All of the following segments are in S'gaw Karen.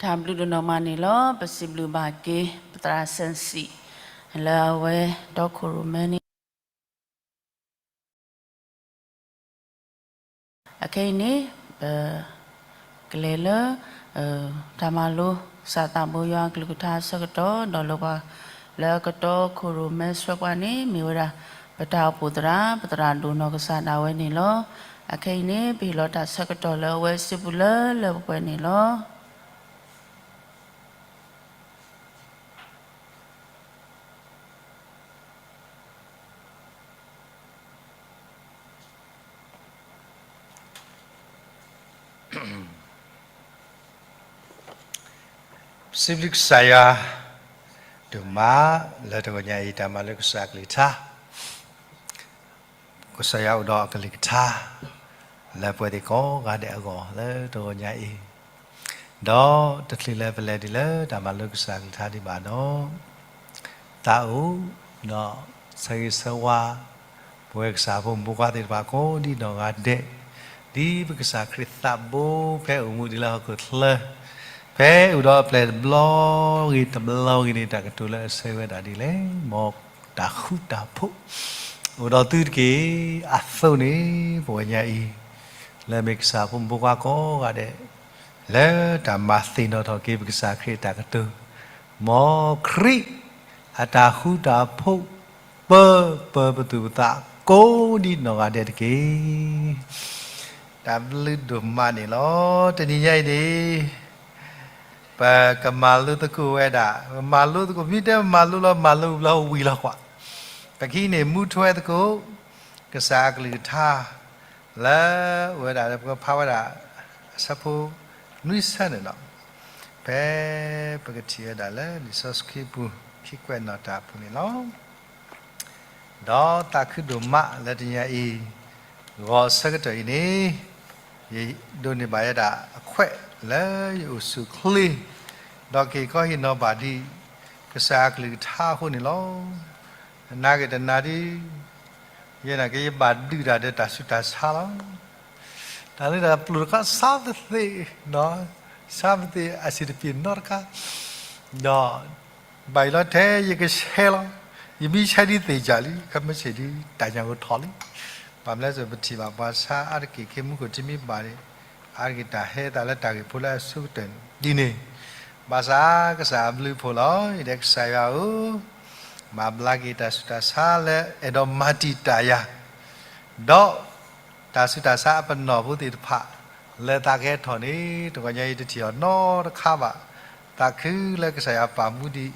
တၢ်ဘျုးဒိၣ်နီၢ်မးန့ၣ်လီၤ. ပစံးဘျုးဘၣ်က့ၤ ပသရၣ်စဲၣ်စံး လၢအဝဲတီခိၣ်ရိၣ်မဲန့ၣ် အခဲအံၤန့ၣ် ပကလဲၤလၢ တၢ်မၤလိကစၢ်သးဘိယွၤအကလုၢ်ကထါအဆၢကတီၢ် ဒီးလၢပှၤ လၢကတီခိၣ်ရိၣ်မဲဆှၢပှၤန့ၣ် မ့ၢ်ဝဲဒၣ် ပတၢ်အိၣ်ဖှိၣ်သရၣ် ပသရၣ်ဒိၣ်နီၢ်ကစၢ်ဒၣ်ဝဲန့ၣ်လီၤ. အခဲအံၤန့ၣ် ပဟ့ၣ်လီၤတၢ်ဆၢကတီၢ်လၢအဝဲစုပူၤလၢလၢပှဲၤပှဲၤန့ၣ်လီၤ. ပစံးဘျုးကစၢ်ယွၤ ဒိၣ်မး လၢတဂီၤညါအံၤ တၢ်မၤလိကစၢ်အကလုၢ်ကထါ ကစၢ်ယွၤအိၣ်ဒီးအကလုၢ်ကထါ လၢပဝဲသ့ၣ်ကိးဂၤဒဲးအဂီၢ်လၢတဂီၤညါအံၤ, ဒီးတချုးလၢပလဲၤဒံးလၢတၢ်မၤလိကစၢ်အကလုၢ်ကထါဒံးဘၣ်ဒီး သးအိၣ် ဒီးဆၢဂ့ၤဆၢဝါ ပဝဲကစၢ်ဖိမုၣ်ဖိခွါသ့ၣ်တဖၣ်ကိးဒံနီၢ်ဂၤဒဲး, ဒ်ပကစၢ်ခရံာ်သးဘိဖဲအိၣ်မူဒံးလၢဟီၣ်ခိၣ်ချၢ ဖဲအိၣ်ဒီးအပျဲၢ်တဘျီဂ့ၤတဘျီဂ့ၤန့ၣ် တၢ်ကတိၤလၢအဆၢဝဲဒၣ်ဒ်လဲၣ်, မ်တၢ်ဃူတၢ်ဖိး အိၣ်ဒီးသုတက့ၢ်. အသိးန့ၣ် ပဝဲညါအံၤ လၢမ့ၢ်ကစၢ်ဖိမုၣ်ဖိခွါကိးဂၤဒဲး လၢတၢ်မၤသ့ၣ်နီၣ်ထီၣ်က့ၤပကစၢ်ခရံာ်အတၢ်ကတိၤ, မ်ခရံာ်အတၢ်ဃူတၢ်ဖိး ပၢပၢပသူၣ်ပသးကိးဒံနီၢ်ဂၤဒဲးတက့ၢ်. တၢ်ဘျုးဒိၣ်မးန့ၣ်လီၤ. တနံၤညါအံၤန့ၣ် ပကမၤလိသကိးဝဲဒၣ်, မၤလိသကိး မ့ၢ်တဲမၤလိလီၤ မၤလိဘျီဝံၤလီၤကွၢ်, ပကဟံးန့ၢ်မူထွဲသကိး ကစၢ်အကလုၢ်ကထါ လၢအိၣ်ဝဲဒၣ်လၢပကဖးဝဲဒၣ် အဆၢဖိနွံဆၢန့ၣ်လီၤ. ဖဲပကထံၣ်ဝဲဒၣ်လၢလံာ်စီဆှံပူၤ ခံကွဲးနီၣ်တၢ်အပူၤန့ၣ်လီၤ. ဒီးသးခုဒိၣ်မးလၢတနံၤညါအံၤ ဂီၤဆၢကတီၢ်အံၤန့ၣ် ယဒိးန့ၢ်ဘၣ်ဝဲဒၣ်အခွဲးလၢယအိၣ်ဆူၣ်အိၣ်ချ့ ဒီးက့ၤကီဟ့ၣ်နီၤဘၣ်ဒံး ကစၢ်အကလုၢ်ကထါအဃိန့ၣ်လီၤ. နာ်က့တနာ်ဒ် ယဲနာ်က့ယဘၣ်ဒုးတၢ်ဒီးတၢ်ဆူးတၢ်ဆါလီၤ. တၢ်လၢတၢ်ပျိၢ်တခါ ဆါပသ့ၣ်, ဆါပသ့ၣ်အဆံးတပျ့ၤနီတခါ, ဒီး ဘၣ်ယလီၤထဲယကဆဲးလီၤ. ယမ့ၢ်ဆဲးဒ်သ့ၣ်ယၤလံ ခဲမုၢ်ဆ့ၣ်ဒ်တၢ်ညၣ်ဂိၢ်ထီၣ်လံ. ဘၣ်မနုၤလဲၣ်ပထံၣ်ဘၣ်ပှၤဆါအါတက့ၢ် ခ့မူခိၣ်ထံမ့ၢ်ဘၣ်န့ၣ် အါတက့ၢ်တၢ်ဟဲသးလၢတၢ်ဂ့ၢ်ဖိလၢအဆိကတၢၢ်ဒ်န့ၣ်, ဘၣ်ဆၣ်ကစၢ်အဘျုးအဖှိၣ်လီၤ. ယတဲကစၢ်ယွၤဧၢ, မၤဘျါက့ၤတၢ်ဆူးတၢ်ဆါလၢအဲၣ်ဒိးမၤတံာ်တာ်ယၤ ဒီး တၢ်ဆူးတၢ်ဆါအပနီၣ်ဖိသ့ၣ်တဖၣ် လၢသးကဟဲထီၣ်န့ၣ် တဂီၤညါအံၤတထံၣ်အီၤနီတခါဘၣ်. သးခုလၢကစၢ်ယွၤပာ်မူဒံး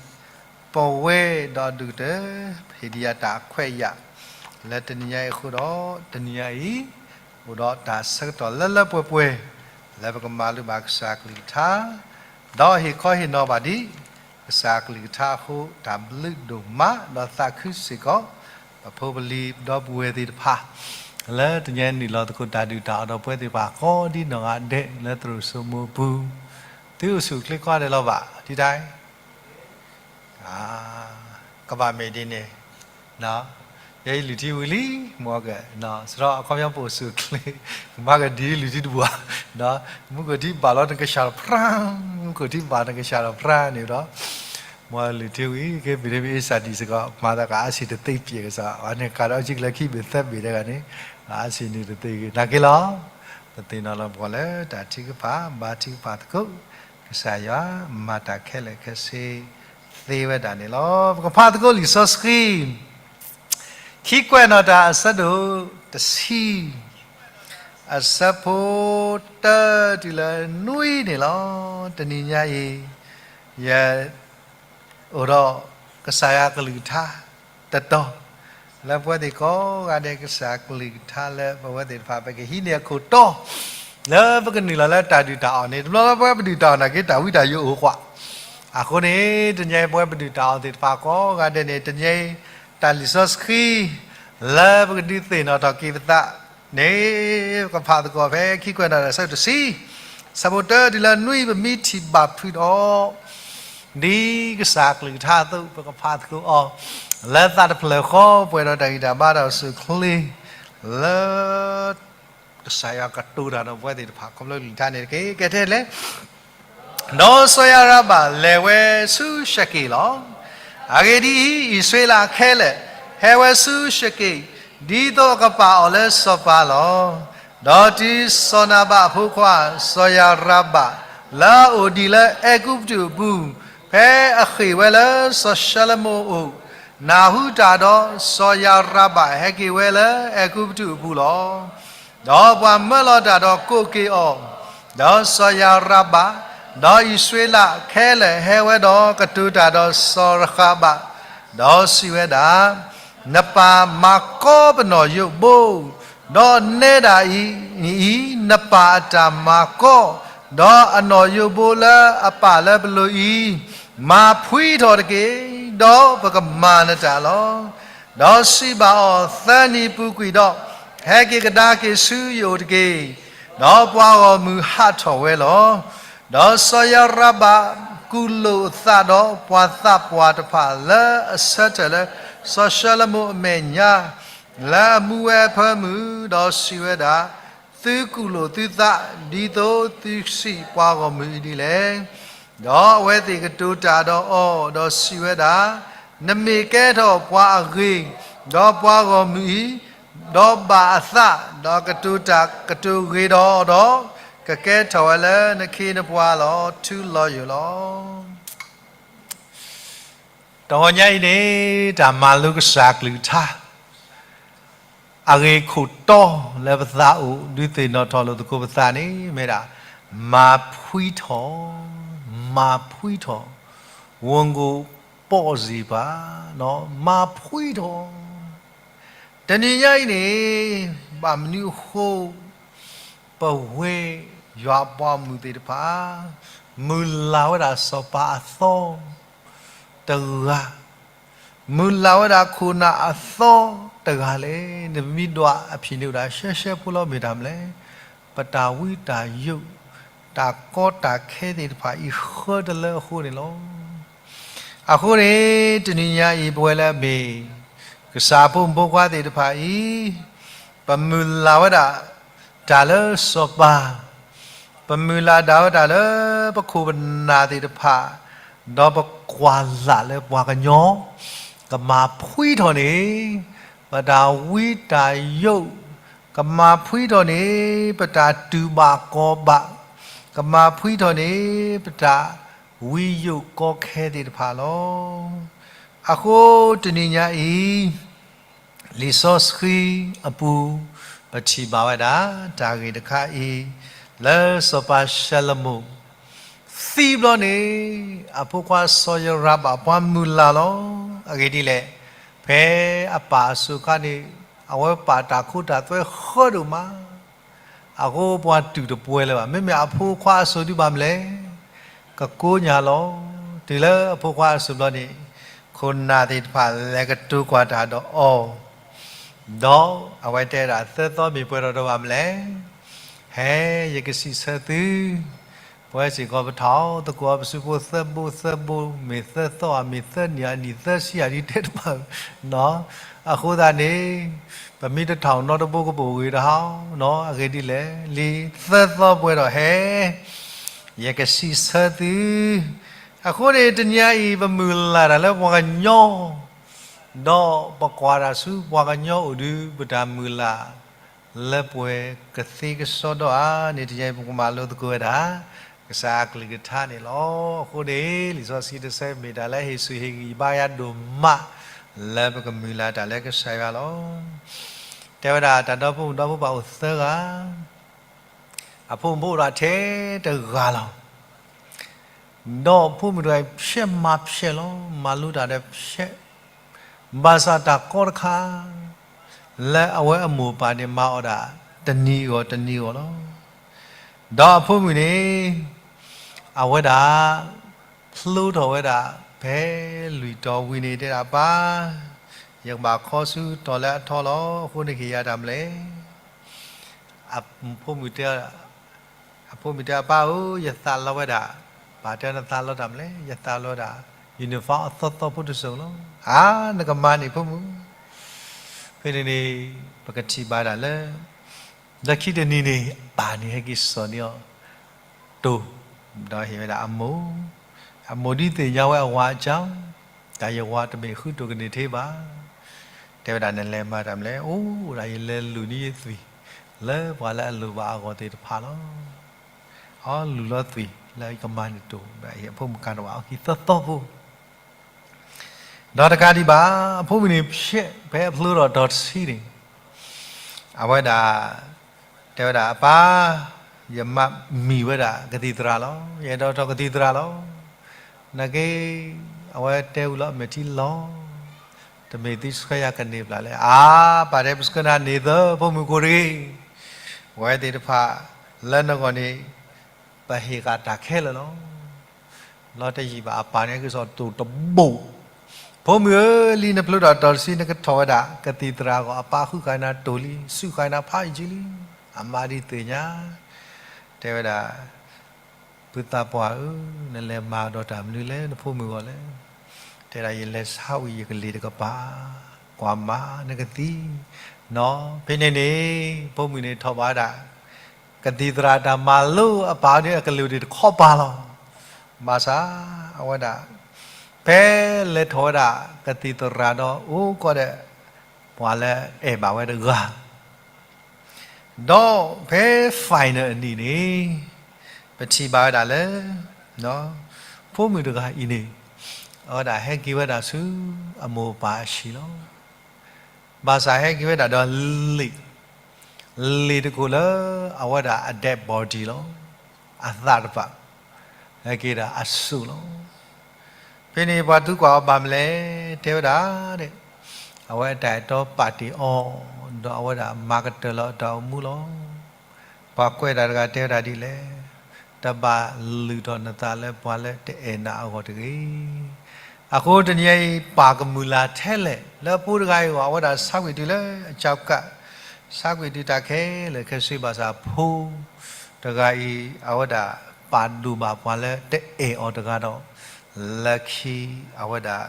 ပဝဲဒီးဒုၣ်ကတၢၢ် ဟ့ၣ်ဒံးယၤတၢ်အခွဲးအယာ် လၢတနံၤညါအံၤအဃိဒီး တနံၤညါအံၤ အိၣ်ဒီးတၢ်ဆၢကတီၢ်လၢလၢပှဲၤပှဲၤ လၢပကမၤလိဘၣ်ကစၢ်အကလုၢ်ကထါ ဒီးဟ့ၣ်ခီဟ့ၣ်နီၤဘၣ်ဒံး ကစၢ်အကလုၢ်ကထါအဃိ တၢ်ဘျုးဒိၣ်မး ဒီးသးခုစ့ၢ်ကီး ပဖိပလံၤဒီပုၢ်ဝဲၢ်သ့ၣ်တဖၣ် လၢတနံၤညါအံၤနုာ်လီၤသကိးတၢ်ဒုၣ်တၢ်အီၣ်ဒီးပဝဲသ့ၣ်တဖၣ်ကိးဒံနီၢ်ဂၤဒဲး လၢသရိာ်စိမိပူၤ သုအိၣ်ဆူၣ်အိၣ်ချ့ကိးဂၤဒဲးလီၤဘၣ် ဒ်တၢ် ကဘၣ်မ့ၢ်ဒ်န့ၣ်, ယဲယလုၢ်ထံဝံၤလံ, မ်က, စရီအခီပညီပအိၣ်ဆူၣ်အိၣ်ချ့, ကမၤကဒ်လုၢ်ထံတဘၣ်, မူခိၣ်ထံဘၣ်လီၤနကဆှၣ်ဒီးဖြါ, မူခိၣ်ထံဘၣ်နကဆှၣ်ဒီးဖြါန့ၣ်ဒီး, မ်လုၢ်ထံဝံၤ ကဲပ့ၤဒ့မ့ၢ်အ့စၢ်ဒံးစ့ၢ်ကီး မၤသးကအါဆံးတသ့ပျဲၢ်ကစီၣ်, အန့ၣ်ကးဒီးအီကလၢခံဘ့ၣ်သၢဘ့ၣ်တဂၤန့ၣ်, အါဆံးနုာ်တသ့ဂ့ၤ, နာ်က့လီၤ, ပသ့ၣ်နီၣ်လီၤပှီၢ်လၢတၢ်ထုကဖၣ် ဘါထုကဖၣ်သကိး, ကစၢ်ယွၤမၤတၢ်ခဲလၢာ်ခဲဆ့ သ့ဝဲဒၣ်န့ၣ်လီၤ. ပကဖးသကိးလံာ်စီဆှံ ခံကွဲးနီၣ်တၢ်အဆၢဒိၣ်တဆံ, အဆၢဖိတၢတုၤလၢနွံန့ၣ်လီၤ. တနံၤညါအံၤ ယ အိၣ်ဒီးကစၢ်ယွၤကလုၢ်ကထါတတီၤ, လၢပဝဲသ့ၣ်ကိးဂၤဒဲးကစၢ်ကလုၢ်ကထါလၢပဝဲသ့ၣ်တဖၣ် ပကဟံးန့ၢ်အခိၣ်တီ လၢပကနုာ်လီၤလၢတၢ်ဒုၣ်တၢ်အီၣ်န့ၣ်, တဘျီလၢပဝဲပဒုၣ်တၢ်အီၣ်နာ်က့ တၢ်ဝံတၢ်ယိာ်အိၣ်ကွၢ်. အဃိန့ၣ် တနံၤအံၤပဝဲပဒုၣ်တၢ်အီၣ်သ့ၣ်တဖၣ်ကိးဂၤဒဲးန့ၣ် တနံၤအံၤ တၢ်လံာ်စီဆှံ လၢပကဒုးသ့ၣ်နီၣ်ထီၣ်က့ၤပသးန့ၣ် ပကဖးသကိးဖဲခံကွဲးနီၣ်တၢ်အဆၢဒိၣ်တဆံ, ဆၢဖိတၢတုၤလၢနွံ ပမ့ၢ်ထံၣ်ဘၣ်ဖုးဒီး ဒ်ကစၢ်ကလုၢ်ကထါအသိး ပကဖးသကိးအီၤ လၢသးတဖျၢၣ်ဃီ ပှဲၤဒီးတၢ်ဂံၢ်တၢ်ဘါတၢ်အိၣ်ဆူၣ်အိၣ်ချ့ လၢ ကစၢ်ယွၤကတိၤတၢ်ဒီးပဝဲသ့ၣ်တဖၣ် ခီဖျိကလုၢ်ကထါန့ၣ်တက့ၢ်. ကဲထဲလဲၣ် ဒီးစီၤယၤရဘၣ်လဲၤဝဲဆူၡက့ၣ်လီၤ. အဂ့ၢ်ဒ်အံၤ, အံၣ်စရ့လးခဲလၢာ်ဟဲဝဲဆူၡက့ၣ်, ဒ်သိးအကပာ်အီၤလၢစီၤပၤလီၤ. ဒီးတုၤစီၤနၤဘၣ်အဖိခွါ စီၤယၤရဘၣ် လၢအအိၣ်ဒံးလၢအဲၤကူပတူးအပူၤ, ဖဲအဃ့ၢ်ဝဲလၢစီၤၡလမိၣ်အအိၣ်, နၢ်ဟူတၢ်ဒီးစီၤယၤရဘၣ်ဟဲက့ၤဝဲလၢအဲၤကူပတူးအပူၤလီၤ. ဒီးပှၤမၢလီၤတၢ်ဒီးကိးက့ၤအီၤ, ဒီးစီၤယၤရဘၣ်, ဒီးအံၣ်စရ့လးခဲလၢာ်ဟဲဝဲဒီးကတိၤတၢ်ဒီးစီၤရဃးဘၣ်, ဒီးစံးဝဲဒၣ်, နပၢ်မၤကီပနီၣ်ယိးဘိ, ဒီးနဲဒၣ်အံၤ, နပၢ်အတၢ်မၤကီ, ဒီးအနီၣ်ယိးဘိလၢအပာ်လၢပလိၤအံၤ, မၤဖှံထီၣ်တက့ၢ်, ဒီးပကမၤနတၢ်လီၤ. ဒီးစံးဘၣ်အီၤ, သၢနံၤပူၤကွံာ်ဒီး, ဟဲက့ၤကဒါက့ၤဆူယအိၣ်တက့ၢ်. ဒီးပှၤဂီၢ်မုၢ်ဟးထီၣ်ဝဲလီၤ. ဒီးစီၤယၤရဘၣ်ကူၣ်လိာ်အသးဒီးပှၤသးပှၢ်တဖၣ်လၢအဆၢထၢၣ်လၢစီၤၡလမိၣ်အမဲာ်ညါ, လၢအမူဝဲအဖၢမုၢ်, ဒီးစံးဝဲဒၣ်, သုကူၣ်လိာ်သုသး, ဒ်သိးသုစံးပှၤဂီၢ်မုၢ်အံၤဒ်လဲၣ်. ဒီးအဝဲသ့ၣ်ကတိၤတၢ်ဒီးအီၤ, ဒီးစံးဝဲဒၣ်, နမ့ၢ်ကဲထီၣ်ပှၤအဂ့ၤ, ဒီးပှၤဂီၢ်မုၢ်အံၤ, ဒီးဘၣ်အသး, ဒီးကတိၤတၢ်ကတိၤဂ့ၤဒီးအီၤဒီး, ကကဲထီၣ်ဝဲလၢနခ့နပှၤလီၤ, ထူလီၤယိာ်လီၤ. တဂီၤညါအံၤန့ၣ်, တၢ်မၤလိကစၢ်ကလုၢ်ကထါ အဂ့ၢ်ခိၣ်တီလၢပသးအိၣ် ဒုးသ့ၣ်နီၣ်ထီၣ်လိာ်သကိးပသးန့ၣ် မ့ၢ်ဒၣ် မၤဖှံထီၣ်, မၤဖှံထီၣ်, ဝံၤကိၣ်ပိာ်စံးပၤ, မၤဖှံထီၣ်. တနံၤညါအံၤန့ၣ်, ဘၣ်မနုၤအဃိ ပဝဲယွၤအပှၤဂီၢ်မုၢ်သ့ၣ်တဖၣ် မုၢ်လၢ်ဝဲဒၣ်စီၤပၤအသီတဂၤ, မုၢ်လၢ်ဝဲဒၣ်ခိၣ်နၢ်အသီတဂၤလဲၣ်. နမ့ၢ်ဒွးအဖံးန့ၣ် အိၣ်ဒၣ်ရှဲရှဲဖိလီၤ မ့ၢ်တၢ်မနုၤလဲၣ်. ပတၢ်ဝံတၢ်ယိး တၢ်ကီတၢ်ခဲသ့ၣ်တဖၣ်အံၤ ဃၢတလၢအဃိန့ၣ်လီၤ. အဃိန့ၣ် တနံၤညါအံၤ ပဝဲလၢအမ့ၢ် ကစၢ်အဖိမုၣ်ဖိခွါသ့ၣ်တဖၣ်အံၤ, ပမုၢ်လၢ်ဝဲဒၣ်တၢ်လၢစီၤပၤ, ပမုၢ်လၢ်ဒၣ်ဝဲဒၣ်လၢပခိၣ်ပနၢ်သ့ၣ်တဖၣ်, ဒီးပကွၢ်လၢ်လၢပှၤကညီ ကမၤဖှံထီၣ်န့ၣ် ပတၢ်ဝံတၢ်ယိး, ကမၤဖှံထီၣ်န့ၣ် ပတၢ်တူၢ်ဘၣ်ကီဘၣ်, ကမၤဖှံထီၣ်န့ၣ် ပတၢ်ဝံယိးကီခဲသ့ၣ်တဖၣ်လီၤ. အဃိတနံၤညါအံၤ လံာ်စီဆှံအပူၤ ပထံၣ်ဘၣ်ဝဲဒၣ် တၢ်ဂ့ၢ်တခါအံၤ လၢစီၤပၤၡလမိၣ် သံဘျီန့ၣ် အဖိခွါစီၤယရၤဘၣ်ပှၤမုၢ်လၢ်လီၤ. အဂ့ၢ်ဒ်လဲၣ်, ဖဲအပၢ်အစိၤအခါန့ၣ် အဝဲပာ်တၢ်ခိတၢ်သွဲဃၢဒိၣ်မး, အဃိပှၤတူၢ်တပှဲၤလၢၤဘၣ်. မ့မ့ၢ်အဖိခွါအစိၤဒုးဘၣ်မနုၤလဲၣ်, ကကိညၢ်လီၤ. တုၤလၢအဖိခွါအစိၤဘျီန့ၣ် ခိၣ်နၢ်သ့ၣ်တဖၣ်လဲၤကတိၤကွၢ်တၢ်ဒီးအီၤ, ဒီးအဝဲတဲဒၣ် သၢသီမ့ၢ်ပှဲၤထီၣ်ဒီးဘၣ်မနုၤလဲၣ်, ဟဲ ယကစံးဆၢသု, ပဝဲစ့ၢ်ကီးပထီၣ်သကိးအီၤပစုဖိသၢဘိသၢဘိ, မ့ၢ်သၢသီဧါ, မ့ၢ်သၢနံၣ်ဧါ, နံၣ်သၢဆံဧါ ဒ်တဲတဘၣ်, အဃိသတးန့ၣ် ပမ့ၢ်တထီၣ်နီတဘိကဘၣ်ဂ့ၤတဟီ, အဂ့ၢ်ဒ်လဲၣ်, လံာ်သၢသီပှဲၤဒီးဟဲ ယကစံးဆၢသု, အဃိန့ၣ် တနံၤအံၤ ပမုၢ်လၢ်တၢ်လၢပှၤကညီ, ဒီးပကွၢ်တၢ်ဆူပှၤကညီအိၣ်ဒုး ပတၢ်မုၢ်လၢ်လၢပှဲၤကသ့ကစီဒီဧါန့ၣ် တနံၤအံၤ ပကမၤလိသကိးဝဲဒၣ် ကစၢ်အကလုၢ်ကထါန့ၣ်လီၤ. အဃိန့ၣ် လံာ်စီဆှံတဆၢမ့ၢ်တၢ်လၢဟ့ၣ်ဆူၣ်ဟ့ၣ်ဂံၢ်ဘါယၤဒိၣ်မး လၢပကမုၢ်လၢ်တၢ်လၢကစၢ်ယွၤလီၤ. တဲဝဲဒၣ်တၢ်ဒီဖိမုၣ်ဒီဖိပၢ်အိၣ်သၢဂၤ, အဖိမုၣ်ဖိအိၣ်ဒၣ်ထဲတဂၤလီၤ. ဒီးဖိမုၣ်တဂၤအံၤ ဖျဲးမၤဖျဲးလီၤ, မၤလိတၢ်ဒီးဖျဲး, ဘၣ်ဆၣ်တၢ်ကီတခါ လၢအဝဲအမိၢ်အပၢ်န့ၣ် မၤအီၣ်ဒၣ်တနံၤအဂီၢ်တနံၤအဂီၢ်လီၤ. ဒီးအဖိမုၣ်န့ၣ် အဝဲဒၣ် ဖျိထီၣ်ဝဲဒၣ် ဖဲလွံၢ်တီၤဝံၤန့ၣ် တဲဒၣ်ပၢ်, ယကဘၣ်ခီဆူတီၤလၢအထီလီၤ. အဃိန့ၣ်က့ၤယၤတၢ်မနုၤလဲၣ်. အဖိမုၣ်တဲ, အဖိမုၣ်တဲ အပၢ်ဧၢ, ယသးလီဝဲဒၣ်, ပၢ်တဲ နသးလီတၢ်မနုၤလဲၣ်, ယသးလီဝဲဒၣ် uniform အသီသီဖိတစိၤလီၤ. အါ, နကမၤန့ၢ်ဖိမုၣ်, ဖဲန့ၣ်န့ၣ် ပကထံၣ်ဘၣ်ဒၣ်လၢ လၢခံတနံၤန့ၣ် အပၢ်န့ၣ်ဟဲက့ၤစိာ်န့ၢ်အီၤ တိၤ ဒီးဟ့ၣ်ဝဲဒၣ်အမိၢ်, အမိၢ်ဒုးသ့ၣ်ညါဝဲအဝၤအကၠီ, တၢ်ယဝၤတမ့ၢ်ဃုတိၢ်ကန့ၢ်ထ့ဘၣ်. တဲဝဲဒၣ်နလဲၤမၤတၢ်မနုၤလဲၣ်, အိၣ်ဒၣ်ယလဲၤလုၢ်န့ၢ်ယသွံၣ် လၢပှၤလၢအလိၣ်ဘၣ်အဂီၢ်သ့ၣ်တဖၣ်လီၤ. အီလုၢ်လီၤသွံၣ်လၢယကမၤန့ၢ်တိၢ်ဒီးအဖိမုၣ်ကါတဝၢအီခံသီသီဖိ ဒီးတကးဒံးဘၣ် အဖိမုၣ်န့ၣ်ဖျဲးဖဲအဖျိထီၣ်တီၤတဆံန့ၣ်, အဝဲဒၣ် တဲဝဲဒၣ်အပၢ်, ယမၤမံၤဝဲဒၣ်ကသံၣ်သရၣ်လီၤ. ယအဲၣ်ဒိးထီၣ်ကသံၣ်သရၣ်လီၤ. နာ်က့ အဝဲတဲဝံၤလီၤအမဲာ်ထံလီၤ. တမ့ၢ်သုဆှၢယၤကန့ၢ်ဘျီလဲၣ်. အါ, ပၢ်တဲပဆှၢနၤန့ၣ်သၢ ဖိမုၣ်ခိၣ်တဂ့ၤ. ဝဲသ့ၣ်တဖၣ်လၢနဂီၢ်န့ၣ် ပဟ့ၣ်ဃာ်တၢ်ခဲလၢာ်လီၤ. လီၤတယံာ်ဘၣ်အပၢ်န့ၣ် ကစီၣ်တိၢ်တဘိၣ်, ဖိမုၣ်ဧၢ, လံနဖျိထီၣ်တီၤတဆံ နကထီၣ်ဝဲဒၣ်ကသံၣ်သရၣ်အဂီၢ် အပၢ်ဃုဃာ်နၤတိၢ်လံ, စူးဃာ်နၤဖးယံာ်လံ. အမါဒုးသ့ၣ်ညါ, တဲဝဲဒၣ်, ဖုသးပှၢ်ဧၢ, နလဲၤမၤဒီးတၢ်မနုၤလဲၣ် နဖိမုၣ်အဂီၢ်လဲၣ်. တဲဒၣ်ယလဲၤဆါဝံၤယကလ့ၤတကပၤ, ကွၢ်မၤနကသံ, နီၢ်, ဖဲန့ၣ်န့ၣ် ဖိမုၣ်န့ၣ်ထီၣ်ဘၣ်ဝဲဒၣ် ကသံၣ်သရၣ်တၢ်မၤလိအပၢ်န့ၣ် အကလုၢ်ဒံးတခီပၤလီၤ. ဘၣ်ဆၣ် အဝဲဒၣ် ဖဲလဲၤထီၣ်ဝဲဒၣ်ကသံၣ်သရၣ်ဒီး အိၣ်ကီးဒီး ပှၤလၢအဲၣ်ဘၣ်ဝဲတဂၤ ဒီးဖဲ final အနံၤန့ၣ် ပထံၣ်ဘၣ်ဝဲဒၣ်လၢ ဖိမုၣ်တဂၤအံၤန့ၣ် အဝဲဒၣ်ဟဲက့ၤဝဲဒၣ်ဆူအမိၢ်အပၢ်အဟံၣ်လီၤ. ဘၣ်ဆၣ်ဟဲက့ၤဝဲဒၣ်ဒီးလံာ်, လံာ်တခိၣ်လၢအဝဲဒၣ်အ dead body လီၤ. အသးတဖၣ် ဟဲက့ၤဒၣ်အစိၣ်လီၤ. ဖဲန့ၣ်ပှၤသံကွၢ်အီၤဘၣ်မနုၤလဲၣ်, တဲဝဲဒၣ်, အဝဲအတၢ်အဲၣ်တီပာ်တ့ၢ်အီၤ, ဒီးအဝဲဒၣ်မၤကတၢၢ်လီၤအတၢ်အိၣ်မူလီၤ. ပှၤကွဲးတၢ်တဂၤတဲဝဲဒၣ်ဒ်လဲၣ်, တဘၣ်လုၢ်ထီၣ်နသးလၢပှၤလၢတအဲၣ်နၤအဂီၢ်တဂ့ၤ. အဃိတနံၤအံၤ ပၢ်ကမုၢ်လၢ်ထဲလဲၣ် လၢအဖိတဂၤအံၤအဂီၢ် အဝဲဒၣ်ဆါကွံာ်တုၤလၢအကၠီကး, ဆါကွံာ်တုၤတၢ်ခဲလၢာ်ခဲဆ့ဘၣ်ဆၣ်ဖိတဂၤအံၤ အဝဲဒၣ်ပာ်ဒိၣ်ဘၣ်ပှၤလၢတအဲၣ်အီၤတဂၤဒီး လၢခံအဝဲဒၣ်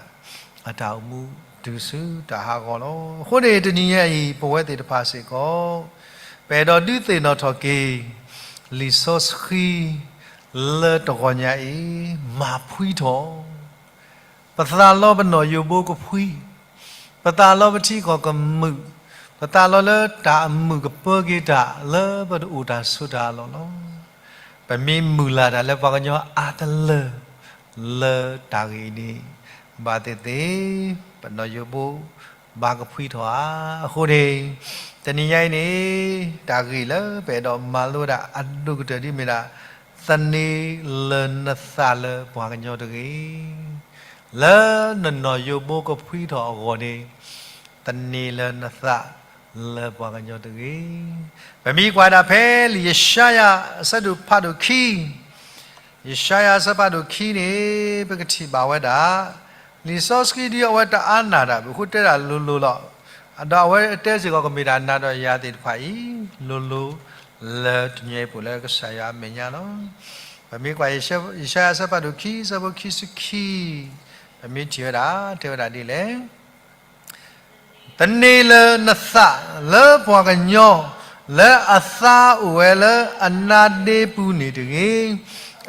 အတၢ်အိၣ်မူတုၤဆူတၢ်ဟးဂီၤလီၤ. အဃိန့ၣ် တနံၤညါအံၤ ပဝဲသ့ၣ်တဖၣ်စ့ၢ်ကီး ပအဲၣ်ဒိးဒုးသ့ၣ်နီၣ်ထီၣ်က့ၤ လံာ်စီဆှံ လၢတဂီၤညါအံၤ မၤဖှံထီၣ် ပသးလီပနီၢ်ယိးဘိကဖှံ, ပသးလီပထံကီၢ်ကမုာ်, ပသးလီလၢတၢ်အမုာ်ကပၢက့ၤတၢ်လၢပတအိၣ်တၢ်ဆိးတၢ်အလီၢ်လီၤ. ပမ့ၢ်မုၢ်လၢ်တၢ်လၢပှၤကညီအါတလၢ လၢတၢ်ဂ့ၢ်အံၤန့ၣ် ဘၣ်သ့ၣ်သ့ၣ် ပနီၢ်ယိးဘိ ဘၣ်ကဖှံထီၣ်ဧါ. အဃိန့ၣ် တနံၤညါအံၤန့ၣ် တၢ်ဂ့ၢ်လၢပအဲၣ်ဒိးမၤလိဝဲဒၣ်အဒိၣ်ကတၢၢ်ဒ်မ့ၢ်ဒၣ် သန့ၤလၢၤနသးလၢပှၤကညီတဂ့ၤ. လၢနနီၢ်ယိးဘိကဖှံထီၣ်အဂီၢ်န့ၣ် သန့ၤလၢၤနသးလၢပှၤကညီတဂ့ၤ. ပမ့ၢ်ကွၢ်ဒၣ်ဖဲလံာ်ယၡါယၤအဆၢဒိၣ်ဖးဒိၣ်ခံ ယၡါယၤအဆၢဖးဒိၣ်ခံန့ၣ် ပကထံၣ်ဘၣ်ဝဲဒၣ် လံာ်စီဆှံဒ်အဝဲတအါနၢ်တၢ်ဘၣ် အဃိတဲဒၣ်လိၤလိၤလီၤ. ဒီးအဝဲတဲစ့ၢ်ကီးကမ့ၢ်တၢ်နၤဒီးယၤသ့ၣ်တဖၣ်အံၤ လိၤလိၤလၢတနံၤအံၤပူၤလၢကစၢ်ယွၤအမဲာ်ညါလီၤ. ပမ့ၢ်ကွၢ်ယၡါယၤအဆၢဖးဒိၣ်ခံ အဆၢဖိခံဆံခံ ပမ့ၢ်ထံၣ်ဝဲဒၣ် တဲဝဲဒၣ်ဒ်လဲၣ် သန့ၤလၢၤနသးလၢပှၤကညီ လၢအသါအိၣ်ဝဲလၢအနါဒ့ပူၤန့ၣ်တဂ့ၤ.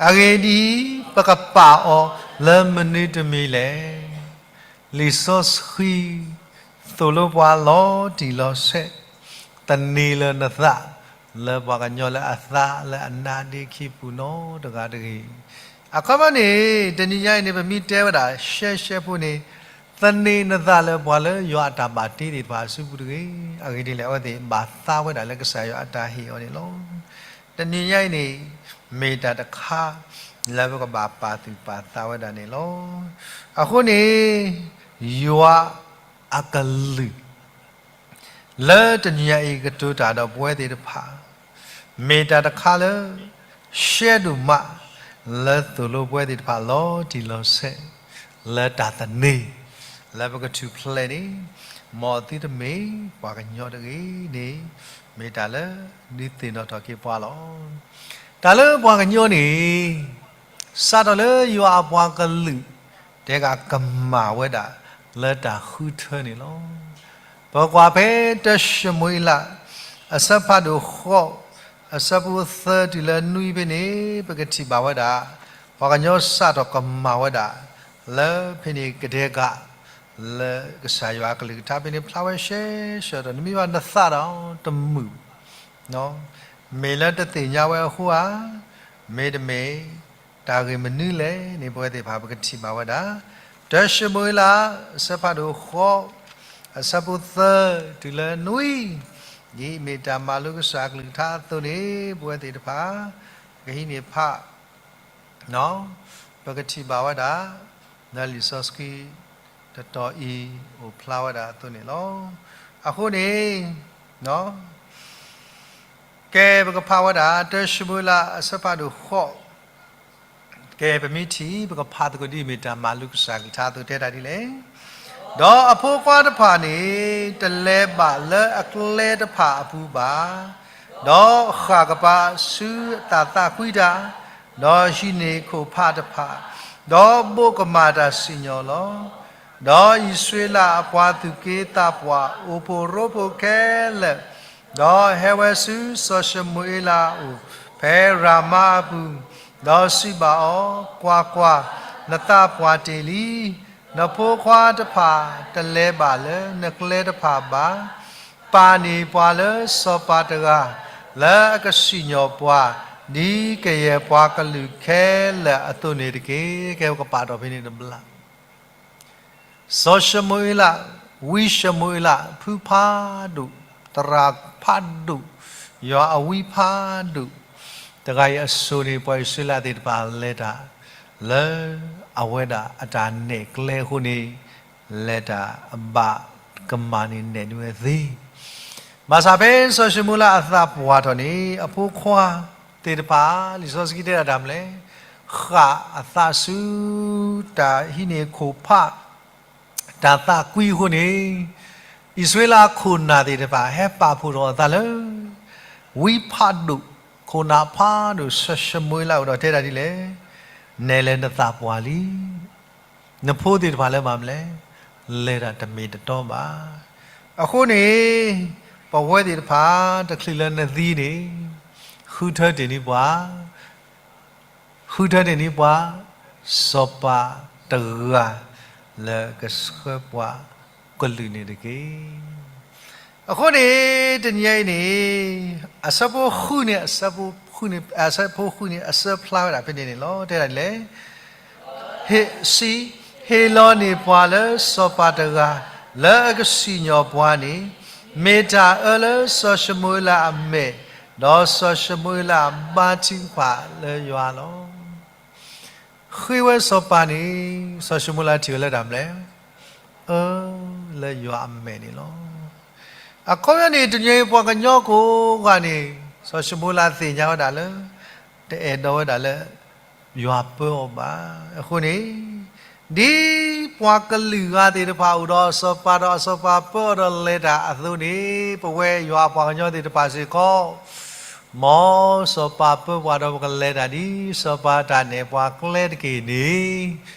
အဂ့ၢ်ဒ်အံၤ, ပကပာ်အီၤလၢမနုၤတမံၤလဲၣ်. လံာ်စီဆှံသိၣ်လိပှၤလီၤတံၢ်လီၤဆဲး, သန့ၤလၢၤနသးလၢပှၤကညီလၢအသါလၢအနါဒ့ခံပူၤနီတဂၤတဂ့ၤ. အခီပညီန့ၣ် တနံၤညါအံၤန့ၣ် ပမ့ၢ်တဲဝဲဒၣ်ရှဲရှဲဖိန့ၣ် သန့ၤနသးလၢပှၤလၢယွၤအတၢ်ဘၣ်တ့သ့ၣ်တဖၣ်အစုပူၤတဂ့ၤ. အဂ့ၢ်ဒ်လဲၣ် အဝဲသ့ၣ်ဘၣ်သါဝဲဒၣ်လၢကစၢ်ယွၤအတၢ်ဟ့ၣ်အီၤန့ၣ်လီၤ. တနံၤညါအံၤန့ၣ် မ့ၢ်တၢ်တခါလၢပကဘၣ်ပာ်သူၣ်ပာ်သးဝဲဒၣ်န့ၣ်လီၤ. အဃိန့ၣ် ယွၤအကလုၢ် လၢတနံၤညါအံၤကတိၤတၢ်ဒီးပဝဲသ့ၣ်တဖၣ် မ့ၢ်တၢ်တခါလၢ ရှဲဒိၣ်မး လၢသိၣ်လိပဝဲသ့ၣ်တဖၣ်လီၤတံၢ်လီၤဆဲး လၢတၢ်သန့ၤ လၢပကထူၣ်ဖျဲးန့ၣ် မ်အသုတမ့ၢ်ပှၤကညီတဂ့ၤန့ၣ် မ့ၢ်တၢ်လၢဒုးသ့ၣ်နီၣ်ထီၣ်က့ၤပှၤလီၤ. တၢ်လၢပှၤကညီန့ၣ် စးထီၣ်လၢယွၤအပှၤကလုာ် တဲဂၤကမၤဝဲဒၣ်လၢတၢ်ဃုထၢန့ၣ်လီၤ. ပကွၢ်ဖဲတၢၡမူၤအ့လး အဆၢဖးဒိၣ်ဃိး အဆၢဖိသၢတုၤလၢနွံဖဲန့ၣ် ပကထံၣ်ဘၣ်ဝဲဒၣ် ပှၤကညီစးထီၣ်ကမၣ်ဝဲဒၣ် လၢဖဲန့ၣ်ကဒဲကး လၢကစၢ်ယွၤအကလုၢ်ကထါဖဲန့ၣ် ဖျါဝဲရှဲရှဲဒီး နမ့ၢ်ဘၣ်နသးဒီးတမုာ် မ့ၢ်လၢတသ့ၣ်ညါဝဲအဃိဧါ, မ့တမ့ၢ် တၢ်ဂ့ၢ်မနုၤလဲၣ်န့ၣ် ပဝဲသ့ၣ်တဖၣ်ပကထံၣ်ဘၣ်ဝဲဒၣ် တၢၡမူၤအ့လး အဆၢဖးဒိၣ်ဃိး အဆၢဖိသၢတုၤလၢနွံ, ဒ်မ့ၢ်တၢ်မၤလိကစၢ်အကလုၢ်ကထါအသိးန့ၣ် ပဝဲသ့ၣ်တဖၣ် ကဟံးန့ၢ်ဖး ပကထံၣ်ဘၣ်ဝဲဒၣ် လၢလံာ်စီဆှံတတီၤအံၤ အိၣ်ဖျါဝဲဒၣ်အသိးန့ၣ်လီၤ. အဃိန့ၣ် ကဲ ပကဖးဝဲဒၣ် တၢၡမူၤအ့လး အဆၢဖးဒိၣ်ဃိး, ကဲ ပမ့ၢ်ထံၣ် ပကဖးသကိးဒ်အမ့ၢ်တၢ်မၤလိကစၢ်ကလုၢ်ကထါအသိး တဲဒၣ်ဒ်လဲၣ်. ဒီးအဖိခွါတဖၣ်န့ၣ် တလဲၤဘၣ်လၢအကျဲတဖၣ်အပူၤဘၣ်, ဒီးဃၣ်ကပၤဆူအတၢ်သးကွံတၢ်, ဒီးဟံးန့ၢ်ခိၣ်ဖးတဖၣ်, ဒီးဘိးကမၣ်တၢ်စံၣ်ညီၣ်လီၤ. ဒီးအံၣ်စရ့လးအပှၤသူၣ်က့သးပှၢ် အိၣ်ဖှိၣ်ရိဖှိၣ်ခဲလၢာ်, ဒီးဟဲဝဲဆူစီၤၡမူၤအ့လးအအိၣ် ဖဲရၤမါအပူၤ, ဒီးစံးဘၣ်အီၤ, ကွၢ်ကွၢ်, နသးပှၢ်တ့ၢ်လံ, နဖိခွါတဖၣ်တလဲၤဘၣ်လၢနကျဲတဖၣ်ဘၣ်, ပာ်န့ၢ်ပှၤလၢစီၤပၤတဂၤ လၢအကစံၣ်ညီၣ်ပှၤ ဒ်ကယဲၢ်ပှၤကလုာ်ခဲလၢာ်အသိးန့ၣ်တက့ၢ်. ကဲ ပကပာ်ဒီးဖဲန့ၣ်တဘျီ စီၤၡမူၤအ့လး, ဝံၡမူၤအ့လး ဖုဖးဒိၣ်, သရၣ်ဖးဒိၣ်, ယွၤအဝံဖးဒိၣ် တဂၤအံၤအစိၤန့ၣ် ပှၤအံၣ်စရ့လးသ့ၣ်တဖၣ်လဲၤတၢ် လၢအဝဲဒၣ်အတၢ်နဲၣ်ကျဲအဃိန့ၣ် လဲၤတၢ်အဘၣ်ကမၣ်န့ၣ်နဲၣ်ဒုးဝဲသ့ ဘၣ်ဆၣ်ဖဲစီၤၡမူၤအ့လးအသးပှၢ်ထီၣ်န့ၣ် အဖိခွါသ့ၣ်တဖၣ် လံာ်စီဆှံတဲဒၣ်တၢ်မနုၤလဲၣ်, ဃၣ်အသးဆူ တၢ်ဟံးန့ၢ်ခိၣ်ဖး တၢ်သးကွံအဃိန့ၣ် အံၣ်စရ့လးခိၣ်နၢ်သ့ၣ်တဖၣ် ဟဲပာ်ဖှိၣ်ထီၣ်အသးလၢ ဝံဖးဒိၣ် ခိၣ်နၢ်ဖးဒိၣ် စီၤၡမူၤအ့လးအအိၣ်ဒီးတဲဒၣ်ဒ်လဲၣ်, နဲၣ်လဲၤနသးပှၢ်လံ. နဖိသ့ၣ်တဖၣ်လၢမၤမနုၤလဲၣ်, လဲၤတၢ်တမ့ၢ်တတီဘၣ်. အဃိန့ၣ် ပဝဲသ့ၣ်တဖၣ် တချုးလၢနသံန့ၣ် ဃုထၢတ့ၢ်န့ၢ်ပှၤ ဃုထၢတ့ၢ်န့ၢ်ပှၤ စီၤပၤတဂၤ လၢကဆှၢပှၤကလုာ်န့ၣ်တက့ၢ်. အဃိန့ၣ် တနံၤအံၤန့ၣ် အဆၢဖိဃုန့ၣ် အဆၢဖိဃုန့ၣ် အဆၢဖျါဝဲဒၣ်ဖဲန့ၣ်န့ၣ်လီၤ. တဲဒၣ်ဒ်လဲၣ်, ဟ့ၣ်လီၤန့ၢ်ပှၤလၢစီၤပၤတဂၤ လၢအကစံၣ်ညီၣ်ပှၤန့ၣ် မ့ၢ်တၢ်အၢလၢစီၤၡမူၤအ့လးအမဲာ်, ဒီးစီၤၡမူၤအ့လးဘါထုကဖၣ်လၢယွၤလီၤ. ဃ့ဝဲစီၤပၤန့ၣ် စီၤၡမူၤအ့လးထံၣ်ဝဲလၢတၢ်မနုၤလဲၣ်, အၢလၢယွၤအမဲာ်န့ၣ်လီၤ. အခီပညီန့ၣ် တနံၤအံၤပှၤကညီကိးဂၤန့ၣ် စီၤၡမူၤအ့လးသ့ၣ်ညါဝဲဒၣ်လၢ တအဲၣ်ဒိးဝဲဒၣ်လၢ ယွၤပၢအီၤဘၣ်. အဃိန့ၣ် ဒ်ပှၤကလုာ်ဂၤသ့ၣ်တဖၣ်အိၣ်ဒီးစီၤပၤဒီးအစီၤပၤပၢအီၤဒီးလဲၤတၢ်အသိးန့ၣ် ပဝဲယွၤအပှၤကညီသ့ၣ်တဖၣ်စ့ၢ်ကီး မ်စီၤပၤပၢပှၤဒီးပကလဲၤတၢ်ဒ်စီၤပၤတၢ်နဲၣ်ပှၤကျဲတက့ၢ်န့ၣ်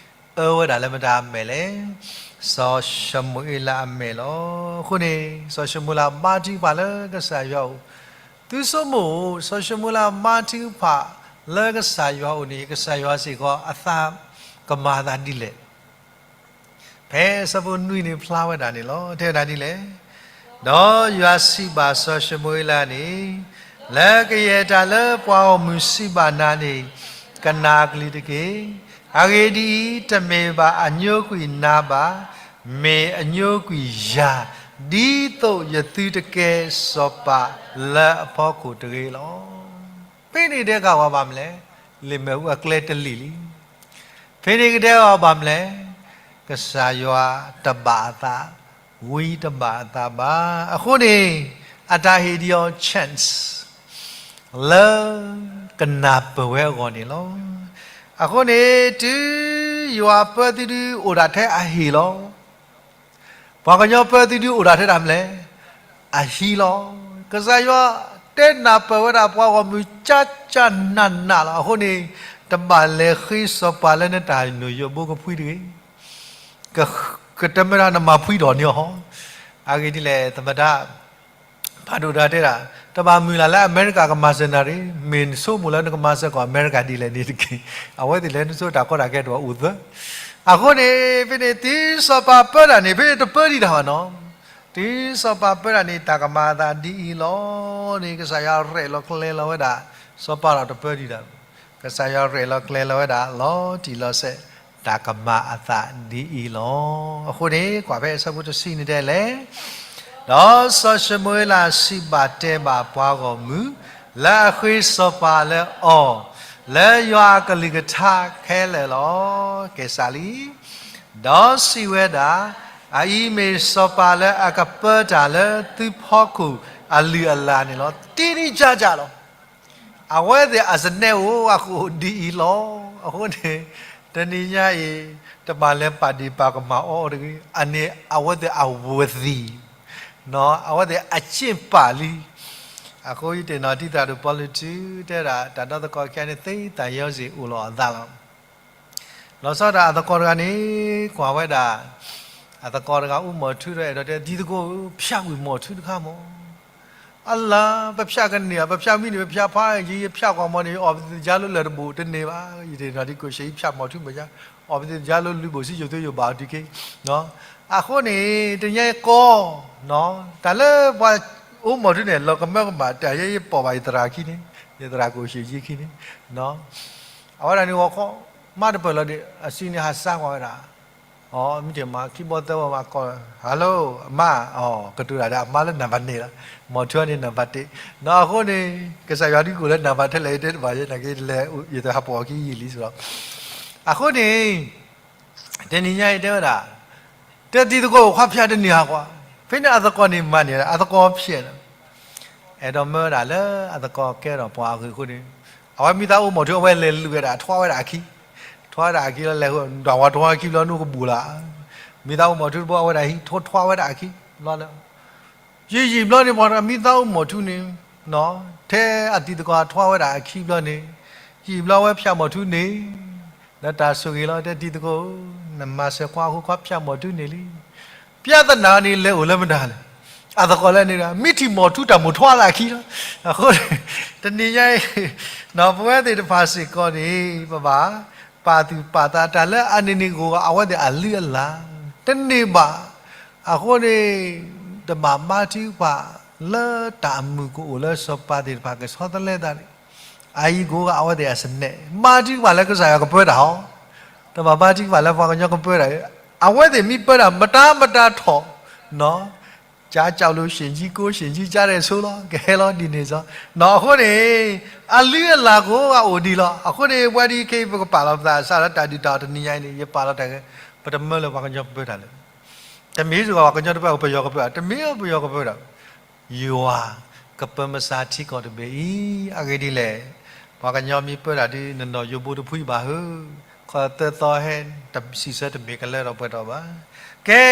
အၢဝဲဒၣ်လၢမတၤအမဲာ်လဲၣ်, စီၤၡမူၤအ့လးအမဲာ်လီၤ. အဃိန့ၣ် စီၤၡမူၤအ့လးဘါထုကဖၣ်လၢကစၢ်ယွၤအအိၣ်, သုဆိကမိၣ် စီၤၡမူၤအ့လးဘါထုကဖၣ်လၢကစၢ်ယွၤအအိၣ်န့ၣ် ကစၢ်ယွၤစ့ၢ်ကီးအသးကမၤအသးဒ်လဲၣ် ဖဲအဆၢဖိနွံန့ၣ်ဖျါဝဲဒၣ်န့ၣ်လီၤ. တဲဝဲဒၣ်ဒ်လဲၣ်, ဒီးယွၤစံးဘၣ်စီၤၡမူၤအ့လးန့ၣ်, လၢကယဲၢ်တၢ်လၢပှၤဂီၢ်မုၢ်စံးဘၣ်နၤန့ၣ် ကနၣ်အကလုၢ်တက့ၢ်. အဂ့ၢ်ဒ်အံၤ, တမ့ၢ်ဘၣ်အညိကွံာ်နၤဘၣ်, မ့ၢ်အညိကွံာ်ယၤ, ဒ်သိးယသုတကဲစီၤပၤလၢအဖီခိၣ်တဂ့ၤလီၤ. ဖဲန့ၣ်ဒဲးကဝဲဘၣ်မနုၤလဲၣ်, လ့ၣ်မ့ၣ်အူအကျဲတလံာ်လံ. ဖဲန့ၣ်ကဒဲကဝဲဘၣ်မနုၤလဲၣ်, ကစၢ်ယွၤတဘၣ်အသး, ဝံတဘၣ်အသးဘၣ်. အဃိန့ၣ် အတၢ်ဟ့ၣ်ဒံးအီၤ chance လၢကနၢ်ပၢၢ်ဝဲအဂီၢ်န့ၣ်လီၤ. အဃိန့ၣ် တုၤယွၤပၢသုဒုးအိၣ်ဒၣ်ထဲအဟ့ၣ်လီၤ. ပှၤကညီပၢသုဒုးအိၣ်ဒၣ်ထဲတၢ်မနုၤလဲၣ်, အဟံးလီၤ. ကစၢ်ယွၤတဲနၢ်ပၢၢ်ဝဲဒၣ်ပှၤဂီၢ်မုၢ်ကၠၢ်ကၠၢ်နးနးလီၤ. အဃိန့ၣ် တဘၣ်လဲၤဃ့စီၤပၤလၢနတၢ်နိၣ်ယိးဘိကဖှံတဂ့ၤ. ကတမ့ၢ်ဒၣ်နမၤဖှံဒီးန့ၢ်အီၤ, အဂ့ၢ်ဒ်လဲၣ် သမ္မတ ဖးဒိၣ်တၢ်တဲဒၣ်, တဘၣ်မုၢ်လၢ်လၢအမဲရကၤကမၤစၢၤနၤတဂ့ၤ, မ့ၢ်နဆိကမိၣ်လၢနကမၤစၢၤကီၢ်အမဲရကၤဒ်လဲၣ်န့ၣ်တက့ၢ်. အဝဲသ့ၣ်လဲၤနဆိတၢ်ကီတၢ်ခဲတအိၣ်သၢ. အဃိန့ၣ် ဖဲန့ၣ် တုၤစီၤပၤပၢတၢ်န့ၣ် ဖဲန့ၣ်တပၢဒံးတၢ်ဘၣ်နီၤ. တုၤစီၤပၤပၢတၢ်န့ၣ် တၢ်ကမၤအသးဒ်အံၤလီၤန့ၣ် ကစၢ်ယွၤရဲၣ်လီၤကျဲၤလီၤဝဲဒၣ် စီၤပၤဒီးတပၢဒံးတၢ်. ကစၢ်ယွၤရဲၣ်လီၤကျဲၤလီၤဝဲဒၣ် လီၤတံၢ်လီၤဆဲး တၢ်ကမၤအသးဒ်အံၤလီၤ. အဃိန့ၣ် ကွၢ်ဖဲအဆၢဖိတဆံန့ၣ်တဲလဲၣ်, ဒီးစီၤၡမူၤအ့လးစံးဘၣ်တဲဘၣ်ပှၤဂီၢ်မုၢ် လၢအဃ့စီၤပၤလၢအီၤ, လၢယွၤအကလုၢ်ကထါခဲလၢာ်လီၤ. ကဲစးလံ. ဒီးစံးဝဲဒၣ်, အအံၤမ့ၢ်စီၤပၤလၢအကပၢတၢ်လၢသုဖီခိၣ်အလုၢ်အလၢ်န့ၣ်လီၤ. တိတိကျကျလီၤ. အဝဲသ့ၣ်အစနဲအိၣ်အဃိဒ်အံၤလီၤ. အဃိန့ၣ် တနံၤညါအံၤ တဘၣ်လဲၤပာ်ဒ့ၣ်ပာ်ကမၣ်အီၤအီၤတဂ့ၤ. အန့ၣ်အဝဲသ့ၣ်အဝီသံၣ်, အဝဲသ့ၣ်အက့ၣ်ပာ်လံ. အဃိယတနီၤတံၢ်သရၣ်ဒိၣ်ပီလူးထုတဲဒၣ် တၢ်ဒီသကိးခံဂၤန့ၣ် သ့သးယီစ့ၣ်အိၣ်လီၤအသးလီၤ. လီၤဆီဒၣ်တၢ်အသကိးတဂၤန့ၣ် ကွၢ်ဝဲဒၣ် အသကိးတဂၤအိၣ်မီၤထူဒီး အဲၣ်ဒိးတဲ တံၤသကိးဧၢ ဖၠးကွံာ်မီၤထူတခါမီၤ. အလၤ ပဖၠးကန့ၢ်ဧါ, ပဖၠးမံန့ၣ် ပဖၠးဖးယံၤ ယဖၠးကွၢ်မီၤန့ၣ် အီၣ်ပသ့ၣ်တကါလၢလၢၢ်တဘိၣ်တန့ၢ်ဘၣ်. ယတနီၤတံၢ်ကိၣ်ရှဲး ယဖၠးမီၤထူမ့ၢ်ယါ, အီၣ်ပသ့ၣ်တကါလၢလုၢ်ဘိၣ်စံယိၣ်သွ့ယိၣ်ဘၣ်အီၤတံၢ်က့. အဃိန့ၣ် တနံၤညါအံၤကီ တၢ်လၢပှၤအိၣ်မီၤထူန့ၣ် လီၤကမၢကမၣ် တၢ်ယဲယပိာ်ဘၣ်ယသရၣ်ခံန့ၣ်, ယသရၣ်ကိၣ်ရှဲးယခံန့ၣ်, အဝဲဒၣ်န့ၣ်ဂီၤခီ မါတပၢၢ်လီၤဒီး အစုန့ၣ်ဟးစါကွၢ်ဝဲဒၣ်, အမ့ၢ်တမၤခံဘီသၢဘီမၤကီၢ်, hello အမါ, ကတိၤတၢ်ဒီးအမါလၢနံပါတ်န့ၣ်လီၤ, မီၤထူန့ၣ် နံပါတ်တ့ၢ်, အဃိန့ၣ် ကစၢ်ယွၤဒုးကိၣ်လၢ နံပါတ်ထဲလဲၣ် ယတဲတဘၣ်ယဲ နာ်က့တလဲၤ ယတဟးပိာ်အီၤခံယံာ်လံစ့ၢ်ကီး, အဃိန့ၣ် တနံၤညါအံၤတဲဝဲဒၣ်, တဲတံၤသကိးခွါဖၠးတန့ၢ်ဟးကွၢ်, ဖဲန့ၣ်အသကိးန့ၣ်မၤန့ၢ် အသကိးဖျဲးလီၤ, အဲၣ်ဒိးမၢဝဲဒၣ်လၢအသကိးကဲထီၣ်ပှၤအဂ့ၢ်အဃိန့ၣ်, အဝဲမ့ၢ်သးအိၣ်မီၤထူ အဝဲလဲၤလုၢ်ဝဲဒၣ် ထွါဝဲဒၣ်အခံ, ထွါဝဲဒၣ်အခံလီၤ လဲၤဃု ဒွးဝဲထွါခံဘျီန့ၣ်ကဘူးလီၤ, မ့ၢ်သးအိၣ်မီၤထူတဘိ အဝဲဒၣ်ဟံး ထိထွါဝဲဒၣ်အခံဘျီလၢ ယံာ်ယံာ်ဘျီန့ၣ် ပှၤတဂၤမ့ၢ်သးအိၣ်မီၤထူန့ၣ်, ထဲအတံၤသကိးထွါဝဲဒၣ်အခံဘျီန့ၣ်, ယံာ်ဘျီဝဲဖၠးမီၤထူန့ၣ်, ဒီးတၢ်ဆိၣ်ဂ့ၤလီၤ တဲတံၤသကိး, နမၤစၢၤခွါအဃိ ခွါဖၠးမီၤထူန့ၣ်လံ, ပျၢ်သနာ်န့ၣ် လဲၤအိၣ်လၢမတၤလဲၣ်, အသကိးလၢန့ၣ်ဒီး မ့ၢ်ထံၣ်မီၤထူတၢ်မိၣ်ထွါသးအခံလီၤ, အဃိန့ၣ် တနံၤညါအံၤ ပဝဲသ့ၣ်တဖၣ်စ့ၢ်ကီးန့ၣ် ပဘၣ် ပာ်သူၣ်ပာ်သးတၢ်လၢအန့ၣ်န့ၣ်ဂ့ၤဂ့ၤ အဝဲသ့ၣ်အလုၢ်အလၢ် တန့ၢ်ဘၣ်, အဃိန့ၣ် တဘၣ်ဘါထုကဖၣ်လၢတၢ်အမုာ်ကအိၣ်လၢစီၤပၤသ့ၣ်တဖၣ်ကဆီတလဲသးန့ၣ်, အအံၤကအိၣ်ဂ့ၤအဝဲသ့ၣ်အစနဲ, ဘါထုကဖၣ်လၢကစၢ်ယွၤကပၢတၢ်ဟီ, တဘၣ်ဘါထုကဖၣ်လၢပှၤကညီကပၢတၢ်, အဝဲသ့ၣ်မ့ၢ်ပၢတၢ်မတၤမတၤထီၣ်, ကၠါကၠီလိၤ ရှ့ၣ်ကၠံကိ ရှ့ၣ်ကၠံကၠါရဲၣ်ဆိလီၤ ကဟဲလီၤဒ်န့ၣ်စီ, အဃိန့ၣ် အလုၢ်အလၢ်ကအိၣ်ဂ့ၤအိၣ်ဒံးလီၤ, အဃိန့ၣ် ပဝဲဒၣ်ခဲအံၤ ပကပာ်လီၤပသးစးလၢတၢ်ဒုးတၢ်အီၣ်တနံၤညါအံၤန့ၣ် ယပာ်လီၤတၢ်ဂ့ၢ်, ပတမၢလၢပှၤကညီပၢတၢ်လၢ တမ့ၢ်စ့ၢ်ကီးပှၤကညီတပၢ ပယီၤကပၢ, တမ့ၢ်ပယီၤကပၢဒီး ယွၤကပၢမုၢ်ဆါထံကီၢ်တဘ့ၣ်အံၤ, အဂ့ၢ်ဒ်လဲၣ်, ပှၤကညီမ့ၢ်ပၢတၢ်ဒုး နနီၢ်ယိဘိတဖုဘၣ်ဧၢ, ခီသၢသီဟဲ တစံးဆၢတမ့ၢ်ကလၢထီၣ်ပှဲၤထီၣ်ဘၣ်. ကဲ,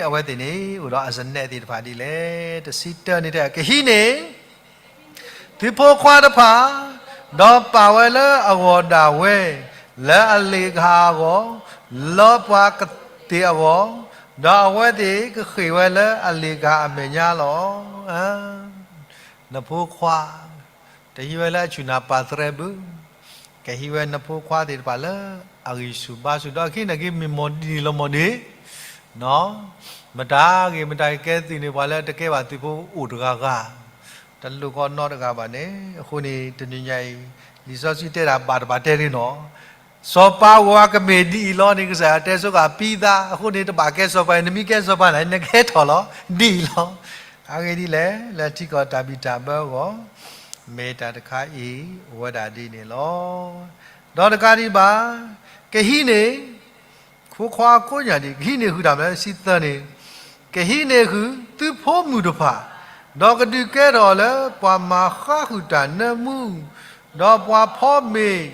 အဝဲသ့ၣ်န့ၣ် အိၣ်ဒီးအစနဲသ့ၣ်တဖၣ်ဒ်လဲၣ်, တဆံတၢန့ၣ်တဲ ကဟံးန့ၢ် သုဖိခွါတဖၣ်, ဒီးပာ်ဝဲလၢအဂီၢ်ဒၣ်ဝဲ, လၢအလ့ၣ်ကဟၣ်အဂီၢ်, လၢပှၤကသ့ၣ်အဂီၢ်, ဒီးအဝဲသ့ၣ်ကဃ့ၢ်ဝဲလၢအလ့ၣ်ကဟၣ်အမဲာ်ညါလီၤ. နဖိခွါ, တဟံးဝဲလၢအဆူၣ်နၢ်ပၢ်သရဲဘု, ကဟံးဝဲနဖိခွါသ့ၣ်တဖၣ်လၢအဂံၢ်ဆူၣ်ဘါဆူၣ်, ဒီးအခံန့ၣ်က့မ့ၢ်မီၢ်ဒ်န့ၣ်လီၤမီၢ်န့ၣ် မတၤဂ့ၤမတၤကဲသုးန့ၣ်ပှၤလၢတကဲဘၣ်သုးဖိအိၣ်တဂၤဂၤ, တလိၣ်ကီနီတဂၤဘၣ်န့ၣ်, အဃိန့ၣ် တနံၤညါအံၤ လံာ်စီဆှံတဲဒၣ်ဘၣ်တဘၣ်တဲရ့နီၤ, စီၤပၤဂီၤကမ့ၢ်ဒ်အံၤလီၤန့ၣ် ကစၢ်ယွၤတဲဆိကမိၣ်ပံသး, အဃိန့ၣ် တဘၣ်ကဲစီၤပၤ, နမ့ၢ်ကဲစီၤပၤန့ၣ် နကဟဲထီၣ်လီၤ ဒ်အံၤလီၤ. အဂ့ၢ်ဒ်လဲၣ်, လၢထံကီၢ်တၢ်ဘံၣ်တၢ်ဘၢအဂီၢ်, မ့ၢ်တၢ်တခါအံၤအိၣ်ဝဲဒၣ်ဒ်န့ၣ်လီၤ. ဒီးတကးဒံးဘၣ်, ကဟံးန့ၢ် ဖိခွါကိးညၣ်ဒံး ကဟံးန့ၢ်ဃုာ်တၢ်မနုၤလဲၣ် ဆံသၢန့ၣ်, ကဟံးန့ၢ်ဃုာ်သုဖိမုၣ်တဖၣ်, ဒီးကဒုးကဲထီၣ်လၢပှၤမၤဃါဃုာ်တၢ်နၢမူ, ဒီးပှၤဖီမ့ၤ,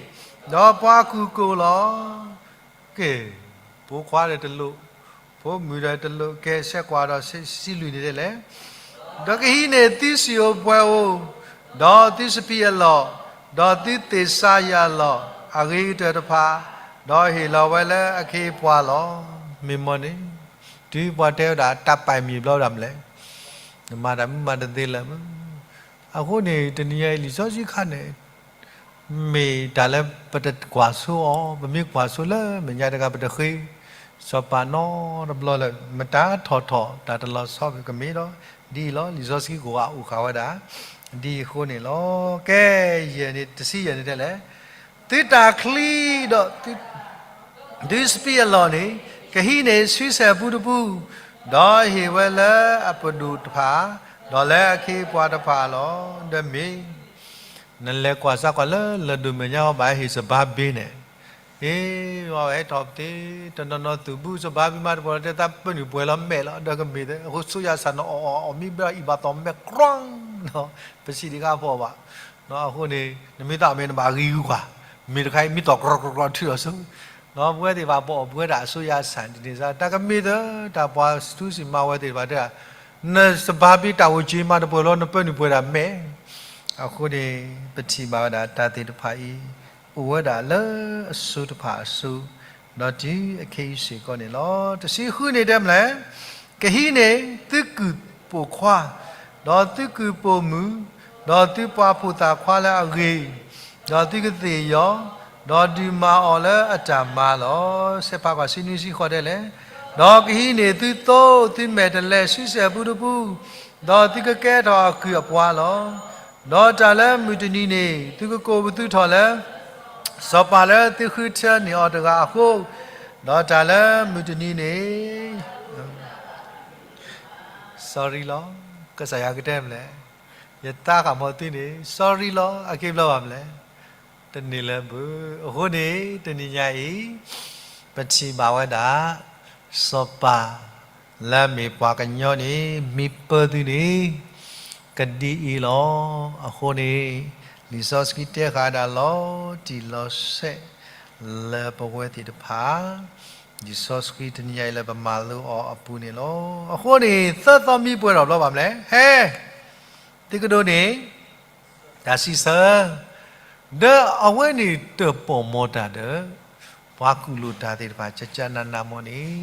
ဒီးပှၤကူၣ်ကိၣ်လီၤ. ကဲ, ဖိခွါဒီးတလိၣ်, ဖိမုၣ်ဒီးတလိၣ်, ကဲဆဲးကွၢ်ဒီးဆံလွံၢ်န့ၣ်ဒ်လဲၣ် ဒီးကဟံးန့ၢ်သုစံၣ်ဧိၤပှဲၤဧိၤ, ဒီးသုစပံးအလီၢ်, ဒီးသုသ့ၣ်စးယၢ်လီၢ်အဂ့ၤကတၢၢ်တဖၣ်, ဒီးဟ့ၣ်လီၤဝဲလၢအခ့အပှၤလီၤ. မ့ၢ်မီၢ်န့ၣ်, တုၤပှၤတဲဝဲဒၣ်တၢ်ပာ်မံၤဘျီဒၣ်မနုၤလဲၣ်, နမၤတၢ်မုာ်မၤတသ့လၢၤ. အဃိန့ၣ် တနံၤညါအံၤ လံာ်စီဆှံခါန့ၣ် မ့ၢ်တၢ်လၢပတကွၢ်ဆိအီၤ, ပမ့ၢ်ကွၢ်ဆိလၢမဲာ်ညါတဂၤ ပတဃ့ စီၤပၤနီတဘျီလၢ မတၤထီၣ်ထီၣ် တၢ်တလီၤဆီ ကမ့ၢ်ဒီး ဒ်အံၤလီၤ. လံာ်စီဆှံကိးဂၤအိၣ်ဃာ်ဝဲဒၣ် ဒ်အဃိန့ၣ်လီၤ. ကဲ ယဲၢ်န့ၣ် တဆံယဲၢ်န့ၣ်တဲလဲၣ်, သုတၢ်ချံဒီး သုစပံးအလီၢ်န့ၣ် ကဟံးန့ၢ်ဆံဆဲၣ်ပူတပူ, ဒီးဟ့ၣ်ဝဲလၢအပဒိၣ်တဖၣ်, ဒီးလၢအခ့အပှၤတဖၣ်လီၤ. ဒီးမ့ၢ် နလဲၤကွၢ်စၢ်ကွၢ်လၢလၢၢ်ဒိၣ်မဲာ်ညါအီၤ ဘၣ်ဟ့ၣ်စဘါဘ့န့ၣ်, အ့ အဝဲဟဲထီၣ်ပသ့, တနီၤနီၤသုးဘူးစဘါဘ့မးတပှဲၤလီၤ တဲသးပၢနုာ်ပှဲၤလီၤမဲာ်လီၤ ဒီးကမ့ၢ်သ့ အဃိစိယါစၢ်န့ၣ်အီၣ်အီၣ်အီၣ်မံဘၣ်အံၤဘၣ်သီမဲာ်ကြီ, ပစံးတခါဖီၣ်ဘၣ်. အဃိန့ၣ် နမ့ၢ်သးအီၣ်မ့ၢ်နဘၣ်ဂံၤဂုၤကွၢ်, မ့ၢ်တခါအံၤမ့ၢ်သီၣ်ကြီကြီထုးလီၤစိ ပဝဲသ့ၣ်တဖၣ်ပအီၣ်ပဝဲဒၣ်အစိယါစၢ်န့ၣ် တန့ၢ်စ့ၢ် တၢ်ကမ့ၢ်သ့ တၢ်ပှၤစူစံးမၤဝဲသ့ၣ်တဖၣ်တဲဒၣ်, နစဘါဘ့တၢ်အိၣ်က့ၤမးတပှဲၤလီၤ နပၢနုာ်ပှဲၤဒၣ်မဲာ်. အဃိန့ၣ် ပထံၣ်ဘၣ်ဝဲဒၣ်တၢ်သ့ၣ်တဖၣ်အံၤ အိၣ်ဝဲဒၣ်လၢအစိတဖၣ်အစိ, ဒီးတုၤအခဲအံၤစ့ၢ်ကီးန့ၣ်လီၤ. တဆံဃုန့ၣ်တဲမနုၤလဲၣ်, ကဟံးန့ၢ်သုကုၢ်ပိာ်ခွါ, ဒီးသုကုၢ်ပိာ်မုၣ်, ဒီးသုပှၤဖိသၣ်ခွါလၢအဂ့ၤ, ဒီးသုကသ့ၣ်ယီၤ, ဒီးဒုးမၤအီၤလၢအတၢ်မၤလီၤ. ဆဲးဖးကွၢ်ဆံနွံဆံဃိးတဲလဲၣ်, ဒီးကဟံးန့ၢ်သုသိသုမဲာ်တဲးလဲးဆံဆဲၣ်ပူတပူ, ဒီးသုကကဲထီၣ်အကုၢ်အပှၤလီၤ. ဒီးတၢ်လၢမုၢ်တနံၤန့ၣ် သုကကိးပသူထီၣ်လၢ စီၤပၤလၢသုဃုထၢန့ၢ်အီၤတဂၤအဃိ, ဒီးတၢ်လၢမုၢ်တနံၤန့ၣ် sorry လီၤ, ကစၢ်ယွၤကတဲမနုၤလဲၣ်, ယသးဃၣ်မီၤသုန့ၣ် sorry လီၤ, အက့ၤဘျီဘၣ်မနုၤလဲၣ်, တန့ၢ်လၢၤဘၣ်. အဃိန့ၣ် တနံၤညါအံၤ ပထံၣ်ဘၣ်ဝဲဒၣ် စီၤပၤလၢအမ့ၢ်ပှၤကညီန့ၣ် မ့ၢ်ပၢသုန့ၣ် ကဒ်အံၤလီၤ. အဃိန့ၣ် လံာ်စီဆှံတဲဃာ်ဒၣ်လီၤတံၢ်လီၤဆဲး လၢပဝဲသ့ၣ်တဖၣ် လံာ်စီဆှံတနံၤညါအံၤလၢပမၤလိအီၤအပူၤန့ၣ်လီၤ. အဃိန့ၣ် သၢသီမံပှဲၤထီၣ်ဘျီဘၣ်မနုၤလဲၣ်, ဟဲ သုကဒိးန့ၢ် တၢ်စံးဆၢ, ဒီးအဝဲန့ၣ်တၢၣ်ပီၣ်မီၤတၢ်ဒီး ပှၤကူၣ်လိာ်တၢ်သ့ၣ်တဖၣ် ကကနးနးမီၢ်န့ၣ်,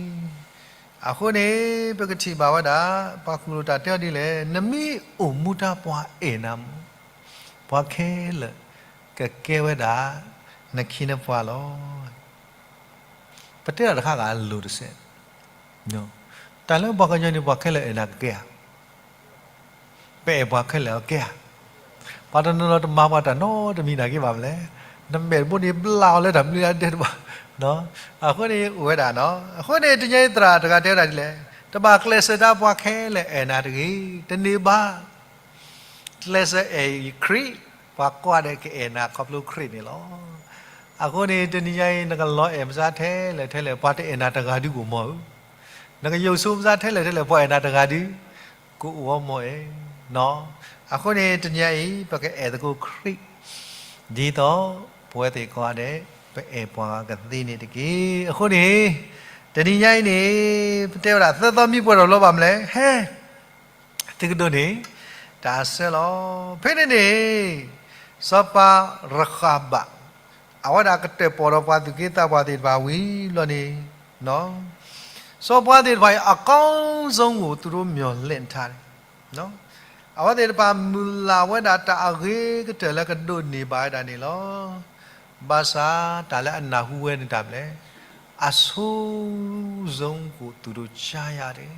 အဃိန့ၣ် ပကထံၣ်ဘၣ်ဝဲဒၣ် ပှၤကူၣ်လိာ်တၢ်တဲအီၤဒ်လဲၣ်, နမ့ၢ်အိၣ်မူတၢ်ပှၤအဲၣ်နၤမီၢ်, ပှၤခဲလၢာ်ကကဲဝဲဒၣ် နခ့နပှၤလီၤ. ပတဲတၢ်တခါဂၤအလိၤတစဲး, တၢ်လၢပှၤကညီန့ၣ် ပှၤခဲလၢာ်အဲၣ်နၤကကဲဧါ, ပအဲၣ်ပှၤခဲလၢာ်အကဲဧါ, ပှၤတနီၤနီၤတမၤပှၤတၢ်နီတမံၤနာ်က့ဘၣ်မနုၤလဲၣ်, နမဲာ်တဘိန့ၣ်ဘျးအီၤလၢတၢ်မနုၤအဒဲတဘၣ်, အဃိန့ၣ်အိၣ်ဝဲဒၣ်နီၤ, အဃိန့ၣ် တနံၤအံၤသရၣ်တဂၤတဲဝဲဒၣ်ဒ်လဲၣ်, တဘၣ်ကျဲးစၢးတၢ်ပှၤခဲလၢာ်အဲၣ်နၤတဂ့ၤ, တန့ၢ်ဘၣ် ကျဲးစၢးအဲၣ်ခရံာ်, ပှၤကိးဂၤဒဲးကအဲၣ်နၤခီဖျိခရံာ်န့ၣ်လီၤ. အဃိန့ၣ် တနံၤညါအံၤ နကလီၤအဲၣ်မစါထဲလဲၣ်ထဲလဲၣ် ပှၤတအဲၣ်နၤတဂၤဒုကအိၣ်မီၢ်ဧၢ, နကယိာ်ဆိမစါထဲလဲၣ်ထဲလဲၣ် ပှၤအဲၣ်နၤတဂၤဒု ကအိၣ်အီၤမီၢ်ဧၢ, အဃိန့ၣ် တနံၤညါအံၤ ပကအဲၣ်သကိးခရံာ် ဒ်သိးပဝဲသ့ၣ်ကိးဂၤဒဲး ပအဲၣ်ပှၤဂၤကသ့န့ၣ်တက့ၢ်. အဃိန့ၣ် တနံၤညါအံၤန့ၣ် ပတဲဝဲဒၣ်သၢသီမံပှဲၤထီၣ်ဘျီဘၣ်မနုၤလဲၣ်, ဟဲ သုကဒိးန့ၢ် တၢ်ဆၢလီၤ. ဖဲန့ၣ်န့ၣ် စီၤပၤရဃဘၣ် အဝဲဒၣ်ကတၢၣ်ပီၣ်ဒီးပှၤသူၣ်က့သးပှၢ်သ့ၣ်တဖၣ်ဝံၤဘျီန့ၣ်, စီၤပၤသ့ၣ်တဖၣ်အံၤ အကောင်းဆုံးကို သူတို့မျှော်လင့်ထားန့ၣ်, အဝဲသ့ၣ်တဖၣ်မုၢ်လၢ်ဝဲဒၣ်တၢ်အဂ့ၤကတၢၢ်လၢကဒိးန့ၢ်ဘၣ်ဝဲဒၣ်န့ၣ်လီၤ. ဘၣ်ဆၣ်တၢ်လၢအနၢ်ဟူဝဲန့ၣ်တၢ်မနုၤလဲၣ်, အဆိုးဆုံးကို သူတို့ကြားရတယ်,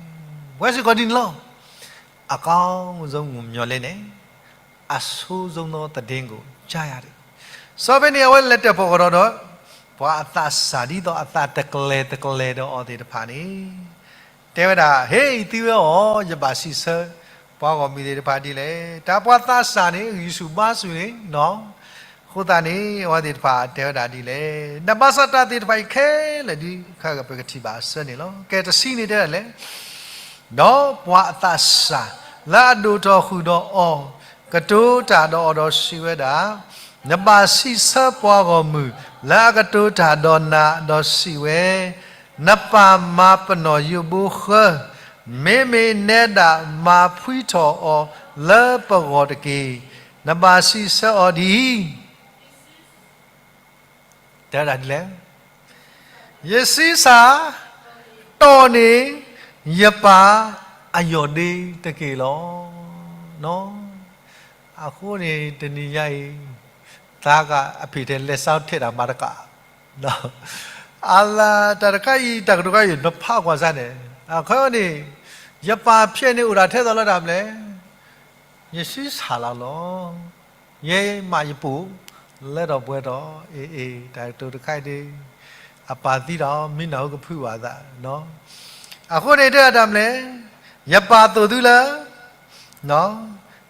ဝဲစ့ၢ်ကီးဒ်န့ၣ်လီၤ. အကောင်းဆုံးကိုမျှော်လင့်တယ်, အဆိုးဆုံးသောသတင်းကိုကြားရတယ်. စီၤပၤန့ၣ် အဝဲလဲၤတၢၣ်ပီၣ်ကဒီးဒီး ပှၤအသးစၢ်ဒ်သိးအသးတကျဲၤတကျဲၤဒီးအီၤသ့ၣ်တဖၣ်န့ၣ် တဲဝဲဒၣ်, ဟ့ၣ်အံၤသံဝဲအီၤ, ယဘၣ်စံးဆၢ ပှၤဂီၢ်မုၢ်သ့ၣ်တဖၣ်ဒ်လဲၣ်. တၢ်ပှၤသးစၢ်န့ၣ် ဂံၢ်ဆူၣ်ဘါဆူၣ်န့ၣ်နီၤ, အဃိသတးန့ၣ် အဝဲသ့ၣ်တဖၣ်တဲဝဲဒၣ်ဒ်လဲၣ်. နဘၣ်ဆၣ်တၢ်သ့ၣ်တဖၣ်အံၤခဲလၢာ်ဒုး ခဲကပကထံၣ်ဘၣ်အဆၢန့ၣ်လီၤ. ကဲတဆံန့ၣ်တဲဒ်လဲၣ် ဒီးပှၤအသးစၢ်လၢအဒိၣ်ထီၣ်ဃုာ်ဒီးအီၤ ကတိၤတၢ်ဒီးအီၤဒီးစံးဝဲဒၣ်, နဘၣ်စံးဆၢပှၤဂီၢ်မုၢ်လၢအကတိၤတၢ်ဒီးနၤဒီးစံးဝဲ, နပၢ်မၤပနီၣ်ယိာ်ဘိဃၢ, မ့မ့ၢ်နဲဒၣ်မၤဖှံထီၣ်အီၤလၢပဂီၢ်တက့ၢ်. နဘၣ်စံးဆၢအီၤဒ်အံၤ, တဲဝဲဒၣ်ဒ်လဲၣ်, ယဆံးစၢ်တီၢ်န့ၢ်ယပၢ် အယီၢ်ဒ့တက့ၢ်လီၤ. အဃိန့ၣ်တနံၤညါအံၤ, သးကအဖံးထဲလဲၤစးထဲးတၢ်မၤတကး, အလၤတၢ်တခါအံၤ တၢ်ကတိၤခါအံၤ နဖးကွၢ်စၢ်န့ၣ်, အခီန့ၣ်, ယပာ်ဖျဲးန့ၣ်အိၣ်ဒၣ်ထဲသိးလၢတၢ်မနုၤလဲၣ်, ယဆံဆၣ်လီၤလီၤ. ယဲမးယပူၤ, လၢထီၣ်ပှဲၤထီၣ်, အ့ၣ်အ့ၣ် တၢ်ကတိၤတခါအံၤဒ်, အပာ်သံဒီး မံနၢ်ဟူကဖုဘၣ်သး, အဃိန့ၣ်တဲဒၣ်တၢ်မနုၤလဲၣ်, ယပာ်သိၣ်သုလၢ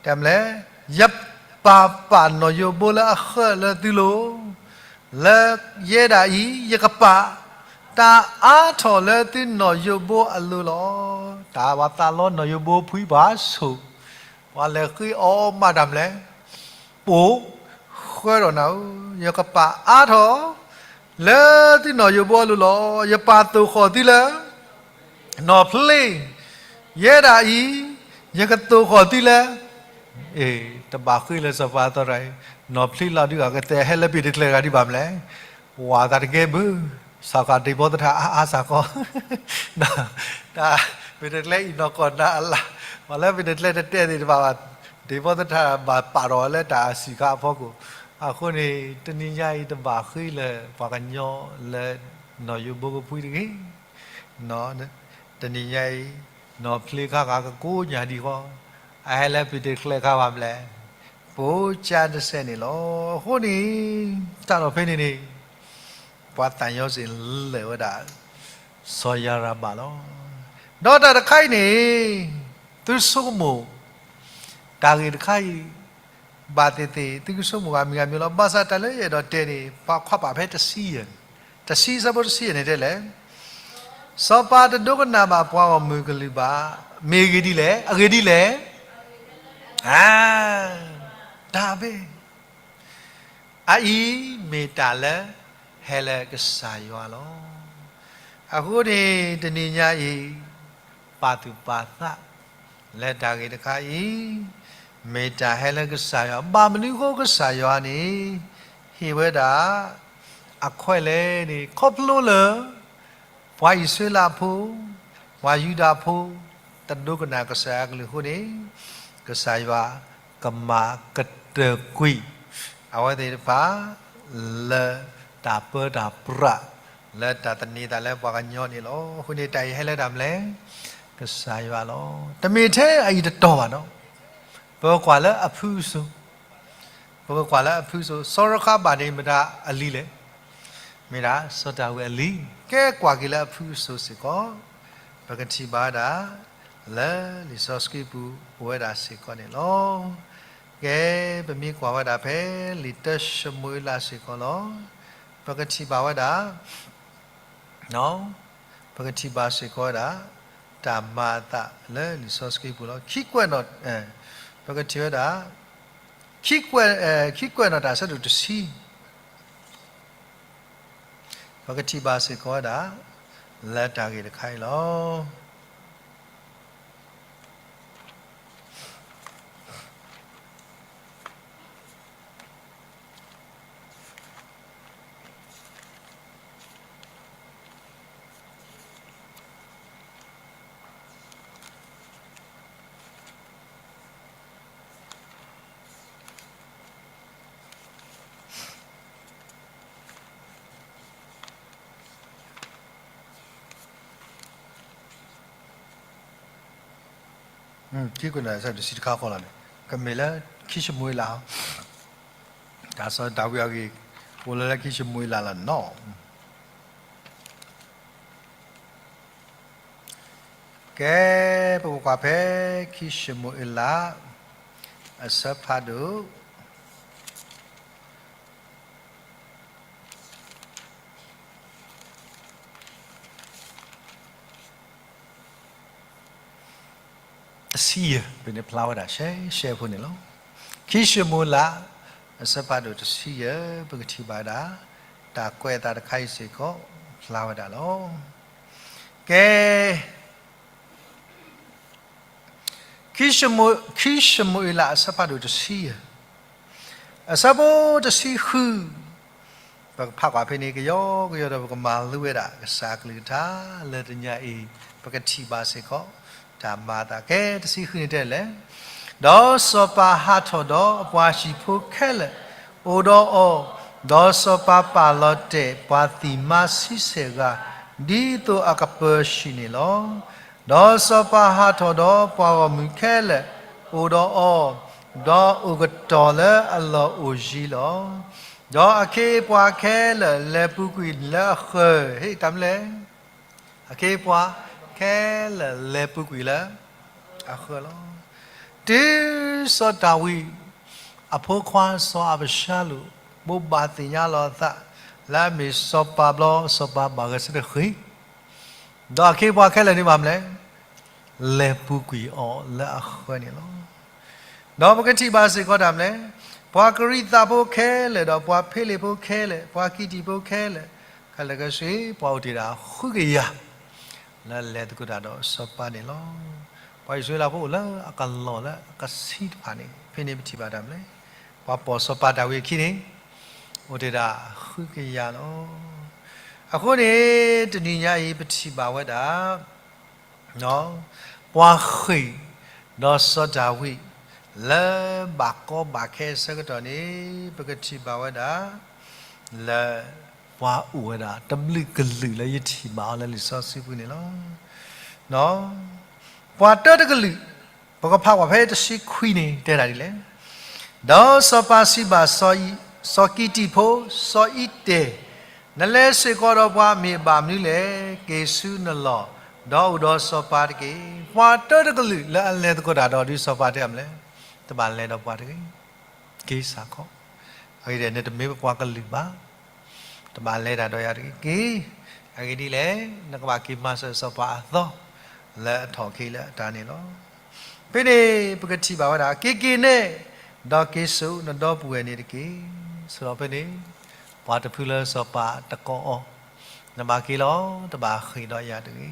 တၢ်မနုၤလဲၣ်, ယပာ်ပာ်နီၣ်ယိးဘိလၢအဃၢလၢသုလိၤ, လၢယဲဒၣ်အံၤ ယကပာ် တၢ်အါထီၣ်လၢသုနီၣ်ယိးဘိအလိၤလီၤ. တၢ်ဘၣ်သးလီနီၣ်ယိးဘိဖှံဘၣ်ဆိၣ်, ပှၤလဲၤဃ့အီၤမးတၢ်မနုၤလဲၣ်, ပိာ်ဃၢထီၣ်နၤဧၢ, ယကပာ်အါထီၣ် လၢသုနီၣ်ယိးဘိအလိၤလီၤ. ယပာ်သိၣ်ဃီၣ်သုလၢ နီၣ်ဖျ့, ယဲဒၣ်အံၤ ယကသိၣ်ဃီၣ်သုလၢ, အ့ၣ် တဘၣ်ဃ့လၢစီၤပၤအသီတဂၤအံၤ, နီၣ်ဖျ့လီၤဒုးဂၤကသဲးဟဲလၢပ့ၤတကျဲတဂၤဒံးဘၣ်မနုၤလဲၣ်, ဝၤသးတကဲဘၣ်, စးဃာ်ဒံးဘီသထၣ်အါအါစ့ၢ်ကီး, တၢ်ပ့ၤတကျဲအံၤနီၢ်ကီၢ်နၤအလၢ်, ပှၤလၢပ့ၤတကျဲတတဲသ့ၣ်တဖၣ်ဘၣ်, ဒံးဘီသထၣ်ဘၣ်ပာ်ထီၣ်ဝဲလၢတၢ်စံးခါအဖီခိၣ်, အဃိန့ၣ် တနံၤညါအံၤတဘၣ်ဃ့လၢပှၤကညီလၢ နီၣ်ယိးဘိကဖှံတဂ့ၤ တနံၤညါအံၤ နီၣ်ဖျ့ခါဂၤကကိးညါဒံးဃီ, အဟဲလၢပ့ၤတကျဲခါဘၣ်မနုၤလဲၣ်, ပိာ်ကၢတစဲးန့ၣ်လီၤ. အဃိန့ၣ် တၢ်လီၢ်ဖဲန့ၣ်န့ၣ် ပှၤသးညီစ့ၢ်လဲၤဝဲဒၣ် စီၤယၤရဘၣ်လီၤ. ဒီးတၢ်တခါအံၤန့ၣ် သုဆိကမိၣ် တၢ်ဂ့ၢ်တခါအံၤ ဘၣ်သ့ၣ်သ့ၣ် သုကဆိကမိၣ်ဂ့ၤမံၤဂ့ၤမံၤလီၤ. ဘၣ်ဆၣ်တၢ်လၢယအဲၣ်ဒိးတဲန့ၣ် ပှၤကွၢ်ပာ်ဖဲတဆံယဲၢ်, တဆံအဆၢဖိတဆံယဲၢ်န့ၣ်တဲလဲၣ်, စီၤပၤတဒိကနၣ်ဘၣ်ပှၤဂီၢ်မုၢ်ကလုၢ်ဘၣ်, မ့ၢ်ဂ့ၢ်ဒ်လဲၣ်, အဂ့ၢ်ဒ်လဲၣ်, အ, တၢ်ဘ့ၣ် အအံၤမ့ၢ်တၢ်လၢဟဲလၢကစၢ်ယွၤလီၤ. အဃိန့ၣ် တနံၤညါအံၤ ပာ်သူၣ်ပာ်သး လၢတၢ်ဂ့ၢ်တခါအံၤ မ့ၢ်တၢ်ဟဲလၢကစၢ်ယွၤ, ဘၣ်မနုၤအဃိကစၢ်ယွၤန့ၣ် ဟ့ၣ်ဝဲဒၣ် အခွဲးလဲၣ်န့ၣ် ခီဖျိလၢ ပှၤအံၣ်စရ့လးဖိ, ပှၤယူဒၤဖိ တဒိကနၣ်ကစၢ်ယွၤကလုၢ်အဃိန့ၣ် ကစၢ်ယွၤကမၤကတၢၢ်ကွံာ် အဝဲသ့ၣ်တဖၣ် လၢတၢ်ပၢတၢ်ပြး လၢတၢ်သန့ၤသးလၢပှၤကညီန့ၣ်လီၤ. အဃိန့ၣ် တၢ်အံၤဟဲလၢတၢ်မနုၤလဲၣ်, ကစၢ်ယွၤလီၤ. တမ့ၢ်ထဲအအံၤတတီၤဘၣ်နီၤ, ပကကွၢ်လၢအဖုအစိၤ, ပကကွၢ်လၢအဖုအစိၤ, စီၤရခါဘၣ်န့ၣ် မတၤအလံၤလဲၣ်, မ့ၢ်ဒၣ်စီၤဒၤဝံးအလံၤ, ကဲကွၢ်က့ၤလၢအဖုအစိၤစ့ၢ်ကီး, ပကထံၣ်ဘၣ်ဝဲဒၣ် လၢလံာ်စီဆှံပူၤအိၣ်ဝဲဒၣ်စ့ၢ်ကီးန့ၣ်လီၤ. ကဲ ပမ့ၢ်ကွၢ်ဝဲဒၣ်ဖဲ လံာ်တၢၡမူၤအ့လးစ့ၢ်ကီးလီၤ. ပကထံၣ်ဘၣ်ဝဲဒၣ် ပကထံၣ်ဘၣ်စ့ၢ်ကီးဝဲဒၣ် တၢ်မၤအသးလၢလံာ်စီဆှံပူၤလီၤ. ခံကွဲးနီၣ်, ပကထံၣ်ဝဲဒၣ် ခံကွဲး, ခံကွဲးနီၣ်တၢ်ဆၢဒိၣ်တဆံ, ပကထံၣ်ဘၣ်စ့ၢ်ကီးဝဲဒၣ် လၢတၢ်ဂ့ၢ်တခါအံၤလီၤ. ခံကွဲးနီၣ်တၢ်ဆၢဒိၣ်တဆံတခါဃီလီၤန့ၣ်, ကမ့ၢ်လၢခံၡမူၤအ့လး, တၢ်စီၤဒၤဝံးအဂ့ၢ် အိၣ်လၢလၢခံၡမူၤအ့လးလီၤနီၤ. ကဲ ပကကွၢ်ဖဲ ခံၡမူၤအ့လး အဆၢဖးဒိၣ် တဆံယဲၢ် ပန့ၣ်ဖျါဝဲဒၣ်ရှဲရှဲဖိန့ၣ်လီၤ. ခံၡမူၤအ့လး အဆၢဖးဒိၣ်တဆံယဲၢ် ပကထံၣ်ဘၣ်ဝဲဒၣ် တၢ်ကွဲးအသးတခါအံၤစ့ၢ်ကီး ဖျါဝဲဒၣ်လီၤ. ကဲ ခံၡမူၤ, ခံၡမူၤအ့လး အဆၢဖးဒိၣ်တဆံယဲၢ်, အဆၢဖိတဆံဃု, ပကဖးကွၢ်ဖဲန့ၣ် ကယီကယီဒီး ပကမၤလိဝဲဒၣ် ကစၢ်အကလုၢ်ကထါလၢတနံၤအံၤ, ပကထံၣ်ဘၣ်စ့ၢ်ကီး တၢ်မၤအသး ကဲ တဆံဃုန့ၣ်တဲလဲၣ်, ဒီးစီၤပၤဟးထီၣ်ဒီးအပှၤဟံၣ်ဖိခဲလၢာ်အိၣ်ဒီးအီၤ, ဒီးစီၤပၤပာ်လီၤတဲာ်ပှၤသံၣ်မါဆံဆဲၣ်ဂၤ, ဒ်သိးအကပၢၤဆံးန့ၣ်လီၤ. ဒီးစီၤပၤဟးထီၣ်ဒီးပှၤဂီၢ်မုၢ်ခဲလၢာ်အိၣ်ဒီးအီၤ, ဒီးအိၣ်ကတီၤလၢအလီၢ်အိၣ်ယံၤလီၤ. ဒီးအခ့အပှၤခဲလၢာ်လဲၤပူၤကွံာ်လၢအဃၢၤ, ဟ့ၣ်တၢ်မနုၤလဲၣ် အခ့အပှၤခဲလၢာ်လဲၤပူၤကွံာ်လၢအဃၢၤလီၤ. တုၤစီၤဒၤဝံးအဖိခွါစီၤအၤဘၡါလိၣ် ဘိးဘၣ်သ့ၣ်ညါလီၤအသး လၢအမ့ၢ်စီၤပၤဘျီ စီၤပၤဘၣ်ဂဲၤဆၢထၢၣ်ဃ့ၢ်, ဒီးအခ့အပှၤခဲလၢာ်န့ၣ်ဘၣ်မနုၤလဲၣ်, လဲၤပူၤကွံာ်အီၤလၢအဃၢၤန့ၣ်လီၤ. ဒီးပကထံၣ်ဘၣ်စ့ၢ်ကီးတၢ်မနုၤလဲၣ်, ပှၤကရံၣ်သးဖိခဲလၢာ် ဒီးပှၤဖ့လ့ၣ်ဖိခဲလၢာ် ပှၤကံးတံာ်ဖိခဲလၢာ် ခဲလၢာ်ခဲဆ့ ပှၤအိၣ်တ့ၢ်ဒၣ်ဃုကယၤ လၢလဲၤသကိးတၢ်ဒီးစီၤပၤန့ၣ်လီၤ. ပှၤအံၣ်စရ့လးဖိအိၣ်လၢအကလီၢ်လၢအကဆံးတဖၣ်န့ၣ် ဖဲန့ၣ်ပထံၣ်ဘၣ်တၢ်မနုၤလဲၣ်, ပှၤပိာ်စီၤပၤဒၤဝံးအခံန့ၣ် အိၣ်တ့ၢ်ဒၣ်ဃုကယၤလီၤ. အဃိန့ၣ် တနံၤညါအံၤပထံၣ်ဘၣ်ဝဲဒၣ် ပှၤဃ့ၢ်ဒီးစီၤဒၤဝံး လၢဘၣ်ကီဘၣ်ခဲအဆၢကတီၢ်န့ၣ် ပကထံၣ်ဘၣ်ဝဲဒၣ် လၢပှၤအိၣ်ဝဲဒၣ်တဘျုးကလုာ်လၢယထံၣ်ဘၣ်အီၤလၢလံာ်စီဆှံပူၤန့ၣ်လီၤ. ပှၤတၢတကလုာ်, ပကဖးကွၢ်ဖဲတဆံခွံန့ၣ်တဲဒၣ်ဒ်လဲၣ်, ဒီးစီၤပၤစံးဘၣ်စီၤကံးတံာ်ဖိ စီၤအံၤတဲာ်, နလဲၤစ့ၢ်ကီးဒီးပှၤမ့ၢ်ဘၣ်မနုၤလဲၣ်, က့ၤဆူနလီၢ် ဒီးအိၣ်ဒီးစီၤပၤတက့ၢ်. ပှၤတၢတကလုာ်လၢအလဲၤသကိးတၢ်ဒီးဒုးစီၤပၤတဲအီၤမနုၤလဲၣ်, တဘၣ်လဲၤဒီးပှၤတဂ့ၤ, က့ၤစ့ၢ်ကီး, အဂ့ၢ်ဒ်လဲၣ် နတမ့ၢ်ပပှၤကလုာ်ဘၣ် တဘၣ်လဲၤတၢ်ဒီးယၤတဂ့ၤ, က့ၤ, အဂ့ၢ်ဒ်လဲၣ် နကဘၣ်က့ၤမၤစၢၤစီၤပၤအသီ လၢအထီၣ်က့ၤလၢအတၢ်န့ၣ်လီၤ. ဖဲန့ၣ်ပကထံၣ်ဘၣ်ဝဲဒၣ် က့ၤက့ၤန့ၣ်, ဒီးက့ၤစိာ်နဒီပုၢ်ဝဲၢ်န့ၣ်တက့ၢ်. ဆိးဒီးဖဲန့ၣ် ပှၤတဖုလၢစီၤပၤတကိးအီၤ, နဘၣ်က့ၤလီၤ, တဘၣ်ဃ့ၢ်ဒီးယၤတဂ့ၤ.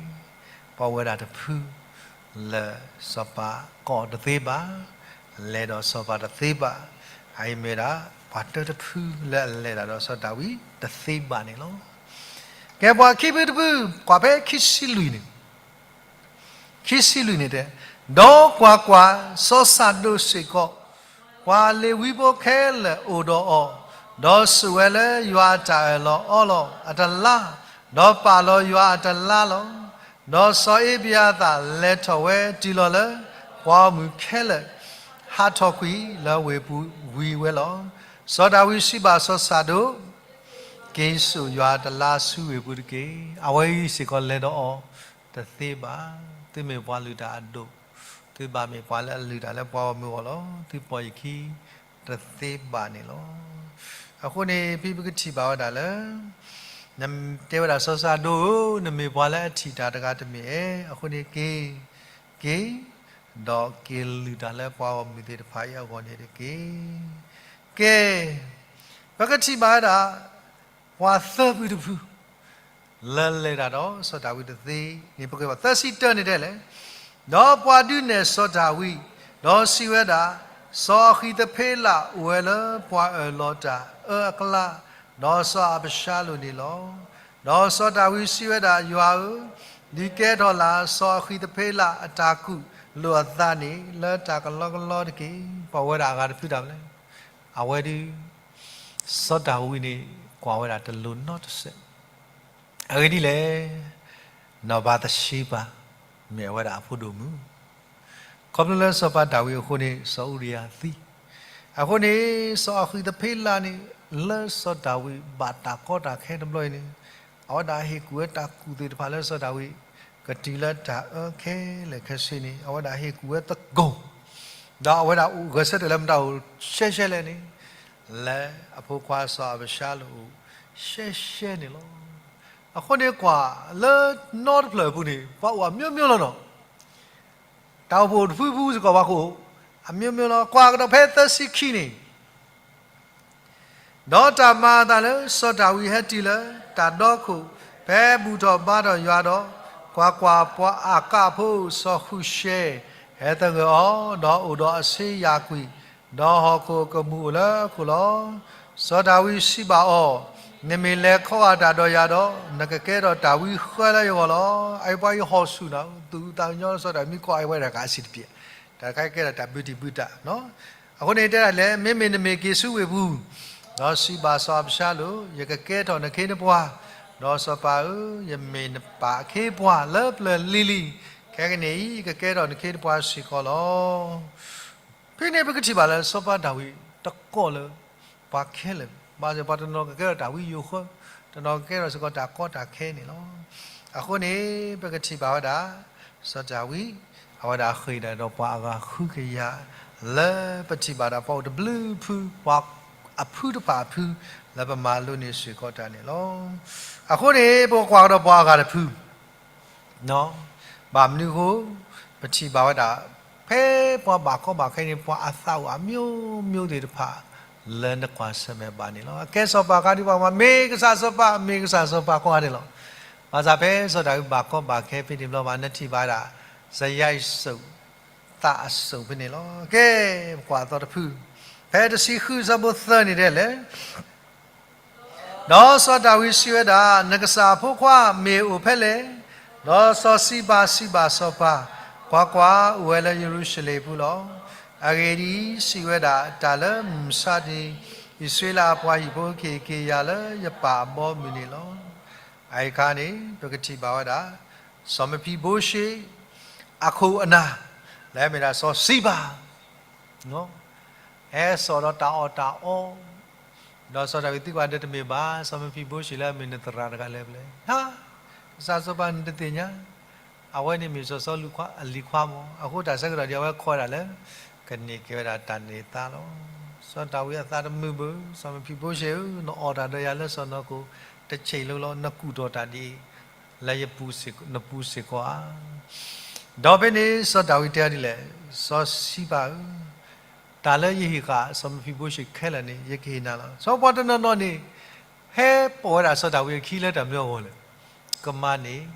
ပှၤအိၣ်ဝဲဒၣ်တဖု လၢစီၤပၤကိးအီၤတသ့ဘၣ်, လဲၤဒီးစီၤပၤတသ့ဘၣ်, အအံၤမ့ၢ်ဒၣ် ပှၤတၢတဖုလၢအလဲၤတၢ်ဒီးစီၤဒၤဝံးတသ့ဘၣ်န့ၣ်လီၤ. ကဲပှၤခံဖုတဖု, ကွၢ်ဖဲခံဆံလွံၢ်န့ၣ်, ခံဆံလွံၢ်န့ၣ်တဲ, ဒီးကွၢ်ကွၢ်, စီၤစၤဒိၣ်စ့ၢ်ကီး, ပှၤလ့ၤဝံဖိခဲလၢာ်အိၣ်ဒီးအီၤ, ဒီးစိာ်ဝဲလၢယွၤအတၢ်အၢၣ်လီၤအီလီၤအတလါ, ဒီးပာ်လီၤယွၤအတလါလီၤ. ဒီးစီၤအ့ဘယၤသၣ်လဲၤထီၣ်ဝဲတုၤလီၤလၢ ပှၤဂီၢ်မုၢ်ခဲလၢာ် ဟးထီၣ်ကွံာ်လၢဝ့ၢ်ပူၤဝံၤဝဲလီၤ. စီၤဒၤဝံးစံးဘၣ်စီၤစၤဒိၣ်, က့ၤစိာ်ယွၤအတလါဆူဝ့ၢ်ပူၤတက့ၢ်. အဝဲအံၤစ့ၢ်ကီးလဲၤဒီးအီၤတသ့ဘၣ်. သုမ့ၢ်ပှၤလုၢ်တၢ်အဒိၣ်, သုဘၣ်မ့ၢ်ပှၤလၢအလုၢ်တၢ်လၢပှၤဂီၢ်မုၢ်အဂီၢ်လီၤ. သုပိာ်ယခံတသ့ဘၣ်န့ၣ်လီၤ. အဃိန့ၣ် ဖဲပကထံၣ်ဘၣ်ဝဲဒၣ်လၢ နတဲဝဲဒၣ်စီၤစၤဒိၣ်ဧၢ, နမ့ၢ်ပှၤလၢအထံၣ်တၢ်တဂၤတမ့ၢ်ဧါ. အဃိန့ၣ်က့ၤ, က့ၤ, ဒီးက့ၤလုၢ်တၢ်လၢပှၤဂီၢ်မုၢ်သ့ၣ်တဖၣ်အံၤအဂီၢ်န့ၣ်တက့ၢ်. ကဲ, ပကထံၣ်ဘၣ်ဝဲဒၣ် ပှၤသၢဖုတဖု လၢလဲၤတၢ်ဒီးစီၤဒၤဝံးတသ့န့ၣ် ပကဘၣ်သၢဆံတၢန့ၣ်တဲလဲၣ်. ဒီးပှၤဒုးနဲၣ်စီၤဒၤဝံး, ဒီးစံးဝဲဒၣ်, စီၤအဃံးသဖ့လးအိၣ်ဝဲလၢပှၤအၢၣ်လီၤတၢ်အၢအကျါ, ဒီးစီၤအၤဘၡါလိၣ်န့ၣ်လီၤ. ဒီးစီၤဒၤဝံးစံးဝဲဒၣ်, ယွၤဧၢ, ဒုးကဲထီၣ်လၢစီၤအဃံးသဖ့လးအတၢ်ကူၣ်လိာ်အသးန့ၣ် လၢတၢ်ကလီကလီတက့ၢ်. ပှၤဝဲဒၣ်အဂၤတဖုတၢ်မနုၤလဲၣ်, အဝဲဒုး စီၤဒၤဝံးန့ၣ် ကွၢ်ဝဲဒၣ်တလိၤနီတစဲး. အဂ့ၢ်ဒ်လဲၣ်, နီၢ်ဘၤသရှ့ဘၤ မ့ၢ်အဝဲဒၣ်အဖိဒိၣ်မုၣ်, ခီဖျိလၢစီၤပၤဒၤဝံးအဃိန့ၣ် စီၤအူရံယၤသံ, အဃိန့ၣ် စီၤအဃံးသဖ့လးန့ၣ် လၢစီၤဒၤဝံးဘၣ်တၢ်ကီတၢ်ခဲတဘျီအံၤန့ၣ် အဝဲဒၣ်ဟ့ၣ်ကူၣ်ဝဲတၢ်ကူၣ်သ့ၣ်တဖၣ်လၢစီၤဒၤဝံး ကတုၤလၢတၢ်အၢခဲလၢာ်ခဲဆ့န့ၣ် အဝဲဒၣ်ဟ့ၣ်ကူၣ်ဝဲသကိး, ဒီးအဝဲဒၣ်အိၣ်ဂဲၤဆၢထၢၣ်လၢမတၤအိၣ်ရှဲရှဲလဲၣ်န့ၣ်, လၢအဖိခွါစီၤအၤဘၡါလိၣ်အိၣ်ရှဲရှဲန့ၣ်လီၤ. အဃိန့ၣ်ကွၢ်လၢနီတဖျၢၣ်အပူၤန့ၣ် ပှၤအိၣ်အမျိုးမျိုးလီၤနီၤ. တၢ်အိၣ်ဖှိၣ်တဖုဖုစ့ၢ်ကီးပှၤကအိၣ်အမျိုးမျိုးလီၤ. ကွၢ်ကဒီးဖဲသၢဆံခံန့ၣ် ဒီးတၢ်မၤအသးလၢစီၤဒၤဝံးဟဲတုၤလၢတၢ်ဒီခိၣ် ဖဲဘူၣ်ထီၣ်ဘါထီၣ်ယွၤဒီး, ကွၢ်ကွၢ်, ပှၤအၤကးဖိစီၤဃူၡဲဟဲသဂၢၢ်အီၤ, ဒီးအိၣ်ဒီးအဆ့ယၢ်ကွံာ်, ဒီးဟီၣ်ခိၣ်အကမူၣ်အိၣ်လၢအခိၣ်လီၤ. စီၤဒၤဝံးစံးဘၣ်အီၤ, နမ့ၢ်လဲၤခီဂာ်တၢ်ဒီးယၤဒီး နကကဲထီၣ်တၢ်ဝံဃၢလၢယဂီၢ်လီၤ. အအံၤပှၤအံၤဟီၣ်ဆူၣ်နီၤ သူၣ်အုးသးအုးညီလၢစီၤဒၤဝံးမ့ၢ်ကွၢ်အဝဲဒၣ်ဂၤအဆံးတပျဲၢ်, တၢ်တခါကဲထီၣ်တၢ်ဘုတံၢ်ဘုတၢ် အဃိန့ၣ်တဲဒၣ်လဲၣ်, မ့မ့ၢ်နမ့ၢ်က့ၤဆူဝ့ၢ်ပူၤ, ဒီးစံးဘၣ်စီၤအၤဘၡါလိၣ်, ယကကဲထီၣ်နခ့နပှၤ, ဒီးစီၤပၤဧၢ, ယမ့ၢ်နပၢ်အခ့အပှၤလၢပျၢၤလံၤလံၤ, ခဲကနံၣ်အံၤ ယကကဲထီၣ်နခ့နပှၤစ့ၢ်ကီးလီၤ. ဖဲန့ၣ်ပကထံၣ်ဘၣ်လၢစီၤပၤဒၤဝံးတကိးလၢၤ ပှၤခဲလၢာ်, ဘၣ်ဆၣ်ပှၤတနီၤကကဲထီၣ်တၢ်ဝံယိာ်ဃၢ, တနီၤကကဲထီၣ်စ့ၢ်ကီးတၢ်ကီတၢ်ခဲန့ၣ်လီၤ. အဃိန့ၣ် ပကထံၣ်ဘၣ်ဝဲဒၣ် စီၤဒၤဝံး အဝဲဒၣ်ဃ့ၢ်ဒၣ်ဒီးပှၤအဂၤဃုကယၤ လၢပထံၣ်ဘၣ်ဒၣ်ပှၤအိၣ်တဘျုးဖု ပှၤအဖုတဖၣ်အဖု လၢပမၤလိန့ၢ်စ့ၢ်ကီးတၢ်န့ၣ်လီၤ. အဃိန့ၣ် ပကကွၢ်ကဒီးပှၤအဂၤတဖု ဘၣ်မနုၤအဃိ ပထံၣ်ဘၣ်ဝဲဒၣ် ဖဲပှၤဘၣ်ကီဘၣ်ခဲန့ၣ် ပှၤအသးအိၣ်အမျိုးမျိုးသ့ၣ်တဖၣ် လၢနကွၢ်ဆၢၣ်မဲာ်ဘၣ်န့ၣ်လီၤ. အကဲစီၤပၤခါဒံးပှၤမၤ မ့ၢ်ကစၢ်စီၤပၤ မ့ၢ်ကစၢ်စီၤပၤကိးဂၤဒဲးလီၤ. ဘၣ်ဆၣ်ဖဲစီၤဒၤဝံးဘၣ်ကီဘၣ်ခဲဖဲန့ၣ်ဘျီဘၣ် နထံၣ်ဘၣ်ဝဲဒၣ် စယါအံၤစိး သးအစိးဖဲန့ၣ်လီၤ. ကဲ ပကွၢ်အသီတဖု ဖဲတဆံဃုဆၢဖိသၢန့ၣ်ဒဲးလဲၣ် ဒီးစီၤဒၤဝံးစံးဝဲဒၣ်, နကစၢ်အဖိခွါမ့ၢ်အိၣ်ဖဲလဲၣ်. ဒီးစီၤစံဘၤစံးဘၣ်စီၤပၤ, ကွၢ်ကွၢ်, အိၣ်ဝဲလၢယရူၤၡလ့ၣ်အပူၤလီၤ. အဂ့ၢ်ဒ်အံၤ, စံးဝဲဒၣ်, တၢ်လၢမုၢ်မဆါတနံၤ အံၣ်စရ့လးအပှၤဟံၣ်ဖိက့ၤက့ၤယၤလၢယပၢ်အဘီအမုၢ်န့ၣ်လီၤ. အအံၤအခါန့ၣ် ပကထံၣ်ဘၣ်ဝဲဒၣ် စီၤမဖံဘိရှ့ အခိၣ်အနၢ် လၢအမ့ၢ်ဒၣ်စီၤစံဘၤ ဟဲစိာ်ဒီးတၢ်အီၣ်တၢ်အီ, ဒီးစီၤဒၤဝံးသံကွၢ်ဒီး တမ့ၢ်ဘၣ်, စီၤမဖံဘိရှ့လၢအမ့ၢ်နသရၣ်တဂၤလၢပျၢၤ, ဟါ, ကစၢ်စီၤပၤနတသ့ၣ်ညါ, အဝဲန့ၣ်မ့ၢ်စီၤစီလူးအလံၤခွါမၢ်. အဃိတၢ်ဆၢကတီၢ်ဒ်အဝဲခိးဝဲဒၣ်လၢ ကန့ၢ်က့ၤဝဲဒၣ်တၢ်န့ၢ်သါလီၤ. စီၤဒၤဝံးအသးတမုာ်ဘၣ်, စီၤမဖံဘိရှ့ဧၢ, နအီၣ်တၢ်ဒီးယၤလၢစီၤနီၢ်ခိၣ် တဆံးလိၤလီၤ, နကူၣ်ထီၣ်တၢ်ဒ်အံၤ လၢယပူၤစ့ၢ်ကီးဧါ. ဒီးဖဲန့ၣ် စီၤဒၤဝံးတဲအီၤဒ်လဲၣ်, စီၤစံဘၤဧၢ, တၢ်လၢယဟ့ၣ်ဃာ်စီၤမဖံဘိရှ့ခဲလၢာ်န့ၣ် ယကဟ့ၣ်နၤလီၤ. စီၤပၤတနီၤနီၤန့ၣ် ဟဲပိာ်ဝဲဒၣ်စီၤဒၤဝံးအခံလၢတၢ်မနုၤအဂီၢ်လဲၣ်. ကမၤန့ၢ်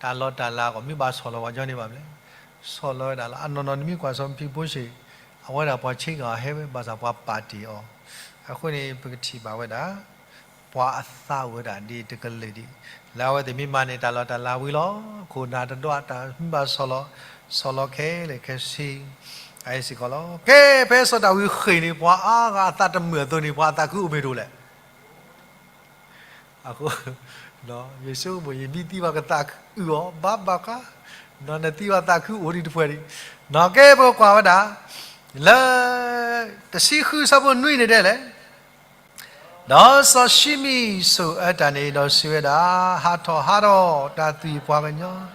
တၢ်လီၤတၢ်လၤအဂီၢ် မ့ၢ်ဘၣ်ဆီၣ်လီၤပှၤကညီန့ၣ်ဘၣ်မလဲၣ်. ဆီၣ်လီၤဝဲဒၣ်လီၤ. အနီၢ်နီၢ်နမ့ၢ်ကွၢ်စီၤမဖံဘိရှ့ အဝဲဒၣ်ပှၤဆ့ကၤအီၤဟဲဝဲ ဘၣ်ဆၣ်ပှၤပာ်တ့ၢ်အီၤ. အဃိန့ၣ် ပကထံၣ်ဘၣ်ဝဲဒၣ် ပှၤအသးအိၣ်ဝဲဒၣ်ဒ်တကလုာ်ဒံး လၢအဝဲသ့ၣ်မ့ၢ်မၤန့ၢ်တၢ်လီၤတၢ်လၤဝံၤလီၤ. ခိၣ်နၢ်တဒွးတၢ်မ့ၢ်ဘၣ်ဆီၣ်လီၤ, ဆီၣ်လီၤခဲလၢာ်ခဲဆ့ အအံၤစ့ၢ်ကီးလီၤ. ကဲ ဖဲစီၤဒၤဝံးဃ့ၢ်န့ၣ် ပှၤအါဂၤအသးတမုာ်အသိးန့ၣ် ပှၤအသးခုအိၣ်မ့ၢ်တအိၣ်လဲၣ်. အဃိ ယဆိကမိၣ် ယမ့ၢ်သံဘၣ်ကသးခုအီၤ ဘၣ်ဘၣ်ဃး, နသံဘၣ်သးခုအိၣ်ဒံးတဖှဲးဒံး. ကဲ ပကကွၢ်ဝဲဒၣ် လၢ တဆံဃုဆၢဖိနွံန့ၣ်ဒဲးလဲၣ်. ဒီးစီၤၡံမံၣ်ဆိၣ်အၢတၢ်န့ၣ်ဒီးစံးဝဲဒၣ်, ဟးထီၣ်ဟးထီၣ် တၢ်သွံၣ်ပှၤကညီ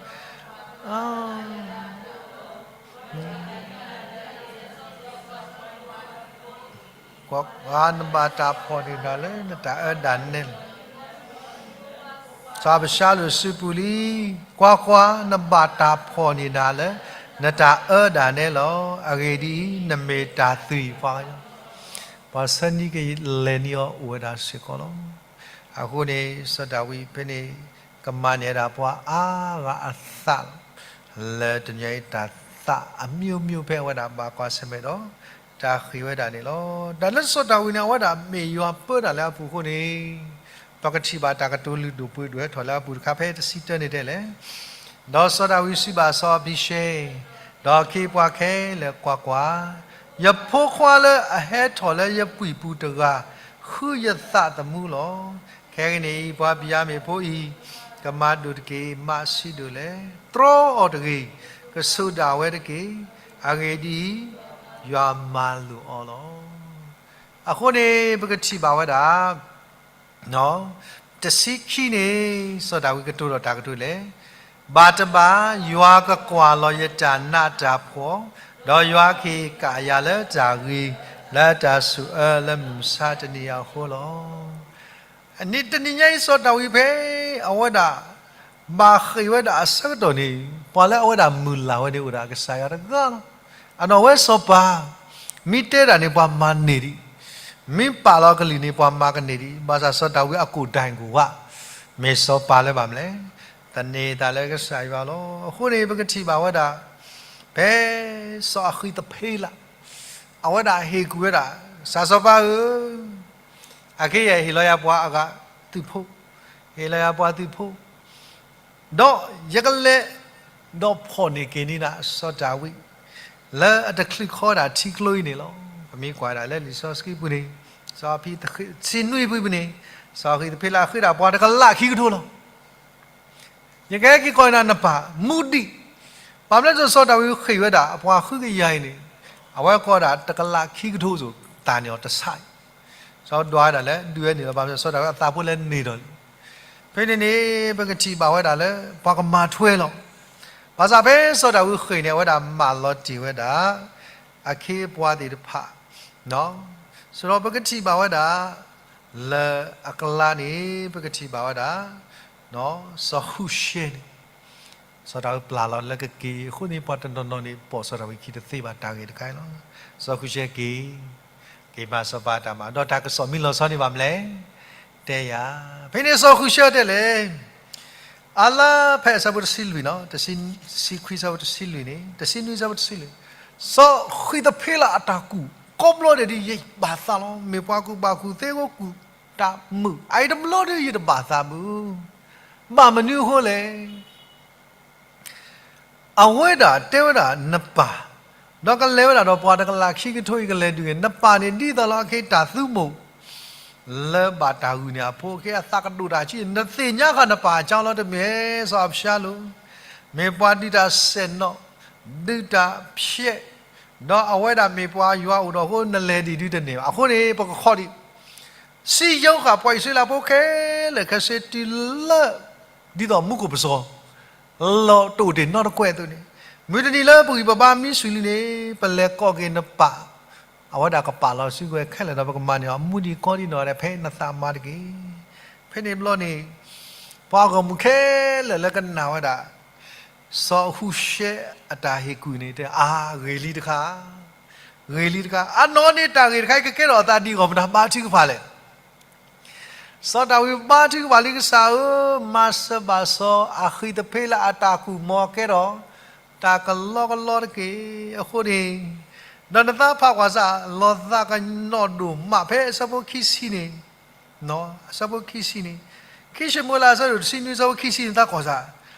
ကွၢ်ကွၢ်, နဘၣ်တၢ်ဖှီၣ်န့ၢ်နၤလၢနတၢ်အၢဒၣ်နဲလီၤ. စီၤအၤဘၡါလိၣ်စံးပူၤလံ, ကွၢ်ကွၢ်, နဘၣ်တၢ်ဖှီၣ်န့ၢ်နၤလၢနတၢ်အၢဒၣ်နဲလီၤ. အဂ့ၢ်ဒ်အံၤ, နမ့ၢ်တၢ်သွံၣ်ပှၤကညီ ပှၤဆၢနံၤကလဲၤနံၤအီၤအိၣ်ဝဲဒၣ်စ့ၢ်ကီးလီၤ. အဃိန့ၣ် စီၤဒၤဝံးဖဲန့ၣ် ကမၤန့ၢ်ဝဲဒၣ်ပှၤအါဂၤအသးလီၤ. လၢတနံၤအံၤတၢ်သးအမျိုးမျိုးဖဲအဝဲဒၣ်ဘၣ်ကွၢ်ဆၢၣ်မဲာ်ဒီး တၢ်ဃ့ၢ်ဝဲဒၣ်န့ၣ်လီၤ. တၢ်လၢစီၤဒၤဝံးန့ၣ် အဝဲဒၣ်မ့ၢ်ယွၤပၢတၢ်လၢအပူၤအဃိန့ၣ် ပကထံၣ်ဘၣ်တၢ်ကတိၤလုၢ်ဒိၣ်ပှ့ၤဒိၣ်ဟဲထီၣ်လၢအပူၤတခါ ဖဲတဆံတၢန့ၣ်ဒဲးလဲၣ်. ဒီးစီၤဒၤဝံးစံးဘၣ်စီၤအၤဘံၤၡဲ ဒီးအခ့အပှၤခဲလၢာ်, ကွၢ်ကွၢ်, ယဖိခွါလၢအဟဲထီၣ်လၢယပှံၢ်ပူၤတဂၤ ဃုယသးသမူလီၤ. ခဲကနံၣ်အံၤ ပှၤဘံၣ်ယၤမံၣ်ဖိအံၤ ကမၤဒိၣ်တက့ၢ်. မၤဆံးဒိၣ်လဲၣ်. တြီအီၤတဂ့ၤ. ကစူးဒၣ်ဝဲတက့ၢ်. အဂ့ၢ်ဒ်အံၤ, ယွၤမၤလိာ်အီၤလီၤ. အဃိန့ၣ် ပကထံၣ်ဘၣ်ဝဲဒၣ် တဆံခံန့ၣ် စီၤဒၤဝံးကတိၤဒီးတၢ်ကတိၤလဲၣ်. ဘၣ်တဘၣ် ယွၤကကွၢ်လီၤယတၢ်နးတၢ်ဖှီၣ်, ဒီးယွၤကဟ့ၣ်ကၣ်ယၤလၢတၢ်ဂ့ၤ လၢတၢ်ဆိၣ်အၢလၢမုၢ်မဆါတနံၤအံၤအဃိလီၤ. အနံၤတနံၤညါအံၤ စီၤဒၤဝံးဖဲ အဝဲဒၣ် ဘၣ်ဃ့ၢ်ဝဲဒၣ်အဆၢကတီၢ်န့ၣ် ပှၤလၢအဝဲဒၣ်မုၢ်လၢ်ဝဲန့ၣ်အိၣ်ဒၣ်ကစၢ်ယွၤတဂၤလီၤ. အနီၢ်ဝဲစီၤပၤ မ့ၢ်တဲတၢ်န့ၣ် ပှၤမၤန့ၢ်ဒံး, မ့ၢ်ပာ်လီၤကလံၢ်န့ၣ် ပှၤမၤကန့ၢ်ဒံး, ဘၣ်ဆၣ်စီၤဒၤဝံးအကိၣ်ဒၣ်ကိၣ်ဝး မ့ၢ်စီၤပၤလၢဘၣ်မလဲၣ်, သန့ၤသးလၢကစၢ်ယွၤလီၤ. အဃိန့ၣ် ပကထံၣ်ဘၣ်ဝဲဒၣ် ဖဲစီၤအဃံးသဖ့လး အဝဲဒၣ်ဟ့ၣ်ကူၣ်ဝဲဒၣ် ကစၢ်စီၤပၤဧၢ, အခဲအံၤဟ့ၣ်လီၤယၤပှၤအဂၤ သုးဖိ, ဟ့ၣ်လီၤယၤပှၤသုးဖိ, ဒီးယကလဲၤ, ဒီးဖီၣ်န့ၢ်က့ၤန့ၢ်ဒၣ်စီၤဒၤဝံး လၢအတချုးခီဒၣ်ထံကျိအံၤန့ၣ်လီၤ. ပမ့ၢ်ကွၢ်ဒၣ်လၢလံာ်စီဆှံပူၤန့ၣ်, စီၤဖံတဆံနွံဖုပူၤန့ၣ်, စီၤဃံးသဖ့လးဃ့ဒၣ်ပှၤတကလးခံကထိလီၤ. ယကဟဲက့ၤကီးနၤနပၢ်, မူဒံး, ဘၣ်မနုၤစီၤဒၤဝံးဃ့ၢ်ဝဲဒၣ်အပှၤဃုကယၤအံၤန့ၣ်, အဝဲကီးဒၣ်တကလးခံကထိအသိး သးန့ၢ်အီၤတဆၣ်အံၤ, စီၤဒွးဒၣ်လဲာ် ဒုးဝဲန့ၣ်လီၤ. ဘၣ်မနုၤစီၤဒၤဝံးအသးဖိလဲၤန့ၢ်ဒီးလံ. ဖဲန့ၣ်န့ၣ် ပကထံၣ်ဘၣ်ဝဲဒၣ်လၢ ပှၤကမၤထွဲလီၤ. ဘၣ်ဆၣ်ဖဲစီၤဒၤဝံးဃ့ၢ်န့ၣ် အဝဲဒၣ်မၢလီၤတ့ၢ်ဝဲဒၣ် အခ့အပှၤသ့ၣ်တဖၣ်, စးထီၣ်ပကထံၣ်ဘၣ်ဝဲဒၣ် လၢအကလါန့ၣ် ပကထံၣ်ဘၣ်ဝဲဒၣ် စီၤဃုၣ်ရှဲန့ၣ်, စီၤဒၤဝံးပျၢ်လီၤလၢကက့ၤအဃိန့ၣ် ပှၤတနီၤနီၤန့ၣ် ပိာ်စီၤဒၤဝံးခံတသ့ဘၣ်တၢ်ဂ့ၢ်တခါအံၤလီၤ. စီၤဃုၣ်ရှဲက့ၤ, က့ၤမၤစီၤပၤအတၢ်မၤ ဒီးတၢ်ကစီၣ်မ့ၢ်လီၤဆီန့ၣ်ဘၣ်မလဲၣ်, တဲယၤ, ဖဲန့ၣ်စီၤဃုၣ်ရှဲတဲလဲၣ် အလါဖဲအဆၢဖိတဆံလွံၢ်နီၤ, တဆံခွံဆၢဖိတဆံလွံၢ်န့ၣ်, တဆံနွံဆၢဖိတဆံလွံၢ်, စီၤဃံးသဖ့လးအတၢ်ကူၣ် ကိးဘျီဒဲးဒ်ယဘၣ်သးလီၤ. မ့ၢ်ပှၤကူၣ်ဘၣ်ကူၣ်သ့ ကိးကူၣ်တၢ်မုာ် အအံၤတဘျီဒ်ယတဘၣ်သးဘၣ်. ဘၣ်မနုၤအဃိလဲၣ် အဝဲဒၣ်တဲဝဲဒၣ်နပၢ်, ဒီးကလဲၤဝဲဒၣ်ဒီးပှၤတကလးခံကထိအံၤကလဲၤဒုးဂ့ၤ, နပၢ်န့ၣ်ဒ်သိးလီၤအခ့တၢ်သူမိၢ် လၢဘၣ်တၢ်ဂုာ်န့ၣ်အဖိအခ့အသးကဒိၣ်တၢ်ဆံး, နသ့ၣ်ညါဃာ်နပၢ်အကၠီလီၤ. တမ့ၢ်စီၤအၤဘၡါလိၣ် မ့ၢ်ပှၤဒုးတၢ်စဲၣ်နီၤ, ဒုးတၢ်ဖျဲး, ဒီးအဝဲဒၣ်မ့ၢ်ပှၤယွၤအိၣ်ဒီးအဃိ နလဲၤဒံးဒုးတန့ၢ်ဘၣ်. အဃိန့ၣ် ပကခီဒံး စံယိၤဃာ်ပှၤအံၣ်စရ့လးဖိခဲလၢာ်ခဲဆ့တုၤလၢ ဒ်သိးမူခိၣ်ပစီၤ လီၤတအိၣ်တ့ၢ်နီတကွဲးအသိးန့ၣ်, မုၢ်တနံၤလၢပဂံၢ်ပဘါမံဆူၣ်လံန့ၣ် ပလဲၤကိးက့ၤနပၢ်, အဝဲဒၣ်ကပာ်လီၤစုကဝဲၤခဲလၢာ်ဒီး ပကမၤန့ၢ်အီၤမူဒံးကီဒံးနီၢ်ဂၤဒဲး ဖဲနသးမါတက့ၢ်. ဖဲန့ၣ်ဘျီန့ၣ် ပှၤဂီၢ်မုၢ်ခဲလၢာ်လၢကနၣ်ဝဲဒၣ် စီၤဃုၣ်ရှဲအတၢ်ဟ့ၣ်ကူၣ်န့ၣ် တဲအါ ဂ့ၤလံတခါ, ဂ့ၤလံတခါ. အနီၢ်န့ၣ်တၢ်ဂ့ၢ်တခါအံၤ ကကဲထီၣ်အသးဒ်အံၤ မတၤဘါထုကဖၣ်လဲၣ်. စီၤဒၤဝံးဘါထုကဖၣ်လံ ကစၢ်ဧၢ, မၤစၢၤဘၣ်စီၤအဃံးသဖ့လးအတၢ်ကူၣ်မီၤကဲထီၣ် တၢ်ကလီကလီတက့ၢ်. အဃိန့ၣ် ဒီးနသးဖးကွၢ်စၢ် လီၤသးကနီၣ်ဒိၣ်မး ဖဲအဆၢဖိခံဆံန့ၣ် အဆၢဖိခံဆံန့ၣ်, ခံၡမူၤအ့လးအဆၢဒိၣ်တဆံနွံ အဆၢဖိခံဆံန့ၣ် သးကွၢ်စၢ်,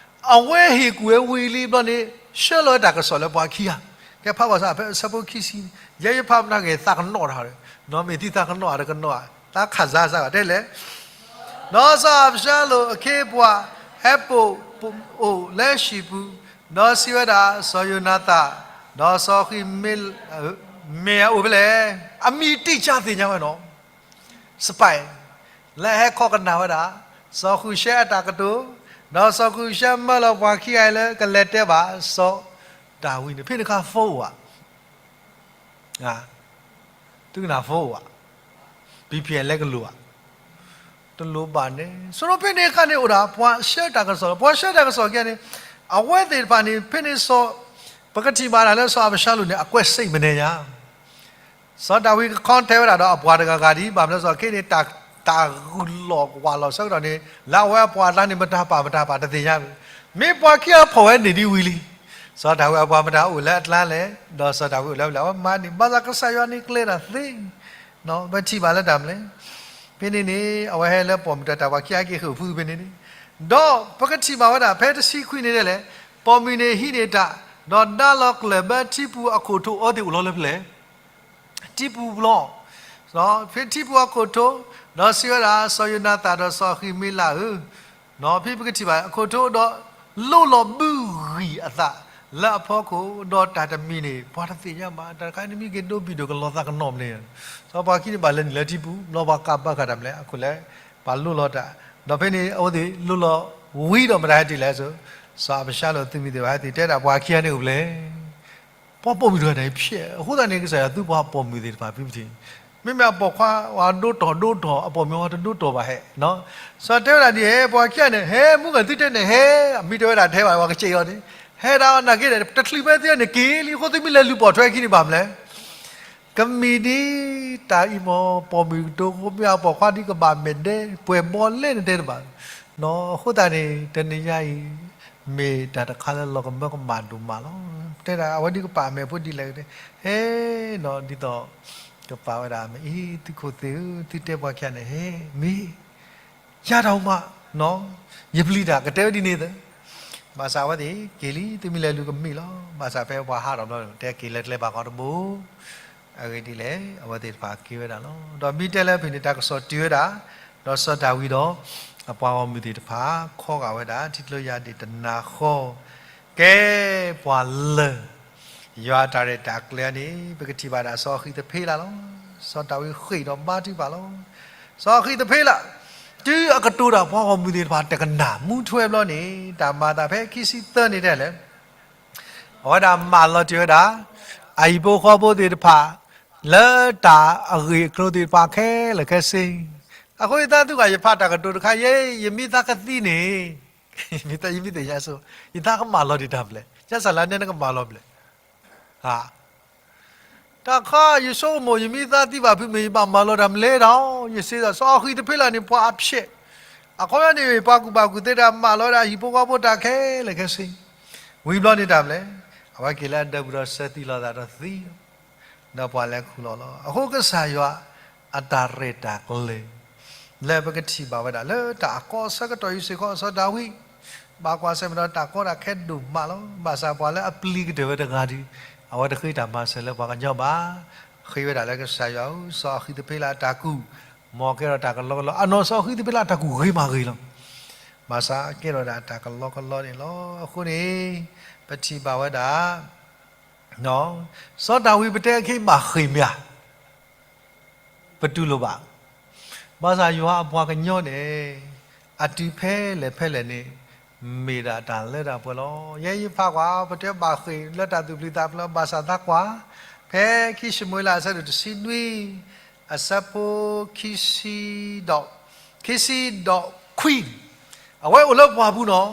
အဝဲဟ့ၣ်ကူၣ်ဝဲဝံၤလံဘျီန့ၣ် ဆှၢလီၤဝဲတၢ်ကစီၣ်လၢပှၤခံဂၤ, ကဲဖးကွၢ်စၢ် ဖဲအဆၢဖိခံဆံန့ၣ် ယဲယဖးမတၤဂ့ၤ သးကနီၣ်တၢ်ဒီး, နီၢ်မ့ၢ်သုသးကနီၣ်အတကနီၣ်ဧါ, သးခၣ်စၢ်စၢ်ဂီၤ တဲလဲၣ်. ဒီးစီၤအၤဘၡါလိၣ်အခ့အပှၤ ဟဲပိာ်အိၣ်လၢဟံၣ်ပူၤ, ဒီးစံးဝဲဒၣ် စီၤယိၤနၤသၣ်, ဒီးစီၤဃံးမ့လးဧၢ, မ့ၢ်အအိၣ်ဖဲလဲၣ်. အမံၤတ့ၢ်ဆါသ့ၣ်ညါဝဲနီၤ spy လၢအဟဲခီကနၣ်ဝဲဒၣ် စီၤဃုၣ်ရှဲအတၢ်ကတိၤ, ဒီးစီၤဃုၣ်ရှဲမၢလီၤပှၤခံဂၤအံၤလၢကလဲၤတဲဘၣ်စီၤဒၤဝံးန့ၣ် ဖဲန့ၣ်အခါ phone ဧါ, သုကနၣ် phone ဧါ, VPN လဲကလိၤဧါ, တလိၤဘၣ်န့ၣ် စရီဖဲန့ၣ်အခါန့ၣ်အိၣ်ဒၣ် ပှၤဆှၢတၢ်ကစီၣ်, ပှၤဆှၢတၢ်ကစီၣ်ခံဂၤန့ၣ် အဝဲသ့ၣ်တဖၣ်န့ၣ် ဖဲန့ၣ်စီၤ, ပကထံၣ်ဘၣ်ဒၣ်လၢစီၤအၤဘၡါလိၣ်န့ၣ် အကွဲးစံးမနဲညါ စီၤဒၤဝံးက contact ဝဲဒၣ်ဒီးအပှၤတဂၤဂၤဒ် ဘၣ်မနုၤစီၤခ့န့ၣ် တၢ်ဂုၢ်လီၤကွၢ်လီၤဆၢကတီၢ်န့ၣ် လၢအဝဲအပှၤအကျါန့ၣ် မတၤပာ်မတၤပာ်တသ့ၣ်ညါ, မ့ၢ်ပှၤခံဂၤဖီၣ်ဝဲန့ၣ်ဒ်ဝံၤလံ, စီၤဒၤဝံးအပှၤမတၤအိၣ်လၢအကျါလဲၣ်, ဒီးစီၤဒၤဝံးအိၣ်လၢအကျါ အဝဲမၤန့ၣ် ဘၣ်ဆၣ်ကစၢ်ယွၤန့ၣ်ကျဲဒၣ်သ့, ပထံၣ်ဘၣ်လၢတၢ်မနုၤလဲၣ်, ဖဲန့ၣ်န့ၣ် အဝဲဟဲလၢပိာ်မုၣ်တၢ် တၢ်ပှၤခံဂၤက့ၤဃုာ်ဖုဖဲန့ၣ်န့ၣ်, ဒီးပကထံၣ်ဘၣ်ဝဲဒၣ် ဖဲတဆံခွံန့ၣ်ဒ်လဲၣ်, ပိာ်မုၣ်န့ၣ်ဟံးန့ၢ်တၢ်, ဒီးဒါလီၤကျၢၢ်ဘၢထံပူၤအခိၣ်ထိးအီသ့ၣ်အိၣ်လီၤလၢဖဲလဲၣ် ထံပူၤဘျီ, ဖဲထံပူၤအခိၣ်ထိး, ဒီးစံးဝဲဒၣ် စီၤယိၤနၤသၣ်ဒီးစီၤဃံးမ့လးဧၢ, ဖဲပကထံၣ်ဘၣ် အခိၣ်ထိးဒီး လိၣ်လီၤဘုဂံၢ်အသးလၢအဖီခိၣ်, ဒီးတၢ်တမံၤန့ၣ် ပှၤတသ့ၣ်ညါဘၣ်, တၢ်တခါန့ၣ်မ့ၢ်က့ၤဒိဘံၣ်ဒိၣ်ကလီၤသးကနီၣ်မနုၤ, စီၤပှၤခံန့ၣ်ဘၣ်လဲၤနုာ်လၢထံပူၤ, ဘျီပှၤကးဘၣ်ဃးတၢ်မနုၤလဲၣ်, အခိၣ်လဲၣ်, ပှၤလိၣ်လီၤတၢ်, ဒီးဖဲန့ၣ် အဝဲသ့ၣ်လိၣ်လီၤဝံၤဒီးမတၤဟဲတုၤလဲၣ်ဆိ, စီၤအၤဘၡါလိၣ်သုးမုၢ်သ့ၣ်တဖၣ်ဟဲတုၤ တဲဒၣ်ပှၤခံဂၤန့ၣ်အိၣ်ဖဲလဲၣ် ပှၤပိာ်မုၣ်တဂၤန့ၣ်ဖျဲး, အဃိသတးန့ၣ် ကစၢ်ယွၤသူပှၤပိာ်မုၣ်သ့ၣ်တဖၣ်ဖဲပထံၣ်, မ့မ့ၢ်အပိာ်ခွါဝဲဒိၣ်ထီၣ်ဒိၣ်ထီၣ် အပိာ်မုၣ်ဝဲတဒိၣ်ထီၣ်ဘၣ်ဟဲ, စီၤတဲဝဲဒၣ်ဒ်ဟဲ ပှၤခံဂၤန့ၣ် ဟဲမူဂၤသုတဲန့ၣ်ဟဲ, အမ့ၢ်တဲဝဲဒၣ်ထဲဘၣ် ပှၤကစဲးအီၤန့ၣ်, ဟဲဒၣ်နာ်က့ဒီး တချုးဖဲသုန့ၣ်က့ၤလံ, အဃိသုမ့ၢ်လဲၤလူၤပိာ်ထွဲခံန့ၣ်ဘၣ်မနုၤလဲၣ် ကမံၤဒ်တၢ်အံၤမ့ၢ် ပိာ်မုၣ်ကတိၤ မ့ၢ်အပိာ်ခွါဒ်ကဘၣ်မဲာ်ဒဲး ပှဲၤဘီလဲၣ်နတဲတဘၣ်, အဃိသတးန့ၣ် တနံၤညါအံၤ မ့ၢ်တၢ်တခါလၢလီၤကမၢကမၣ်ဒိၣ်မးလီၤ. တဲဒၣ်အဝဲဒ်ကပာ်အမဲာ်ဖိဒ်လဲၣ်, ဟဲနီၤ ဒ်သိးကပာ်ဝဲဒၣ်မ့ၢ်အံၤ သုခိၣ်သ့ၣ်ဧၢ, သုတဲပှၤခံဂၤန့ၣ် ဟဲမ့ၢ် ယၤတၢ်အိၣ်မး, ယပျံၤတၢ် ကတဲဝဲဒ်န့ၣ်သ့, ဘၣ်ဆၣ်အဝဲသ့ၣ်က့ၤလံ သုမ့ၢ်လဲၤလူၤကမ့ၢ်လီၤ. ဘၣ်ဆၣ်ဖဲပှၤဟးထီၣ်ဘျီ တဲက့ၤလၢကျဲဘၣ်ကီတဘိ, အဂ့ၢ်ဒ်လဲၣ် အဝဲသ့ၣ်တဖၣ်က့ၤဝဲဒၣ်လီၤ. ဒီးမ့ၢ်တဲလၢဖဲန့ၣ် တၢ်ကစီၣ်တုၤဝဲဒၣ်, ဒီးစီၤဒၤဝံးဒီး အပှၤဂီၢ်မုၢ်သ့ၣ်တဖၣ် ခီဂာ်ဝဲဒၣ် ထံကျိယါဒ့ၣ်တနၤဃီ, ကဲ ပှၤလၢ ယွၤအတၢ်ရဲၣ်တၢ်ကျဲၤန့ၣ် ပကထံၣ်ဘၣ်ဒၣ်စီၤအဃံးသဖ့လးလီၤ. စီၤဒၤဝံးဃ့ၢ်ဒီးဘါထုကဖၣ်လီၤ. စီၤအဃံးသဖ့လး, တုၤအကတိၤတၢ်ပှၤဂီၢ်မုၢ်သ့ၣ်တဖၣ်တကနၣ် မူထွဲဘျီန့ၣ် တၢ်မၤအသးဖဲခံဆံသၢန့ၣ်တဲလဲၣ်, အဝဲဒၣ်မၢလီၤတ့ၢ်ဝဲဒၣ် အဟံၣ်ဖိဃီဖိသ့ၣ်တဖၣ် လၢတၢ်အဂ့ၢ်အကျိၤသ့ၣ်တဖၣ်ခဲလၢာ်ခဲဆ့. အဃိယသးသူၣ်ဂ့ၤ ယဖးတၢ်ကတိၤတခါ ယဲ ယမ့ၢ်သးကသံန့ၣ် ယမ့ၢ်သး ယမ့ၢ်သ့ၣ်ညါဆိ, ယသးကမၢလီၤတ့ၢ်တၢ်ဖဲလဲၣ်, ကစၢ်လၢနဲနကမၢလီၤဖဲလဲၣ်. တၢ်ခါ ယဆိကမိၣ် ယမ့ၢ်သးသံဘၣ်ဖုးမ့ၢ် ယဘၣ်မၢလီၤတၢ်မနုၤလဲၣ်ဒီး ယစ့ဒီး စီၤအဃံးသဖ့လးန့ၣ် ပှၤအဖျဲၣ်, အခီပညီန့ၣ် ပှၤကူၣ်ဘၣ်ကူၣ်သ့တၢ် မၢလီၤဝဲဒၣ်ဟံၣ်ဖိဃီဖိတၢ်ခဲလၢာ်ခဲဆ့, ဝံၤဘျီန့ၣ်တၢ်ဖဲလဲၣ်, အဝဲက့ၤလၢအဒၢးပူၤဒီး စၢသံလိာ်သးဒီးသံ ဒီးပှၤလဲၤခူၣ်လီၤလီၤ. အဃိကစၢ်ယွၤအတၢ်ရဲၣ်တၢ်ကျဲၤ လၢပကထံၣ်ဘၣ်ဝဲဒၣ် လၢတၢ်အကီအဆၢကတီၢ်အံၤစ့ၢ်ကီး စီၤဒၤဝံး ဘၣ်ကွၢ်ဆၢၣ်မဲာ်ဒီးတၢ်ကီတၢ်ခဲဒိၣ်မးလီၤ. ဘၣ်ဆၣ်ပှၤလၢအပျံၤကတၢၢ်ဝဲတဂၤဒီး အဝဲတဃ့တၢ်မၤစၢၤလၢပှၤကညီဘၣ်. ဃ့ဝဲဒၣ်လၢကစၢ်ယွၤဧၢ, စီၤအဃံးသဖ့လးအတၢ်ကူၣ် မ်ကဲထီၣ်တၢ်ကလီကလီ, အနီၢ်စီၤအဃံးသဖ့လးအတၢ်ကူၣ်ဂ့ၤမးဂ့ၤလီၤ. ဘၣ်ဆၣ်ကဲထီၣ်ဒၣ်တၢ်ကလီကလီန့ၣ်လီၤ. အဃိန့ၣ် ပထံၣ်ဘၣ်ဝဲဒၣ် စီၤဒၤဝံး ပတဲအခံဘၣ်ဃ့ၢ်မ့ၢ်ဧါ, ပတူၢ်လိာ်ဘၣ်. ဘၣ်ဆၣ်ယွၤအပှၤကညီန့ၣ် အတုၤဖဲလဲၣ်ဖဲလဲၣ်န့ၣ် မ့ၢ်ဒၣ်တၢ်လၢတၢ်ပှဲၤလီၤ. ယဲယဖးကွၢ် ပတဲဘၣ်ဃ့ၢ်လၢတၢ်သူၣ်ပျံၤသးဖျၢၣ် ဘၣ်ဆၣ်သးကွၢ် ဖဲခံၡမူၤအ့လးအဆၢဒိၣ်တဆံနွံ အဆၢဖိခံဆံဒီး ခံဆံဒီးခွံန့ၣ် အဝဲအိၣ်လၢပှၢ်ပူၤနီၤ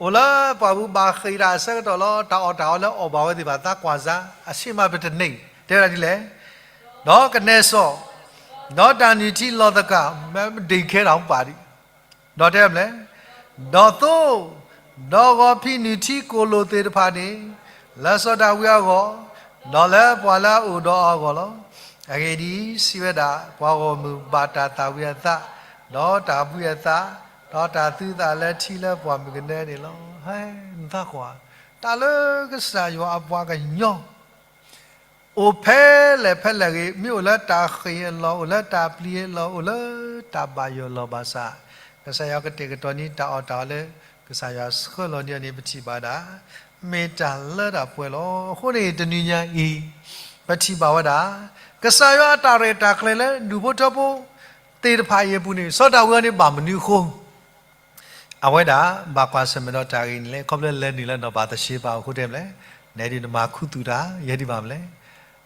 အိၣ်လၢပှၢ်ပူၤ ဘၣ်ဃ့ၢ်တၢ်အဆၢကတီၢ်လီၤ. တၢ်အီၣ်တၢ်အီလၢအီၣ်ဘၣ်ဝဲသ့ၣ်တဖၣ် သးကွၢ်စ့ၢ် အဆံးမးပတန့ၢ် တဲဝဲဒၣ်ဒ်လဲၣ်, ဒီးကနဲစီၣ်, ဒီးတၢ်နုၢ်ထံလီၤသကၤ မ့ၢ်ဒ့ၣ်ခဲတၢ်ပၢ်ဒံး, ဒီးတဲဝဲလဲၣ်, ဒီးသိ, ဒီးဂီၤဖံးနုၢ်ထံကိၣ်လိၣ်သ့ၣ်တဖၣ်န့ၣ် လၢစီၤဒၤဝံးအဂီၢ်, ဒီးလၢပှၤလၢအအိၣ်ဒီးအီၤအဂီၢ်လီၤ. အဂ့ၢ်ဒ်အံၤ, စံးဝဲဒၣ်, ပှၤဂီၢ်မုၢ်ဘၣ်တၢ်သၣ်ဝံၤအသး, ဒီးတၢ်ဘှံးအသး, ဒီးတၢ်သုသးလၢထံလၢပှၢ်မုၢ်ကနၢန့ၣ်လီၤ. ဟဲ, နသးကွၢ်, တၢ်လၢကစၢ်ယွၤအပှၤကညီ အိၣ်ဖဲလဲၣ်ဖဲလဲၣ်ဂ့ၤ, မ့ၢ်အိၣ်လၢတၢ်ဃ့ၢ်အလီၢ်, အိၣ်လၢတၢ်ပျံၤအလီၢ်, အိၣ်လၢတၢ်ဘၣ်ယိၣ်လီၢ်ဘၣ်ဆၣ်, ကစၢ်ယွၤကတဲာ်ကတီၤန့ၢ်တၢ်အီၣ်တၢ်အီလၢ ကစၢ်ယွၤဆှၢလီၤန့ၢ်အီၤန့ၣ် ပထံၣ်ဘၣ်ဒၣ် မ့ၢ်တၢ်လၢတၢ်ပှဲၤလီၤ. အဃိန့ၣ် တနံၤညါအံၤ ပထံၣ်ဘၣ်ဝဲဒၣ် ကစၢ်ယွၤအတၢ်ရဲၣ်တၢ်ကျဲၤလၢဒူၣ်ဖိထၢဖိသ့ၣ်တဖၣ်အံၤအပူၤန့ၣ် စီၤဒၤဝံးအံၤန့ၣ် ဘၣ်မနုၤအဃိ အဝဲဒၣ်ဘၣ်ကွၢ်ဆၢၣ်မဲာ်ဒီးတၢ်ဂ့ၢ်န့ၣ်လဲၣ်. ခီဖျိလၢလဲၤနုာ်လၢနီၢ်ပၢ်သရှ့ဘၣ်အဃိတဲမလဲၣ်, နဒုးနမၤခူသူၣ်တၢ် ယဲဒ်ဘၣ်မလဲၣ်,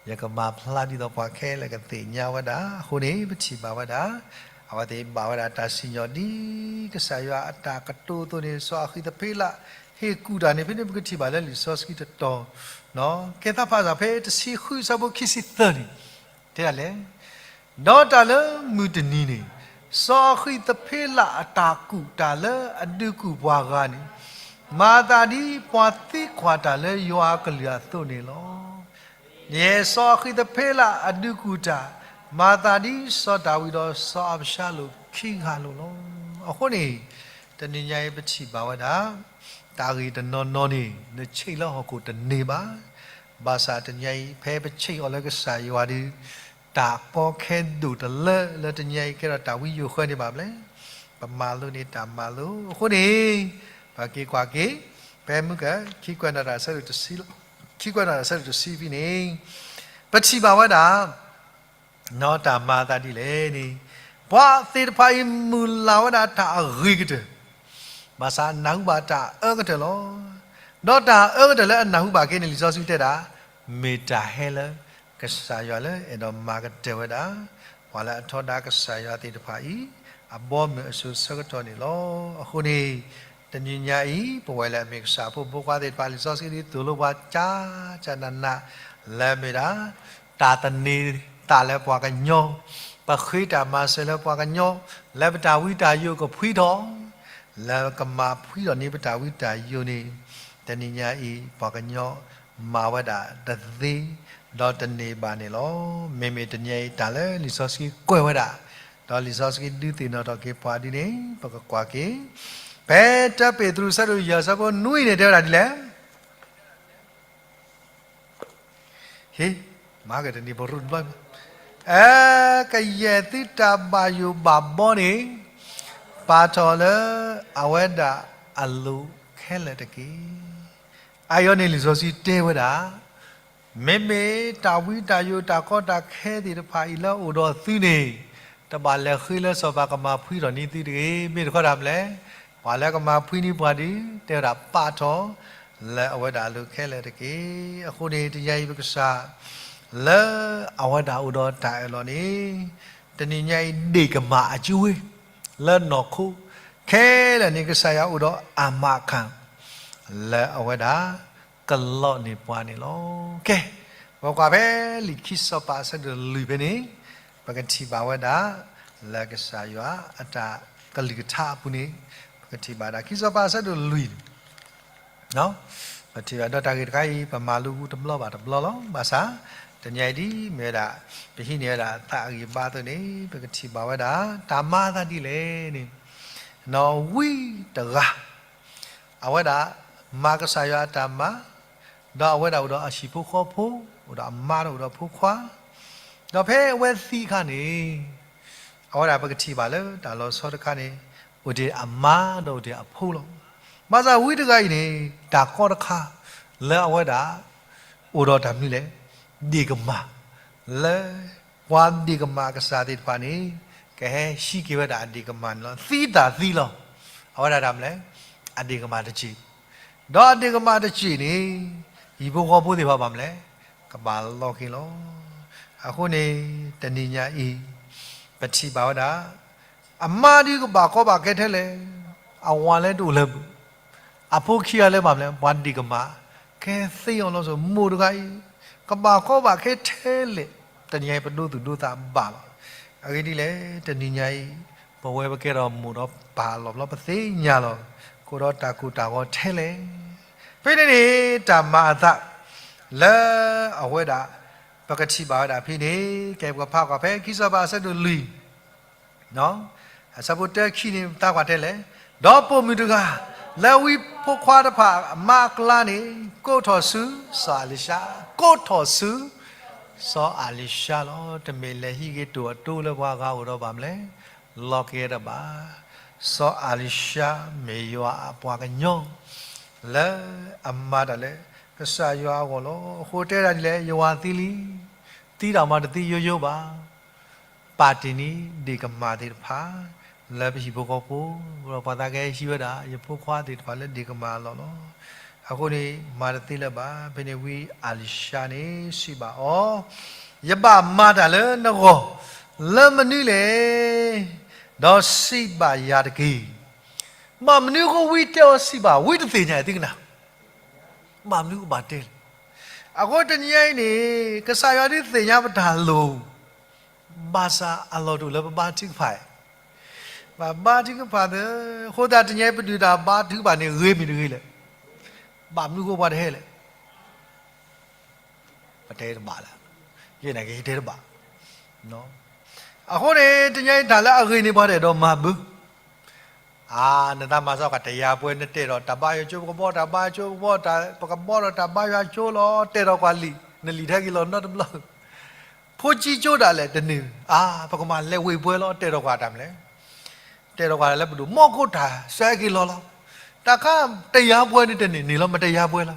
ယကမၤဖျါဒ်သိးပှၤခဲလၢာ်ကသ့ၣ်ညါဝဲဒၣ်အဃိန့ၣ် ပထံၣ်ဘၣ်ဝဲဒၣ် အဝဲသ့ၣ်ဘၣ်ဝဲဒၣ်တၢ်စံၣ်ညီၣ်ဒ်ကစၢ်ယွၤအတၢ်ကတိၤအသိးန့ၣ် စီၤအဃံးသဖ့လးဟ့ၣ်ကူၣ်တၢ်န့ၣ် ဖဲန့ၣ်ပကထံၣ်ဘၣ်လၢလံာ်စီဆှံတတီၤ, ကဲသးဖးစၢ်ဖဲတဆံဃုအဆၢဖိခံဆံသၢန့ၣ် တဲဒၣ်လဲၣ် ဒီးတၢ်လၢမုၢ်တနံၤန့ၣ် စီၤအဃံးသဖ့လးအတၢ်ကူၣ်တၢ်လၢအဒုးကူၣ်ပှၤဂၤန့ၣ် မၤသးဒ်ပှၤသံကွၢ်တၢ်လၢယွၤအကလုၢ်အသိးန့ၣ်လီၤ. ယဲၢ်စီၤအဃံးသဖ့လးအဒုးကူၣ်တၢ် မၤသးဒ်စီၤဒၤဝံးဒီးစီၤအၤဘၡါလိၣ်ခံဂၤလိၣ်လီၤ. အဃိန့ၣ် တနံၤညါအံၤပထံၣ်ဘၣ်ဝဲဒၣ် တၢ်ဂ့ၢ်တနီၤနီၤန့ၣ် နဆံးလၢဟီၣ်ခိၣ်တန့ၢ်ဘၣ်. ဘၣ်ဆၣ်တနံၤညါအံၤ ဖဲပဆံးအီၤလၢကစၢ်ယွၤဒီး တၢ်ကီခဲဒိၣ်တလၢလၢတနံၤညါအံၤ ကဲထီၣ်တၢ်ဝံယိၤဃၢန့ၢ်ဘၣ်မလဲၣ်. ပမၤလိန့ၢ်တၢ်မၤလိအဃိန့ၣ် ပက့ၤကွၢ်က့ၤ ဖဲမုၢ်က ခံကွဲးနီၣ်တၢ်ဆၢဒိၣ်တဆံ, ခံကွဲးနီၣ်တၢ်ဆၢဒိၣ်တဆံဖဲန့ၣ် ပထံၣ်ဘၣ်ဝဲဒၣ် နီၢ်တၢ်မၤအသးဒ်လဲၣ်န့ၣ် ပှၤသ့ၣ်တဖၣ်အံၤမုၢ်လၢ်ဝဲဒၣ်တၢ်အဂ့ၤကတၢၢ်, ဘၣ်ဆၣ်နၢ်ဟူဘၣ်တၢ်အၢကတၢၢ်လီၤ. ဒီးတၢ်အၢကတၢၢ်လၢအနၢ်ဟူဘၣ်က့ၤန့ၣ် လံာ်စီဆှံတဲဒၣ် မ့ၢ်တၢ်ဟဲလၢကစၢ်ယွၤလၢအဲၣ်ဒိးမၤကတၢၢ်ဝဲဒၣ် ပှၤလၢအထီဒါကစၢ်ယွၤသ့ၣ်တဖၣ်အံၤ အဘီမုၢ်အစိၤဆၢကတီၢ်န့ၣ်လီၤ. အဃိန့ၣ် တနံၤညါအံၤ ပဝဲလၢအမ့ၢ်ကစၢ်ဖိဘိခွါသ့ၣ်တဖၣ် လံာ်စီဆှံဒ်သိးလိပှၤကၠးကၠးနးနး လၢအမ့ၢ်ဒၣ် တၢ်သန့ၤသးလၢပှၤကညီ, ပဃ့တၢ်မၤစၢၤလၢပှၤကညီ, လၢပတၢ်ဝံတၢ်ယိာ်ကဖှံထီၣ်, လၢကမၤဖှံထီၣ်န့ၢ်ပတၢ်ဝံတၢ်ယိာ်န့ၣ် တနံၤညါအံၤ ပှၤကညီမၤဝဲဒၣ်တသ့ ဒီးတန့ၢ်ဘၣ်န့ၣ်လီၤ. မ့မ့ၢ်တနံၤအံၤ တၢ်လၢလံာ်စီဆှံကွဲးဝဲဒၣ် ဒီးလံာ်စီဆှံဒုးသ့ၣ်နီၣ်ထီၣ်က့ၤပှၤဒ်န့ၣ် ပကကွၢ်က့ၤ ဖဲတၢပ့းတရူးအဆၢဒိၣ်ယဲၢ်အဆၢဖိနွံန့ၣ် တဲဝဲဒၣ်ဒ်လဲၣ်. ဟ့, မၤကတနံၤပရူၢ်တဘျီ, အဲ, ကယဲၢ်သုတၢ်ဘၣ်ယိၣ်ဘၣ်ဘီန့ၣ် ပာ်ထီၣ်လၢအဝဲဒၣ်အလိၤခဲလၢာ်တက့ၢ်. အါအံၤန့ၣ်လံာ်စီဆှံတဲဝဲဒၣ် မ့မ့ၢ်တၢ်ဝံတၢ်ယိးတၢ်ကီတၢ်ခဲသ့ၣ်တဖၣ်အံၤလၢအအိၣ်ဒီးသုန့ၣ် တဘၣ်လဲၤဃ့လၢစီၤပၤကမၤဖှံထီၣ်န့ၢ်သုတဂ့ၤ. မ့ၢ်တခီတၢ်မနုၤလဲၣ်, ပှၤလၢကမၤဖှံန့ၢ်ပှၤဒီး တဲဝဲဒၣ်ပာ်ထီၣ်လၢအဝဲဒၣ်အလိၤခဲလၢာ်တက့ၢ်. အဃိန့ၣ် တနံၤအံၤပကစၢ် လၢအဝဲဒၣ်အိၣ်ဒီးတၢ်အၢၣ်လီၤန့ၣ် တနံၤညါအံၤဒ့ၣ်ကမၣ်အကၠိဝ့ လၢနီၢ်ခိ ခဲလၢာ်န့ၣ် ကစၢ်ယွၤအိၣ်ဒီးအမၤခၣ် လၢအဝဲဒၣ်ကလီန့ၢ်ပှၤန့ၣ်လီၤ. ကဲ, ပကွၢ်ဖဲလံာ်ခံစီၤပၤအဆၢဒိၣ်လွံၢ်ဖဲန့ၣ် ပကထံၣ်ဘၣ်ဝဲဒၣ် လၢကစၢ်ယွၤအတၢ်ကလုၢ်ကထါအပူၤန့ၣ် ပကထံၣ်ဘၣ်ဒၣ် ခံစီၤပၤအဆၢဒိၣ်လွံၢ် ပထံၣ်ဘၣ်ဒီးတၢ်ဂ့ၢ်တခါအံၤ ပမၤလိဂူတဘျီဘၣ်တဘျီလီၤ. ဘၣ်ဆၣ် တနံၤအံၤဒ်မ့ၢ်ဝဲဒၣ် ပဟံးန့ၢ်ဝဲဒၣ်သးအဂံၢ်ဘါအသိးန့ၣ် ပကထံၣ်ဘၣ်ဝဲဒၣ် တၢ်မၤအသးဒ်လဲၣ်န့ၣ် နီၢ်ဝံတဂၤ အဝဲဒၣ်မၤကစၢ်ယွၤအတၢ်မၤ, ဒီးအဝဲဒၣ်အိၣ်ဒီးအဟံၣ်ဖိဃီဖိ, အိၣ်ဒီးအမါဒီးအိၣ်ဒီးဖိခွါ, ဒီးဖဲအဝဲသံအခါန့ၣ် အဝဲဒၣ်ပကထံၣ်ဘၣ်လၢတၢ်လီၤဆီတခါန့ၣ် အိၣ်တ့ၢ်အမါဒီးအိၣ်တ့ၢ်အဖိလီၤ. ဘၣ်ဆၣ်ဝံတဂၤအံၤန့ၣ် တၢ်ကီတခါ လၢအဝဲဒၣ် အိၣ်ဒီးတၢ်မနုၤလဲၣ်, ဒ့ၣ်ကမၣ်, လၢ ပှၤဒ့ၣ်ကမၣ်အကစၢ်သ့ၣ်တဖၣ်န့ၣ် ကဟဲဟံးက့ၤဝဲဒၣ်အဒ့ၣ်ကမၣ်န့ၣ်လီၤ. သံတၢ်သံလီၤ. အဝဲဒၣ်တၢ်မနုၤလဲၣ်, အဒ့ၣ်ကမၣ်တစ့ၢ်, ဒီးအဒ့ၣ်ကမၣ်တစ့ၢ်န့ၣ် ဟံၣ်ဖိဃီဖိသ့ၣ်တဖၣ်ဘၣ်မနုၤလဲၣ်, ကဘၣ်လီၤက့ၤလီၤ. အဃိန့ၣ် တနံၤညါအံၤ ပထံၣ်ဘၣ်ဝဲဒၣ် အမါဒုးကဘၣ်ကီဘၣ်ခဲထဲလဲၣ်, အဝၤလၢတအိၣ်လၢၤဘၣ်, အဖိခံဂၤလၢဘၣ်မနုၤလဲၣ်, ပှၤဒ့ၣ်ကမၣ် ကဲသ့အီၤလီၤ. စိၤမိၢ်တဂၤအံၤ ကဘၣ်ကီဘၣ်ခဲထဲလဲၣ်, တနံၤညါအံၤ ပဒိသူၣ်ဒိသးဘၣ်လီၤ. အဂ့ၢ်ဒ်လဲၣ်, တနံၤညါအံၤ ပဝဲပကဲထီၣ်မိၢ်ဒီးပၢ်လီၤဘျီ ပသ့ၣ်ညါလီၤ. ကအိၣ်ဒီးတၢ်ကိၢ်တၢ်ဂီၤထဲလဲၣ်. ဖဲန့ၣ်န့ၣ် တၢ်မၤအသး လၢအဝဲဒၣ် ပကထံၣ်ဘၣ်ဝဲဒၣ်ဖဲန့ၣ် ကဲပကဖးကွၢ်ဖဲခံစီၤပၤအဆၢဒိၣ်လွံၢ် အဆၢဖိတၢခံန့ၣ် ပသးကွၢ်ထဲလဲၣ်, ဒီးပိာ်မုၣ်တဂၤ လၢဝံဖိခွါတဖၣ်အမါအကျါန့ၣ် ကိးထီၣ်ဆူစီၤအၤလံၤၡါ, ကိးထီၣ်ဆူ စီၤအၤလံၤၡါလီၤ. တမ့ၢ်လဲၤဟံးက့ၤတိၢ်အတိလၢပှၤဂၤအိၣ်ဒီးဘၣ်မနုၤလဲၣ်, လီၤက့ၤတဘၣ်. စီၤအၤလံၤၡါမ့ၢ်ယွၤအပှၤကညီ လၢအမၤတၢ်လၢကစၢ်ယွၤအဂီၢ်လီၤ. အဃိတဲဒၣ်ဒ်လဲၣ်, ယဝၤသံလံ, သံတၢ်မၤတသံယိယိဘၣ် ပာ်တ့ၢ်န့ၢ်ဒ့ၣ်ကမၣ်သ့ၣ်တဖၣ် လၢပဟံၣ်ဖိဃီဖိ, ဒီးပှၤသးကဟဲဟံးဝဲဒၣ် ယဖိခွါသ့ၣ်တဖၣ်လၢဒ့ၣ်ကမၣ်အလီၢ်လီၤ. အဃိန့ၣ် မၤတသ့လၢၤဘၣ်. ဖဲန့ၣ်ဝံအၤလံၤၡါန့ၣ် စံးဘၣ်အီၤ, ယဘၣ်မၤတၢ်လၢနဂီၢ် လၢမနုၤလဲၣ်, ဒီးစံးဘၣ်ယၤတက့ၢ်. ဘၣ်မနုၤအဃိဝံတဲအီၤစံးဘၣ်, ဝံတသ့ၣ်ညါအံၤသုကနၣ် ဘၣ်မနုၤကဘၣ်တဲလဲၣ်. အဃိတနံၤညါအံၤန့ၣ် ကစၢ်ယွၤဒုးသ့ၣ်ညါပတၢ်လိၤ, ဘၣ်ဆၣ်အလီၢ်တအိၣ်လၢပဘါထုကဖၣ်, ပဘါထုကဖၣ်သ့, အဃိသတးတနံၤအံၤပဒုၣ်တၢ်ဘါထုကဖၣ်န့ၣ်ဂ့ၤမ့ၢ်တဂ့ၤလဲၣ်, ဘၣ်မနုၤဃိပှၤတဟဲလဲၣ်. ပတဲတဘၣ်လၢ, ယနာ်က့ၤတဲတဘၣ်. အဃိန့ၣ် တနံၤညါအံၤတၢ်လၢအဂ့ၤန့ၣ်ပှၤတအဲၣ်ဒိးမၤဘၣ် အါ, နသးမၤစၢ်ကွၢ်တယၤပှဲၤ နတဲထီၣ်တၢ်ဘါယွၤကၠိ, ပကဘီတၢ်ဘါယွၤကၠိ, ပကဘီ, ပကဘီထီၣ်တၢ်ဘါယွၤကၠိလီၤ, တဲထီၣ်ကွၢ်လံာ်, နလံာ်ထဲက့ၤလီၤနီတဘျီ, ဖိကံကၠိဒၣ်လဲာ်တန့ၢ်, အါ, ပကမၤလဲၤဝ့ၢ်ပှဲၤလီၤ, တဲထီၣ်ကွၢ်တၢ်မနုၤလဲၣ်, တဲထီၣ်ကွၢ်လၢပဒိၣ်မီၢ်ခိၣ်တၢ်စၢက့ၤလီၤလီၤ, တၢ်ခါတယၤပှဲၤန့ၣ်တန့ၢ်န့ၣ်လီၤ, မ့ၢ်တယၤပှဲၤလီ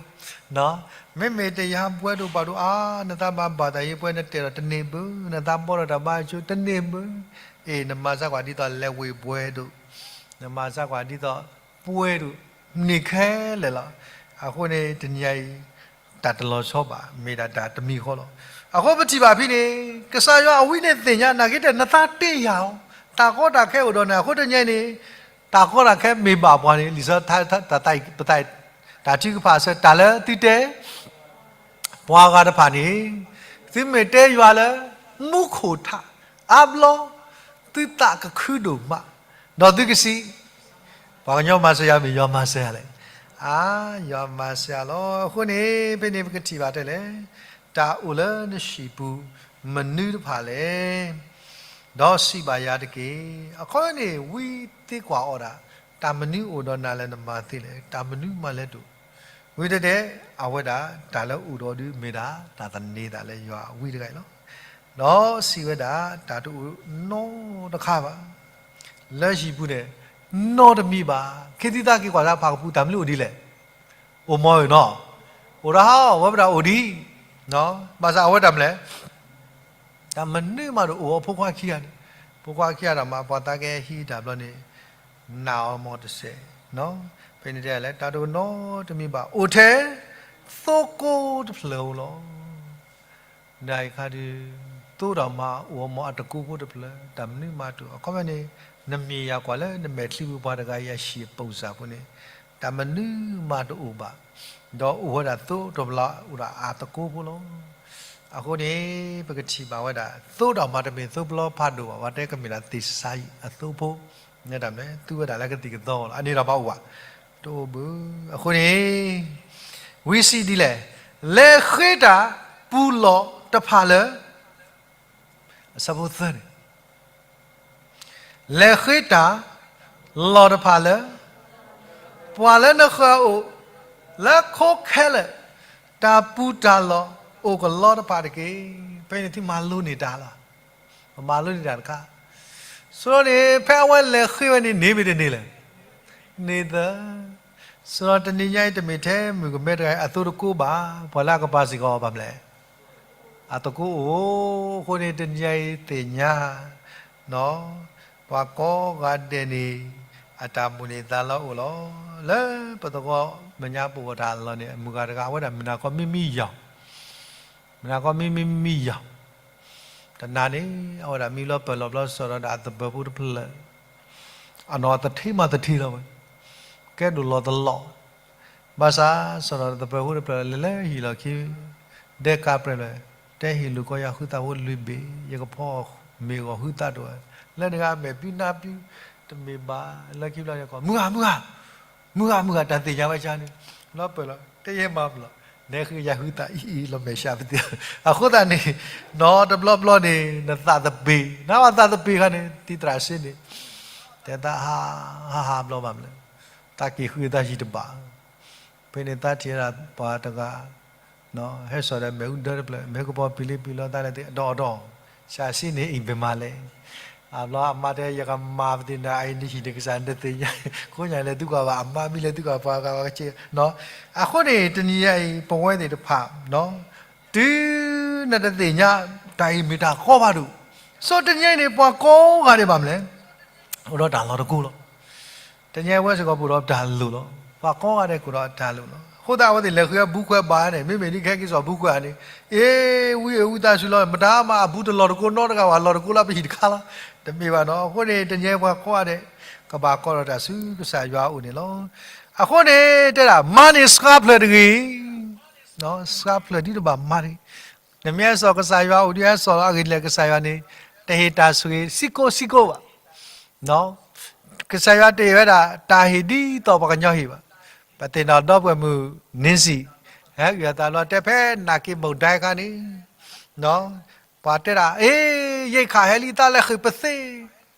ၤ. မ့မ့ၢ်တယၤပှဲၤဒိၣ်ပှၤဒိၣ်, အါ, နသးမၤဘၣ်သးယံၤပှဲၤ နတဲထီၣ်တန့ၢ်ဘၣ်, နသးဘီထီၣ်တၢ်ဘါယွၤကၠိတန့ၢ်ဘၣ်, အ့ၣ် နမၤစၢ်ကွၢ်ဒ်သိးလဲၤဝ့ၢ်ပှဲၤဒိၣ်, နမၤစၢ်ကွၢ်ဒ်သိးပှဲၤဒိၣ်, န့ၢ်ခဲလၢာ်လီၤ. အဃိန့ၣ် တနံၤညါအံၤ တၢ်တလီၤဆီဘၣ်, မ့ၢ်ဒၣ်တၢ်တမံၤဃီလီၤ. အဃိပထံၣ်ဘၣ်ဖဲန့ၣ် ကစၢ်ယွၤအဝံသ့ၣ်ညါ နာ်က့ၤတဲ နသးတ့ၢ်ယၤအီၤ, တၢ်ကီတၢ်ခဲအိၣ်ဒီးနၤ, အဃိတနံၤညါအံၤန့ၣ် တၢ်ကီတၢ်ခဲမ့ၢ်ဘၣ်ပှၤန့ၣ် လံာ်စီဆှံ တၢ်ထုကဖၣ်အဆၢ တၢ်လၢသုတဲ ပှၤဂၤတဖၣ်န့ၣ် သုမ့ၢ်တဲယွၤလၢ မူခိၣ်ထး အါဘျီ သုသးကခုဒိၣ်မး, ဒီးသုကစံး, ပှၤကညီမၤစၢၤယၤ မ့ၢ်ယွၤမၤစၢၤယၤလဲၣ်. အါ, ယွၤမၤစၢၤယၤလီၤ. အဃိန့ၣ် ဖဲန့ၣ်ပကထံၣ်ဘၣ်တဲလဲၣ်, တၢ်အိၣ်လၢနဟံၣ်ပူၤမနုၤတဖၣ်လဲၣ်. ဒီးစံးဘၣ်ယၤတက့ၢ်. အခီပညီန့ၣ် ဝံသံကွၢ်အီၤဒၣ်, တၢ်မနုၤအိၣ်ဒီးနၤလၢနမၤသ့လဲၣ်, တၢ်မနုၤမၤလဲၣ်တအိၣ်. ဝံတတဲ, အဝဲဒၣ်တၢ်လၢအိၣ်ဒီးဒုးမ့ၢ်ဒၣ် တၢ်သန့ၤသးလၢယွၤအဝံတဂၤအံၤလီၤ. ဒီးစံးဝဲဒၣ်, တၢ်တအိၣ်နီတခါဘၣ် လၢဟံၣ်ပူၤန့ၣ်, နီတမံၤဘၣ်. ခ့သံသးက့ၤကွၢ်သးဖးကပူၤ တၢ်မနုၤအိၣ်ဒ်လဲၣ်. အိၣ်မီၤဧၢနီၤ, အိၣ်ဒီးဟးအီၣ်ဝဲပဒၣ်အိၣ်ဒံး, ဘၣ်ဆၣ်အဝဲတၢ်မနုၤလဲၣ် တၢ်မနုၤမးတအိၣ်အီၤဖိခွါခံဂၤန့ၣ်, ဖိခွါခံဂၤဒီးမၤပှၤသးကဟံးတၢ်ဘျီန့ၣ်, နာ်အီၤမီၤတစဲး, ဖဲန့ၣ်တဲလဲၣ် တၢ်တအိၣ်နီတမံၤဘၣ် အိၣ်ထဲ သိကိးတဖျၢၣ်ဧိၤလီၤ. နၤအံၤခါဒုး, သိဒီးမၤအိၣ်အီၤမီၤအတကိးဖိတဖျၢၣ်, တၢ်မနုၤမးတအိၣ်. အခီပညီန့ၣ်, နမ့ၢ်ယၤကွၢ်လၢနမဲာ်ချံပူၤပှၤတဂၤအံၤ အဟံၣ်အပိာ်စၢ်ဖိန့ၣ်, တၢ်မနုၤမးတအိၣ်ဘၣ်, ဒီးအိၣ်ဝဲဒၣ်သိတဘျီအိၣ်ဒီးအတကိးဖိလီၤ. အဃိန့ၣ်, ပကထံၣ်ဘၣ်ဝဲဒၣ် သိဒီးမၤတမ့ၢ်သိပျီဖးဒိၣ်ဘၣ်, ပှၤတဲကမ့ၢ်ဒၣ်သ့ၣ်စါယံၤအသိဖိ, သူဝဲဒၣ်လၢကသံၣ်ကသီလီၤ. အန့ၣ်ဒီးဘၣ်အိၣ်ဘၣ်, တအိၣ်ဘၣ်. အဃိန့ၣ် ဝံစံးဒ်လဲၣ်, လဲၤဃ့တၢ်ပူၤလီၢ်တဖၣ်လၢ, အဆၢဖိသၢန့ၣ်, လဲၤဃ့တၢ်လီၢ်တဖၣ်လၢ ပှၤလၢနဃၢၤအအိၣ်, လၢခိခဲလၢာ်, တၢ်ပူၤတၢ်လီၢ်အိၣ်ကလီတဖၣ်တက့ၢ်. ဖဲန့ၣ်သုမၤလိန့ၢ်တၢ်လီၤ. ပမၤလိန့ၢ်တၢ်တခါ, ဆိန့ၣ် ဖဲအဝဲလဲၤဃ့ဝဲန့ၣ် န့ၢ်မ့ၢ်တန့ၢ်လဲၣ်, န့ၢ်သၢ ဆိဒီးတနံၤညါအံၤ တမ့ၢ်ထဲမုၣ်ကမဲတဂၤအံၤအသိတကိးဘၣ်, ပှၤလၢအကပၤစ့ၢ်ကီးဘၣ်မလဲၣ်, အသကိးအိၣ်. အဃိန့ၣ် တနံၤညါအံၤသ့ၣ်ညါ, ပှၤကိးဂၤဒဲးန့ၣ် အတၢ်မိၣ်န့ၢ်သးလီအိၣ်လီၤ. လၢပသဝီမဲာ်ညါပအိၣ်တၢ်လီၢ်န့ၣ် အမုၢ်ဂၤတဂၤ အဝဲဒၣ်မုၢ်နၤခီမံမံယီၤ, မုၢ်နၤခီမံမံမံယီၤ တနၤန့ၣ် အဝဲဒၣ်မံလီၤပၢၢ်လီၤဘျီ စီၤဒီးအသပၢၤဖိတဖျၢၣ်, အနီၢ်သထ့မးသထ့လီၤဝဲ, ကဲဒိၣ်လီၤတလီၤ, ဘၣ်ဆၣ်စီၤဒီးသပၢၤဖိတဖျၢၣ်လဲၤလၢဟံၣ်လီၢ်ခံ, ဒဲကးပြဲးလဲၤ, တဲဟ့ၣ်လူၤကီးယၤဃုသၣ်ဖိလွံၢ်ဘ့ၣ်, ယကဖီမ့ၢ်ဂီၤဃုသၣ်တအိၣ်, လၢနဂၤမဲာ်ပျံၤနါပျံၤ, တမ့ၢ်ဘၣ်လၢခံဘျီန့ၣ်ကီး မုၢ်ဂၤ မုၢ်ဂၤ မုၢ်ဂၤ မုၢ်ဂၤ တၢ်သ့ၣ်ညါဝဲကါန့ၣ်, လီၤပၢၢ်လီၤ တဲယဲမၤပလီၢ်, နဲဃုယၤဃုသၣ်အံၤအံၤလီၤမဲာ်ဆှးပသ့ၣ်, အဃိသတးန့ၣ်, နီတဘျီဘျီန့ၣ် နသးသပ့ၤ, နဘၣ်သးသပ့ၤခါန့ၣ် သံသရၣ်စ့န့ၣ်, တဲသးဟး ဟးဟးဘျီဘၣ်မလဲၣ်, သးက့ၤဃုသးယံၤတဘၣ်, ဖဲန့ၣ်သးထံၣ်ဝဲဒၣ်ပှၤတဂၤ ဟဲစိာ်ဒီးမ့ၣ်အူဒၢတဖျၢၣ် မ့ၢ်ကပီၤပံၤလံပံၤလီၤသးလဲၣ်သ့ၣ် အဒီးအဒီး, ဆှၢစ့န့ၣ်အံၤပမၤလဲၣ်, အဘျီအမါတဲ ယကမၤပသ့ၣ်နၤအံၤ နဟံၣ်နကစၢ်နတသ့ၣ်ညါ, ခိညါလဲၤသုကွၢ်ဘၣ်အမါမံလဲၤသုကွၢ်ပှၤဂၤဝဲက့, အဃိန့ၣ် တနံၤညါအံၤ ပဝဲသ့ၣ်တဖၣ် တုၤနတသ့ၣ်ညါ တၢ်အံၤမ့ၢ်တၢ်ကီဘၣ်ဒိၣ်, ဆိတနံၤညါအံၤန့ၣ် ပှၤကိးဂၤဒဲးဘၣ်မလဲၣ်, အိၣ်ဒီးတၢ်လီၢ်တကိးလီၤ. တနံၤညါအံၤပဝဲစ့ၢ်ကီးပအိၣ်ဒီးတၢ်လိၣ်လီၤ. ပှၤကိးဂၤဒဲးကအိၣ်ဒီးတၢ်လိၣ်လီၤ. အဃိသတးအဝဲသ့ၣ်လဲၤဃ့အဘူခွဲးဘၣ်န့ၣ် မ့မ့ၢ်ဒ်ခဲက့ၤစိာ်ဘူခွဲးဧါန့ၣ်, အ့ ဝံဧၢ ဝံသးစူၤလီၤ မတၤမၤအဘူတလီၢ်တကိးနီတဂၤဘၣ်, လီၢ်တကိးလၢပဟံၣ်တခါလီၤ. တမ့ၢ်ဘၣ်နီၤ. အဃိန့ၣ် တနံၤညါအံၤပှၤကိးဂၤဒဲး ကဘၣ်ကိးဒီးတၢ်ဆူကစၢ်ယွၤအအိၣ်န့ၣ်လီၤ. အဃိန့ၣ် တဲဒၣ် မၤန့ၢ်စှၤဖျၢၣ်တဂ့ၤ, စှၤဖျၢၣ်ဒ်တဘၣ်မၤတဂ့ၤ. နမ့ၢ်ဟဲစိာ်ကစၢ်ယွၤအိၣ်ဒ်ဟဲစိာ်လီၤအဂ့ၢ်ဒ်လဲၣ် ကစၢ်ယွၤန့ၣ် တဟ့ၣ်တၢ်ဆိၣ်ဂ့ၤဆံးကိးဆံးကိးဘၣ်. ကစၢ်ယွၤတဟ့ၣ်ဝဲဒၣ် တၢ်ဟ့ၣ်ဒ်သိးပှၤကညီဟ့ၣ်ဘၣ်. ပသ့ၣ်နီၣ်ဒီပုၢ်ဝဲၢ်မုၣ် Nancy ဟဲအုၣ်အသးလီၤ တဲဖဲနာ်က့ၤမုၢ်ဒဲခါန့ၣ် ပှၤတဲဒၣ် အ့ ယဲၢ်ခးဟဲလံ သးလဲၤဃ့ၢ်ပသ့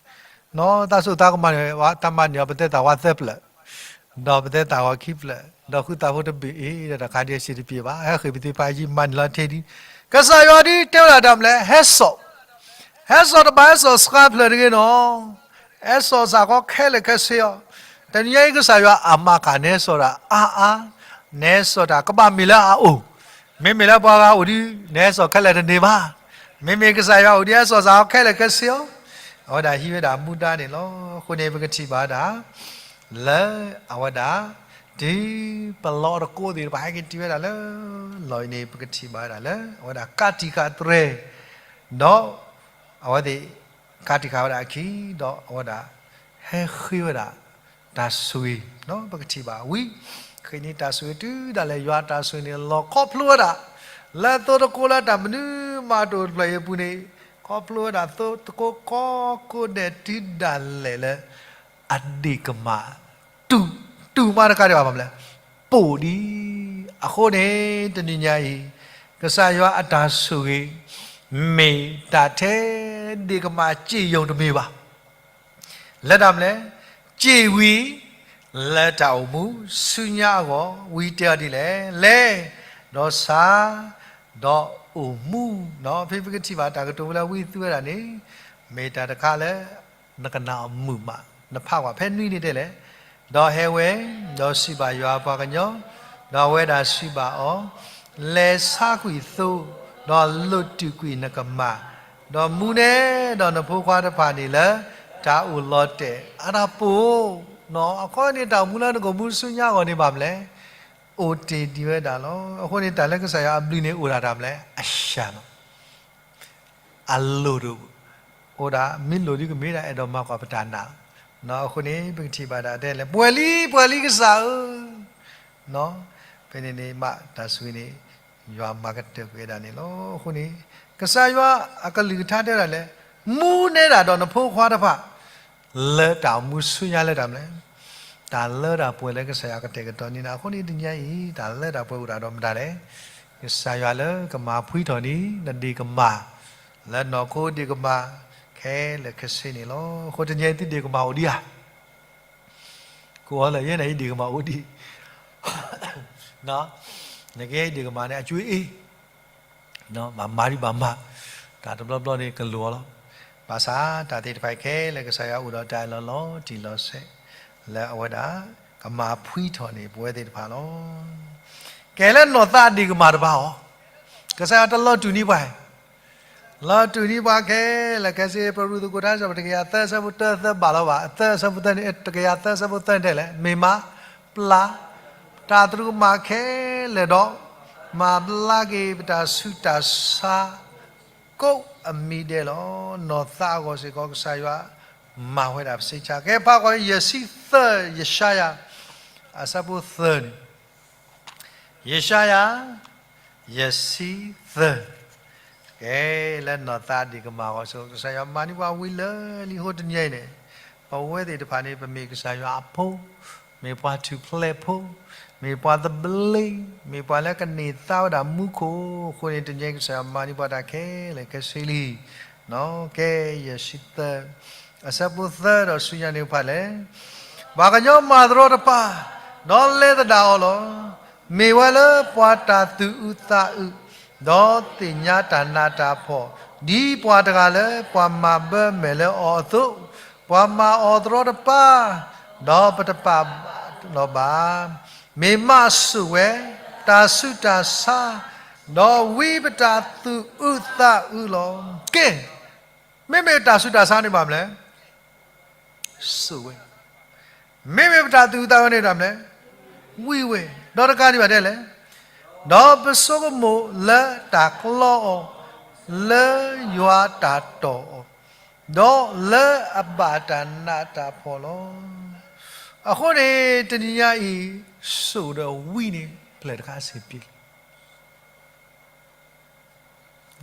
နီၢ် သးစူၢ်သးကမၤန့ၢ် တၢ်မၤန့ၢ်အီၤ ပသဲသးဝါသၢဖျၢၣ်, ဒီးပသဲသးဝါခံဖျၢၣ်, ဒီးဃုသးဖိတဘ့ၣ်အံၤ ဒီးတခါဒံးစံးတပျ့ၤဘၣ်, ဟဲဃ့ၢ်ပသ့ဖးယံာ်မၤန့ၢ်လီၤထဲဒံး, ကစၢ်ယွၤဒ်တဲဝဲဒၣ်တၢ်မလဲၣ်, ဟဲစိာ်, ဟဲစိာ်တဘၣ်ဟဲစိာ်စှၤဖျၢၣ်တဂ့ၤနီၢ်, ဟဲစိာ်စ့ၢ်ကီးခဲလၢာ်ခဲဆ့အီၤ, တနံၤညါအံၤကစၢ်ယွၤအမၤကၣ် နဟဲစိာ်တၢ်အါအါ, နဟဲစိာ်တၢ်ကဘၣ်မ့ၢ်လၢအအိၣ်, မ့မ့ၢ်လၢပှၤဂၤအိၣ်ဒ် နဟဲစိာ်ခဲလၢာ်တန့ၢ်ဘၣ်, မ့မ့ၢ်ကစၢ်ယွၤအိၣ်ဒ် ဟဲစိာ်စ့ၢ်ကီးခဲလၢာ်ခဲဆ့အီၤ, အဝဲဒၣ်ဟံးဝဲဒၣ်မူဒါန့ၣ်လီၤ. အဃိန့ၣ် ပကထံၣ်ဘၣ်ဝဲဒၣ် လၢအဝဲဒၣ် တုၤပလီၢ်တကိးသ့ၣ်တဖၣ် ဟဲက့ၤတုၤဝဲဒၣ်လၢ လီၢ်အံၤန့ၣ် ပကထံၣ်ဘၣ်ဝဲဒၣ်လၢ အဝဲဒၣ်ကးတံာ်ဃာ်သရဲ, ဒီး အဝဲသ့ၣ် ကးတံာ်ဃာ်ဝဲဒၣ်အခံ ဒီးအဝဲဒၣ် ဟဲဃ့ဝဲဒၣ် တၢ်ဆိၣ်ဂ့ၤ, ပကထံၣ်ဘၣ်ဝံၤ ဃ့န့ၢ်တၢ်ဆိၣ်ဂ့ၤတုၤဒၣ်လဲာ် ယွၤတၢ်ဆိၣ်ဂ့ၤန့ၣ် လီၤခီဖျိဝဲဒၣ် လၢသိတကိးလၢတၢ်မနုၤမးတအိၣ်တဖျၢၣ်အံၤအပူၤန့ၣ် ခီဖျိဝဲဒၣ်သိတကိးကိးကိးဒဲးတုၤဒၣ်လဲာ်လၢ အဒ့ၣ်ကမၢ် တူၢ်မးတကးဒံးဘၣ် ဘၣ်မနုၤလဲၣ်, ပိာ်ဒံး. အဃိန့ၣ် တနံၤညါအံၤ ကစၢ်ယွၤအတၢ်ဆိၣ်ဂ့ၤ မ့ၢ်တၢ်ထဲဒ့ၣ်ကမၣ်စ့ၣ်ယိာ်တမ့ၢ်ဘၣ်. လၢတၢ်မနုၤလဲၣ်, စ့ၣ်ဝံၤ လၢတၢ်အိၣ်မူဆူညါအဂီၢ် ဝံတဲအီၤဒ်လဲၣ်, လဲၤ, ဒီးဆါ, ဒီးအိၣ်မူ, ဖဲပကထံၣ်ဘၣ်တၢ်ကတိၤလၢဝံသူဝဲဒၣ်န့ၣ်, မ့ၢ်တၢ်တခါလၢ နကနၣ်အမုာ်မး, နဖးကွၢ်ဖဲနွံန့ၣ်တဲလဲၣ်, ဒီးဟဲဝဲ, ဒီးစံးဘၣ်ယွၤအပှၤကညီ, ဒီးအဝဲဒၣ်စံးဘၣ်အီၤ, လဲၤဆါကွံာ်သိ, ဒီးလိးတုာ်ကွံာ်နကမၢ်, ဒီးမူနဲဒီးနဖိခွါတဖၣ်န့ၣ်လၢ တၢ်အိၣ်လီၤတဲာ်အတၢ်ပိာ်, အခီပညီန့ၣ် တၢ်အိၣ်မူလၢနကအိၣ်မူဆူညါအဂီၢ်န့ၣ်ဘၣ်မနုၤလဲၣ်, အိၣ်တ့ၢ်ဒံးဝဲဒၣ်လီၤ. အဃိန့ၣ် တၢ်လၢကစၢ်ယွၤအဘျုးန့ၣ်အိၣ်ဒၣ်တၢ်မနုၤလဲၣ်, အစှၤလီၤ. အလိၣ်တအိၣ်, အိၣ်ဒၣ် မ့ၢ်လိၣ်ဒ်ကမ့ၢ်ဒၣ် အဲၣ်ဒိးမၤကွၢ်ပတၢ်နာ်လီၤ. အဃိန့ၣ် ပကထံၣ်ဘၣ်ဒၣ်တဲလဲၣ်, ပှဲၤလံ ပှဲၤလံကစၢ်ဧၢ, ဖဲန့ၣ်န့ၣ်မ့ၢ်တၢ်ဆိၣ်ဂ့ၤန့ၣ် ယွၤမၤကတၢၢ်ကွံာ်ဝဲဒၣ်န့ၣ်လီၤ. အဃိန့ၣ် ကစၢ်ယွၤအကလုၢ်ကထါတဲဒၣ်လဲၣ်, မူနဲဒၣ်ဒီးနဖိခွါတဖၣ် လၢတၢ်အိၣ်မူဆူညါလၢတၢ်မနုၤလဲၣ်, တၢ်လၢတၢ်ပှဲၤလၢကစၢ်ယွၤကတဲာ်ကတီၤန့ၣ်လီၤ. အဃိန့ၣ်တနံၤအံၤ တၢ်လၢတၢ်ပှဲၤအိၣ်ဒၣ်ဒီးမတၤလဲၣ်, ကစၢ်ယွၤလၢကမၤဖှံထီၣ်န့ၢ် နဒ့ၣ်ကမၢ်, လၢနီၢ်ခိဒ့ၣ်ကမၢ် ခဲလၢာ်ခဲဆ့န့ၣ်လီၤ. အဃိတနံၤအံၤသုဒ့ၣ်ကမၢ်အိၣ်ဒံးဧါ, ကိးအီၤလၢယဲန့ၣ် ယဒ့ၣ်ကမၢ်အိၣ်ဒံး, နကဲယဒ့ၣ်ကမၢ်န့ၣ် အကွ့အ့ ဘၣ်မၤဒံးဘၣ်မၤ, တၢ်တဘျီဘျီန့ၣ်ကလိၣ်အီၤလီၤ. ဘၣ်ဆၣ်တၢ်သ့ၣ်တဖၣ်ခဲလၢာ် ကစၢ်ယွၤအိၣ်ဒီးတၢ်အၢၣ်လီၤလီၤတံၢ်လီၤဆဲး, လၢအဝဲဒၣ်ကမၤဖှံထီၣ်န့ၢ်ပဝဲသ့ၣ်တဖၣ်လီၤ. ကဲလၢနီၢ်သးဒ့ၣ်ကမၢ်တဖၣ်အီၤ, ကစၢ်ယွၤတလီၤတူာ်န့ၢ်ပှၤ လီၤတူာ်န့ၢ်ပှၤခဲလၢာ်ခဲဆ့, ပရူးသကိးထါ တကယၤသၢဆၢဖိတၢသၢဘၣ်လီၤဘၣ်, သၢဆၢဖိသၢန့ၣ်, တကယၤသၢဆၢဖိသၢန့ၣ်တဲလဲၣ်, မ့ၢ်မၤပျၢ် တၢ်သရူးကမၣ်ခဲလၢာ်ဒီး မၤဘျါက့ၤပတၢ်ဆူးတၢ်ဆါ ကိးအမံၤဒဲးလီၤ. နီၢ်သးအဂီၢ်စ့ၢ်ကီး ကစၢ်ယွၤမၤဝဲဒၣ်ပစံးဆၢ, ကဲဖးကွၢ် ယဲၢ်ဆံသၢ ယၡါယၤ အဆၢဖိသၢန့ၣ် ယၡါယၤ ယဲၢ်ဆံသၢ, ကဲလၢနီၢ်သးဒ့ၣ်ကမၢ်အဂီၢ်စ့ၢ်ကီး ကစၢ်ယွၤမၤန့ၢ်ပှၤဝံၤလၢာ်လံ. အဃိတနံၤအံၤန့ၣ် ပဝဲသ့ၣ်တဖၣ်န့ၣ် ပမ့ၢ်ကစၢ်ယွၤအဖိ, မ့ၢ်ပှၤထူၣ်ဖျဲးဖိ, မ့ၢ်ပှၤသဘျ့, မ့ၢ်ပှၤလၢကန့ၢ်သါဝဲဒၣ်မူခိၣ်, အဃိန့ၣ် တနံၤအံၤ ကစၢ်ယွၤမၤန့ၢ်ပှၤတၢ်ခဲလၢာ်ခဲဆ့လံ. ကဲ ယဲၢ်ဆံသၢ အဆၢဖိသၢဒီးဆူညါန့ၣ်ဖးလဲၣ်, ပှၤကညီမၤတရီတပါ, ဒီးလဲၤသဒၣ်အီၤလီၤ. မ့ၢ်ဝဲလၢပှၤတၢ်သူၣ်အုးသးအုး, ဒီးသ့ၣ်ညါတၢ်နးတၢ်ဖှီၣ်, ဒ်ပှၤတဂၤလၢပှၤမၤဘၢမဲာ်လၢအီၤအသိး, ပှၤမၤအီၤတရီတပါ, ဒီးပတပာ်လီၤဘၣ်. မ့ၢ်မးစိာ်ဝဲတၢ်ဆူးတၢ်ဆါ, ဒီးဝံပတၢ်သူၣ်အုးသးအုးလီၤ. ကဲ, မ့မ့ၢ်တၢ်ဆူးတၢ်ဆါန့ၣ်ဘၣ်မနုၤလဲၣ်, စိာ်ဝဲ, မ့မ့ၢ်ပတၢ်သူၣ်အုးသးအုးန့ၣ်ဘၣ်မနုၤလဲၣ်, ဝံဝဲ, ဒီးတကးဒံးဘၣ်တဲလဲၣ်, ဒီးပဆိကမိၣ်လၢတၢ်ကျီအီၤ, လၢယွၤတၢ်တီၢ်အီၤ, ဒီးလၢအဘၣ်တၢ်နးတၢ်ဖှီၣ်လီၤ. အဃိန့ၣ် တနံၤညါအံၤ စိာ်ဒီးဝံန့ၣ် ဖျၢၣ်တခါအဆင်ပြေလီၤ.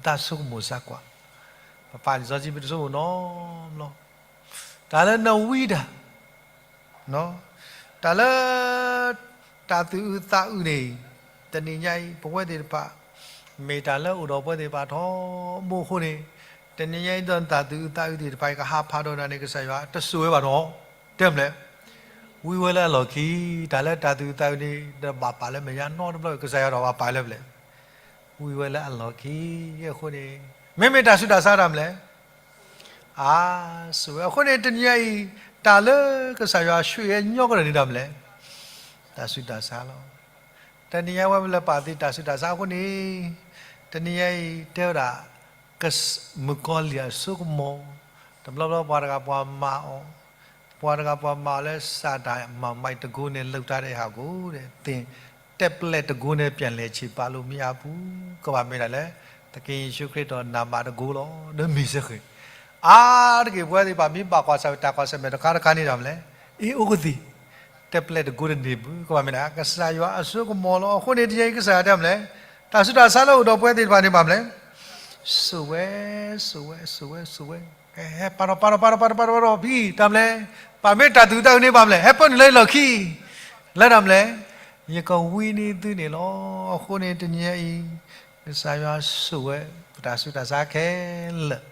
တၢ်ဆိကမိၣ်စၢ်ကွၢ်, ပပာ်လံာ်စီဆှံ ပတဆိကမိၣ်နီတဘျီ, တၢ်လၢနဝံတၢ်, တၢ်လၢ တၢ်သူၣ်အုးသးအုးန့ၣ်, တနံၤညါအံၤ ပဝဲသ့ၣ်တဖၣ် မ့ၢ်တၢ်လၢအိၣ်ဒီးပဝဲသ့ၣ်တဖၣ်ထီဘိအဃိန့ၣ်, တနံၤညါအံၤ ဒီးတၢ်သူၣ်အုးသးအုးသ့ၣ်တဖၣ်အံၤ ကဟးဖးဒီးနၤန့ၣ် ကစၢ်ယွၤတစိာ်ဝဲဘၣ်နီၤ, တဲမနုၤလဲၣ်, ဝံဝဲလၢအလီၢ်ခံ, တၢ်လၢတၢ်သူၣ်အုးသးအုးန့ၣ် တဘၣ်ပာ်လၢမဲာ်ညါနီတဘျီ, ကစၢ်ယွၤတဘၣ်ပာ်လၢပျဲၢ် ဝံဝဲလၢအလီၢ်ခံ, အဃိန့ၣ် မ့မ့ၢ်တၢ်ဆူးတၢ်ဆါတၢ်မနုၤလဲၣ်, အါ, စိာ်ဝဲ, အဃိန့ၣ် တနံၤညါအံၤ တၢ်လၢကစၢ်ယွၤဆိၣ်ဂ့ၤညီကဒီးန့ၣ်တၢ်မနုၤလဲၣ်, တၢ်ဆူးတၢ်ဆါလီၤ. တနံၤညါဝဲပလဲၤပာ်သ့တၢ်ဆူးတၢ်ဆါအဃိန့ၣ်, တနံၤညါအံၤတဲဝဲဒၣ် မုၣ်ကီၤလံၢ်အစိကမီၤ, တဘျီဘျီပှၤတဂၤပှၤမၤအီၤ, ပှၤတဂၤပှၤမၤအီၤလၢ စၤတၢ်မၤမံၤတကိန့ၣ် လုပ်ထားတဲ့ဟာကို သင် တက်ပလက်တကိနဲ့ ပြန်လည်ချေပလို့မရဘူး, ကဘၣ်မ့ၢ်ဒၣ်လၢ သခင်ယေရှုခရစ်တော်နာမတကိလီၤ, ဒီးမ့ၢ်စ့ၢ်ကီး အါတက့ၢ်ပဝဲသ့ၣ်တဖၣ် မ့ၢ်ဘၣ်ကွၢ်ဆၢၣ်မဲာ်တၢ်ကွၢ်ဆၢၣ်မဲာ်တခါတခါန့ၣ်ဒီးမနုၤလဲၣ်, အ့ၣ်အိၣ်ကသံၣ် တက်ပလက်တကိတန့ၢ်ဘူး, ကဘၣ်မ့ၢ်ဒၣ် ကစၢ်ယွၤအစိကမီၤလီၤ. အဃိန့ၣ် တနံၤညါအံၤကစၢ်ယွၤတဲမနုၤလဲၣ်, တၢ်ဆူးတၢ်ဆါလၢအိၣ်ဒီးပဝဲသ့ၣ်တဖၣ်န့ၣ်ဘၣ်မနုၤလဲၣ်, စိာ်ဝဲ, စိာ်ဝဲ, စိာ်ဝဲ, စိာ်ဝဲ, ဟဲပာ်ထီၣ်ပာ်ထီၣ်ပာ်ထီၣ်ပာ်ထီၣ်ပာ်ထီၣ်ပာ်ထီၣ်ဖဲ တၢ်မနုၤလဲၣ်, ပမ့ၢ်တၢ်သူၣ်အုးသးအုးန့ၣ်ဘၣ်မနုၤလဲၣ်, ဟဲပၢနုာ်လၢယလီၢ်ခံ လၢတၢ်မနုၤလဲၣ်, ယကဝံနံၤသုန့ၣ်လီၤ. အဃိန့ၣ် တနံၤညါအံၤ ကစၢ်ယွၤဆိၣ်ဝဲ ပတၢ်ဆူးတၢ်ဆါခဲလၢာ်,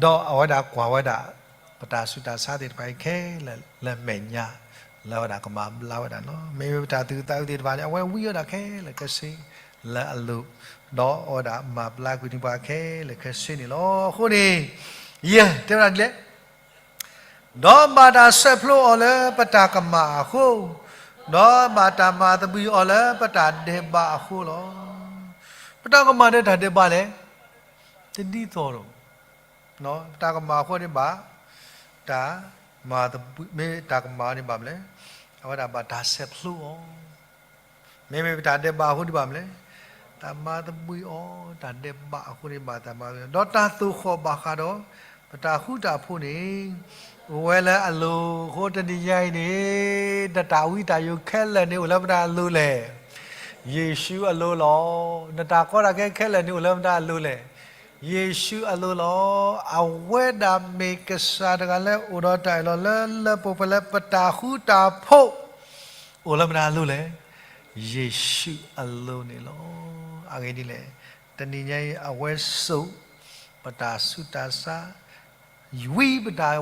ဒီးအဝဲဒၣ်ကွၢ်ဝဲဒၣ် ပတၢ်ဆူးတၢ်ဆါသ့ၣ်တဖၣ်အံၤခဲလၢာ် လၢမဲာ်ညါ လၢအဝဲဒၣ်ကမၤဘျါဝဲဒၣ်လီၤ. မ့မ့ၢ်ပတၢ်သူၣ်အုးသးအုးသ့ၣ်တဖၣ်န့ၣ် အဝဲဝံအီၤဒၣ်ခဲလၢာ်ခဲဆ့ လၢအလိၤ, ဒီးအဝဲဒၣ်မၤဘျါကွံာ်န့ၢ်ပှၤခဲလၢာ်ခဲဆ့န့ၣ်လီၤ. အဃိန့ၣ် ယဲၢ်တဲဝဲဒၣ်ဒ်လဲၣ်, ဒီးဘၣ်တၢ်ဆဲးဖျိအီၤလၢပတၢ်ကမၣ်အဃိ, ဒီးဘၣ်တၢ်မၤသဘှံးအီၤလၢပတၢ်ဒဲးဘးအဃိလီၤ. ပတၢ်ကမၣ်ဒီးတၢ်ဒဲးဘးလဲၣ်, တဒ်သိးဒီး, ပတၢ်ကမၣ်အဃိန့ၣ်ဘၣ်, တၢ်မၤသဘှံး မ့ၢ်တၢ်ကမၣ်အီၤန့ၣ်ဘၣ်မနုၤလဲၣ်, အဝဲဒၣ်ဘၣ်တၢ်ဆဲးဖျိအီၤ မ့မ့ၢ်ပတၢ်ဒဲးဘးအဃိန့ၣ်ဘၣ်မနုၤလဲၣ်, တၢ်မၤသဘှံးအီၤ တၢ်ဒဲးဘးအဃိန့ၣ်ဘၣ်တၢ်မၤသဘှံးအီၤ, ဒီးတၢ်သိၣ်ဃီၣ်ဘၣ်ဃးဒီး ပတၢ်ဃူတၢ်ဖိးန့ၣ် အိၣ်ဝဲလၢအလိၤအဃိ တနံၤညါအံၤန့ၣ် နတၢ်ဝံတၢ်ယိးခဲလၢာ်န့ၣ်အိၣ်လၢမတၤအလိၤလဲၣ်, ယ့ၣ်ၡူးအလိၤလီၤ. နတၢ်ကီတၢ်ခဲခဲလၢာ်န့ၣ်အိၣ်လၢမတၤအလိၤလဲၣ်, ယ့ၣ်ၡူးအလိၤလီၤ. အဝဲဒၣ်မ့ၢ်ကစၢ်တဂၤလၢအိၣ်ဒီးတၢ်အၢၣ်လီၤလၢလၢပှဲၤပှဲၤလၢ ပတၢ်ဃူတၢ်ဖိး အိၣ်လၢမတၤအလိၤလဲၣ်, ယ့ၣ်ၡူးအလိၤန့ၣ်လီၤ. အဂ့ၢ်ဒ်လဲၣ်, တနံၤညါအံၤ အဝဲဆိၣ် ပတၢ်ဆူးတၢ်ဆါ ဝံပတၢ်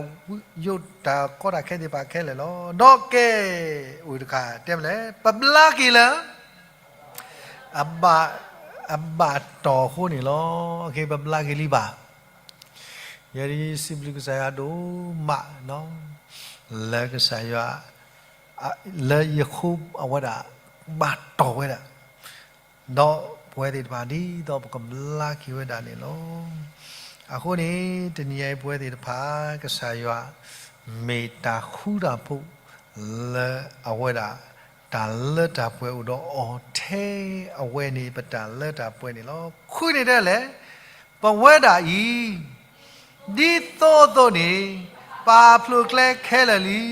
ယိးတၢ်ကီတၢ်ခဲသ့ၣ်တဖၣ်ခဲလၢာ်လီၤ. ဒီးကဲ အိၣ်တခါတဲမနုၤလဲၣ်, ပဘျါက့ၤလၢ အဘၣ် အဘၣ်တီၢ်အဃိန့ၣ်လီၤ. အဂ့ၢ် ပဘျါက့ၤလံဘၣ်. ယဲဒၣ်စံးဘျုးကစၢ်ယွၤဒိၣ်မး လၢကစၢ်ယွၤ လၢယဃိအဝဲဒၣ် ဘၣ်တီၢ်ဝဲဒၣ် ဒီးပဝဲသ့ၣ်တဖၣ်ဒ်သိးပကဘျါက့ၤဝဲဒၣ်န့ၣ်လီၤ. အဃိန့ၣ် တနံၤညါအံၤပဝဲသ့ၣ်တဖၣ် ကစၢ်ယွၤ မ့ၢ်တၢ်ဃူတၢ်ဖိး လၢအဝဲဒၣ် တၢ်လၢတၢ်ပှဲၤအိၣ်ဒီးအီၤထဲအဝဲန့ၣ် ပတၢ်လၢတၢ်ပှဲၤန့ၣ်လီၤ. ဃုန့ၣ်တဲလဲၣ်, ပဝဲဒၣ်အံၤ ဒ်သိးသိးန့ၣ် ပာ်ဖျိးကျဲခဲလၢာ်လံ.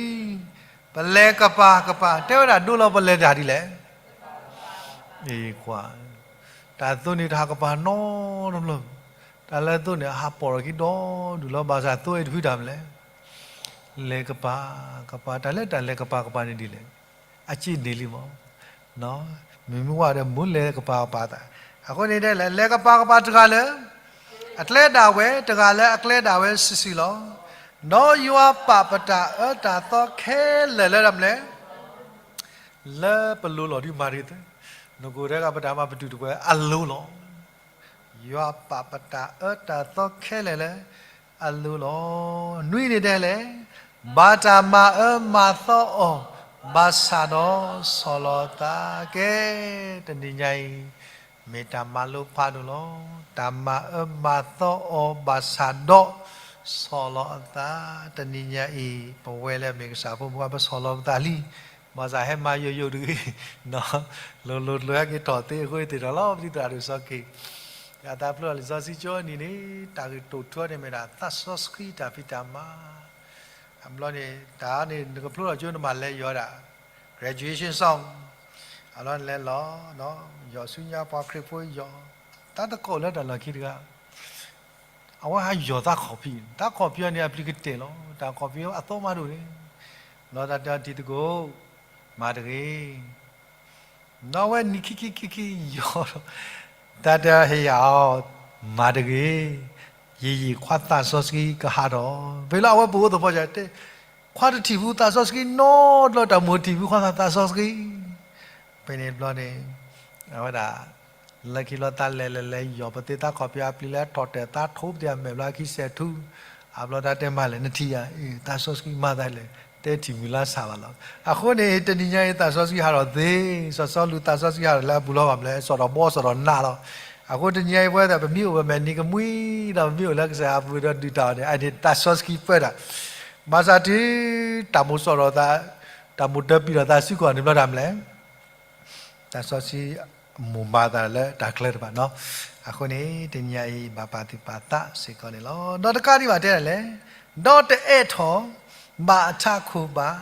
ပလဲၤကပၤကပၤ တဲဝဲဒၣ်ဒိလီၤ ပလဲၤတၢ်ဒ်လဲၣ်. အ့ ကွၢ်, တၢ်သိးန့ၣ်တဟးကပၤနီတဘျီ, တၢ်လၢသိးန့ၣ် အဟးပိာ်ထီၣ်က့ၤဒီဒူၣ်လီၤ. ဘၣ်ဆၣ်သိးအံၤတဖုတၢ်မနုၤလဲၣ်, လဲၤကပၤကပၤ, တၢ်လၢတၢ်လဲၤကပၤကပၤန့ၣ်ဒ်လဲၣ်, အစ့န့ၣ်လံမး မ့မ့ၢ်ဝဲဒီး မိၢ်လဲၤကပၤကပၤသး, အဃိန့ၣ်ဒ်လဲၣ် လဲၤကပၤကပၤတဂၤလၢ အကျဲဒၣ်ဝဲ, တဂၤလၢအကျဲဒၣ်ဝဲစုာ်စုာ်လီၤ. ဒီးယွၤပာ်ပတၢ်အၢတၢ်သီခဲလၢာ်လၢတၢ်မနုၤလဲၣ်, လၢပလိၤလီၤဒုးမၤတဂ့ၤသ့, နကိးတဂၤပတၢ်မၤပတုာ်တပှဲၤအလိၤလီၤ. ယွၤပာ်ပတၢ်အၢတၢ်သီခဲလၢာ်လၢ အလိၤလီၤ. နွံန့ၣ်ဒ်လဲၣ်, ဘၣ်တၢ်မၤအၢမၤသီအီၤ ဘၣ်ဆၣ်ဒီးဆီၣ်လီၤအသးကဲ, တနံၤညါအံၤ မ့ၢ်တၢ်မၤလိဖးဒိၣ်လီၤ. တၢ်မၤအၢမၤသီအီၤဘၣ်ဆၣ်ဒီး ဆီၣ်လီၤအသး, တနံၤညါအံၤ ပဝဲလၢအမ့ၢ်ကစၢ်ဖိမုၣ်ဖိ ပဆီၣ်လီၤပသးလံ. ဘၣ်ဆၣ်ဟဲမၤယိာ်ယိာ်တဂ့ၤ, လိၤလိၤတလိၤဟဲက့ၤထီၣ်သ့အဃိ သ့ၣ်ထီၣ်လီၤပသံသရၣ်ဒိၣ်စီၤက့ၤ, ယသးဖျိလၢလံာ်စီဆှံကၠိအနံၤန့ၣ် တၢ်ဂ့ၢ်တိာ်ထူန့ၣ်မ့ၢ်ဒၣ် သးစီဆှံတၢ်ဖံးတၢ်မၤ, အဘျီန့ၣ် တၢ်န့ၣ် နကဖျိထီၣ်ကၠိနမၤလဲၤယီၤဒၣ် graduation song, အဘျီနလဲၤလီၤ ယီၤဆူညါပှၤခရံာ်ဖိယီၤ, တၢ်တကိးလၢတၢ်လီၢ်ခံတဂၤ အဝဲဟးယီၤသးခီၣ်ဖံး, တၢ်ခီၣ်ဖံးအီၤန့ၣ် အပျံၤကတဲာ်လီၤ, တၢ်ခီၣ်ဖံးအသီမးဒိၣ်န့ၣ်, ဘျီတၢ်တဲအီၤတံၤသကိး, မၤတဂ့ၤ, ဒီးအဝဲနံၤခံခံခံခံယီၤ, တၢ်တဲအီၤဟ့ၣ်ယၤအီၤ, မၤတဂ့ၤ, ယယံာ်ခွါသးစီဆှံကဟးထီၣ်, ဖဲလၢအဝဲပအိၣ်သဖီကၠၣ်တဲ, ခွါတထံၣ်ဖုသးစီဆှံနီတဘျီ တၢ်မိၣ်ထံၣ်ဖုခွါသးစီဆှံ, ဖဲန့ၣ်တဘျီန့ၣ်, အဝဲဒၣ် လၢခံလီၤသးလဲၤလဲၤလဲၤယီၤပသ့သးခီၣ်ဖံးအပျံၤလၢထီၣ်တဲာ်သးထိပသ့ၣ်အမဲာ်ဘျီခံစဲးထူ, အဘျီတၢ်တဲမၤလဲၣ် နထံၣ်ယၤ, သးစီဆှံမၤသးလဲၣ်, တဲထံၣ်မုၢ်လါဆၣ်ဘၣ်လီၤ. အဃိန့ၣ် တနံၤညါအံၤသးစီဆှံဟးထီၣ်သ့, စီၤစီလူးသးစီဆှံဟးထီၣ်လၢအပူၤလီၤ ဘၣ်မနုၤလဲၣ် စီၣ်ထီၣ်ဘီစီၣ်ထီၣ်နးလီၤ. အဃိတနံၤညါအံၤပဝဲသ့ၣ် ပမ့ၢ်အိၣ်ပမဲာ်နံၤကမှံဒီး ပမ့ၢ်အိၣ်လၢကစၢ်ယွၤအပူၤဒီးဒုၣ်တၢ်အီၤန့ၣ် အန့ၣ်သးစီဆှံပၢတၢ်, ဘၣ်ဆၣ်တုၤ တၢ်မိၣ်စီၣ်ထီၣ်သး, တၢ်မိၣ်တၢ်ပျံၤထီၣ်သးစုကီၢ်န့ၣ်ဘျီတၢ်မနုၤလဲၣ် သးစီဆှံမိၣ်မၤသးလၢတၢ်ချၢတဖၣ်နီၤ. အဃိန့ၣ် တနံၤညါအံၤ ဘၣ်ပာ်သူၣ်ပာ်သးစ့ၢ်ကီးန့ၣ်လီၤ. ဒီးတကးဒံးဘၣ်တဲဒ်လဲၣ်, ဒီးတအိးထီၣ်ဘၣ်အထးခိၣ်ဘၣ်,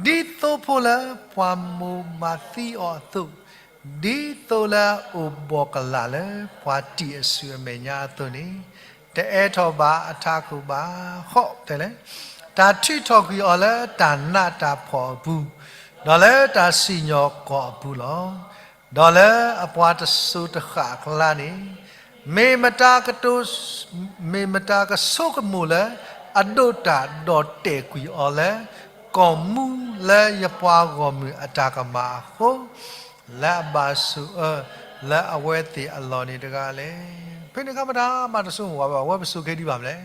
ဒ်သိဖိလၢပှၤမိၢ်မၤသံအီၤအသိး, ဒ်သိလၢအအိၣ်ဘှီၣ်ကလာ်လၢပှၤတံာ်အစုၣ်အမဲာ်ညါအသိးန့ၣ်, တအိးထီၣ်ဘၣ်အထးခိၣ်ဘၣ်, ဃီတဲလဲၣ်, တၢ်ထုးထီၣ်ကွံာ်အီၤလၢတၢ်နးတၢ်ဖှီၣ်အပူၤ, ဒီးလၢတၢ်စံၣ်ညီၣ်ကွီၢ်အပူၤလီၤ. ဒီးလၢအပှၤတစိၤတဃၣ်အကျါန့ၣ်, မ့ၢ်မတၤကတိၤ, မ့ၢ်မတၤကဆိကမိၣ်လၢ အဒိၣ်တၢ်ဒီၣ်တဲာ်ကွံာ်အီၤလၢ ကီၢ်မူလၢယပှၤဂီၢ်မုၢ်အတၢ်ကမၣ်အဃိ, လၢအဘၣ်ဆိၣ်အၢလၢအဝဲသ့ၣ်အလီၢ်န့ၣ်တဂၤလဲၣ်. ဖဲန့ၣ်အခါမတၤမၤတဆိကမိၣ်ဘၣ်, အဝဲပစိၤခဲဒံးဘၣ်မလဲၣ်.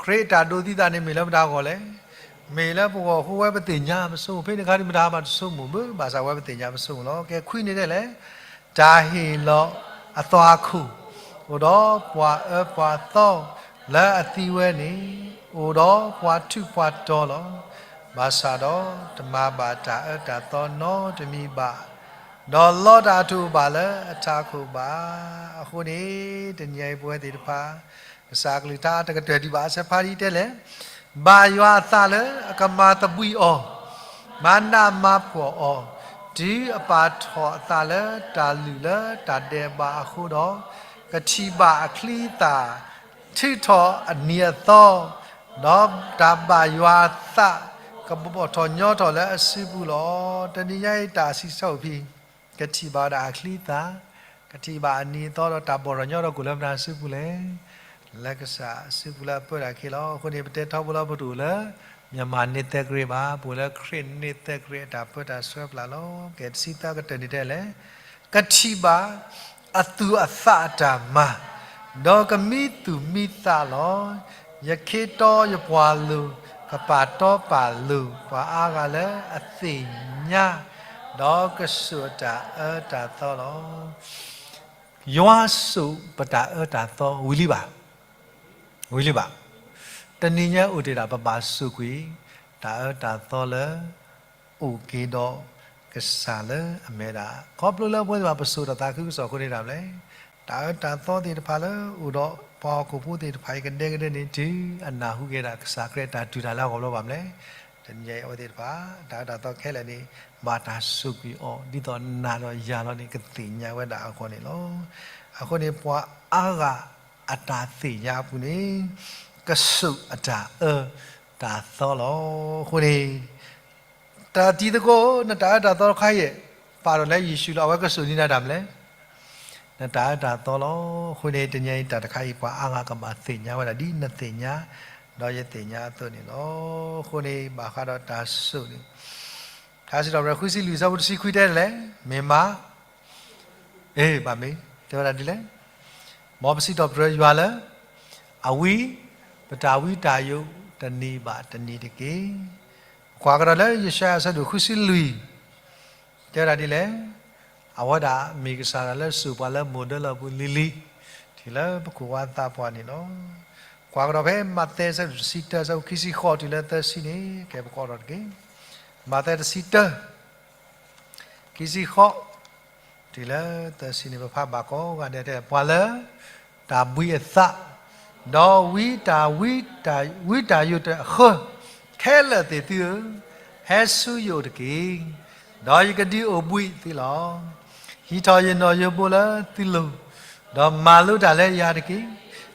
ခရံာ်အတၢ်ဒိးသံသးန့ၣ်မ့ၢ်လၢမတၤအဂီၢ်လဲၣ်. မ့ၢ်လၢပဂီၢ်အဃိဝဲပသ့ၣ်ညါပဆိကမိၣ်, ဖဲန့ၣ်အခါဒံးမတၤမၤတဆိကမိၣ်ဘၣ်, ဘၣ်ဆၣ်ဝဲပသ့ၣ်ညါပဆိကမိၣ်လီၤ. ကဲခွံန့ၣ်ဒ်လဲၣ်. တၢ်ဟ့ၣ်လီၤအသွၣ်ခိၣ်, အိၣ်ဒီးပှၤအၢပှၤသီလၢအသံဝဲန့ၣ်, အိၣ်ဒီးပှၤထူးပှၤတီၤလီၤ. ဘၣ်ဆၣ်ဒီးတမၤဘၣ်တၢ်အၢတၢ်သီနီတမံၤဘၣ်, ဒီးလီတၢ်အတူၢ်ဘၣ်လၢအထးခိၣ်ဘၣ်. အဃိန့ၣ် တနံၤအံၤပဝဲသ့ၣ်တဖၣ် ကစၢ်အကလုၢ်ကထါတကတၢၢ်ဒံးဘၣ်အဆၢဖးဒ်တဲလဲၣ်, ဘၣ်ယွၤအသးလၢအကမၤသဘှံးအီၤ, မၤနးမၤဖှီၣ်အီၤ, တုၤအပာ်ထီၣ်အသးလၢတၢ်လုၢ်လၢတၢ်ဒဲးဘးအဃိဒီး, ကထံၣ်ဘၣ်အချံအသၣ်, ထုးထီၣ်အနံၤအသီ, ဒီးတၢ်ဘၣ်ယွၤအသး, ကဘီၣ်ထီၣ်ညီထီၣ်လၢအစုပူၤလီၤ. တနံၤညါအံၤတၢ်စံးဆၢအီၤဖဲ ကထံၣ်ဘၣ်ဝဲဒၣ်အချံအသၣ်, ကထံၣ်ဘၣ်အနံၤအသီဒီးတၢ်ဘီၣ်ထီၣ်ညီထီၣ်ကွံာ်လၢမတၤစုပူၤလဲၣ်. လၢကစၢ်အစုပူၤလၢအပၢတၢ်ခံလီၤ. အဃိန့ၣ် ပတဲထီဘိလၢပတအိၣ်လၢ မြန်မာ့နှစ်သစ်ကရစ်ဘၣ်, ပအိၣ်လၢခရံာ်နှစ်သစ်ကရစ်အတၢ်ပၢတၢ်ဆှၢပျၢ်လီၤ. ကဲတဆံသၢကတၢၢ်န့ၣ်တဲလဲၣ်, ကထံၣ်ဘၣ်အသူၣ်အသးအတၢ်မၤ, ဒီးကမံသူၣ်မံသးလီၤ. ယခ့တီယပှၤလိၤ, ကပာ်တီပာ်လိၤပှၤအါဂၤလၢအသ့ၣ်ညါ, ဒီးကစိာ်အတၢ်အၢတၢ်သီလီၤ. ယွၤစိာ်ပတၢ်အၢတၢ်သီဝံၤလံဘၣ်, ဝံၤလံဘၣ်. တနံၤညါအိၣ်တ့ၢ်ဒၣ်ပဘၣ်စိာ်ကွံာ် တၢ်အၢတၢ်သီလၢ အိၣ်က့ၤဒီးကစၢ်လၢအမဲာ်ဒၣ်, ခီဖျိလၢပဝဲသ့ၣ်တဖၣ်ပစိာ်တၢ်သးခုကစီၣ်အဃိန့ၣ်ဒၣ်မလဲၣ်. တၢ်အၢတၢ်သီသ့ၣ်တဖၣ်လၢအိၣ်ဒီးပှၤဟီၣ်ခိၣ်ဖိသ့ၣ်တဖၣ်အံၤကဒဲကဒဲန့ၣ် တုၤအနၢ်ဟူက့ၤဒၣ်ကစၢ်ခရံာ်အတၢ်တူၢ်တၢ်လၢအဂီၢ်ဘျီဘၣ်မလဲၣ်. တနံၤညါအံၤအဝဲသ့ၣ်တဖၣ် တၢ်အၢတၢ်သီခဲလၢာ်န့ၣ် ဘၣ်တၢ်စိာ်ကွံာ်အီၤ ဒ်သိးနၤဒီးယၤလီၤန့ၣ် ကသ့ၣ်ညါဝဲဒၣ်အဂီၢ်န့ၣ်လီၤ. အဃိန့ၣ် ပှၤအါဂၤအတၢ်သ့ၣ်ညါအပူၤန့ၣ် ကစိာ်အတၢ်အၢတၢ်သီလီၤ. အဃိန့ၣ် တၢ်တံၤသကိး နတၢ်အၢတၢ်သီတခါအံၤ ပာ်ထီၣ်လၢယ့ၣ်ၡူးလီၤ. အဝဲကစိာ်န့ၢ်နၤတၢ်မလဲၣ်, နတၢ်အၢတၢ်သီလီၤ. အဃိန့ၣ် တနံၤအံၤတၢ်တခါအံၤ ပှၤအါဂၤကဘၣ်သ့ၣ်ညါဝဲဒၣ်ဒ်နသ့ၣ်ညါ ဒီးယသ့ၣ်ညါအသိးန့ၣ်လီၤ. အဃိန့ၣ် ဘၣ်ဃးဒီးတၢ်စိာ်န့ၣ် ထါစံးထီၣ်ပတြၢၤ ဃုဆံလွံၢ် အဆၢဖိတဆံခွံတဲလဲၣ်, မ့ၢ်မး အ့ ဘၣ်မ့ၢ် တဲဝဲဒၣ်ဒ်လဲၣ်, မ်ပစံးထီၣ်ပတြၢၤယွၤလၢ အဝံ ပတၢ်ဝံတၢ်ယိးတနံၤဘၣ်တနံၤတက့ၢ်. ပကွၢ်ကဒီးလၢယၡါယၤအဆၢဒိၣ်ဃုဆံလွံၢ် တဲဝဲဒၣ်ဒ်လဲၣ်, အဝဲဒၣ်မ့ၢ်ကစၢ်ဒၣ်လၢစိာ်ပှၤလၢမိၢ်ဒၢလီၢ်ပူၤလံၤလံၤ တုၤလၢပခိၣ်ပှၤသးပှၢ်န့ၣ်လီၤ. ကွၢ်ကဒီးဖဲမးသဲအဆၢဒိၣ်တဆံတၢ အဆၢဖိခံဆံဃိးတုၤလၢသၢဆံန့ၣ် ကဲပကအီထီၣ်တက့ၢ်. မးသဲတဆံတၢ ခံဆံဃိး တုၤလၢသၢဆံန့ၣ် ပဖးဘၣ်ကိးဂၤဒဲးတဲ ပှၤလၢတၢ်ဘှံးအသး ဒီးဝံတၢ်ဝံတၢ် ဝံတၢ်ယိးတၢ်အဃၢ ခဲလၢာ်သ့ၣ်သုဧၢ, ဟဲဆူယအိၣ်တက့ၢ်, ဒီးယကဒုးအိၣ်ဘှံးသုလီၤ. ဟံးထီၣ်ယနီၣ်ယိးဘိလၢသုလိၤ, ဒီးမၤလိတၢ်လၢယၤတက့ၢ်.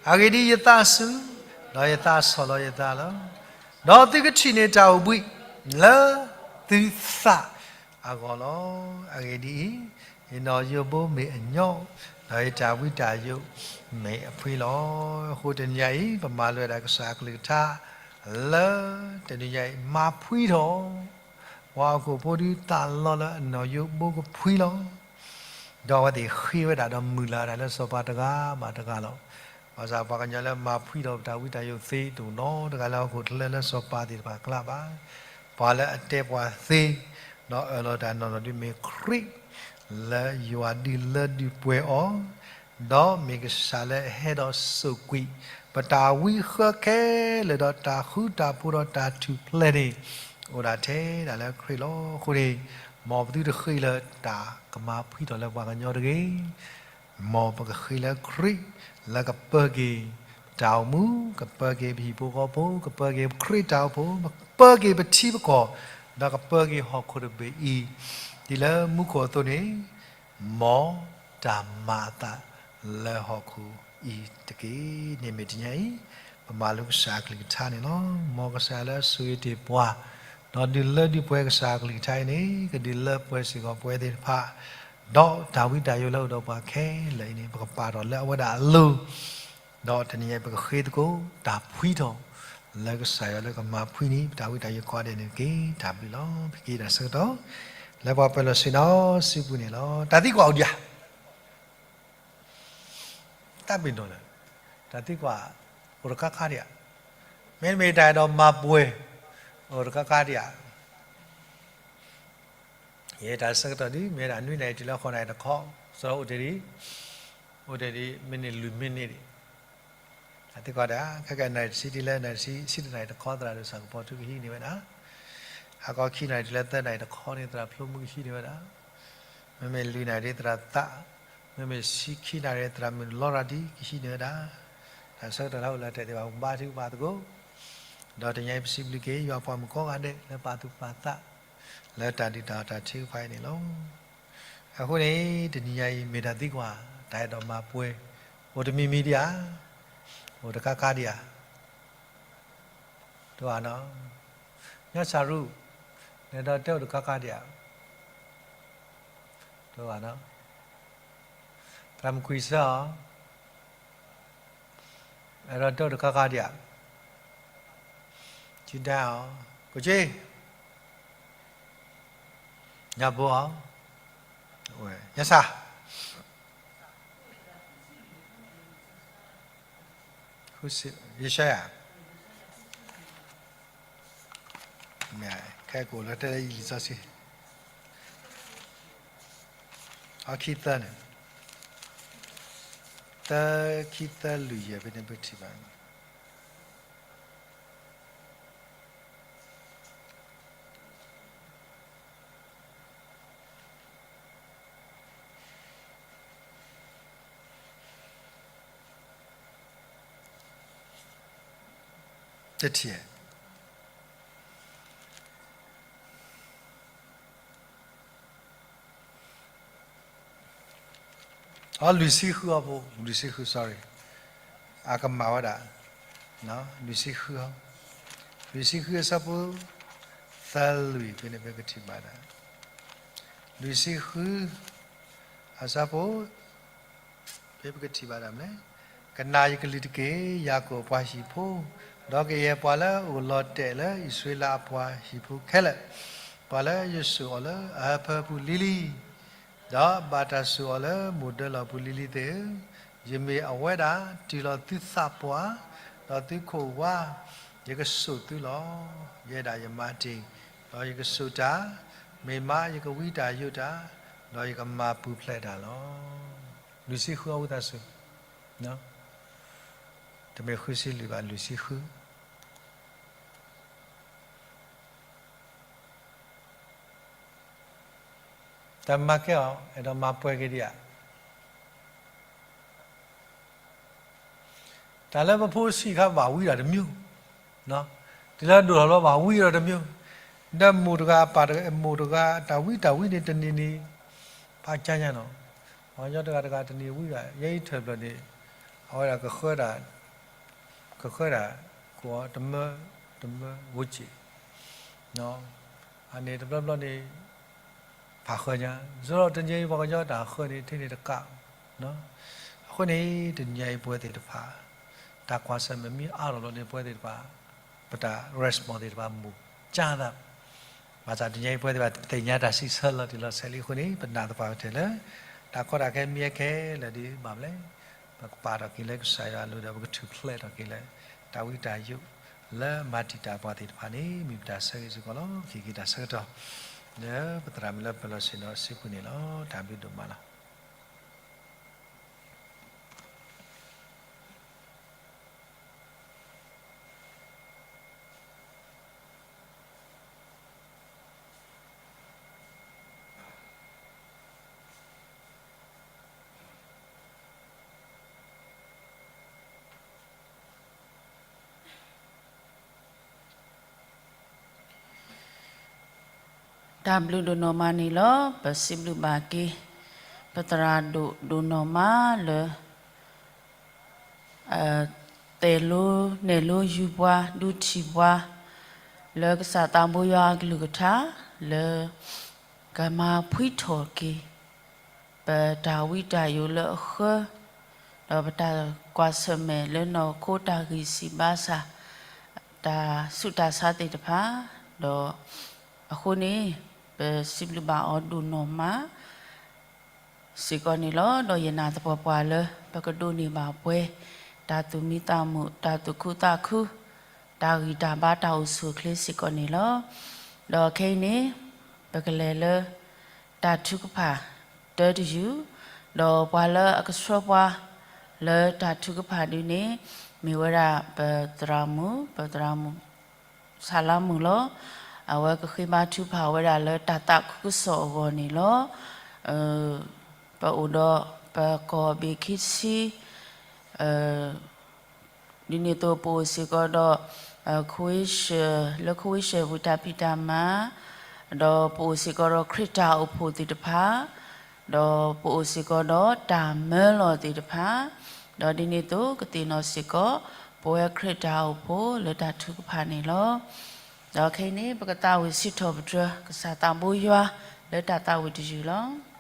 အဂ့ၢ်ဒ်အံၤ, ယသးစူၤ, ဒီးယသးဆီၣ်လီၤယသးလီၤ. ဒီးသုကထံၣ်န့ၢ်တၢ်အိၣ်ဘှံးလၢသုသးအဂီၢ်လီၤ. အဂ့ၢ်ဒ်အံၤ, ယနီၣ်ယိးဘိမ့ၢ်အညီ, ဒီးယတၢ်ဝံတၢ်ယိးမ့ၢ်အဖှ့လီၤ. အဃိတနံၤအံၤ ပမၤလိဝဲဒၣ်ကစၢ်အကလုၢ်ကထါ လၢတနံၤအံၤ မၤဖှံထီၣ် ပှၤဟီၣ်ခိၣ်ဖိဒုးသးလီလၢအနီၣ်ယိးဘိကဖှံလီၤ. ဒီးအဝဲသ့ၣ်ဃ့ဝဲဒၣ်ဒီးမုၢ်လၢ်ဝဲဒၣ်လၢစီၤပၤတဂၤဘၣ်တဂၤလီၤ. ဘၣ်ဆၣ်ပှၤကညီလၢမၤဖှံထီၣ်ပတၢ်ဝံတၢ်ယိးသ့တအိၣ်နီတဂၤလၢဟီၣ်ခိၣ်ချၢလၢစီၤပၤသ့ၣ်တဖၣ်အကျါဘၣ်. ပှၤလၢအတဲပှၤသ့ ဒီးအၢၣ်လီၤတၢ်နီၢ်နီၢ်ဒုးမ့ၢ်ခရံာ် လၢယွၤဒုးလၢဒုးပှဲၤအီၤ ဒီးမ့ၢ်ကစၢ်လၢအဟဲဒီးစိာ်ကွံာ် ပတၢ်ဝံဃၢခဲလၢာ်ဒီးတၢ်ဃူတၢ်ဖိးဒီးတၢ်ထူၣ်ဖျဲးန့ၣ် အိၣ်ဒၣ်ထဲဒၣ်လၢခရံာ်လီၤ. အဃိန့ၣ် မ်ပသုတဃ့လၢတၢ်ကမၤဖှံထီၣ်လၢပှၤကညီတဂ့ၤ. မ်ပကဃ့လၢခရံာ် လၢကပၢက့ၤပတၢ်အိၣ်မူ, ကပၢက့ၤပဟံၣ်ဖိဃီဖိ, ကပၢက့ၤပခရံာ်တၢ်အိၣ်ဖှိၣ်, ကပၢက့ၤပထံပကီၢ်, ဒီးကပၢက့ၤဟီၣ်ခိၣ်တဘ့ၣ်အံၤ, ဒ်လၢမူခိၣ်အသိးန့ၣ် မ်တၢ်မၤအသးလၢဟီၣ်ခိၣ်အံၤတက့ၢ်. န့ၣ်မ့ၢ်တနံၤအံၤ ပမၤလိကစၢ်အကလုၢ်ကထါန့ၣ်လီၤ. မ်ကစၢ်လၢအဆိၣ်ဂ့ၤတ့ၢ်ပှၤ, ဒီးဒုးလၢဒုးပှဲၤကစၢ်အကလုၢ်ကထါအံၤန့ၣ် ကဒုးလၢပှဲၤစ့ၢ်ကီးပဝဲသ့ၣ်တဖၣ်, ဒီးတၢ်ဝံတၢ်ယိးလၢအအိၣ်ဒီးပှၤခဲလၢာ်အံၤန့ၣ် ပကပာ်ထီၣ်လၢအဝဲဒၣ်အလိၤ, ဒီးတနံၤညါအံၤ ပကဃ့သကိးတၢ်ဖှံထီၣ် လၢကစၢ်ယွၤလၢကမၤဖှံန့ၢ် ပတၢ်ဝံတၢ်ယိးကိးဂၤဒဲးန့ၣ်တက့ၢ်. တၢ်ဘျုးလီၤ. ပကက့ၤတၢ်ဆၢကတီၢ် လၢပှၤပၢၤလီၢ်ဆ့ၣ်နီၤစုပူၤန့ၣ်လီၤ. တၢ်သံကွၢ်အိၣ်ဒံးဧါ. တၢ်ပ့ၤနီၣ်လၢ တၢ်သံကွၢ်အိၣ်တခါခါဒံးဧါ. မ့တမ့ၢ်တၢ်အဲၣ်ဒိးမၤပှဲၤ အိၣ်တခါခါဒံးဧါ. ယဲတၢ်ဆၢကတီၢ်ဒ် မ့ၢ်ဝဲဒၣ်နွံနၣ်ရံၣ်တုၤလၢဃိးနၣ်ရံၣ်တခီ, စးထီၣ်အိၣ်တ့ၢ်ဒံး, အိၣ်တ့ၢ်ဒံး မံးနံးလွံၢ်မံးနံးဒံး. တၢ်သံကွၢ်ဒၣ် ခဲကနၣ်ရံၣ်တဆံတုၤလၢနၣ်ရံၣ်တဆံ, ဆံတနၣ်ရံၣ်တခီ သရၣ်ဒိၣ်စၢ်ကပီၤထူကဟံးန့ၢ်ဝဲဒၣ်. ဟါခီခံနၣ်ရံၣ်တုၤလၢသၢနၣ်ရံၣ်တခီန့ၣ် သရၣ်ဖျိမုၢ်ကဟံးန့ၢ်ဝဲဒၣ်. မ့မ့ၢ်လွံၢ်နၣ်ရံၣ်သရၣ်သး, မ့မ့ၢ်ဆံခံနၣ်ရံၣ်သရၣ်မုၣ်လီရၤဒံကဟံးန့ၢ်ဝဲဒၣ်. တၢ်ဆၢကတီၢ်လၢအိၣ်လၢတဲာ်သ့ၣ်တဖၣ် ပကဘါထုကဖၣ်သကိး, ဒီးတနံၤအံၤပစံးဘျုးက့ၤ ယွၤပှၤမုၣ်ကိးဂၤဒဲး လၢပာ်သူၣ်ပာ်သး လၢတၢ်ဒုၣ်တၢ်အီၣ်တၢ်ထုကဖၣ်အံၤန့ၣ်လီၤ. အဃိန့ၣ် တနံၤညါအံၤ မ့ၢ်တၢ်သံကွၢ် တၢ်အဲၣ်ဒိးမၤပှဲၤ အိၣ်တမံၤမံၤဒံးဧါ, အိၣ်တခါခါဒံးဧါ. တအိၣ်နီၤ, ညါစၢ်ရူ, နအဲၣ်ဒိးတဲအိၣ်တခါခါဒံးဧါ. တအိၣ်နီၤ, သရၣ်မုၣ်ကွံာ်စၢ်အီၤ, အဲၣ်ဒိးတဲအိၣ်တခါခါဒံးဧါ. ကဒၣ်အီၤ, ကက့ ညါဘိအီၤ, ညါစၢ်, ယၡါယၤ, မ့ၢ်ခဲကိာ်လၢတဲလၢယလံာ်စီဆှံ, အခံသၢန့ၣ်, သၢခံသၢလွံၢ်ယဲၢ်ဖဲန့ၣ် ပထံၣ်ဘၣ် တထံၣ်, အလွံၢ်ဆံဃုအပူၤ, လွံၢ်ဆံဃု sorry, အကမၣ်ဝဲဒၣ်, လွံၢ်ဆံဃု, လွံၢ်ဆံဃုအဆၢဖိ သၢလွံၢ်ဖဲန့ၣ် ပကထံၣ်ဘၣ်ဒၣ်, လွံၢ်ဆံဃု အဆၢဖိ ဖဲပကထံၣ်ဘၣ်ဒၣ်မနုၤလဲၣ်, ကနၣ်ယကလုၢ်တက့ၢ်, ယၤကိာ်အပှၤဟံၣ်ဖိ, ဒီးကယဲၢ်ပှၤလၢအအိၣ်လီၤတဲာ်လၢအံၣ်စရ့လးအပှၤဟံၣ်ဖိခဲလၢာ်, ပှၤလၢယစိာ်အီၤလၢအဟၢဖၢပူၤလံၤလံၤ, ဒီးဘၣ်တၢ်စိာ်အီၤလၢမိၢ်ဒၢလီၢ်ပူၤလံၤလံၤသ့ၣ်ဧၢ, ယမ့ၢ်အဝဲဒၣ်တုၤလီၤသုသးပှၢ်, ဒီးသုခိၣ်ဝါ, ယကစိာ်သုလီၤ. ယဲဒၣ်ယမၤတ့ၢ်, ဒီးယကစိာ်တၢ်, မ့ၢ်မးယကဝံတၢ်ယိးတၢ်, ဒီးယကမၤပူၤဖျဲးတၢ်လီၤ. လွံၢ်ဆံဃုအဝံသးစူၤ, တမ့ၢ်ဃုဆံလွံၢ်ဘၣ်, လွံၢ်ဆံဃု တၢ်မၤကဲအီၤ အဲၣ်ဒိးမၤပှဲၤက့ၤဒံးဧါ. တၢ်လၢပဖိဆံးခါဘၣ်ဝံဒီးတမံၤ, တုၤလၢဒိၣ်ထီၣ်လီၤဘၣ်ဝံဒီးတမံၤ, ဒီးမိၢ်တဂၤအပၢ်တဂၤ မိၢ်တဂၤတၢ်ဝံတၢ်ဝံန့ၣ် တနံၤန့ၣ် ဖးကၢညါနီၤ, ပှၤကညီတဂၤတဂၤတနံၤဝံဘၣ်, ယဲအံၤထွဲၣ်ဖျၢၣ်န့ၣ် အဝဲဒၣ်ကဃၢဒၣ်, ကဃၢဒၣ်ကိးအီၤတမၢ, တမၢဝိက့ၣ် အန့ၣ်တဘျီဘျီန့ၣ် ဖးဃၢညါ, ဆိုတော့ တနံၤအံၤပှၤကညီတၢ်ဃၢန့ၣ် ထဲန့ၣ်တကး, အဃိန့ၣ် တနံၤအံၤပဝဲသ့ၣ်တဖၣ် တၢ်ကွၢ်ဆၢၣ်မဲာ်မ့ၢ်အါထီၣ်လီၤန့ၣ် ပဝဲသ့ၣ်တဖၣ် ပတၢ် response သ့ၣ်တဖၣ် မိၢ်ကၢ်သး, ဘၣ်ဆၣ်တနံၤအံၤပဝဲသ့ၣ်တဖၣ်သ့ၣ်ညါတၢ်စံးဆၢလီၤတံၢ်လီၤဆဲးလံအဃိန့ၣ် ပနာ်သပှၢ်ကတၢၢ်လၢ တၢ်ကီတၢ်ခဲမ့ၢ်ဟဲခဲလၢာ်ဒ်ဘၣ်မလဲၣ်, ပကပာ်ထီၣ်က့ၤလၢကစၢ်ယွၤအလိၤဒီး ပကထူၣ်ဖျဲးထီၣ်က့ၤလၢ တၢ်ဝံတၢ်ယိး လၢမၤတံာ်တာ်ပှၤသ့ၣ်တဖၣ်န့ၣ် မ့ၢ်ပတၢ်ဆၢဂ့ၤစ့ၢ်ကီးလီၤ. က့ၤက့ၤတၢ်ဆၢကတီၢ် လၢပသရၣ်မုၣ်လၢပၢၤလီၢ်ဆ့ၣ်နီၤစုပူၤန့ၣ်လီၤ. တၢ်ဘျုးဒိၣ်မးလီၤ. တၢ်ဘျုးဒိၣ်နီၢ်မးန့ၣ်လီၤ. ပစံးဘျုးဘၣ်က့ၤ ပသရၣ်ဒိၣ်ဒိၣ်နီၢ်မးလၢ တဲာ်လိနဲၣ်လိယုၢ်ပှၤ ဒုးထံၣ်ပှၤ လၢကစၢ်သးဘိယွၤအကလုၢ်ကထါ လၢ ကမၤဖှံထီၣ်က့ၤ ပတၢ်ဝံတၢ်ယိးလၢအဃၢ, ဒီးပတၢ်ကွၢ်ဆၢၣ်မဲာ်လၢနီၢ်ခိတၢ်ဂံၢ်စၢ်ဘါစၢ်, တၢ်ဆူးတၢ်ဆါသ့ၣ်တဖၣ်, ဒီးအဃိန့ၣ် ပစံးဘျုးဘၣ်အီၤဒိၣ်နီၢ်မး စ့ၢ်ကီးန့ၣ်လီၤ. ဒီးယနာ်သပှၢ်ပှၢ်လၢ ပကဒိးန့ၢ်ဘၣ်ပှဲၤ တၢ်သူၣ်မံသးမုာ် တၢ်သူၣ်ခုသးခု တၢ်ဂံၢ်တၢ်ဘါ တၢ်အိၣ်ဆူၣ်အိၣ်ချ့စ့ၢ်ကီးန့ၣ်လီၤ. ဒီးခဲအံၤန့ၣ် ပကလဲၤလၢ တၢ်ထုကဖၣ် တၢတယုၢ်, ဒီးပှၤလၢအကဆှၢပှၤ လၢတၢ်ထုကဖၣ်ဒ်န့ၣ် မ့ၢ်ဝဲဒၣ်ပသရၣ်မုၣ် ပသရၣ်မုၣ် ဆၣ်လါမုၢ်လီၤ. အဝဲကဃ့ဘါထုကဖၣ်ဝဲဒၣ်လၢတၢ်သးခုကစီၣ်အဂီၢ်န့ၣ်လီၤ. ပအိၣ်ဒီးပကီၢ်ဘ့ၣ်ခံဆံ ဒ်န့ၣ်အသိးပအိၣ်စ့ၢ်ကီးဒီး ခဝ့ၡၢၣ် လၢခဝ့ၡၢၣ်ဝံၤတၢ်ဖံးတၢ်မၤ, ဒီးပအိၣ်စ့ၢ်ကီးဒီးခရံာ်တၢ်အိၣ်ဖှိၣ်သ့ၣ်တဖၣ်, ဒီးပအိၣ်စ့ၢ်ကီးဒီးတၢ်မၢလီၤသ့ၣ်တဖၣ်, ဒီးဒ်န့ၣ်အသိးကသ့ၣ်နီၣ်စ့ၢ်ကီး ပဝဲခရံာ်တၢ်အိၣ်ဖှိၣ်လၢတၢ်ထုကဖၣ်န့ၣ်လီၤ. ဒီးခဲအံၤန့ၣ် ပကသးဝံၣ်စံးထီၣ်ပတြၢၤ ကစၢ်သးဘိယွၤ လၢတၢ်သးဝံၣ်တယုၢ်လီၤ.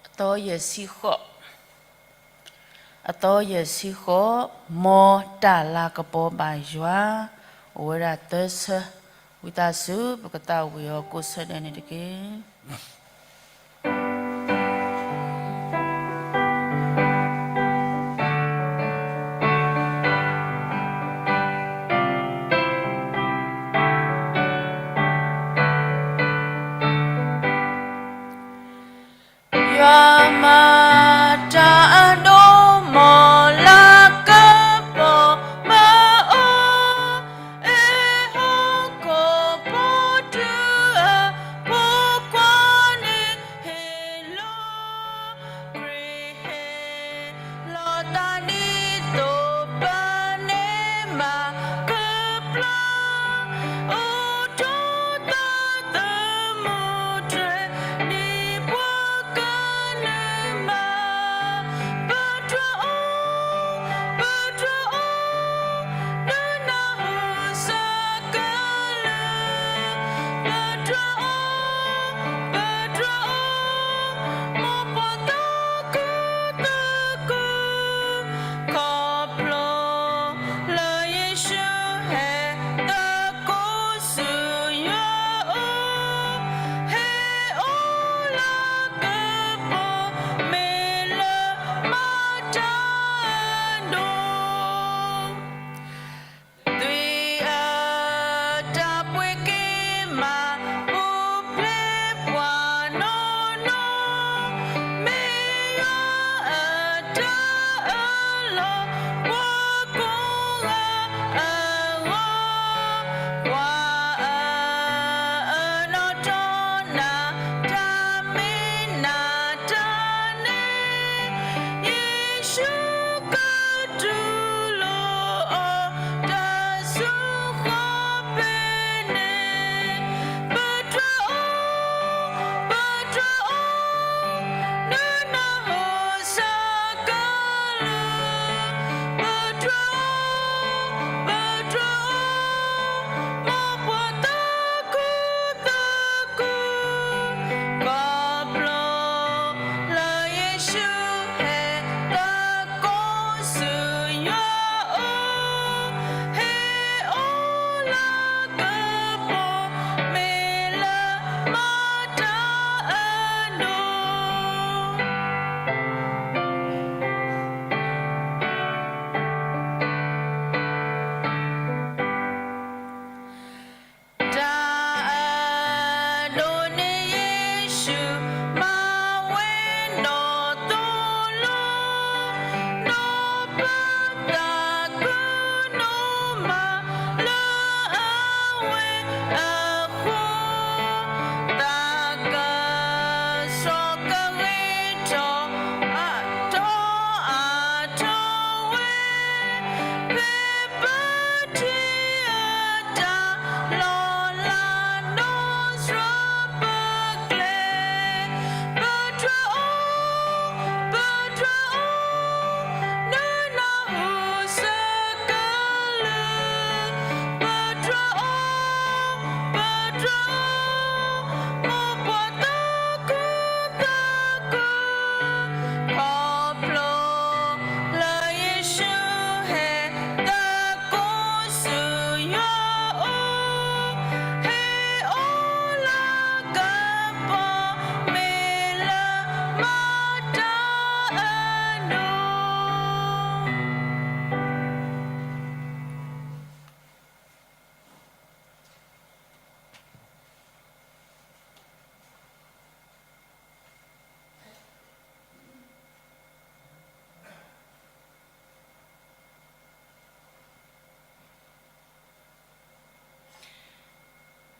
အသီယဲၢ်ဆံဃိး, အသီယဲၢ်ဆံဃိး, မ်တၢ်လၤကပီၤဘၣ်ယွၤ, အိၣ်ဝဲဒၣ်သၢဆၢ, ဝံသးစူၤ ပကသးဝံၣ်အီၤကိးဆၢဒဲးန့ၣ်တက့ၢ်. ယွၤမၤတၢ်အဒိၣ် မ်လၤကပီၤဘၣ်အီၤ, အ့ၣ်ဟီၣ်ခိၣ်ဖိတုၤအဖိခွါန့ၣ်ဟ့ၣ်လီၤ, ခရံာ်ဟ့ၣ် လီၤသးဒ်သိးပန့ၢ်မၤကပျၢ်, အိၣ်ဒီးသးသမူတြဲၤန့ၣ်ပှၤကနၢၤမး, ပတြၢၤအီၤ, ပတြၢၤအီၤ, ဒုးနၢ်ဟူစ့ၢ်ကီးလၢ ပတြၢၤအီၤ, ပတြၢၤအီၤ, မ်ပှၤသးခုသးခု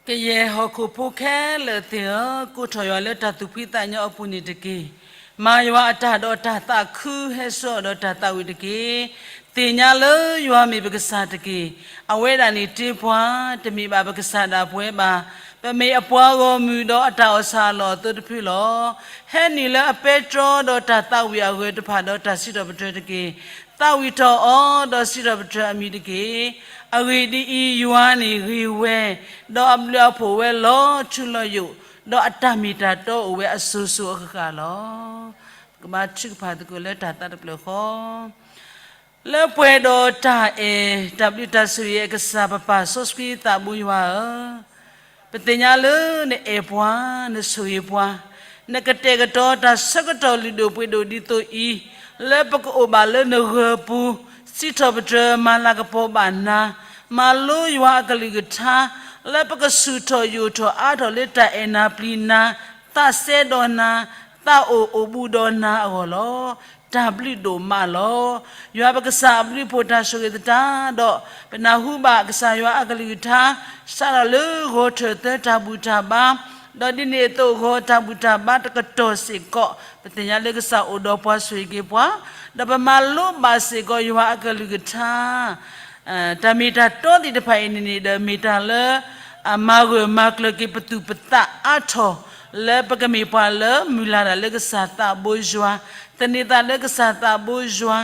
ကယဲၢ်ဟီၣ်ခိၣ်ဖိခဲလၢာ်သ့ၣ်ဧၢ, ကိးထီၣ်ယွၤလၢတၢ်သူၣ်ဖှံသးညီအပူၤန့ၣ်တက့ၢ်. မၤယွၤအတၢ်ဒီးတၢ်သးခု, ဟဲဆူအီၤဒီးတၢ်သးဝံၣ်တက့ၢ်. သ့ၣ်ညါလၢယွၤမ့ၢ်ပကစၢ်တက့ၢ်. အဝဲဒၣ်န့ၣ်တ့ပှၤ, တမ့ၢ်ဘၣ်ပကစၢ်ဒၣ်ပဝဲဘၣ်. ပမ့ၢ်အပှၤဂီၢ်မုၢ်ဒီးအတၢ်အီၣ်ဆၣ်အလီၢ်အသိတဖုလီၤ. ဟဲနုာ်လၢအပဲတြီဒီးတၢ်သးဝံၣ်အဂၢၢ်တဖၣ်ဒီးတၢ်စံးထီၣ်ပတြၢၤတက့ၢ်. သးဝံၣ်ထီၣ်အီၤဒီးစံးထီၣ်ပတြၢၤအမံၤတက့ၢ်. အဂ့ၢ်ဒ်အံၤ, ယွၤန့ၣ်ဂ့ၤဝဲ, ဒီးအဘျုးအဖှိၣ်ဝဲလီၤထူလီၤယိာ်, ဒီးအတၢ်မ့ၢ်တၢ်တီအိၣ်ဝဲအစိၤစိၤအဃၣ်ဃၣ်လီၤ. ပကဘါထုကဖၣ်သကိးလၢတၢ်သးတဖျၢၣ်ဃီ လၢပှဲၤဒီးတၢ်အဲၣ်, တၢ်ဘျုးတၢ်ဆိၣ်ဂ့ၤအကစၢ်ပပၢ်စီဆှံသးဘိယွၤဧၢ, ပသ့ၣ်ညါလၢနအဲၣ်ပှၤ, နဆိၣ်ဂ့ၤပှၤ, နကတဲာ်ကတီၤတၢ်ဆၢကတီၢ်လုၢ်ဒိၣ်ပှ့ၤဒိၣ်ဒ်သိးအံၤ, လၢပကအိၣ်ဘၣ်လၢနဂၢၢ်ပူၤ, စံးထီၣ်ပတြၢၤမၤလၤကပီၤဘၣ်နၤ, မၤလိယွၤအကလုၢ်ကထါ, လၢပကဆူၣ်ထီၣ်ယိာ်ထီၣ်အါထီၣ်လၢတၢ်အဲၣ်နၤပျံၤနၤ, သးစဲဒီးနၤ, သးအိၣ်အိၣ်ဘူးဒီးနၤအဂီၢ်လီၤ. တၢ်ဘျုးဒိၣ်မးလီၤ. ယွၤပကစၢ်အဘျုးအဖှိၣ်တၢ်ဆိၣ်ဂ့ၤသတးဒီး, ပနၢ်ဟူဘၣ်ကစၢ်ယွၤအကလုၢ်ကထါ, စးထီၣ်လၢဂီၤထၢၣ်သၢတၢ်ဘူၣ်တၢ်ဘါ, ဒီးဒ်န့ၣ်အသိးဂီၤတၢ်ဘူၣ်တၢ်ဘါတကတီၢ်စ့ၢ်ကီး, ပသ့ၣ်ညါလၢကစၢ်အိၣ်ဒီးပှၤဆိၣ်ဂ့ၤက့ၤပှၤ, ဒီးပမၤလိဘၣ်စ့ၢ်ကီးယွၤအကလုၢ်ကထါ တၢ်မ့ၢ်တၢ်တီသ့ၣ်တဖၣ်အံၤန့ၣ်န့ၣ်ဒီး မ့ၢ်တၢ်လၢ မၤဂၢၢ်မၤကျၢၤက့ၤပသူၣ်ပသးအါထီၣ်, လၢပကမ့ၢ်ပှၤလၢမုၢ်လၢ်တၢ်လၢကစၢ်သးဘိယွၤ, သန့ၤသးလၢကစၢ်သးဘိယွၤ,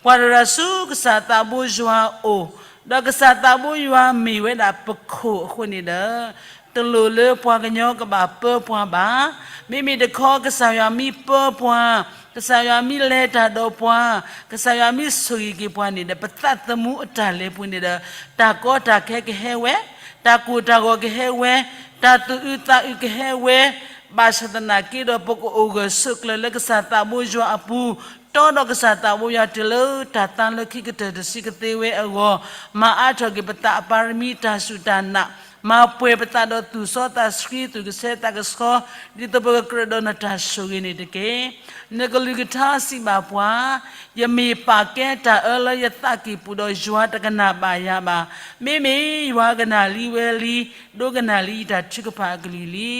ကွၢ်တရၣ်ဆူကစၢ်သးဘိယွၤအအိၣ်, ဒီးကစၢ်သးဘိယွၤမ့ၢ်ဝဲဒၣ်ပခိၣ်အဃိန့ၣ်ဒီး တလိၣ်လၢပှၤကညီကဘၣ်ပၢပှၤဘၣ်. မ့မ့ၢ်တခီကစၢ်ယွၤမ့ၢ်ပၢပှၤ, ကစၢ်ယွၤမ့ၢ်လဲၤတၢ်ဒီးပှၤ, ကစၢ်ယွၤမ့ၢ်ဆိၣ်ဂ့ၤက့ၤပှၤန့ၣ်ဒီး ပသးသမူအတၢ်လဲၤပူၤန့ၣ်ဒီး တၢ်ကီတၢ်ခဲကဟဲဝဲ, တၢ်ကိၢ်တၢ်ဂီၤကဟဲဝဲ, တၢ်သူၣ်အုးသးအုးကဟဲဝဲ, ဘၣ်ဆၣ်သနာ်က့ဒီး ပကအိၣ်ဂၢၢ်ဆိးကျၢၤလၢကစၢ်သးဘိယွၤအပူၤ, တီဒီးကစၢ်သးဘိယွၤတုၤလၢတၢ်သါလၢခံကတၢၢ်တဆံကသ့ဝဲအဂီၢ်, မၤအါထီၣ်က့ၤပသးအပါရမံတၢ်စူၢ်တၢ်နာ်, မၤပှဲၤပသးဒီးသူၣ်စီသးဆှံသူၣ်ကဆှီသးကဆှီ, ဒ်သိးပကကြၢးဒီးနတၢ်ဆိၣ်ဂ့ၤန့ၣ်တက့ၢ်. နကလုၢ်ကထါစံးဘၣ်ပှၤ, ယမ့ၢ်ပာ်ကဲတၢ်အၢလၢယသးကံၢ်ပူၤဒီး ယွၤတကနၣ်ဘၣ်ယၤဘၣ်. မ့မ့ၢ်ယွၤကနၣ်လံဝဲလံ, ဒိကနၣ်လံယတၢ်ထုကဖၣ်အကလုၢ်လံ.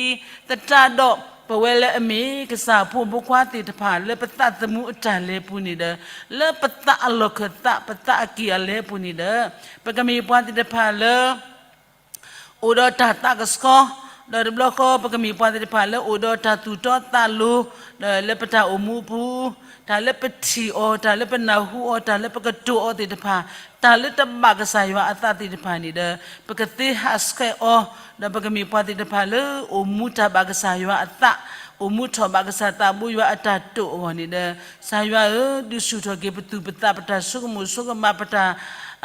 သတးဒီး ပဝဲလၢအမ့ၢ်ကစၢ်အဖိမုၣ်ဖိခွါသ့ၣ်တဖၣ် လၢပသးသမူအတၢ်လဲၤပူၤန့ၣ်ဒီး လၢပသးအလီၢ်ခၢၣ်သး ပသးအကံၢ်အလဲပူၤန့ၣ်ဒီး ပကမ့ၢ်ပှၤသ့ၣ်တဖၣ်လၢ အိၣ်ဒီးတၢ်သးကဆှီ, ဒီးတဘျီဃီ ပကမ့ၢ်ပှၤသ့ၣ်တဖၣ်လၢအိၣ်ဒီးတၢ်သူၣ်တီသးလိၤ, ဒီးလၢပတၢ်အိၣ်မူအပူၤ, တၢ်လၢပထံၣ်အီၤ, တၢ်လၢပနၢ်ဟူအီၤ, တၢ်လၢပကတိၤအီၤသ့ၣ်တဖၣ်, တၢ်လၢတဘၣ်ကစၢ်ယွၤအသးသ့ၣ်တဖၣ်န့ၣ်ဒီး ပကသ့ဟးဆှဲးအီၤ, ဒီးပကမ့ၢ်ပှၤသ့ၣ်တဖၣ်လၢအိၣ်မူတၢ်ဘၣ်ကစၢ်ယွၤအသး, အိၣ်မူထီၣ်ဘၣ်ကစၢ်သးဘိယွၤအတၢ်တိာ်အဂီၢ်န့ၣ်ဒီး ကစၢ်ယွၤဧၢ, ဒုးဆူၣ်ထီၣ်က့ၤပသူၣ်ပသး ပတၢ်ဆိကမိၣ်ဆိကမး ပတၢ်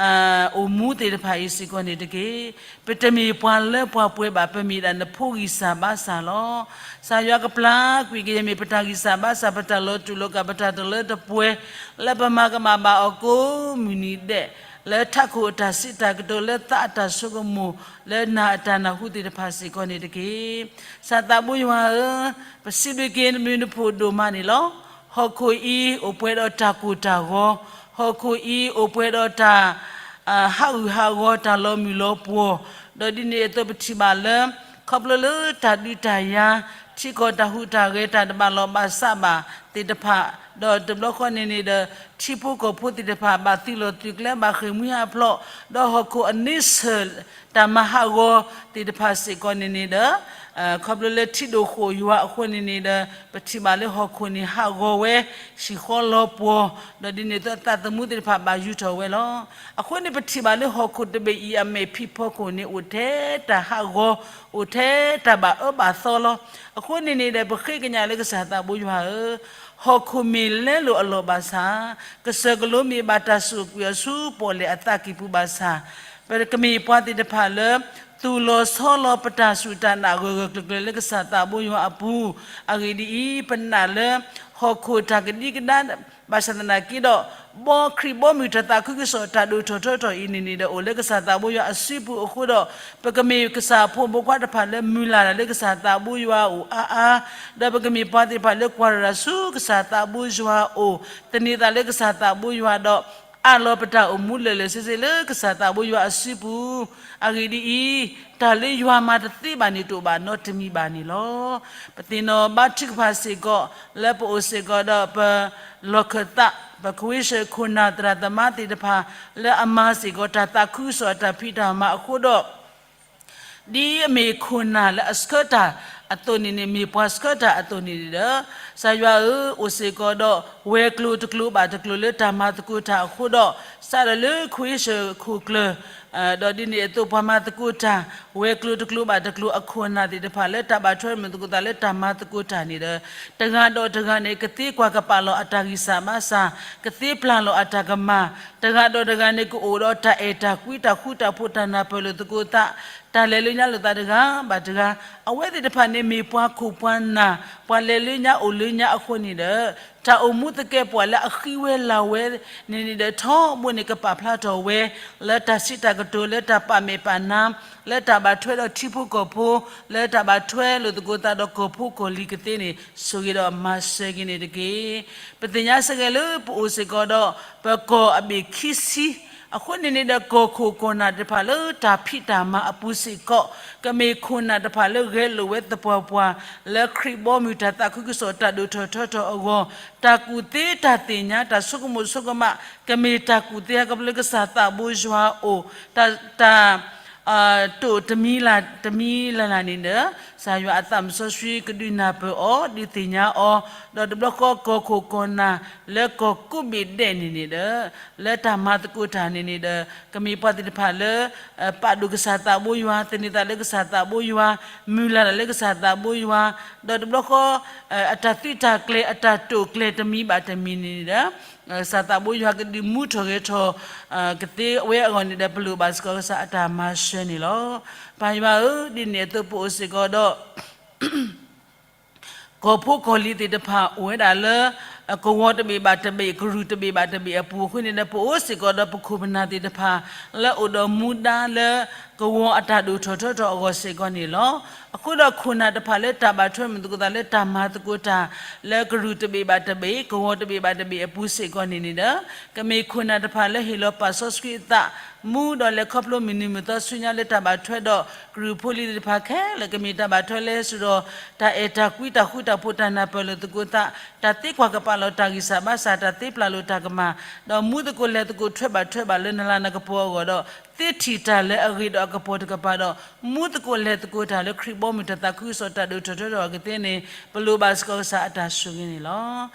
အိၣ်မူသ့ၣ်တဖၣ်အံၤစ့ၢ်ကီးန့ၣ်တက့ၢ်. ပတမ့ၢ်ပှၤလၢပှၤပှဲၤဘၣ်, ပမ့ၢ်ဒၣ်နဖိဂံၢ်စၢ်ဘါစၢ်လီၤ. ကစၢ်ယွၤကပျၢ်ကွံာ်က့ၤ ယမ့ၢ်ပတၢ်ဂံၢ်စၢ်ဘါစၢ်, ပတၢ်လီၤတူာ်လီၤကာ်, ပတၢ်တလၢတပှဲၤ, လၢပမၤကမၣ်ဘၣ်အီၤကိးမုၢ်နံၤဒဲး, လၢထးခိၣ်အတၢ်စံးတၢ်ကတိၤ, လၢသးအတၢ်ဆိကမိၣ်, လၢနၤအတၢ်နၢ်ဟူသ့ၣ်တဖၣ်စ့ၢ်ကီးန့ၣ်တက့ၢ်. ကစၢ်သးဘိယွၤဧၢ, ပစံးဘျုးက့ၤနဘျုးနဖှိၣ်ဒိၣ်မးန့ၣ်လီၤ. ဟီၣ်ခိၣ်အံၤအိၣ်ပှဲၤဒီးတၢ်ကိၢ်တၢ်ဂီၤ, ဟီၣ်ခိၣ်အံၤအိၣ်ပှဲၤဒီးတၢ် ဟးဂူာ်ဟးဂီၤ, တၢ်လီၤမုၢ်လီၤပှီၢ်, ဒီးဒ်န့ၣ်အသိးပထံၣ်ဘၣ်လၢ ခီဖျိလၢတၢ်ဒုးတၢ်ယၤ, ထံကီၢ်တၢ်ဟူးတၢ်ဂဲၤ, တၢ်တဘၣ်လီၢ်ဘၣ်စးဘၣ်သ့ၣ်တဖၣ်, ဒီးတဘျီဃီန့ၣ်န့ၣ်ဒီး ထံဖိကီၢ်ဖိသ့ၣ်တဖၣ် ဘၣ်သုးလီၢ်သုးကျဲ, ဘၣ်ဃ့ၢ်မှံဟးဖျိး, ဒီးဟီၣ်ခိၣ်အန့ဆၢၣ် တၢ်မၤဟးဂီၤသ့ၣ်တဖၣ်စ့ၢ်ကီးန့ၣ်န့ၣ်ဒီး ခီဖျိလၢထံဒိၣ်ဃိၣ်ယွၤအဃိန့ၣ်န့ၣ်ဒီး ပထံၣ်ဘၣ်လၢဟီၣ်ခိၣ်န့ၣ်ဟးဂီၤဝဲ, ဟံၣ်ဃီလီၤပှီၢ်, ဒီးဒ်န့ၣ်အသိးသးသမူသ့ၣ်တဖၣ်ဘၣ်ယူၢ်ထီၣ်ဝဲလီၤ. အဃိန့ၣ်ပထံၣ်ဘၣ်လၢဟီၣ်ခိၣ်တဘ့ၣ်အံၤအမဲာ်ဖံးဖီခိၣ်န့ၣ် အိၣ်ထဲတၢ်ဟးဂီၤ, အိၣ်ထဲတၢ်ဘၣ်အၢဘၣ်သီလီၤ. အဃိန့ၣ်န့ၣ်ဒီး ပဃ့ကညးလၢကစၢ်သးဘိယွၤဧၢ, ဟီၣ်ခိၣ်မ့ၢ်လဲလိာ်အလီၢ်ဘၣ်ဆၣ်, ကစၢၢ်ကလိမ့ၢ်ဘၣ်တၢ်ဆိၣ်ကွံာ်အီၤဆူပီၣ်လဲၣ်အသးကံၢ်ပူၤဘၣ်ဆၣ်, ပကမ့ၢ်ပှၤသ့ၣ်တဖၣ်လၢ သူၣ်လီၤဆီလီၤပတၢ်စူၢ်တၢ်နာ်ဂၢၢ်ဂၢၢ်ကျၢၤကျၢၤလၢကစၢ်သးဘိယွၤအပူၤ, အဂ့ၢ်ဒ်အံၤ, ပနာ်လၢ ဟီၣ်ခိၣ်တၢ်ကဒံကဒါ ဘၣ်ဆၣ်သနာ်က့ဒီး ဘီခရံာ်ဘီမုၢ်တၢ်သးခုကစီၣ်တၢ်ဒိၣ်ထီၣ်ထီထီၣ်အံၤန့ၣ်န့ၣ်ဒီး အိၣ်လၢကစၢ်သးဘိယွၤအစုပူၤအဃိဒီး ပကမ့ၢ်ကစၢ်အဖိမုၣ်ဖိခွါတဖၣ်လၢမုၢ်လၢ်တၢ်လၢကစၢ်သးဘိယွၤအအိၣ်အါအါ, ဒီးပကမ့ၢ်ပှၤသ့ၣ်တဖၣ်လၢကွၢ်တရၣ်ဆူကစၢ်သးဘိယွၤအအိၣ်, သန့ၤသးလၢကစၢ်သးဘိယွၤဒီး အးလီၤပတၢ်အိၣ်မူလၢာ်လၢာ်ဆ့ဆ့လၢကစၢ်သးဘိယွၤအစုပူၤ. အဂ့ၢ်ဒ်အံၤ, တၢ်လၢယွၤမၤတသ့ဘၣ်န့ၣ် တအိၣ်ဘၣ်နီတမံၤဘၣ်န့ၣ်လီၤ. ပသ့ၣ်နီၣ်ဘါထုကဖၣ်စ့ၢ်ကီး လၢပအိၣ်စ့ၢ်ကီးဒီးပလီၢ်ခၢၣ်သး ပခဝ့ၡၢၣ်ခိၣ်နၢ်သရၣ်သမါသ့ၣ်တဖၣ် လၢအမၤစ့ၢ်ကီးတၢ်သးခုကစီၣ်အတၢ်ဖံးတၢ်မၤအဃိဒီး ဒ်အမ့ၢ်ခိၣ်နၢ်လၢအဆှၢတၢ်အသိးန့ၣ်န့ၣ် မ့ၢ်ပှၤဆှၢတၢ်အသိးန့ၣ်ဒီး, ကစၢ်ယွၤဧၢ, အိၣ်စ့ၢ်ကီးဒီး ဝဲၤကျိၤတကျိၤဘၣ်တကျိၤလၢတၢ်မၤသကိးတၢ်အဃိဒီး, စးထီၣ်လၢခဝ့ၡၢၣ်ခိၣ်ကျၢၢ် ဒီးဒ်န့ၣ်အသိးပှၤမၤသကိးတၢ် ဝဲၤကျိၤတကျိၤဘၣ်တကျိၤအခိၣ်နၢ်သ့ၣ်တဖၣ် လၢတၢ်ဘၣ်ထွဲမုာ်သကိးသးလၢတၢ်မၤသကိးတၢ်န့ၣ်ဒီး, တဂၤဒီးတဂၤန့ၣ် ကသ့ကွၢ်ကပာ်လီၤအတၢ်ဂံၢ်စၢ်ဘါစၢ်, ကသ့ပျၢ်လီၤအတၢ်ကမၣ်, တဂၤဒီးတဂၤန့ၣ် ကအိၣ်ဒီးတၢ်အဲၣ်တၢ်ကွံတၢ်ဃူတၢ်ဖိးတၢ်နၢ်ပၢၢ်လိာ်သကိးသး, တၢ်လဲၤလၢညါလိာ်သးတဂၤဘၣ်တဂၤ, အဝဲသ့ၣ်တဖၣ်န့ၣ်မ့ၢ်ပှၤခိၣ်ပှၤနၢ် ပှၤလဲၤလၢညါအိၣ်လၢညါအဃိန့ၣ်ဒီး, တၢ်အိၣ်မူသကဲးပဝးလၢအဃံဝဲလၤဝဲန့ၣ်န့ၣ်ဒီး ထီဘိန့ၣ်ကပာ်ဖျါထီၣ်ဝဲ လၢတၢ်စံးတၢ်ကတိၤ လၢတၢ်ပာ်မဲာ်ပာ်နါ, လၢတၢ်ဘၣ်ထွဲဒီးထံဖိကီၢ်ဖိ, လၢတၢ်ဘၣ်ထွဲလိာ်သကိးသးဒီးကီၢ်ဖိကီၢ်လံၤကသ့န့ၣ် ဆိၣ်ဂ့ၤဒီးမၤစၢၤက့ၤန့ၣ်တက့ၢ်. ပသ့ၣ်ညါစ့ၢ်ကီးလၢပအိၣ်စ့ၢ်ကီးဒီး ပကီၢ်အဘ့ၣ်ခံဆံ, အဃိန့ၣ်န့ၣ်ဒီး ကီၢ်ခိၣ်ကီၢ်နၢ်တဖၣ်လၢတၢ်ဖံးတၢ်မၤအပူၤစ့ၢ်ကီး ကမ့ၢ်ခိၣ်နၢ်တဖၣ်လၢဂဲၤလိာ်ဝဲသပှၢ်ပှၢ် လၢခရံာ်ဘီမုၢ်တၢ်သးခုကစီၣ်တၢ်ဒိၣ်ထီၣ်ထီထီၣ်အဂီၢ်, တၢ်ကူၣ်သ့တၢ်သ့ၣ်ညါ တၢ်ဆိကမိၣ်ဆိကမး ကမ့ၢ်တၢ်ကူၣ်သ့ဟဲကပလၢကစၢ်သးဘိယွၤအအိၣ်, တၢ် တိာ်တမံၤလၢ်တမံၤလၢ်လၢ်န့ၣ်ဒီး, ကစၢ်ယွၤအသးစီဆှံကဒုးနၢ်ပၢၢ်အီၤ ဒုးသ့ၣ်ညါအီၤ, ဒီးတဘျီဃီကီၢ်ခိၣ်ကီၢ်နၢ် လၢကီၢ်ကိးဘ့ၣ်ဒဲးန့ၣ်န့ၣ်ဒီး, လၢတၢ်မၤသကိးတၢ်န့ၣ်န့ၣ်ဒီး, ကမ့ၢ်ပှၤသ့ၣ်တဖၣ်လၢ ပာ်ဒိၣ်ကစၢ်သးဘိယွၤ သန့ၤသးလၢကစၢ်သးဘိယွၤ မုၢ်လၢ်သးလၢကစၢ်သးဘိယွၤ, ဒီးတဘျီဃီ အတၢ်သုးတၢ်ကျဲၤ အတၢ်တိာ်ကျဲၤတမံၤဘၣ်တမံၤန့ၣ်န့ၣ်ဒီး, ကစၢ်သးဘိယွၤကဒုးမူထီၣ်ဂဲၤထီၣ်ကသ့ဝဲအဂီၢ်န့ၣ်ဒီး ပလိၣ်ဘၣ်စ့ၢ်ကီးကစၢ်အတၢ်မၤစၢၤန့ၣ်လီၤ. ပၢ်ယွၤဧၢ, ဒ်န့ၣ်အသိးပအိၣ်စ့ၢ်ကီးဒီး ကီၢ်ဖိကီၢ်လံၤသ့ၣ်တဖၣ်အိၣ်ဝဲဒၣ်လၢ ကဝီၤတဘ့ၣ်ဘၣ်တဘ့ၣ် ကရူၢ်တဘ့ၣ်ဘၣ်တဘ့ၣ်အပူၤအဃိန့ၣ်ဒီး ပအိၣ်စ့ၢ်ကီးဒီးပခိၣ်ပနၢ်သ့ၣ်တဖၣ် လၢအိၣ်ဒီးမူဒါလၢ ကဝီၤအတၢ်ဒိၣ်ထီၣ်ထီထီၣ်အဂီၢ်စ့ၢ်ကီးန့ၣ်လီၤ. အဃိဒီးခိၣ်နၢ်တဖၣ်လၢတၢ်ဘၣ်ထွဲမုာ်သကိးသးလၢတၢ်မၤသကိးတၢ် လၢကရူၢ်တဘ့ၣ်ဘၣ်တဘ့ၣ် ကဝီၤတဘ့ၣ်ဘၣ်တဘ့ၣ်အပူၤစ့ၢ်ကီးန့ၣ်န့ၣ်ဒီး, ကမ့ၢ်ခိၣ်နၢ်တဖၣ်လၢဟ့ၣ်လီၤပာ်စီဆှံအသး မူဒီးလဲၤခီဖျိမုၢ်နံၤမုၢ်သီဆူညါလၢတၢ်ဘၣ်ထွဲဒီး ကရူၢ်ဖိလံၤသ့ၣ်တဖၣ်ခဲလၢာ် ကမ့ၢ်တၢ်ဘၣ်ထွဲလၢဟဲစိာ်ဒီး တၢ်အဲၣ်တၢ်ကွံတၢ်ဃူတၢ်ဖိးတၢ်နၢ်ပၢၢ်လိာ်သကိးသး, တၢ်သ့ကွၢ်ကပာ်လီၤတၢ်ဂံၢ်စၢ်ဘါစၢ် တၢ်သ့ပျၢ်လိာ်တၢ်ကမၣ်, ဒီးမူသကိးလဲၤသကိးထွဲဘၣ်ထွဲဘၣ်လၢနလၤနကပီၤအဂီၢ်ဒီး သ့ထံၣ်တၢ်လၢအဂ့ၤဒီးအကပီၤတကပၤဒီး မူသကိးလဲၤသကိးတၢ်လၢခရံာ်ဘီမုၢ်တၢ်သးခုကစီၣ်တၢ်ဒိၣ်ထီၣ်ထီထီၣ်အကသ့န့ၣ် ပလိၣ်ဘၣ်စ့ၢ်ကီးကစၢ်အတၢ်ဆိၣ်ဂ့ၤန့ၣ်လီ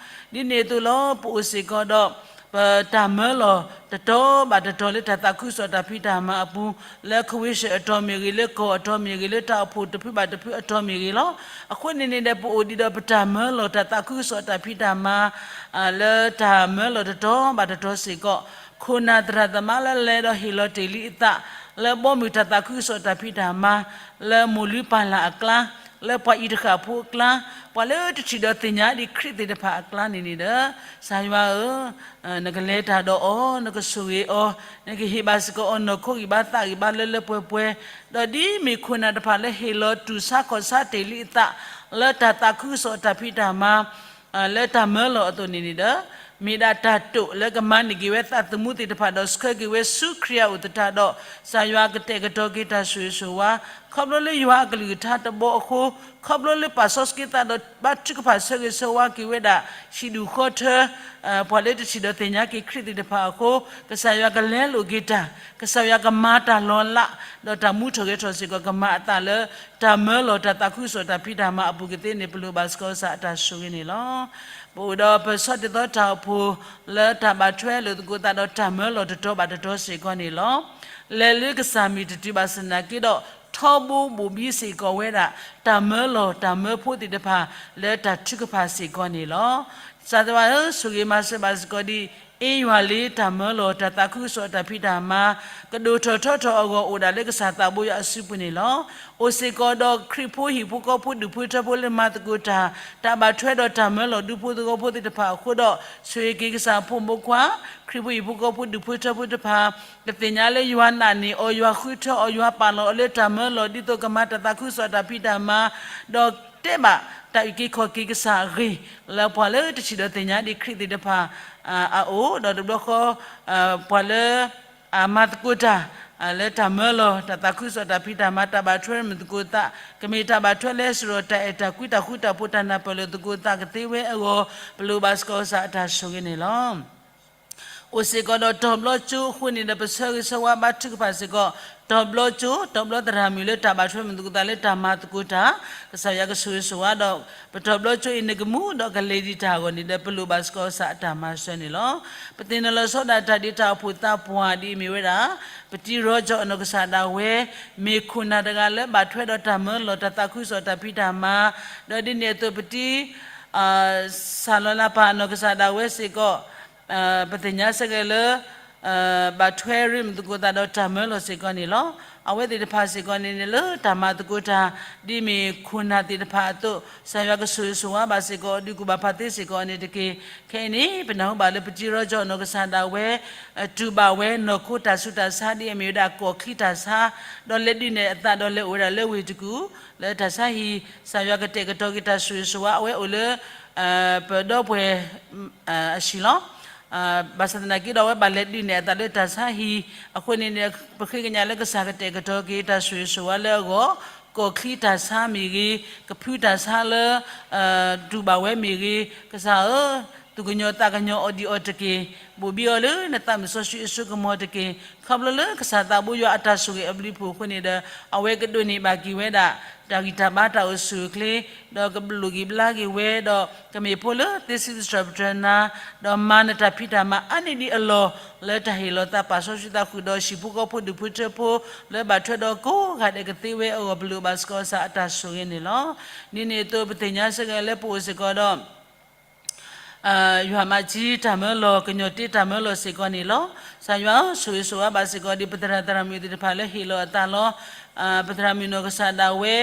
ၤ. ဒ်န့ၣ်အသိးလီၤ ပအိၣ်စ့ၢ်ကီးဒီး ပတၢ်မၢလီၤတတီၤဘၣ်တတီၤလၢတၢ်သးခုကစီၣ်တၢ်ဖံးတၢ်မၤအပူၤ, လၢခဝ့ၡၢၣ်အတီၤမ့ၢ်ဂ့ၤ, လၢကီၢ်အတီၤမ့ၢ်ဂ့ၤ, လၢတၢ်အိၣ်ဖှိၣ်တဖုဘၣ်တဖုအတီၤမ့ၢ်ဂ့ၤလီၤ. အဃိန့ၣ်န့ၣ်ဒီး ပအိၣ်ဒံးဒီးပတၢ်မၢလီၤတၢ်သးခုကစီၣ်တၢ်ဖံးတၢ်မၤ လၢတၢ်မၢလီၤတတီၤဘၣ်တတီၤစ့ၢ်ကီး, ခိၣ်နၢ်သရၣ်သမါလၢလဲၤဒီးဟ့ၣ်လီၤတ့ၢ်လံအသး လၢဘီမုၢ်တၢ်သးခုကစီၣ်တၢ်ဖံးတၢ်မၤ, လၢမိၢ်လုၢ်ပၢ်လၢ်အကျါ, လၢပှၤအံၤတဃာ်ဖိအကျါ, ပှၤလၢတထံၣ်ဒီးသ့ၣ်ညါဒံးခရံာ်သ့ၣ်တဖၣ်အကျါန့ၣ်န့ၣ်ဒီး, ကစၢ်ယွၤဧၢ, နကလဲၤတၢ်ဒီးအီၤ, နကဆိၣ်ဂ့ၤအီၤ, နကဟ့ၣ်ဘၣ်စ့ၢ်ကီးအီၤနီၢ်ခိဂံၢ်ဘါသးဂံၢ်ဘါလၢလၢပှဲၤပှဲၤ, ဒီးဒ်မ့ၢ်ခိၣ်နၢ်တဖၣ်လၢဟ့ၣ်လီၤတူၢ်ဆါခီၣ်ဆါတ့ၢ်လံအသး လၢတၢ်သးခုကစီၣ်တၢ်ဖံးတၢ်မၤ လၢတၢ်မၢလီၤအသိးန့ၣ်န့ၣ်ဒီး, မ့ၢ်ဒၣ်တၢ်တိာ်လၢကမၤန့ၢ်က့ၤဝဲသးသမူသ့ၣ်တဖၣ်ဒီးဆှၢက့ၤဝဲဆူခရံာ်အအိၣ်သတးဒီး, ကစၢ်ယွၤကတဲာ်ကတီၤက့ၤတၢ်ဆိၣ်ဂ့ၤဆိၣ်ဝါ, ခီဖျိလၢယွၤအကလုၢ်ကထါတဘီအဃိ, ခီဖျိလၢပာ်စီဆှံသးဒီးဘါထုကဖၣ်ဆၢဂ့ၤဆၢဝါက့ၤဝဲဒၣ် ဟံၣ်ဒူၣ်ဃီထၢ ပှၤလၢတထံၣ်ဒီးသ့ၣ်ညါက့ၤခရံာ်သ့ၣ်တဖၣ်အဃိ, ကစၢ်ယွၤကလဲလိာ်က့ၤတၢ်, ကစၢ်ယွၤကမၤတၢ်လီၤလး, ဒီးတၢ်မူထီၣ်ဂဲၤထီၣ်စ့ၢ်ကီးကမၤအသးလၢ တၢ်မၢလီၤတၢ်သးခုကစီၣ်တၢ်ဖံးတၢ်မၤအပူၤကသ့န့ၣ် ပလိၣ်ဘၣ်စ့ၢ်ကီးကစၢ်အတၢ်ဆိၣ်ဂ့ၤန့ၣ်လီၤ. ပအိၣ်ဒီးပဆီတ့သီတၢ်အိၣ်ဖှိၣ် လၢတၢ်ဘၣ်ထွဲလိာ်သကိးသးဒီးတၢ်မၢလီၤတတီၤဘၣ်တတီၤစ့ၢ်ကီးန့ၣ်လီၤ. လဲၤလၢကစၢ်မ့ၢ်တတုၤဘၣ်ဆၣ်သနာ်က့ဒီး, ထီဘိဘိၣ်ဘံစ့ၢ်ကီးဝဲဒၣ် တၢ်မၢလီၤတၢ်မၢဖိသ့ၣ်တဖၣ် လၢတၢ်ထုကဖၣ်စ့ၢ်ကီးန့ၣ်လီၤ. ကစၢ်သးဝဲဧၢ, ဆိၣ်ဂ့ၤမၤစၢၤဘၣ်စ့ၢ်ကီးဒ်အ့ယွၤလံ တၢ်မၢလီၤတၢ်သးခုကစီၣ်တၢ်ဖံးတၢ်မၤ ကဒိၣ်ထီၣ်ထီထီၣ်အဂီၢ်အိၣ်ဒၣ်လၢကစၢ်သးဘိယွၤအစုပူၤန့ၣ်လီၤ. အိၣ်စ့ၢ်ကီးဒီးခရံာ်ဖိဟံၣ်ဖိဃီဖိဒူၣ်ဖိထၢဖိလၢမၤသကိးတၢ်, တၢ်ဘၣ်ထွဲဒီးတၢ်မၢလီၤဒူဖိသဝီဖိသ့ၣ်တဖၣ်အဃိဒီး, ဆိၣ်ဂ့ၤက့ၤကစၢ်ဖိမုၣ်ဖိခွါ, ခရံာ်ဖိဟံၣ်ဖိဃီဖိဒူၣ်ဖိထၢဖိတဖၣ်, ကသ့ၣ်ညါလၢယွၤနာ်န့ၢ်အီၤ, ယွၤဃုထၢအီၤ, ယွၤပာ်လီၤအီၤလၢတၢ်မၢလီၤ ဒ်သိးကမၤတၢ်သးခုကစီၣ်တၢ်ဖံးတၢ်မၤ, ဒီး တဲဘၣ်တၢ်အုၣ်က့ၤခီၣ်က့ၤကစၢ်အဂ့ၢ် လၢပှၤလၢတထံၣ်ဒီးသ့ၣ်ညါဒံးခရံာ်သ့ၣ်တဖၣ်အအိၣ်, ဒီးတဘျီဃီ ပှၤလၢအမၤသကိးတၢ် လၢတၢ်မၢလီၤ တၢ်သးခုကစီၣ်တၢ်ဖံးတၢ်မၤ တၢ်ဘၣ်ထွဲမုာ်သကိးသး ကမ့ၢ်တၢ်ဘၣ်ထွဲလၢစရီၣ်တၢ်အဲၣ်တၢ်ကွံတၢ်ဃူတၢ်ဖိးတၢ်နၢ်ပၢၢ်လိာ်သကိးသးကသ့ဝဲအဂီၢ် ပလိၣ်ဘၣ်စ့ၢ်ကီးကစၢ်အတၢ်ဆိၣ်ဂ့ၤန့ၣ်လီၤ. အိၣ်စ့ၢ်ကီးဒီးတီၤဘျီကၠိအဃိန့ၣ်ဒီး ပဆၢဂ့ၤဆၢဝါဘါထုကဖၣ်စ့ၢ်ကီး တီၤဘျီကၠိ တီၤဘျီသရၣ်မုၣ်လၢတၢ်ဘၣ်ထွဲမုာ်သကိးသးလၢတၢ်မၤသကိးတၢ် ကစၢ်ယွၤကဆိၣ်ဂ့ၤဆိၣ်ဝါဒီး ပတီၤဘျီကၠိအံၤန့ၣ်ကမူဒီးကလဲၤဒံးတၢ်အဂီၢ်န့ၣ်ဒီး ပလိၣ်ဘၣ်စ့ၢ်ကီးကစၢ်အတၢ်မၤစၢၤန့ၣ်လီၤ. ပသ့ၣ်နီၣ်လီၤဆီဒၣ်တၢ်ဒ်တၢ်အိၣ်ဖှိၣ်သးပှၢ်ဒ်အမ့ၢ်ဝဲဒၣ် ပတံၤရီကၠီၣ်အနီၢ်ကစၢ်ဒၣ်ဝဲ မ့ၢ်ခိၣ်နၢ်တဂၤလၢဘၣ်ထွဲဒီးတၢ်မၢလီၤတၢ်သးခုကစီၣ်တၢ်ဖံးတၢ်မၤ, ဒီးဒ်န့ၣ်အသိးပတံၤ စၢ်လီၤလၢ်ပၢ်အနီၢ်ကစၢ်ဒၣ်ဝဲစ့ၢ်ကီး ပသ့ၣ်ညါစ့ၢ်ကီးလၢ ဘၣ်ထွဲရ့မုာ်သကိးသးဒီးတၢ်မၢလီၤစ့ၢ်ကီးန့ၣ်လီၤ. အဝဲသ့ၣ်တဖၣ်စ့ၢ်ကီးန့ၣ်န့ၣ်လၢတၢ်မၤသကိးတၢ် ဒ်မ့ၢ်ခိၣ်နၢ်သ့ၣ်တဖၣ်အသိး ကစၢ်ယွၤကဆိၣ်ဂ့ၤဆိၣ်ဝါဘၣ်စ့ၢ်ကီး ဒုးကူၣ်ဘၣ်ဖးသ့စ့ၢ်ကီးန့ၣ်တက့ၢ်. ခဲအံၤန့ၣ် ပနၢ်ဟူဘၣ်လၢပတံၤရီကၠီၣ်အနီၢ်ကစၢ်ဒၣ်ဝဲ တူၢ်ဘၣ်ဝဲနီၢ်ခိတၢ်ဆူးတၢ်ဆါ ဒ်အမ့ၢ်ဝဲဒၣ်ကီၢ်ချံတၢ်ဆါ ဒီးလဲၤဒုးနဲၣ်အသးဒီးလဲၤအိၣ်ဝဲဒၣ်လၢဝ့ၢ်တကူၣ် လၢတၢ်ဆါဟံၣ် ကစၢ်ယွၤကတဲာ်ကတီၤက့ၤတၢ်ဆိၣ်ဂ့ၤဆိၣ်ဝါ အဝဲအိၣ်လၢ ပဒီပုၢ်ဝဲၢ် အဟံၣ်လီၤ. ဘၣ်ဆၣ်သနာ်က့ဒီး အဝဲဘၣ်လဲၤဒုးနဲၣ်အသးလၢတၢ်ဆါဟံၣ် အဃိန့ၣ်န့ၣ် ပဃ့ကညးလၢကစၢ်ကတဲာ်ကတီၤက့ၤတၢ်ဆိၣ်ဂ့ၤဆိၣ်ဝါလၢအဂီၢ် ကီၢ်ချံတၢ်ဆါမ့ၢ်ဂ့ၤ, ကဖုတၢ်ဆါလၢ တူၢ်ဘၣ်ဝဲမ့ၢ်ဂ့ၤ, ကစၢ်ဧၢ, သူၣ်ကညီၤသးကညီၤအီၤဒံးအီၤတက့ၢ်. ဘိၣ်ဘံအီၤလၢနသးမုၢ်စီဆှံအစိကမီၤတက့ၢ်. ခီဖျိလၢကစၢ်သးဘိယွၤအတၢ်ဆိၣ်ဂ့ၤအဘျုးအဖှိၣ်အဃိန့ၣ်ဒီး အဝဲကဒိးန့ၢ်ဘၣ်က့ၤဝဲဒၣ် တၢ်ဂံၢ်တၢ်ဘါတၢ်အိၣ်ဆူၣ်အိၣ်ချ့ ဒီးကလိၣ်က့ၤဘျါက့ၤဝဲဒီး ကမ့ၢ်ဖိလၢသ့စံးပတြၢၤပတြၢၤနၤ ဒီးမၤနတၢ်ဖံးတၢ်မၤအါန့ၢ်ဒံးအလီၢ် လၢတၢ်ဟ့ၣ်လီၤသးပာ်စီဆှံသးဃုာ်ဒီးဟံၣ်ဖိဃီဖိဒူၣ်ဖိထၢဖိ လၢဘၣ်ထွဲဒီးကိးဂၤဒဲးကသ့ဝဲအဂီၢ် ပလိၣ်ဘၣ်စ့ၢ်ကီးကစၢ်အတၢ်ဆိၣ်ဂ့ၤန့ၣ်လီၤ. ဒ်န့ၣ်အသိးပသ့ၣ်ညါစ့ၢ်ကီးလၢပအိၣ်စ့ၢ်ကီးဒီး ယွၤမၤကၠံတၢ်မၢလီၤ ကညီၤတ့တၢ်မၢလီၤစ့ၢ်ကီးန့ၣ်လီၤ. ကစၢ်ယွၤဧၢ, ဆိၣ်ဂ့ၤဆိၣ်ဝါဘၣ်စ့ၢ်ကီးဒ်ပသရၣ်သရၣ်မုၣ်သ့ၣ်တဖၣ်လၢဟ့ၣ်လီၤအသးလီၤ. ပသရၣ်မုၣ်နီၢ်ကစၢ်ဒၣ်ဝဲ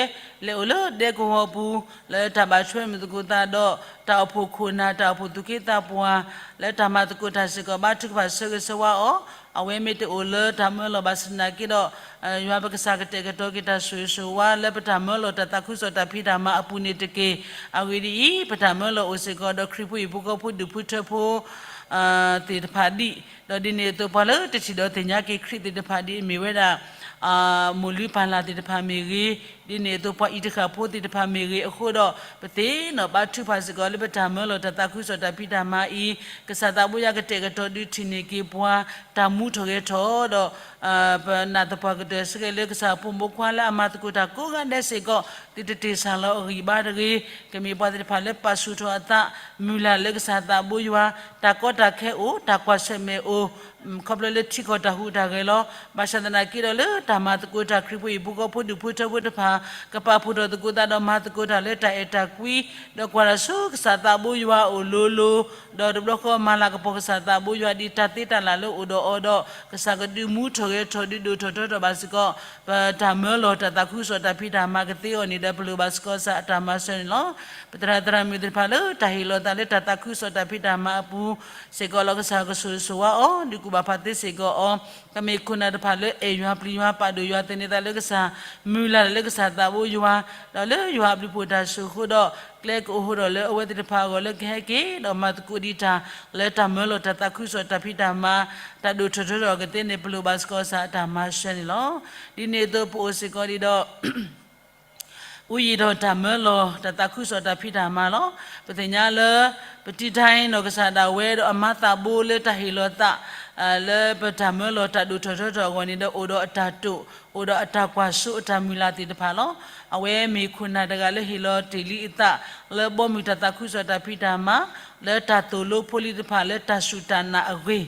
လဲၤအိၣ်လၢဒဲကဝီၤပူၤ လၢတၢ်ဘၣ်ထွဲမုာ်သကိးသးဒီး တၢ်အိၣ်ဖှိၣ်ခိၣ်နၢ် တၢ်အိၣ်ဖှိၣ်သူၣ်က့သးပှၢ် လၢတၢ်မၤသကိးတၢ်စ့ၢ်ကီး ဘါထုကဖၣ်ဆၢဂ့ၤဆၢဝါအီၤ, အဝဲမ့ၢ်တအိၣ်လၢတၢ်မၢလီၤဘၣ်ဆၣ်သနာ်က့ဒီး ယွၤပကစၢ်ကတဲာ်ကတီၤက့ၤတၢ်ဆိၣ်ဂ့ၤဆိၣ်ဝါလၢပတၢ်မၢလီၤတၢ်သးခုကစီၣ်တၢ်ဖံးတၢ်မၤအပူၤန့ၣ်တက့ၢ်. အဂ့ၢ်ဒ်အံၤ, ပတၢ်မၢလီၤအိၣ်စ့ၢ်ကီးဒီးခရံာ်ဖိဟံၣ်ဖိဃီဖိဒူၣ်ဖိထၢဖိ သ့ၣ်တဖၣ်ဒံး, ဒီးဒ်န့ၣ်အသိးပှၤလၢတထံၣ်ဒီးသ့ၣ်ညါက့ၤခရံာ်သ့ၣ်တဖၣ်ဒ်အမ့ၢ်ဝဲဒၣ် မိၢ်လုၢ်ပၢ်လၢ်သ့ၣ်တဖၣ်မ့ၢ်ဂ့ၤ, ဒ်န့ၣ်အသိးပှၤအံၤတဃၣ်ဖိသ့ၣ်တဖၣ်မ့ၢ်ဂ့ၤအဃိဒီး ပသ့ၣ်နီၣ်ဘါထုကဖၣ်စ့ၢ်ကီးလၢပတၢ်မၢလီၤတၢ်သးခုကစီၣ်တၢ်ဖံးတၢ်မၤအံၤ ကစၢ်သးဘိယွၤကတဲာ်ကတီၤဒုးထံၣ်န့ၢ်က့ၤပှၤ တၢ်မူထီၣ်ဂဲၤထီၣ်ဒီး ပနာ်သပှၢ်ကတၢၢ်စ့ၢ်ကီးလၢကစၢ်အဖိမုၣ်ဖိခွါလၢအမၤသကိးတၢ်ကိးဂၤဒဲးစ့ၢ်ကီး သုတတ့ၢ်ဆၣ်လီၤအဂံၢ်ဘါတဂ့ၤ, ကမ့ၢ်ပှၤသ့ၣ်တဖၣ်လၢပာ်ဆူၣ်ထီၣ်အသး မုၢ်လၢ်လၢကစၢ်သးဘိယွၤ, တၢ်ကီတၢ်ခဲအိၣ်, တၢ်ကွၢ်ဆၢၣ်မဲာ်အိၣ် ခီဖျိလၢထံကီၢ်တၢ်ဟူးတၢ်ဂဲၤလီၤ. ဘၣ်ဆၣ်သနာ်က့ဒီးလၢတၢ်မၤသကိးတၢ်ခရံာ်ဖိဟံၣ်ဖိဃီဖိဒူၣ်ဖိထၢဖိတဖၣ် ကပာ်ဖှိၣ်ထီၣ်သကိးသးဒီးမၤသကိးတၢ်လၢတၢ်အဲၣ်တၢ်ကွံ, ဒီးကွၢ်တၢ်ဆူကစၢ်သးဘိယွၤအအိၣ်လိၤလိၤ, ဒီးတဘျီဃီမၤလၤကပီၤကစၢ်သးဘိယွၤဒ်တၢ်သ့တၢ်လၢ်လၢအိၣ်ဒီးအီၤဒီး ကစၢ်ကဒုးမူထီၣ်ဂဲၤထီၣ်ဒုးဒိၣ်ထီၣ်ထီထီၣ်ဘၣ်စ့ၢ်ကီး ပတၢ်မၢလီၤတၢ်သးခုကစီၣ်တၢ်ဖံးတၢ်မၤကသ့အီၤန့ၣ်ဒီး ပလိၣ်ဘၣ်စ့ၢ်ကီးကစၢ်အတၢ်မၤစၢၤန့ၣ်လီၤ. ပသရၣ်သရၣ်မုၣ်သ့ၣ်တဖၣ်လၢတၢ်ဟ့ၣ်လီၤသးလၢတၢ်သးခုကစီၣ်တၢ်ဖံးတၢ်မၤအပူၤစ့ၢ်ကီးလီၤ. ကစၢ်ကဆိၣ်ဂ့ၤဆိၣ်ဝါအီၤ ဒုးကူၣ်ဘၣ်ဖးသ့စ့ၢ်ကီးအီၤ, ကမ့ၢ်ခိၣ်နၢ်တဖၣ်လၢအဲၣ်ယွၤပျံၤယွၤပာ်ဒိၣ်ယွၤသန့ၤသးလၢကစၢ်, မုၢ်လၢ်လၢကစၢ်သးဘိယွၤ, ဒီးလၢယွၤအဘျုးဖှိၣ်တၢ်ဆိၣ်ဃိဒီး ကျဲကအိၣ်ဃိဒီးလၢအဝဲသ့ၣ်တဖၣ်အဂီၢ်လၢကဟဲက့ၤဒီးမၤသကိးဒံးတၢ် လၢတၢ်မၢလီၤတၢ်သးခုကစီၣ်တၢ်ဖံးတၢ်မၤ တၢ်ဒိၣ်ထီၣ်ထီထီၣ်ကသ့န့ၣ် ပလိၣ်ဘၣ်စ့ၢ်ကီးကစၢ်အတၢ်မၤစၢၤန့ၣ်လီၤ. ဒ်န့ၣ်အသိးပအိၣ်စ့ၢ်ကီးဒံးဒီး အူယံာ်ဒီးတၢ်မၢလီၤတၢ်သးခုကစီၣ်တၢ်ဖံးတၢ်မၤလီၤ. ပသ့ၣ်ညါလၢ ပတံၤတၢ်အံၤနီၢ်ကစၢ်ဒၣ်ဝဲဒီးအမါသးဘိလၢတၢ်ဟ့ၣ်လီၤသး လၢပတၢ်မၢလီၤတၢ်ဒိၣ်ထီၣ်ထီထီၣ်အဂီၢ်န့ၣ်ဒီး အိၣ်ဒီးအတၢ်တိာ် အိၣ်ဒီးအတၢ်ကွၢ်စိအတၢ်မုၢ်လၢ်သ့ၣ်တဖၣ်လီၤ. အဝဲမ့ၢ်ခိၣ်နၢ်တဂၤလၢဟ့ၣ်လီၤတ့ၢ်လံအသး လၢဘီမုၢ်တၢ်သးခုကစီၣ်တၢ်ဖံးတၢ်မၤ လၢတၢ်သိၣ်လိဖိလံၤတဖၣ်လၢတၢ်စူၢ်တၢ်နာ်အဂ့ၢ်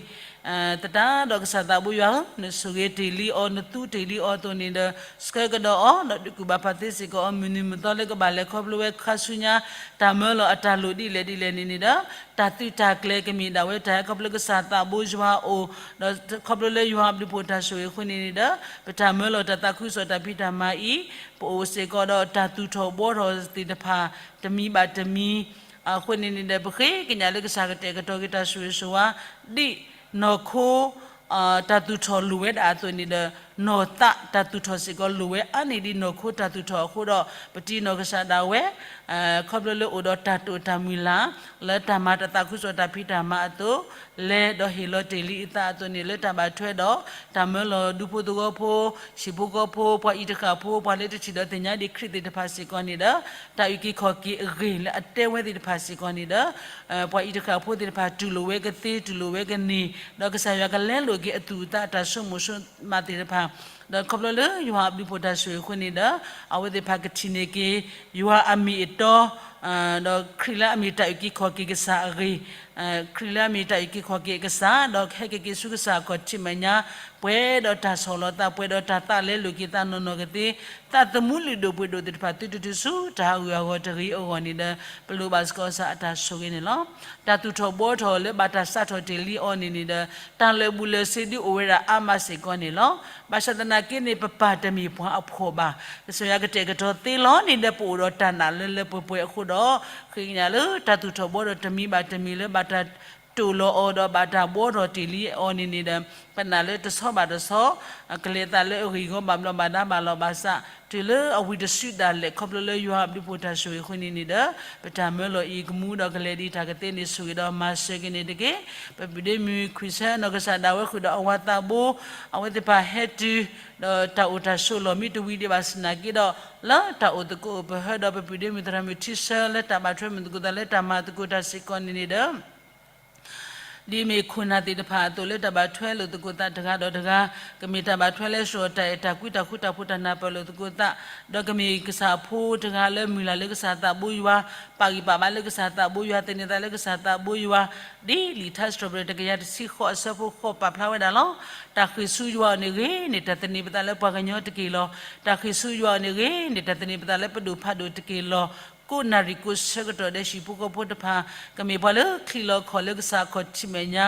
သတးဒီးကစၢ်သးဘိယွၤဧၢ, နဆိၣ်ဂ့ၤတ့ၢ်လံအီၤ, နသူတ့ၢ်လံအီၤအသိးန့ၣ်ဒီး ဆှၢကဒီးအီၤ ဒီးဒုးကူၣ်ဘၣ်ဖးသ့စ့ၢ်ကီးအီၤ မုၢ်နံၤမုၢ်သီလၢကဘၣ်လဲၤခီဖျိဝဲခါဆူညါ တၢ်မၢလီၤအတၢ်လိၣ်ဒ်လဲၣ်ဒ်လဲၣ်န့ၣ်န့ၣ်ဒီး တၢ်သုးတၢ်ကျဲၤကမ့ၢ်ဒၣ်ဝဲတၢ်ဟဲခီဖျိကစၢ်သးဘိယွၤအအိၣ်, ဒီးခီဖျိလၢယွၤအဘျုးဖှိၣ်တၢ်ဆိၣ်ဂ့ၤအဃိန့ၣ်န့ၣ်ဒီး ပတၢ်မၢလီၤတၢ်သးခုကစီၣ်တၢ်ဖံးတၢ်မၤအံၤ ပအိၣ်စ့ၢ်ကီးဒီးတၢ်သူၣ်ထီၣ်ဘှီထီၣ်သ့ၣ်တဖၣ် တမံၤဘၣ်တမံၤ အဃိန့ၣ်န့ၣ်ဒီး ပဃ့ကညးလၢကစၢ်ကတဲာ်ကတီၤက့ၤတၢ်ဆိၣ်ဂ့ၤဆိၣ်ဝါ ဒ်နီၢ်ခိ တၢ်သူၣ်ထီၣ်လိၣ်ဝဲဒၣ်အသိးန့ၣ်ဒီး နီၢ်သးတၢ်သူၣ်ထီၣ်စ့ၢ်ကီး လိၣ်ဝဲအါန့ၢ်ဒံးနီၢ်ခိတၢ်သူၣ်ထီၣ်အဃိဒီး ပတံၢ်နီၢ်ကစၢ်ဒၣ်ဝဲ ခီဖျိလၢအိၣ်ဒီးတၢ်တိာ်တၢ်မုၢ်လၢ် လၢတၢ်မၤတၢ်သးခုကစီၣ်တၢ်ဖံးတၢ်မၤအသိး လဲၤဒီးဟ့ၣ်လီၤတ့ၢ်လံအသးအသိးန့ၣ် လၢတၢ်ဘၣ်ထွဲဒီး တၢ်မၢလီၤဒူဖိသဝီဖိ ဟံၣ်ဖိဃီဖိ ပှၤအံၤတဃၣ်ဖိ ပှၤလၢတထံၣ်ဒီးသ့ၣ်ညါဒံးခရံာ်သ့ၣ်တဖၣ်စ့ၢ်ကီးန့ၣ်ဒီး တၢ်အုၣ်က့ၤခီၣ်က့ၤအဂ့ၢ်လၢအတဲဝဲသ့ၣ်တဖၣ်စ့ၢ်ကီးန့ၣ်ဒီး ပှၤအံၤတဃၣ်ဖိသ့ၣ်တဖၣ် တူၢ်လိာ်ဝဲကသ့ တူၢ်လိာ်ဝဲကန့ၢ် ဒီးကစၢ်ယွၤကလဲလိာ်က့ၤအသူၣ်အသးတၢ်ဆိကမိၣ်ဆိကမးသ့ၣ်တဖၣ် ဒီးခီဖျိလၢယွၤအဘျုးဖှိၣ်တၢ်ဆိၣ်ဂ့ၤအဃိန့ၣ်ဒီး အဝဲသ့ၣ်တဖၣ်ကထံၣ်န့ၢ်က့ၤ ယွၤအမ့ၢ်အတီ ဒီးခရံာ်လၢအမ့ၢ်တၢ်အုၣ်က့ၤခီၣ်က့ၤကစၢ်အဂ့ၢ် ခရံာ်လၢအမ့ၢ်တၢ်အုၣ်က့ၤခီၣ်က့ၤအကစၢ် ဒီးဟဲက့ၤက့ၤဆူကစၢ်အခီၣ်ထံးမဲာ်ညါ ပှဲၤဒီးတၢ်ဆီၣ်လီၤသး ပှဲၤဒီးတၢ်သးလဲလိာ်က့ၤသးနီၢ်နီၢ်ကသ့ သးသမူလုၢ်ဒိၣ်ပှ့ၤဒိၣ်သ့ၣ်တဖၣ်သုတတုၤဆူတၢ်ဟးဂူာ်ဟးဂီၤတဂ့ၤအဂီၢ်န့ၣ်ဒီး ပလိၣ်ဘၣ်စ့ၢ်ကီးကစၢ်အတၢ်ဆိၣ်ဂ့ၤန့ၣ်လီၤ. တၢ်သူၣ်ထီၣ်ဘှီထီၣ်လၢဘၣ်တၢ်စးထီၣ်တ့ၢ်လံအီၤန့ၣ်န့ၣ်ဒီး တၢ်လၢာ်ဘူၣ်လၢာ်စ့ဒုးအိၣ်ဝဲဒၣ်အါမးစ့ၢ်ကီးန့ၣ်လီၤ. ဘၣ်ဆၣ်သနာ်က့န့ၣ် ပပၢ်တမ့ၢ်ပှၤအဖှီၣ်ဘၣ်. ကစၢ်ယွၤကတဲာ်ကတီၤသ့လီၤန့ၣ်ဒီး ပအိၣ်ဒီးတၢ်နာ်လၢလၢပှဲၤပှဲၤအဃိဒီး ဃ့ကညးလၢတၢ်သူၣ်ထီၣ်ဘှီထီၣ်တမံၤဘၣ်တမံၤလၢဘၣ်တၢ် တိာ်လီၤအီၤဒီးဘၣ်တၢ်ဘှီထီၣ်တ့ၢ်လံအီၤန့ၣ်န့ၣ်ဒီး ပနာ်လၢတဆီဘၣ်တဆီ ကလဲၤသးလၢအဂ့ၢ်ဂီၢ်ဘၣ်ဘျီးဘၣ်ဒါဘၣ်လီၤဘၣ်စး တုၤလၢအဝံၤတစုဒၣ်လဲာ် ခီဖျိလၢယွၤအဘျုးဖှိၣ်တၢ်ဆိၣ်ဂ့ၤအဃိန့ၣ်န့ၣ်ဒီး ပတၢ်မၢလီၤအံၤကမူဒီးကလဲၤဒံးတၢ်ကသ့န့ၣ် ဆိၣ်ဂ့ၤဒီးမၤစၢၤက့ၤန့ၣ်တက့ၢ်. ပပုၢ်ဒ့မုၣ်ခွံဆၢနီၢ်ကစၢ်ဒၣ်ဝဲဃုာ်ဒီးအဝၤသးဘိ အဝဲသ့ၣ်တဖၣ်ဟဲတုၤ ဒီးတၢ်အိၣ်တၢ်ဆိးလီၢ်မ့ၢ်တဝံၤဒံးဘၣ်ဆၣ်သနာ်က့ဒီး လၢတၢ်အိၣ်သကိးအိၣ်ပဟၢဒီး ပပုၢ်ဒ့မုၣ်သရၣ်မုၣ်ထံဆၢလၢတၢ်ဘၣ်ထွဲမုၢ်သကိးသးလၢတၢ်မၤသကိးတၢ်စ့ၢ်ကီးန့ၣ်န့ၣ်ဒီး ဒ်မ့ၢ်ခိၣ်နၢ်သ့ၣ်တဖၣ်အသိးလၢတၢ်ဘၣ်ထွဲလိာ်သကိးသးတဂၤဒီးတဂၤ, ကမ့ၢ်တၢ်ဘၣ်ထွဲလၢ စှီၤတၢ်အဲၣ်တၢ်ကွံတၢ်ဃူတၢ်ဖိးတၢ်နၢ်ပၢၢ်လိာ်သကိးသး, ဒီးကမ့ၢ်ကစၢ်ဖိတဂၤလၢမုၢ်လၢ်လၢကစၢ်သးဘိယွၤ, ပာ်ဂံၢ်ပာ်ဘါလၢကစၢ်သးဘိယွၤ, သန့ၤသးလၢကစၢ်သးဘိယွၤ, ဒ်လံာ်ထါစံးထီၣ်ပတြၢၤတကယၤတဆံဃိးအဆၢဖိဃိးပာ်ဖျါဝဲဒၣ်လီၤ. တၢ်ဃ့ၢ်ဆူယွၤအီၤန့ၣ်ဂ့ၤန့ၢ် တၢ်သန့ၤပသးလၢပှၤကညီတက့ၢ်လီၤ. တၢ်ဃ့ၢ်ဆူယွၤအီၤန့ၣ်ဂ့ၤန့ၢ် တၢ်သန့ၤပသးလၢပဒိၣ်ဖးဒိၣ်တက့ၢ်လီၤ. ကိးနၣ်ရံၣ်ကိးဆၢကတီၢ်ဒဲး ဟံၣ်ဖိဃီဖိတဖၣ် ကမ့ၢ်ပှၤလၢချံးလီၤခီၣ်လၢကစၢ်အခီၣ်ထံးမဲာ်ညါ,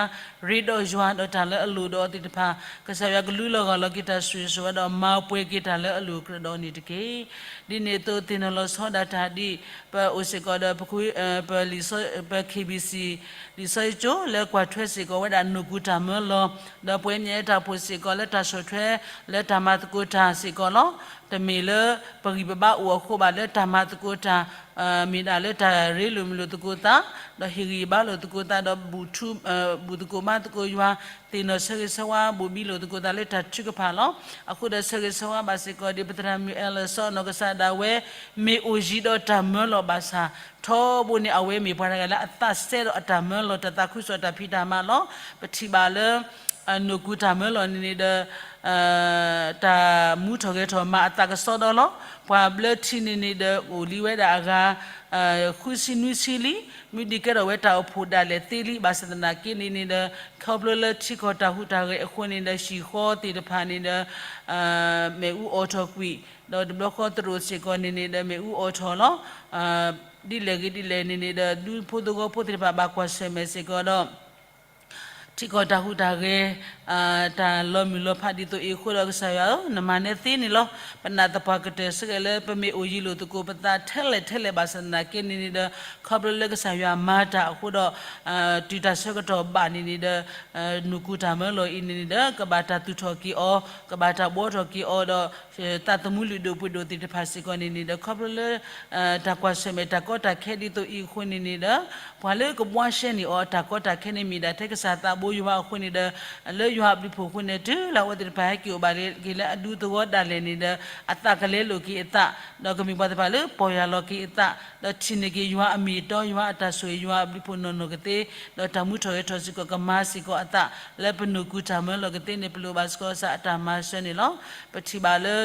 ရ့ဒီးယွၤဒီးတၢ်လၢအလိၣ်ဒီးအီၤသ့ၣ်တဖၣ်, ကစၢ်ယွၤကလူလီၤဂာ်လီၤက့ၤတၢ်ဆိၣ်ဂ့ၤဆိၣ်ဝါဒီးမၤပှဲၤက့ၤတၢ်လၢအလိၣ်အကြၢးဒီးန့ၣ်တက့ၢ်. ဒ်န့ၣ်အသိး သ့ၣ်နီၣ်လီၤဆီဒၣ်တၢ်ဒ် ပအိၣ်စ့ၢ်ကီးဒီး ပ ပ ပ KBC လံာ်စီဆှံကၠိလၢကွၢ်ထွဲစ့ၢ်ကီးဝဲဒၣ်နီၢ်ကူၣ်တၢ်မၢလီၤ, ဒီးပှၤကညီတၢ်အိၣ်ဖှိၣ်စ့ၢ်ကီးလၢတၢ်ဆီၣ်ထွဲ လၢတၢ်မၤသကိးတၢ်စ့ၢ်ကီးလီၤ. တမ့ၢ်လၢပဂံၢ်ပဘါအိၣ်အဃိဘၣ် လၢတၢ်မၤသကိးတၢ် မ့ၢ်ဒၣ်လၢတၢ်ရ့လိာ်မုာ်လိာ်သကိးသး, ဒီးဟ့ၣ်ဂံၢ်ဘါလိာ်သကိးသး, ဒီးဘူၣ်ထူ ဘူၣ်သကိးဘါသကိးယွၤ, သ့ၣ်နီၣ်ဆၢဂ့ၤဆၢဝါ ဘိၣ်ဘံလိာ်သကိးသးလၢတၢ်ထုကဖၣ်လီၤ. အဃိဒီးဆၢဂ့ၤဆၢဝါဘၣ်စ့ၢ်ကီးဒ် ပသရၣ်မုၣ်အဲၣ်လၢစီၤနီၢ်ကစၢ်ဒၣ်ဝဲ မ့ၢ်အိၣ်ယံၤဒီးတၢ်မၢလီၤဘၣ်ဆၣ် ထီဘိန့ၣ် အဝဲမ့ၢ်ပှၤတဂၤလၢအသးစဲဒီးအတၢ်မၢလီၤ တၢ်သးခုကစီၣ်တၢ်ဖံးတၢ်မၤလီၤ. ပထံၣ်ဘၣ်လၢ နီၢ်ကူၣ်တၢ်မၢလီၤန့ၣ်န့ၣ်ဒီး တၢ်မူထီၣ်ဂဲၤထီၣ်မၤအသးကစီဒီလီၤ. ပှၤဘျၢထံန့ၣ်န့ၣ်ဒီး အိၣ်လံဝဲဒၣ်အဂၤ ဃုဆံနွံဆံလံ. မ့ၢ်ဒ်ကဲထီၣ်ဝဲတၢ်အိၣ်ဖှိၣ်ဒၣ်လဲာ်သ့လံ. ဘၣ်ဆၣ်သနာ်က့န့ၣ်န့ၣ်ဒီး ခီဖျိလၢထံကီၢ်တၢ်ဟူးတၢ်ဂဲၤအဃိန့ၣ်ဒီး ဟံၣ်ဃီသ့ၣ်တဖၣ်န့ၣ်ဒီး မ့ၣ်အူအီၣ်ထီၣ်ကွံာ်, ဒီးတဘျီဃီသရိာ်စ့ၢ်ကီးန့ၣ်န့ၣ်ဒီး မ့ၣ်အူအီၣ်ထီၣ်လီၤ. ဒ်လဲၣ်ဂ့ၤဒ်လဲၣ်န့ၣ်န့ၣ်ဒီး ဒူဖိသဝီဖိသ့ၣ်တဖၣ်ဘၣ်ကွၢ်ဆၢၣ်မဲာ်စ့ၢ်ကီးဒီး ထံကီၢ်တၢ်ဟူးတၢ်ဂဲၤ တၢ်လီၤမုၢ်လီၤဖးဒ်သိးအံၤအဃိဒီး ကစၢ်ယွၤဧၢ, နမၤနဲသ့န့ၣ်လီၤ. ပနာ်သပှၢ်ကတၢၢ်ဆၢကဲးလၢပမ့ၢ်အိၣ်ယံၤလိာ်သကိးပသးထဲလဲၣ်ထဲလဲၣ်ဘၣ်ဆၣ်သနာ်က့န့ၣ်န့ၣ်ဒီး ခီဖျိလၢကစၢ်ယွၤမၤတၢ်အဃိဒီး တုၤတၢ်ဆၢကတီၢ်ဘၣ်န့ၣ်န့ၣ်ဒီး နီၢ်ကူၣ်တၢ်မၢလီၤအံၤန့ၣ်န့ၣ်ဒီး ကဘၣ်တၢ်သူၣ်ထီၣ်က့ၤအီၤ, ကဘၣ်တၢ်ဘှီထီၣ်က့ၤအီၤဒီး သးသမူလုၢ်ဒိၣ်ပှ့ၤဒိၣ်သ့ၣ်တဖၣ်စ့ၢ်ကီးန့ၣ်န့ၣ်ဒီး ခီဖျိလၢ တၢ်ကွၢ်ဆၢၣ်မဲာ်တၢ်ကီတၢ်ခဲဒ်သိးအံၤအဃိန့ၣ်န့ၣ်ဒီး ပှၤလၢကဘှါရှဲန့ၢ်အီၤအတၢ်ကီတၢ်ခဲန့ၣ်မ့ၢ်ဒၣ်ထဲကစၢ်သးဘိယွၤအဃိန့ၣ်ဒီး လၢယွၤအဘျုးဖှိၣ်အဃိန့ၣ် တုၤလၢအဝဲသ့ၣ်တဖၣ်ဟဲက့ၤအိၣ်ဘၣ်က့ၤလၢအဒူသဝီဒၣ်လဲာ်န့ၣ်ဒီး အသးကလဲလိာ်က့ၤအသး, ဒီးကမ့ၢ်ပှၤသ့ၣ်တဖၣ်လၢပီၢ်ယၢ်လီၤက့ၤအသး, ဒီးထံၣ်န့ၢ်က့ၤယွၤအမ့ၢ်အတီ ယွၤအတၢ်ဆိၣ်ဂ့ၤ ယွၤအဘျုးဖှိၣ်နီၢ်နီၢ်ကသ့, ဒီးတၢ်မူထီၣ်ဂဲၤထီၣ်စ့ၢ်ကီး ကမၤစ့ၢ်ကီးအသး လၢပနီၢ်ကူၣ်တၢ်မၢလီၤကသ့န့ၣ် ပလိၣ်ဘၣ်စ့ၢ်ကီးကစၢ်အတၢ်မၤစၢၤန့ၣ်လီၤ. ပထံၣ်ဘၣ်လၢ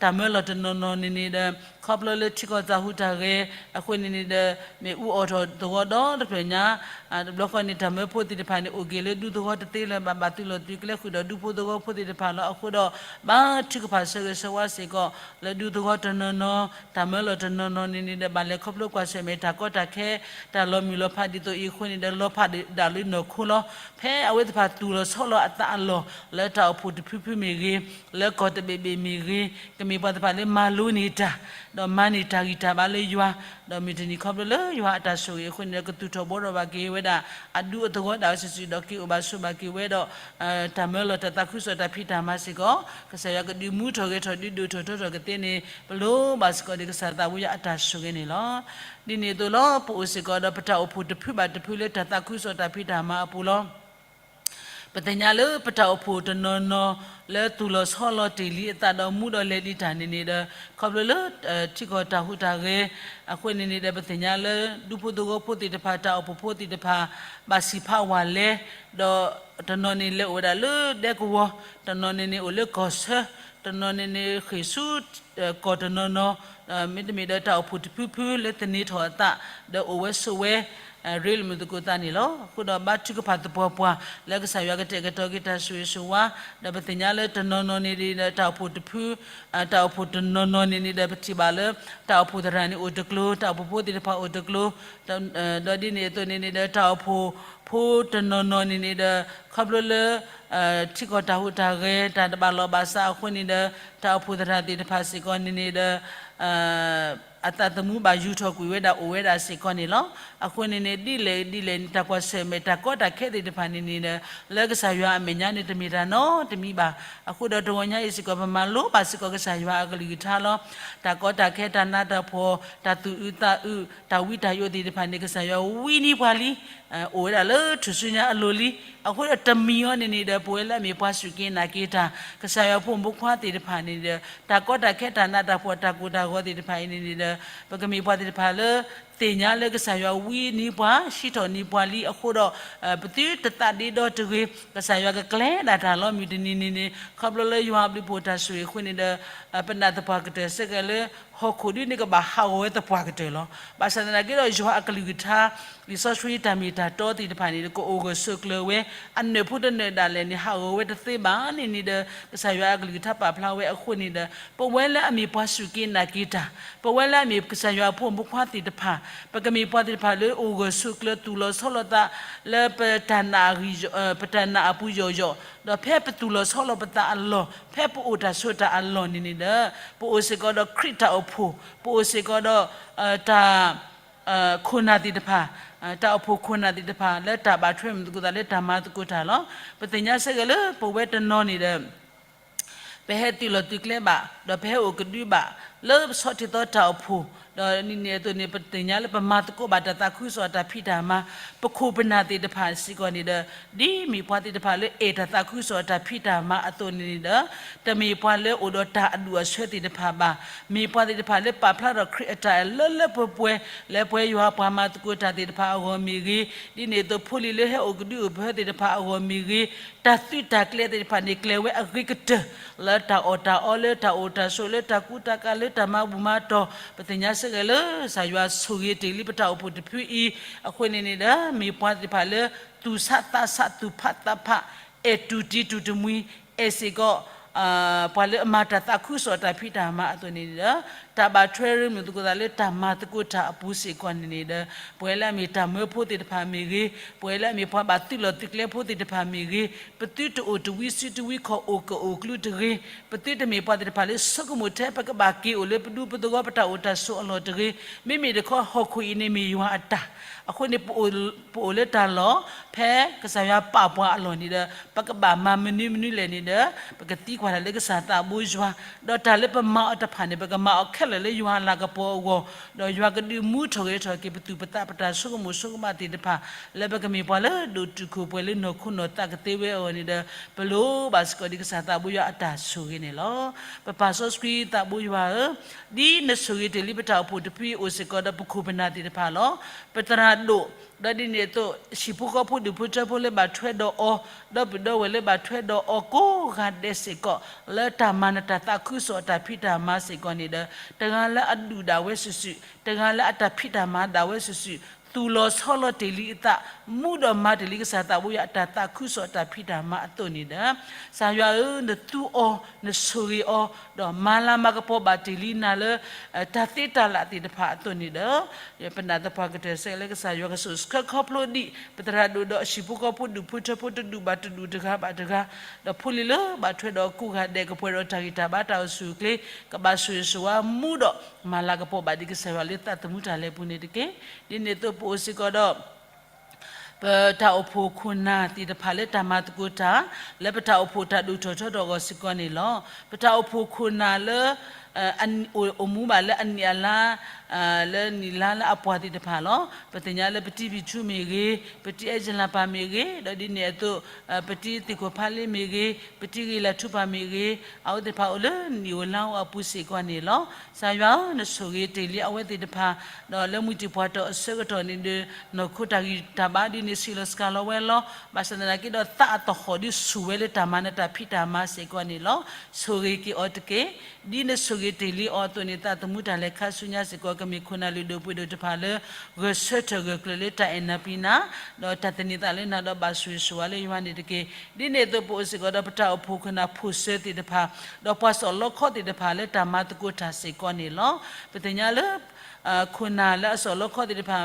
တၢ်မၢလီၤတနီၤနီၤန့ၣ်န့ၣ်ဒီး ခီဖျိလၢထံကီၢ်တၢ်ဟူးတၢ်ဂဲၤအဃိန့ၣ်န့ၣ်ဒီး မ့ၣ်အူအီၣ်ထီၣ်သဝီဒီတဖျၢၣ်ညါ, တဘျီဃီန့ၣ် တၢ်မၢဖိသ့ၣ်တဖၣ်န့ၣ် အိၣ်က့ၤလၢဒူသဝီတသ့လၢၤဘၣ် ဘၣ်သုးလီၤသုးကျဲဃုာ်ဒီးဒူဖိသဝီဖိသ့ၣ်တဖၣ်လီၤ. အဃိဒီး ဘါထုကဖၣ်ဆၢဂ့ၤဆၢဝါစ့ၢ်ကီး လၢဒူသဝီတနီၤနီၤ တၢ်မၢလီၤတနီၤနီၤန့ၣ်န့ၣ်ဒီး ဘၣ်လဲၤခီဖျိကွၢ်ဆၢၣ်မဲာ်တၢ်ကီတၢ်ခဲ တၢ်လီၤမုၢ်လီၤဖးဒ်သိးအံၤအဃိန့ၣ်ဒီး လီၤဖးဒၣ်လၢနီၢ်ခိလီၤ. ဖဲအဝဲသ့ၣ်တဖၣ်သူၣ်လီၤဆီလီၤအသးအလီၢ် လၢတၢ်အိၣ်ဖှိၣ်တဖုဖုမ့ၢ်ဂ့ၤ, လၢကီၢ်တဘ့ၣ်ဘ့ၣ်မ့ၢ်ဂ့ၤ, ကမ့ၢ်ပှၤသ့ၣ်တဖၣ်လၢမၤလိန့ၢ်တၢ် ဒီးမၤန့ၢ်တၢ်ဂံၢ်တၢ်ဘါလၢယွၤ, ဒီးမုၢ်တနံၤခီဖျိလၢယွၤအတၢ်ဆိၣ်ဂ့ၤအဃိန့ၣ်ဒီး ကသူၣ်ထီၣ်ဘှီထီၣ်ဘၣ်က့ၤဝဲဒၣ် အဒူအသဝီဒၣ်ဝဲစုာ်စုာ် ဒီးက့ၤအိၣ်ဘၣ်ဆိးဘၣ်က့ၤဝဲဒီး တၢ်မၢလီၤတၢ်သးခုကစီၣ်တၢ်ဖံးတၢ်မၤစ့ၢ်ကီး, ကစၢ်ယွၤကဒုးမူထီၣ်ဂဲၤထီၣ်ဒုးဒိၣ်ထီၣ်ထီထီၣ်ကသ့န့ၣ် ပလိၣ်ဘၣ်စ့ၢ်ကီးဒ်ကစၢ်သးဘိယွၤအတၢ်ဆိၣ်ဂ့ၤန့ၣ်လီၤ. ဒ်န့ၣ်အသိးလီၤ ပအိၣ်စ့ၢ်ကီးဒီးပတၢ်အိၣ်ဖှိၣ်တဖုဘၣ်တဖုလၢတၢ်သးခုကစီၣ်တၢ်ဖံးတၢ်မၤအပူၤလီၤ. ပသ့ၣ်ညါလၢပတၢ်အိၣ်ဖှိၣ်တနီၤနီၤ လၢသူၣ်လီၤဆီလီၤတ့ၢ်လံအသးဒီးမူဒီးလဲၤလံတၢ်န့ၣ်န့ၣ်ဒီး ခီဖျိလၢ ထံကီၢ်တၢ်ဟူးတၢ်ဂဲၤ အဃိန့ၣ်န့ၣ်ဒီး ပသ့ၣ်ညါလၢဒူဖိသဝီဖိသ့ၣ်တဖၣ် တၢ်အိၣ်ဖှိၣ်ဖိသ့ၣ်တဖၣ် ဘၣ်ဆံးဖးဝၢ်လဲ ဒီးတနီၤန့ၣ်လဲၤအိၣ်ဝဲဒၣ်လၢဒဲကဝီၤ, တနီၤန့ၣ်န့ၣ်အိၣ်လၢကီၢ်ဆၢ, တနီၤန့ၣ်န့ၣ်ဃ့ၢ်ဆူ ကီၢ်တနီၤနီၤ, မ့တမ့ၢ်ဒီးတၢ်အိၣ်ဖှိၣ်တဖုဖုလၢသန့ၤထီၣ်အသး ဒီးအိၣ်ဝဲဆိးဝဲ ရ့လိာ်မုာ်သကိးသးန့ၣ်လီၤ. အဃိဒီးဘါထုကဖၣ်သပှၢ်ပှၢ် လၢကစၢ်ယွၤကတဲာ်ကတီၤက့ၤတၢ်ဆိၣ်ဂ့ၤဆိၣ်ဝါ, ဒီးပသ့ၣ်ညါလၢတနီၤနီၤန့ၣ်ဒီး တၢ်အိၣ်ဖှိၣ်တဖု တၢ်အိၣ်ဖှိၣ်တနီၤနီၤန့ၣ်န့ၣ်ဒီး ပထံၣ်ဘၣ်လၢ တၢ်အိၣ်ဖှိၣ်သရၣ်န့ၣ်အိၣ်တကျိၤ, တၢ်အိၣ်ဖှိၣ်ဖိသ့ၣ်တဖၣ်အိၣ်တကျိၤ, ဒီးဒ်န့ၣ်အသိးန့ၣ်န့ၣ်ဒီး တၢ်အိၣ်ဖှိၣ်ဖိတနီၤနီၤန့ၣ်န့ၣ်ဒီး ခီဖျိလၢ ထံကီၢ်တၢ်ဟူးတၢ်ဂဲၤ တၢ်တဘၣ်လီၢ်ဘၣ်စးအဃိန့ၣ်ဒီး တၢ်အိၣ်ဖှိၣ်သရၣ်သ့ၣ်တဖၣ်စ့ၢ်ကီးန့ၣ်န့ၣ်ဒီး အသးသမူဘၣ်ယူၤထီၣ်ကွံာ်ဝဲဒၣ်အိၣ်ဝဲဒၣ်စ့ၢ်ကီးန့ၣ်လီၤ. အဃိန့ၣ်န့ၣ် ဒ်လဲၣ်ဒ်လဲၣ်န့ၣ် တၢ်ကွၢ်ဆၢၣ်မဲာ်တၢ်ကီတၢ်ခဲသ့ၣ်တဖၣ်န့ၣ်န့ၣ်ဒီး လၢကစၢ်ယွၤအမဲာ်ညါန့ၣ် တမ့ၢ်တၢ်နီတမံၤဘၣ်. အဃိဒီးတဂီၤညါအံၤစ့ၢ်ကီး ပမၤလိဘၣ်စ့ၢ်ကီးကစၢ်ယွၤအကလုၢ်ကထါလီၤ. တၢ်ကီတၢ်ခဲ တၢ်နးတၢ်ဖှီၣ် တၢ်သူၣ်အုးသးအုး တၢ်ဝံတၢ်ယိးသ့ၣ်တဖၣ်န့ၣ် ကစၢ်ယွၤဝံနံၤပှၤလံ အိၣ်ဝဲဒၣ်လၢထူၣ်စုညါအလိၤလံ. အဃိဒီးတမံၤအီၤန့ၣ်န့ၣ်ဒီး ပဝဲလၢအမ့ၢ်ပှၤစူၢ်က့ၤနာ်က့ၤတၢ် ကစၢ်ယွၤဖိမုၣ်ဖိခွါသ့ၣ်တဖၣ်န့ၣ်ဒီး တၢ်ကီတၢ်ခဲ တၢ်နးတၢ်ဖှီၣ် တၢ်ကိၢ်တၢ်ဂီၤသ့ၣ်တဖၣ်အံၤန့ၣ်န့ၣ်ဒီး ပကမ့ၢ်ပှၤသ့ၣ်တဖၣ်လၢ သ့ၣ်ညါလၢကစၢ်ယွၤဝံနံၤပှၤ ဟံးထီၣ်နံၤပှၤလံအဃိဒီး ပသုတသးဒ့ဒီတဂ့ၤ, ကစၢ်ယွၤကကျဲဒၣ်တၢ်လီၤ. မုၢ်တနံၤန့ၣ်န့ၣ် ခီဖျိလၢယွၤအဘျုးဖှိၣ်တၢ်ဆိၣ်ဂ့ၤအဃိန့ၣ်ဒီး ပနာ်သပှၢ်ကတၢၢ်စ့ၢ်ကီးလၢ ဟီၣ်ခိၣ်ဒ်န့ၣ်ကဘၣ်ဟးဂီၤဝဲသပှၢ်ကတၢၢ်လီၤ. ဘၣ်ဆၣ်သနာ်က့ဒီး ယွၤအကလုၢ်ကထါ လံာ်စီဆှံတၢ်မ့ၢ်တၢ်တီသ့ၣ်တဖၣ်န့ၣ် ကအိၣ်ဂၢၢ်ဆိးကျၢၤဝဲ အနၢၣ်ဖိတနၢၣ်ဒၣ်လဲာ်န့ၣ် ဟးဂီၤဝဲတသ့ဘၣ်န့ၣ်န့ၣ်ဒီး ကစၢ်ယွၤအကလုၢ်ကထါပာ်ဖျါဝဲအဃိန့ၣ်ဒီး ပဝဲလၢအမ့ၢ်ပှၤစူၢ်က့ၤနာ်က့ၤတၢ် ပဝဲလၢအမ့ၢ်ကစၢ်ယွၤအဖိမုၣ်ဖိခွါသ့ၣ်တဖၣ် ပကမ့ၢ်ပှၤသ့ၣ်တဖၣ်လၢအိၣ်ဂၢၢ်ဆိးကျၢၤ သူၣ်လီၤဆီလီၤသး လၢပတၢ်နာ်အဂံၢ်ယီၤ ပတၢ်နာ်အပူၤယီၤယီၤ ဒီးဖဲပသူၣ်လီၤဆီလီၤပသးအလီၢ် ဖဲပအိၣ်တၢ်ဆိးတၢ်အလီၢ်န့ၣ်န့ၣ်ဒီး ပအိၣ်စ့ၢ်ကီးဒီးခရံာ်တၢ်အိၣ်ဖှိၣ် ပအိၣ်စ့ၢ်ကီးဒီး တၢ် ခိၣ်နၢ်သ့ၣ်တဖၣ် တၢ်အိၣ်ဖှိၣ်ခိၣ်နၢ်သ့ၣ်တဖၣ် လၢတၢ်ဘၣ်ထွဲမုာ်သကိးသးလၢတၢ်မၤသကိးတၢ်လီၤ. ပသ့ၣ်ညါစ့ၢ်ကီးလၢပဝဲတနီၤန့ၣ်ဒီး ပဟဲသုးလီၢ်သုးကျဲဘၣ် ဒီးပဟဲအိၣ်ကဒုဘၣ် လၢပဆီၣ်ထွဲထီၣ်သးတၢ်အိၣ်ဖှိၣ် ဒီးဒ်န့ၣ်အသိးန့ၣ် ပသ့ၣ်ညါလၢပမၤသကိးဘၣ်တၢ်သးခုကစီၣ်တၢ်ဖံးတၢ်မၤ ပခိၣ်ပနၢ်သ့ၣ်တဖၣ်စ့ၢ်ကီးန့ၣ်ဒီး ဒ်မ့ၢ်ပှၤသ့ၣ်တဖၣ်လၢအဲၣ်တၢ်သးခုကစီၣ်တၢ်ဖံးတၢ်မၤအသိးန့ၣ်န့ၣ်ဒီး တမ့ၢ်ပှၤလၢအိၣ်ဒီးတၢ်အဒူၣ်အဆၢသ့ၣ်တဖၣ်ဘၣ်. မ့ၢ်ပှၤသ့ၣ်တဖၣ်လၢပာ်ဖျါထီၣ်ခရံာ်အတၢ်အဲၣ်လၢလၢပှဲၤပှဲၤ လၢပဝဲယွၤပှၤမၤသကိးတၢ်သ့ၣ်တဖၣ်အဂီၢ်မ့ၢ်ဂ့ၤ, ဒ်န့ၣ်အသိးဖိလံၤလၢဟဲအိၣ်ကဒုအိၣ်ပဟၢသ့ၣ်တဖၣ်အဂီၢ်မ့ၢ်ဂ့ၤ, တၢ်သုးတၢ်ကျဲၤသ့ၣ်တဖၣ်န့ၣ် ကျဲၤဝဲအဂ့ၤကတၢၢ် လၢတၢ်အီၣ်တၢ်အီ လၢတၢ်အိၣ်တၢ်ဆိး လၢတၢ်ကူတၢ်ကၤ လၢတၢ်မၤဘူၣ်မၤတီၢ် ပသ့ၣ်ညါစ့ၢ်ကီးလၢ ကစၢ်ယွၤဆိၣ်ဂ့ၤတ့ၢ်လံပတၢ်အိၣ်ဖှိၣ်တဖုအံၤ အဃိန့ၣ်န့ၣ်ဒီး မ့ၢ်ပှၤသ့ၣ်တဖၣ်လၢ သူၣ်ဆးသးဆး သူၣ်ဖးသးဖး အဲၣ်တူၢ်တံၤတူၢ်တမှံၤ အဲၣ်စ့ၢ်ကီး ပှၤလၢအမၤတၢ်သးခုကစီၣ်တၢ်ဖံးတၢ်မၤအသိးန့ၣ်ဒီး တၢ်ဘၣ်ထွဲရ့လိာ်သကိးသးလၢတၢ်မၤသကိးတၢ်အပူၤစ့ၢ်ကီးန့ၣ်န့ၣ်ဒီး ပဝဲလၢအမ့ၢ်တၢ်မၢဖိသ့ၣ်တဖၣ်မ့ၢ်ဂ့ၤ, ပဝဲလၢအမ့ၢ်ပှၤဘၣ်သုးလီၢ်သုးကျဲဖိသ့ၣ်တဖၣ်မ့ၢ်ဂ့ၤ, ပသုတအိၣ်တဝံစုတဝံခီၣ်အိၣ်ကအိၣ်ကျူတဂ့ၤ, ပသုတမ့ၢ်ပှၤသ့ၣ်တဖၣ်လၢဆိကမိၣ်ထဲပကဘၣ်က့ၤအိၣ်လၢပဒူပသဝီပတၢ်အိၣ်တၢ်ဆိးအလီၢ်တဂ့ၤ, မ့မ့ၢ်တခီဟီၣ်ခိၣ်အံၤန့ၣ်မ့ၢ်ယွၤအတၢ်, အဃိန့ၣ် ပအိၣ်လၢတၢ်လီၢ် ဖဲကစၢ်ယွၤပာ်ပှၤအလီၢ်န့ၣ်ဒီး ပကဘၣ်မၤမနုၤမနုၤလဲၣ်န့ၣ်ဒီး ပကသံကွၢ်တၢ်လၢကစၢ်သးဘိယွၤ, ဒီးတၢ်လၢပမၤအီၤတဖၣ်န့ၣ် ပကမၤအီၤခဲလၢာ်လၢယွၤအလၤကပီၤအဂီၢ်, ဒီးယွၤကဒုးမူထီၣ်ဂဲၤထီၣ်က့ၤပသူၣ်ပသးပတၢ်ဆိကမိၣ်ဆိကမးသ့ၣ်တဖၣ် လၢပကမ့ၢ်ပှၤလၢဒိၣ်တုာ်ခိၣ်ပှဲၤလၢနီၢ်ခိနီၢ်သးကသ့ဝဲအဂီၢ်န့ၣ်ဒီး ပလိၣ်ဘၣ်စ့ၢ်ကီးဒ်ကစၢ်သးဘိယွၤအတၢ်ဆိၣ်ဂ့ၤန့ၣ်လီၤ. ပပၢ်စီဆှံသးဘိယွၤဧၢ, ဒ်နဆိၣ်ဂ့ၤတ့ၢ်လံပတၢ်အိၣ်ဖှိၣ်တဖုအံၤအိၣ်စ့ၢ်ကီးဒီးပခိၣ်ပနၢ်သ့ၣ်တဖၣ်လီၤ. ပသရၣ်ဒိၣ်, ဒီးဒ်န့ၣ်အသိး ဟံၣ်ဖိဃီဖိဒူၣ်ဖိထၢဖိလၢဘၣ်ထွဲဒီးအီၤ, ဒီပုၢ်ဒီဝဲၢ်လၢဘၣ်ထွဲဒီးအီၤကိးဂၤဒဲးစ့ၢ်ကီး လၢတၢ်မၤနတၢ်သးခုကစီၣ်အတၢ်ဖံးတၢ်မၤစ့ၢ်ကီးန့ၣ်ဒီး တဂၤလၢအဒူၣ်ဒၣ်ဝဲစုာ်စုာ်, တဂၤလၢအတၢ်ဖံးတၢ်မၤဒၣ်ဝဲစုာ်စုာ်, သူ တူၢ်လီၤဆီလီၤတ့ၢ်လံအသး, မူဒီးမၤတ့ၢ်လံကစၢ်သးဘိယွၤအတၢ်သးခုကစီၣ်အတၢ်ဖံးတၢ်မၤအသိးန့ၣ်ဒီး, ကစၢ်ယွၤဧၢ, နသူအီၤ, နဆိၣ်ဂ့ၤအီၤ, ဒီးမၤလၤမၤကပီၤဘၣ်တ့ၢ်လံနၤလၢ တၢ်သ့တၢ်လၢ်သ့ၣ်တဖၣ်အသိးန့ၣ်ဒီး, ပနာ်သပှၢ်ကတၢၢ်ဆၢလၢကစၢ်ယွၤကဆိၣ်ဆှၢခီဖျိဒံး ပသရၣ်ဒိၣ်ဒီးအဟံၣ်ဖိဃီဖိဒူၣ်ဖိထၢဖိ တဒူၣ်ဘၣ်တဒူၣ်တဂၤဘၣ်တဂၤ, ဒီးဖိလံၤလၢဘၣ်ထွဲဒီးကိးဂၤဒဲး ကပှဲၤဒီးတၢ်ဂံၢ်တၢ်ဘါတၢ်အိၣ်ဆူၣ်အိၣ်ချ့, ကဘၣ်ဆိၣ်ဂ့ၤဆိၣ်ဝါမူဒီး မၤလၤကပီၤဘၣ်ဒံးကစၢ်ယွၤလၢသးသမူတၢ်လဲၤပူၤန့ၣ်တက့ၢ်. ဒ်န့ၣ်အသိးပအိၣ်စ့ၢ်ကီးဒီး ပတၢ်အိၣ်ဖှိၣ်ခိၣ်နၢ်သ့ၣ်တဖၣ်လၢတၢ်မၤသကိးတၢ် လၢပတၢ်အိၣ်ဖှိၣ်တၢ်ဒိၣ်ထီၣ်ထီထီၣ်အဂီၢ်စ့ၢ်ကီးန့ၣ်လီၤ. ပတၢ်အိၣ်ဖှိၣ်ခိၣ်နၢ်လၢ အိၣ်မူဘၣ်လၢအနံၣ်အလါ လၢနံၣ်လါလၢအပှၤသ့ၣ်တဖၣ်လီၤ. ပသ့ၣ်ညါလၢပတံၤဘံၣ်ထူမ့ၢ်ဂ့ၤ, ပတံၤအဲၣ်ကလၤပၤမ့ၢ်ဂ့ၤ, ဒီးဒ်န့ၣ်အသိး ပတံၤသ့ၣ်ခိၣ်ဖးလ့မ့ၢ်ဂ့ၤ, ပတံၤဂ့ၤလၢထူပၤမ့ၢ်ဂ့ၤ, အဝဲသ့ၣ်တဖၣ်အိၣ်လၢနံၣ်ဧိၤလါဧိၤအပူၤစ့ၢ်ကီးန့ၣ်လီၤ. ကစၢ်ယွၤဧၢ, နဆိၣ်ဂ့ၤတ့ၢ်လံအဝဲသ့ၣ်တဖၣ်, ဒီးလၢမုၢ်တံၢ်ပှၤတီၢ်အဆၢကတီၢ်န့ၣ်ဒီး နီၢ်ခိတၢ်ဂံၢ်တၢ်ဘါဒ်န့ၣ် ဆံးလီၤစှၤလီၤဝဲလီၤ. ဘၣ်ဆၣ်သနာ်က့ဒီး သးအသဟီၣ်ဒုးဆူၣ်ဝဲလၢတၢ်မၤနၢၤတၢ်ဖံးတၢ်မၤစ့ၢ်ကီးန့ၣ်လီၤ. ဆိၣ်ဂ့ၤက့ၤအီၤတက့ၢ်. ဒ်နဆိၣ်ဂ့ၤတ့ၢ်လံအီၤအသိးန့ၣ် သးသမူတၢ်လဲၤခါဆူညါစ့ၢ်ကီး ကမ့ၢ်ခိၣ်နၢ်လုၢ်ဒိၣ်ပှ့ၤဒိၣ်တဖၣ်လၢ ဂဲၤဆၢထၢၣ်ဂၢၢ်ကျၢၤလၢတၢ်အဲၣ်နၤပှၤနၤ, ဒီးတၢ်သန့ၤသးလၢနၤဒီးဘၣ်ဆိၣ်ဂ့ၤဆိၣ်ဝါလၢယွၤန့ၣ်တက့ၢ်. ဒ်န့ၣ်အသိးပအိၣ်စ့ၢ်ကီးဒီးပတၢ်အိၣ်ဖှိၣ်ခိၣ်နၢ်ဖိၣ်စၢၤသ့ၣ်တဖၣ်, ဒီးပှၤစီၣ်လီခီသ့ၣ်တဖၣ်လၢတၢ်မၤသကိးတၢ်စ့ၢ်ကီးန့ၣ်လီၤ. ပသ့ၣ်ညါလၢ ခိၣ်နၢ်လၢအစီၣ်လီခီသ့ၣ်တဖၣ်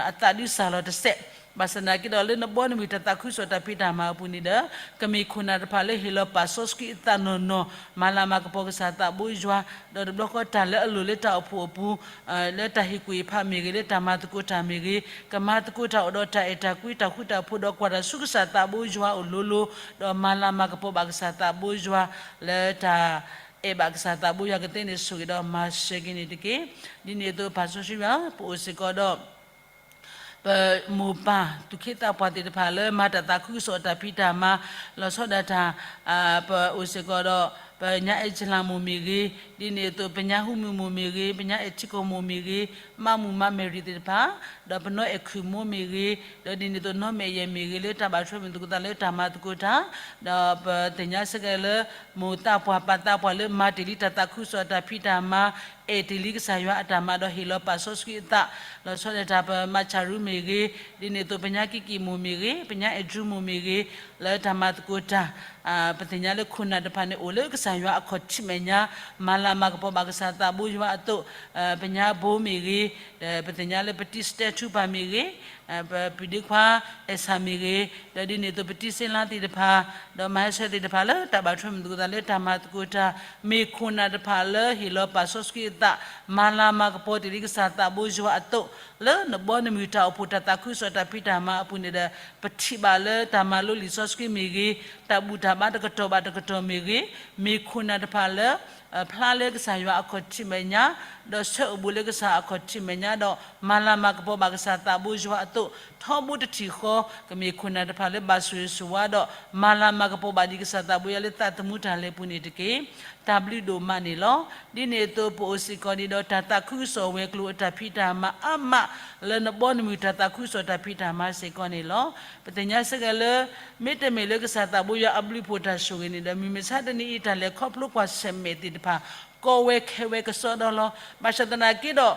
အသးဒုးစၢ်လီၤတစဲး, ဘၣ်ဆၣ်သနာ်က့ဒီးလၢနဘီနမုၢ်တၢ်သးခုကစီၣ်တၢ်ဖံးတၢ်မၤအပူၤန့ၣ်ဒီး ကမ့ၢ်ခိၣ်နၢ်တဖၣ်လၢဟ့ၣ်လီၤပာ်စီဆှံအသးနီၢ်နီၢ်, မၤလၤမၤကပီၤကစၢ်သးဘိယွၤ, ဒီးတဘျီဃီတၢ်လၢအလိၣ်လၢတၢ်အိၣ်ဖှိၣ်အပူၤ လၢတၢ်ဟ့ၣ်ကူၣ်ဟ့ၣ်ဖးမ့ၢ်ဂ့ၤ လၢတၢ်မၤသကိးတၢ်မ့ၢ်ဂ့ၤ, ကမၤသကိးတၢ်အိၣ်ဒီးတၢ်အဲၣ်တၢ်ကွံတၢ်ဃူတၢ်ဖိးဒီးကွၢ်တၢ်ဆူကစၢ်သးဘိယွၤအအိၣ်လိၤလိၤ, ဒီးမၤလၤမၤကပီၤဘၣ်ကစၢ်သးဘိယွၤ လၢတၢ်အဲၣ်ဘၣ်ကစၢ်သးဘိယွၤကသ့န့ၣ်ဆိၣ်ဂ့ၤဒီးမၤစၢၤက့ၤန့ၣ်တက့ၢ်. ဒ်န့ၣ်အသိးပၢ်စီဆှံယွၤ ပအိၣ်စ့ၢ်ကီးဒီး ပမိၢ်ပၢ်သူၣ်က့သးပှၢ်သ့ၣ်တဖၣ်လၢမၤတၢ်သးခုကစီၣ်တၢ်ဖံးတၢ်မၤ လီၤဆီဒၣ်တၢ်, ပအိၣ်စ့ၢ်ကီးဒီး ပညါအဲၣ်ကလၤမိၢ်မ့ၢ်ဂ့ၤ, ဒ်န့ၣ်အသိးပညါဟူမုၢ်မိၢ်မ့ၢ်ဂ့ၤ, ပညါအဲၣ်ထံကီၢ်မိၢ်မ့ၢ်ဂ့ၤ, မါမုၢ်မါမဲာ်ရံၤသ့ၣ်တဖၣ်, ဒီးပနီၢ်အဲၣ်ခုၣ်မိၢ်မ့ၢ်ဂ့ၤ, ဒီးဒ်န့ၣ်အသိးနီၢ်မဲာ်ယဲၢ်မ့ၢ်ဂ့ၤ လၢတၢ်ဘၣ်ထွဲမုာ်သကိးသးလၢတၢ်မၤသကိးတၢ်, ဒီးပသ့ၣ်ညါစ့ၢ်ကီးလၢ မိၢ်သးပှၢ်ပၢ်သးပှၢ်လၢမၤတ့ၢ်လံတၢ်သးခုကစီၣ်တၢ်ဖံးတၢ်မၤ အဲၣ်တ့ၢ်လံကစၢ်ယွၤအတၢ်မၤဒီးဟ့ၣ်လီၤပာ်စီဆှံအသး, လီၤဆီဒၣ်တၢ်ပမၤဆၣ်ရူမ့ၢ်ဂ့ၤ, ဒ်န့ၣ်အသိးပညါကံကံၢ်မိၢ်မ့ၢ်ဂ့ၤ, ပညါအဲၣ်ဒရူမိၢ်မ့ၢ်ဂ့ၤ, လၢတၢ်မၤသကိးတၢ်, ပသ့ၣ်ညါလၢခိၣ်နၢ်တဖၣ်န့ၣ်အိၣ်လၢကစၢ်ယွၤအခီၣ်ထံးမဲာ်ညါ, မၤလၤမၤကပီၤဘၣ်ကစၢ်သးဘိယွၤအသိး, ပညါဘိမ့ၢ်ဂ့ၤ, ပသ့ၣ်ညါလၢပတံၤစတဲထူပၢ်မ့ၢ်ဂ့ၤ, ပပုၢ်ဒ့ခွါအဲၣ်ဆၣ်မ့ၢ်ဂ့ၤ, ဒီးဒ်န့ၣ်အသိးပတံၤစ့လါသ့ၣ်တဖၣ်, ဒီးမၤဟဲဆၢသ့ၣ်တဖၣ်လၢတၢ်ဘၣ်ထွဲမုာ်သကိးသးလၢတၢ်မၤသကိးတၢ်, မ့ၢ်ခိၣ်နၢ်တဖၣ်လၢဟ့ၣ်လီၤပာ်စီဆှံအသး, မၤလၤမၤကပီၤတ့ၢ်လံကစၢ်သးဘိယွၤအသိး, လၢနဘီနမုၢ်တၢ်အိၣ်ဖှိၣ်တၢ်သးခုကစီၣ်တၢ်ဖံးတၢ်မၤအပူၤန့ၣ်ဒီး, ပထံၣ်ဘၣ်လၢတၢ်မၤလိလံာ်စီဆှံမ့ၢ်ဂ့ၤ, တၢ်ဘူၣ်တၢ်ဘါတကတီၢ်ဘၣ်တကတီၢ်မ့ၢ်ဂ့ၤ, မ့ၢ်ခိၣ်နၢ်တဖၣ်လၢ ဖျါလၢကစၢ်ယွၤအခီၣ်ထံးမဲာ်ညါ, ဒီးဆၢအိၣ်ဘူးလၢကစၢ်အခီၣ်ထံးမဲာ်ညါဒီး မၤလၤမၤကပီၤဘၣ်ကစၢ်သးဘိယွၤအသိး, ထီဘိတထံၣ်ဃီ, ကမ့ၢ်ခိၣ်နၢ်တဖၣ်လၢဘၣ်ဆိၣ်ဂ့ၤဆိၣ်ဝါဒီး မၤလၤမၤကပီၤဘၣ်ဒံးကစၢ်သးဘိယွၤလၢသးသမူတၢ်လဲၤပူၤန့ၣ်တက့ၢ်. တၢ်ဘျုးဒိၣ်မးန့ၣ်လီၤ. ဒ်န့ၣ်အသိးပအိၣ်စ့ၢ်ကီးန့ၣ်ဒီးတၢ်သးခုကစီၣ်ဝဲၤကျိၤအတၢ်ဖံးတၢ်မၤအါမး, လၢနဘီနမုၢ်တၢ်သးခုကစီၣ်တၢ်ဖံးတၢ်မၤစ့ၢ်ကီးန့ၣ်လီၤ. ပသ့ၣ်ညါစ့ၢ်ကီးလၢ မ့တမ့ၢ်လၢကစၢ်သးဘိယွၤအဘျုးအဖှိၣ်တၢ်ဆိၣ်ဂ့ၤန့ၣ်ဒီး မုၢ်မဆါတနံၤအံၤတၢ်လဲၤခီဖျိကွၢ်ဆၢၣ်မဲာ်သ့ၣ်တဖၣ် ကီဝဲခဲဝဲကစီဒီလီၤ. ဘၣ်ဆၣ်သနာ်က့ဒီး တၢ်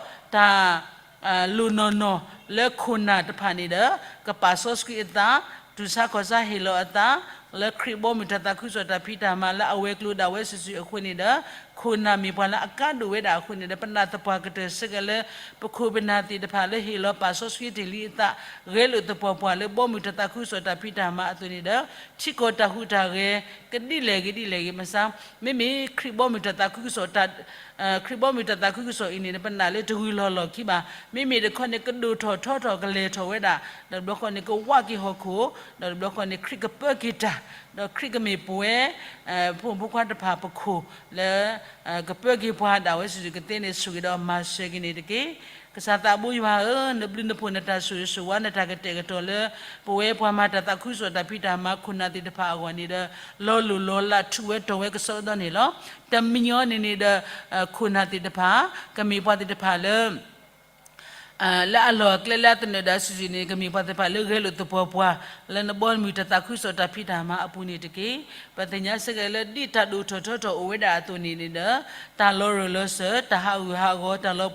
လိၣ်နီၢ်နီၢ်လၢခိၣ်နၢ်တဖၣ်န့ၣ်ဒီး ကပာ်စီဆှံအသး, တူၢ်ဆါခီၣ်ဆါဟ့ၣ်လီၤအသး, လၢခရံာ်ဘီမုၢ်တၢ်သးခုကစီၣ်တၢ်ဖံးတၢ်မၤလၢအဝဲၤကျိၤဒၣ်ဝဲစုာ်စုာ်အဃိန့ၣ်ဒီး, ခိၣ်နၢ်မ့ၢ်ပှၤလၢအကါဒိၣ်ဝဲဒၣ်အဃိန့ၣ်ဒီး ပနာ်သပှၢ်ကတၢၢ်စ့ၢ်ကီးလၢ ပခိၣ်ပနၢ်သ့ၣ်တဖၣ်လၢဟ့ၣ်လီၤပာ်စီဆှံတ့ၢ်လံအသး, ဂဲၤလိာ်သပှၢ်ပှၢ်လၢဘီမုၢ်တၢ်သးခုကစီၣ်တၢ်ဖံးတၢ်မၤအသိးန့ၣ်ဒီး, ထံကီၢ်တၢ်ဟူးတၢ်ဂဲၤ ကဒ်လဲၣ်ဂ့ၤဒ်လဲၣ်ဂ့ၤမဆါ, မ့မ့ၢ်ခရံာ်ဘီမုၢ်တၢ်သးခုကစီၣ်တၢ် ခရံာ်ဘီမုၢ်တၢ်သးခုကစီၣ်အံၤန့ၣ် ပနာ်လၢတဂုၤလီၤလီၢ်ခံဘၣ်. မ့မ့ၢ်တခီန့ၣ် ကဒိၣ်ထီၣ်ထီထီၣ်ကလဲၤထီၣ်ဝဲဒၣ်, ဒီးတဘျီဃီန့ၣ် ကဝးက့ၤဟီၣ်ခိၣ်, ဒီးတဘျီဃီန့ၣ် ခရံာ်ကပၢက့ၤတၢ်, ဒီးခရံာ်ကမ့ၢ်ပဝဲ ဖိမုၣ်ဖိခွါတဖၣ်ပခိၣ်လၢ ကပၢက့ၤပှၤဒၣ်ဝဲစုာ်စုာ်ကသ့န့ၣ် ဆိၣ်ဂ့ၤဒီးမၤစၢၤက့ၤန့ၣ်တက့ၢ်. ကစၢ်သးဘိယွၤဧၢ, နဘျုးနဖှိၣ်နတၢ်ဆိၣ်ဂ့ၤဆိၣ်ဝါနတၢ်ကတဲာ်ကတီၤလၢ ပဝဲပှၤမၤတၢ်သးခုကစီၣ်တၢ်ဖံးတၢ်မၤခိၣ်နၢ်သ့ၣ်တဖၣ်အဂီၢ်န့ၣ်ဒီး လီၤလိၢ်လီၤလးထူၣ်ဝဲတီၢ်ဝဲကစီဒီန့ၣ်လီၤ. တမံၤအံၤန့ၣ်န့ၣ်ဒီး ခိၣ်နၢ်သ့ၣ်တဖၣ် ကမ့ၢ်ပှၤသ့ၣ်တဖၣ်လၢ လၢအလီၢ်အကျဲလၢအသနၢၣ်ဒၣ်စုာ်စုာ်န့ၣ် ကမ့ၢ်ပှၤသ့ၣ်တဖၣ်လၢဂဲၤလိာ်သပှၢ်ပှၢ် လၢနဘီနမုၢ်တၢ်သးခုကစီၣ်တၢ်ဖံးတၢ်မၤအပူၤန့ၣ်တက့ၢ်. ပသ့ၣ်ညါစ့ၢ်ကီးလၢဒ်တၢ်ဒိၣ်ထီၣ်ထီထီၣ်အိၣ်ဝဲဒၣ်အသိးန့ၣ်န့ၣ်ဒီး တၢ်လီၤရၢၢ်လီၤစၢၤ တၢ်ဟးဂူာ်ဟးဂီၤ တၢ်လီၤ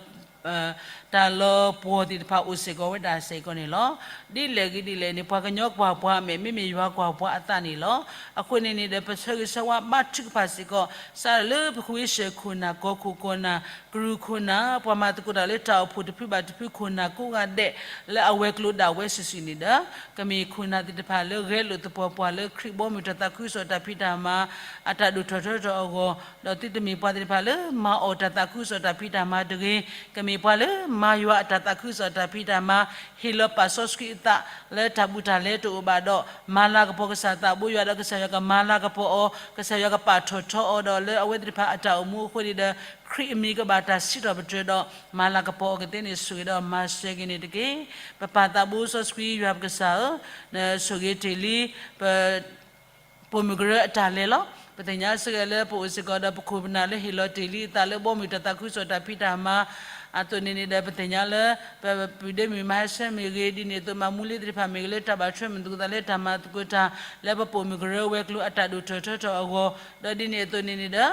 ပ တၢ်လီၤပှီၢ်သ့ၣ်တဖၣ်အိၣ်စ့ၢ်ကီးဝဲဒၣ်စ့ၢ်ကီးန့ၣ်လီၤ. ဒ်လဲၣ်ဂ့ၤဒ်လဲၣ်န့ၣ် ပှၤကညီကွၢ်ပှၤအမဲာ် မ့မ့ၢ်ယွၤကွၢ်ပှၤအသးန့ၣ်လီၤ. အဃိန့ၣ်န့ၣ်ဒီး ပဆၢဂ့ၤဆၢဝါဘါထုကဖၣ်စ့ၢ်ကီး စးထီၣ်လၢပဃ့ၢ်ဆၢၣ်ခိၣ်နၢ် ကီၢ်ခိၣ်ခိၣ်နၢ် ကရူၢ်ခိၣ်နၢ် ပှၤမၤသကိးတၢ်လၢတၢ်အိၣ်ဖှိၣ်တဖုဘၣ်တဖုခိၣ်နၢ်ကိးဂၤဒဲး လၢအဝဲၤကျိၤဒၣ်ဝဲစုာ်စုာ်န့ၣ်ဒီး ကမ့ၢ်ခိၣ်နၢ်သ့ၣ်တဖၣ်လၢဂဲၤလိာ်သပှၢ်ပှၢ်လၢခရံာ်ဘီမုၢ်တၢ်သးခုကစီၣ်တၢ်ဖံးတၢ်မၤ အတၢ်ဒိၣ်ထီၣ်ထီထီၣ်အဂီၢ်, ဒီးသုတမ့ၢ်ပှၤသ့ၣ်တဖၣ်လၢမၤအီၣ်တၢ်သးခုကစီၣ်တၢ်ဖံးတၢ်မၤတဂ့ၤ, ကမ့ၢ်ပှၤလၢမၤယွၤအတၢ်သးခုကစီၣ်တၢ်ဖံးတၢ်မၤ, ဟ့ၣ်လီၤပာ်စီဆှံအသးလၢတၢ်ဘူးတၢ်လဲတအိၣ်ဘၣ်ဒီး မၤလၤကပီၤကစၢ်သးဘိယွၤဒီး ကစၢ်ယွၤကမၤလၤကပီၤအီၤ, ကစၢ်ယွၤကပာ်ထီၣ်ထီအီၤဒီး လၢအဝဲသ့ၣ်တဖၣ်အတၢ်အိၣ်မူအဃိန့ၣ်ဒီး ခရံာ်အမံၤကဘၣ်တၢ်စံးထီၣ်ပတြၢၤဒီး မၤလၤကပီၤအီၤကသ့န့ၣ် ဆိၣ်ဂ့ၤဒီးမၤစၢၤက့ၤန့ၣ်တက့ၢ်. ပပၢ်သးဘိစီဆှံယွၤပကစၢ်ဧၢ, နဆိၣ်ဂ့ၤတ့ၢ်လံ ပ ပိာ်မုၣ်ကရၢအတၢ်လဲၤလီၤ. ပသ့ၣ်ညါစ့ၢ်ကီးလၢပအိၣ်စ့ၢ်ကီးဒီးပခိၣ်ပနၢ်လၢဟ့ၣ်လီၤတ့ၢ်လံအသးလၢဘီမုၢ်တၢ်သးခုကစီၣ်တၢ်ဖံးတၢ်မၤ အသိးန့ၣ်န့ၣ်ဒီး ပသ့ၣ်ညါလၢ ပပုၢ်ဒ့မုၣ်မၤဟဲဆၢမ့ၢ်ဂ့ၤ, ဒ်န့ၣ်အသိးမၤမူလံသ့ၣ်တဖၣ်မ့ၢ်ဂ့ၤ လၢတၢ်ဘၣ်ထွဲမုၢ်သကိးသးလၢတၢ်မၤသကိးတၢ် လၢပပိာ်မုၣ်ကရၢဝဲၤကျိၤအတၢ်ဒိၣ်ထီၣ်ထီထီၣ်အဂီၢ်, ဒီးဒ်န့ၣ်အသိးန့ၣ်န့ၣ်ဒီး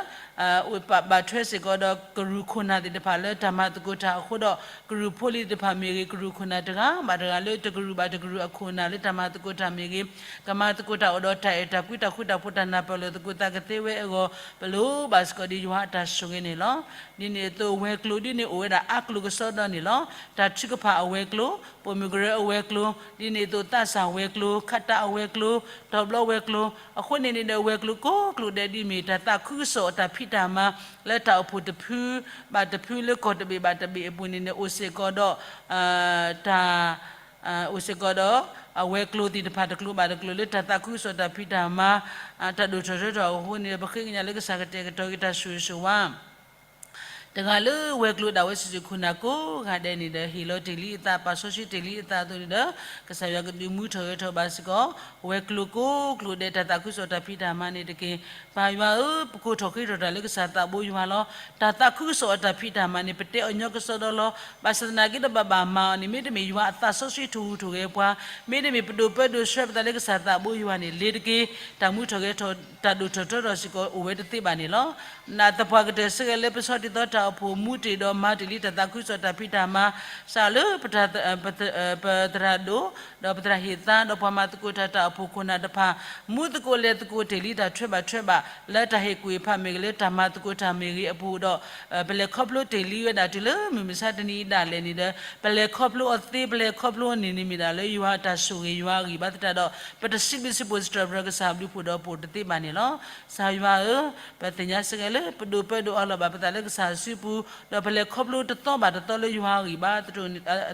အိၣ်ဘၣ်ထွဲစ့ၢ်ကီးဒီးကရူၢ်ခိၣ်နၢ်သ့ၣ်တဖၣ်လၢတၢ်မၤသကိးတၢ်အဃိဒီး ကရူၢ်ဖိလံၤသ့ၣ်တဖၣ်မ့ၢ်ဂ့ၤ, ကရူၢ်ခိၣ်နၢ်တဂၤဘၣ်တဂၤလၢတကရူၢ်ဘၣ်တကရူၢ်အခိၣ်နၢ်လၢတၢ်မၤသကိးတၢ်မ့ၢ်ဂ့ၤ, ကမၤသကိးတၢ်အိၣ်ဒီးတၢ်အဲၣ်တၢ်ကွံတၢ်ဃူတၢ်ဖိးတၢ်နၢ်ပၢၢ်လိာ်သကိးသးကသ့ဝဲအဂီၢ် ပလိၣ်ဘၣ်စ့ၢ်ကီးဒ်ယွၤအတၢ်ဆိၣ်ဂ့ၤန့ၣ်လီၤ. ဒ်န့ၣ်အသိးဝဲၤကျိၤဒ်န့ၣ်အိၣ်ဝဲဒၣ်အါကျိၤကစီဒီန့ၣ်လီၤ. တၢ်ထုကဖၣ်အဝဲၤကျိၤ, ပိာ်မုၣ်ကရၢအဝဲၤကျိၤ, ဒ်န့ၣ်အသိးသးစၢ်ဝဲၤကျိၤ, ခးတၢ်အဝဲၤကျိၤ, တီၤဘျီဝဲၤကျိၤ, အဃိန့ၣ်န့ၣ်ဒီး ဝဲၤကျိၤကိးကျိၤဒဲးဒ်မ့ၢ်တၢ်သးခုကစီၣ်အတၢ်ဖံးတၢ်မၤ လၢတၢ်အိၣ်ဖှိၣ်တဖုဘၣ်တဖုလၢကီၢ်တဘ့ၣ်ဘၣ်တဘ့ၣ်အပူၤန့ၣ်န့ၣ် အိၣ်စ့ၢ်ကီးဒီး တၢ် အိၣ်စ့ၢ်ကီးဒီး အဝဲၤကျိၤသ့ၣ်တဖၣ်တကျိၤဘၣ်တကျိၤလၢတၢ်သးခုကစီၣ်တၢ်ဖံးတၢ်မၤ တၢ်ဒိၣ်ထီၣ်ထီထီၣ်အဃိန့ၣ်ဒီး ပဃ့ကညးလၢကစၢ်ကတဲာ်ကတီၤက့ၤတၢ်ဆိၣ်ဂ့ၤဆိၣ်ဝါ တဂၤလၢဝဲၤကျိၤဒၣ်ဝဲစုာ်စုာ်ခိၣ်နၢ်ကိးဂၤဒဲးန့ၣ်ဒီး ဟ့ၣ်လီၤတ့ၢ်လံအသး ပာ်စီဆှံတ့ၢ်လံအသးအသိးန့ၣ်ဒီး ကစၢ်ယွၤကဒုးမူထီၣ်ဂဲၤထီၣ်ဘၣ်စ့ၢ်ကီး ဝဲၤကျိၤကိးကျိၤဒဲးတၢ်သးခုကစီၣ်တၢ်ဖံးတၢ်မၤန့ၣ်တက့ၢ်. ပၢ်ယွၤဧၢ, ပကိးထီၣ်ဃ့ထီၣ်တၢ်လၢကစၢ်သးဘိယွၤလီၤ. တၢ်သးခုကစီၣ်အတၢ်ဖံးတၢ်မၤန့ၣ် ပတဲအီၤညီကစီဒီလီၤ. ဘၣ်ဆၣ်သနာ်က့ဒီးပဘၣ်မၤအီၤန့ၣ် မ့တမ့ၢ်ယွၤအသးစီဆှံထူၣ်ဟူးထီၣ်ဂဲၤပှၤ, မ့တမ့ၢ်ပဒိၣ်ပၢဒိၣ်ဆှၢပသးလၢကစၢ်သးဘိယွၤန့ၣ် လ့ၤတက့ၢ်. တၢ်မူထီၣ်ဂဲၤထီၣ် တၢ်ဒိၣ်ထီၣ်ထီထီၣ်စ့ၢ်ကီးအိၣ်ဝဲတသ့ဘၣ်န့ၣ်လီၤ. နသပှၢ်ကတၢၢ်စ့ၢ်ကီးလၢပဆီတံၢ်သီတၢ်အိၣ်ဖှိၣ် မူတ့ၢ်ဒီးမၤတ့ၢ်လံတၢ်သးခုကစီၣ်တၢ်ဖံးတၢ်မၤ စးလၢ ပသရၣ်ဒိၣ် ဒီးပသရၣ်ဟ့ၣ်သါ ဒီးပှၤမၤသကိးတၢ်တၢ်အိၣ်ဖှိၣ်ခိၣ်နၢ်တဖၣ် မူသကိးလဲၤသကိးတ့ၢ်လံတၢ်ထွဲဘၣ်ထွဲဘၣ် လၢတၢ်ဟ့ၣ်ကူၣ်ဟ့ၣ်ဖးမ့ၢ်ဂ့ၤ လၢတၢ်မၤသကိးတၢ်မ့ၢ်ဂ့ၤအပူၤဒီး ပလဲၤခီဖျိတ့ၢ်လံဝဲဒၣ်တုၤလၢမုၢ်မဆါတနံၤအံၤဒၣ်လဲာ်န့ၣ်ဒီး ပလဲၤခီဖျိအီၤသ့ ပလဲၤခီဖျိအီၤန့ၢ်န့ၣ်မ့ၢ်ဒၣ်လၢယွၤအတၢ်ဆိၣ်ဂ့ၤ ယွၤအဂံၢ်ဘါသတးဒီး ပတစံးဘျုးစံးဖှိၣ်စံးထီၣ်ပတြၢၤကစၢ်ဘျုးဖှိၣ်ဒီးပိာ်တသ့ဘၣ်န့ၣ်လီၤ. ကစၢ်ယွၤဧၢ, ပသ့ၣ်ညါစ့ၢ်ကီးလၢ ပဒိၣ်ပၢဒိၣ်အလီၢ်ဘၣ်ပသးလၢကစၢ်စုပူၤ, ဒီးပလဲၤခီဖျိတသီဘၣ်တသီလၢယွၤအဂံၢ်ဘါအ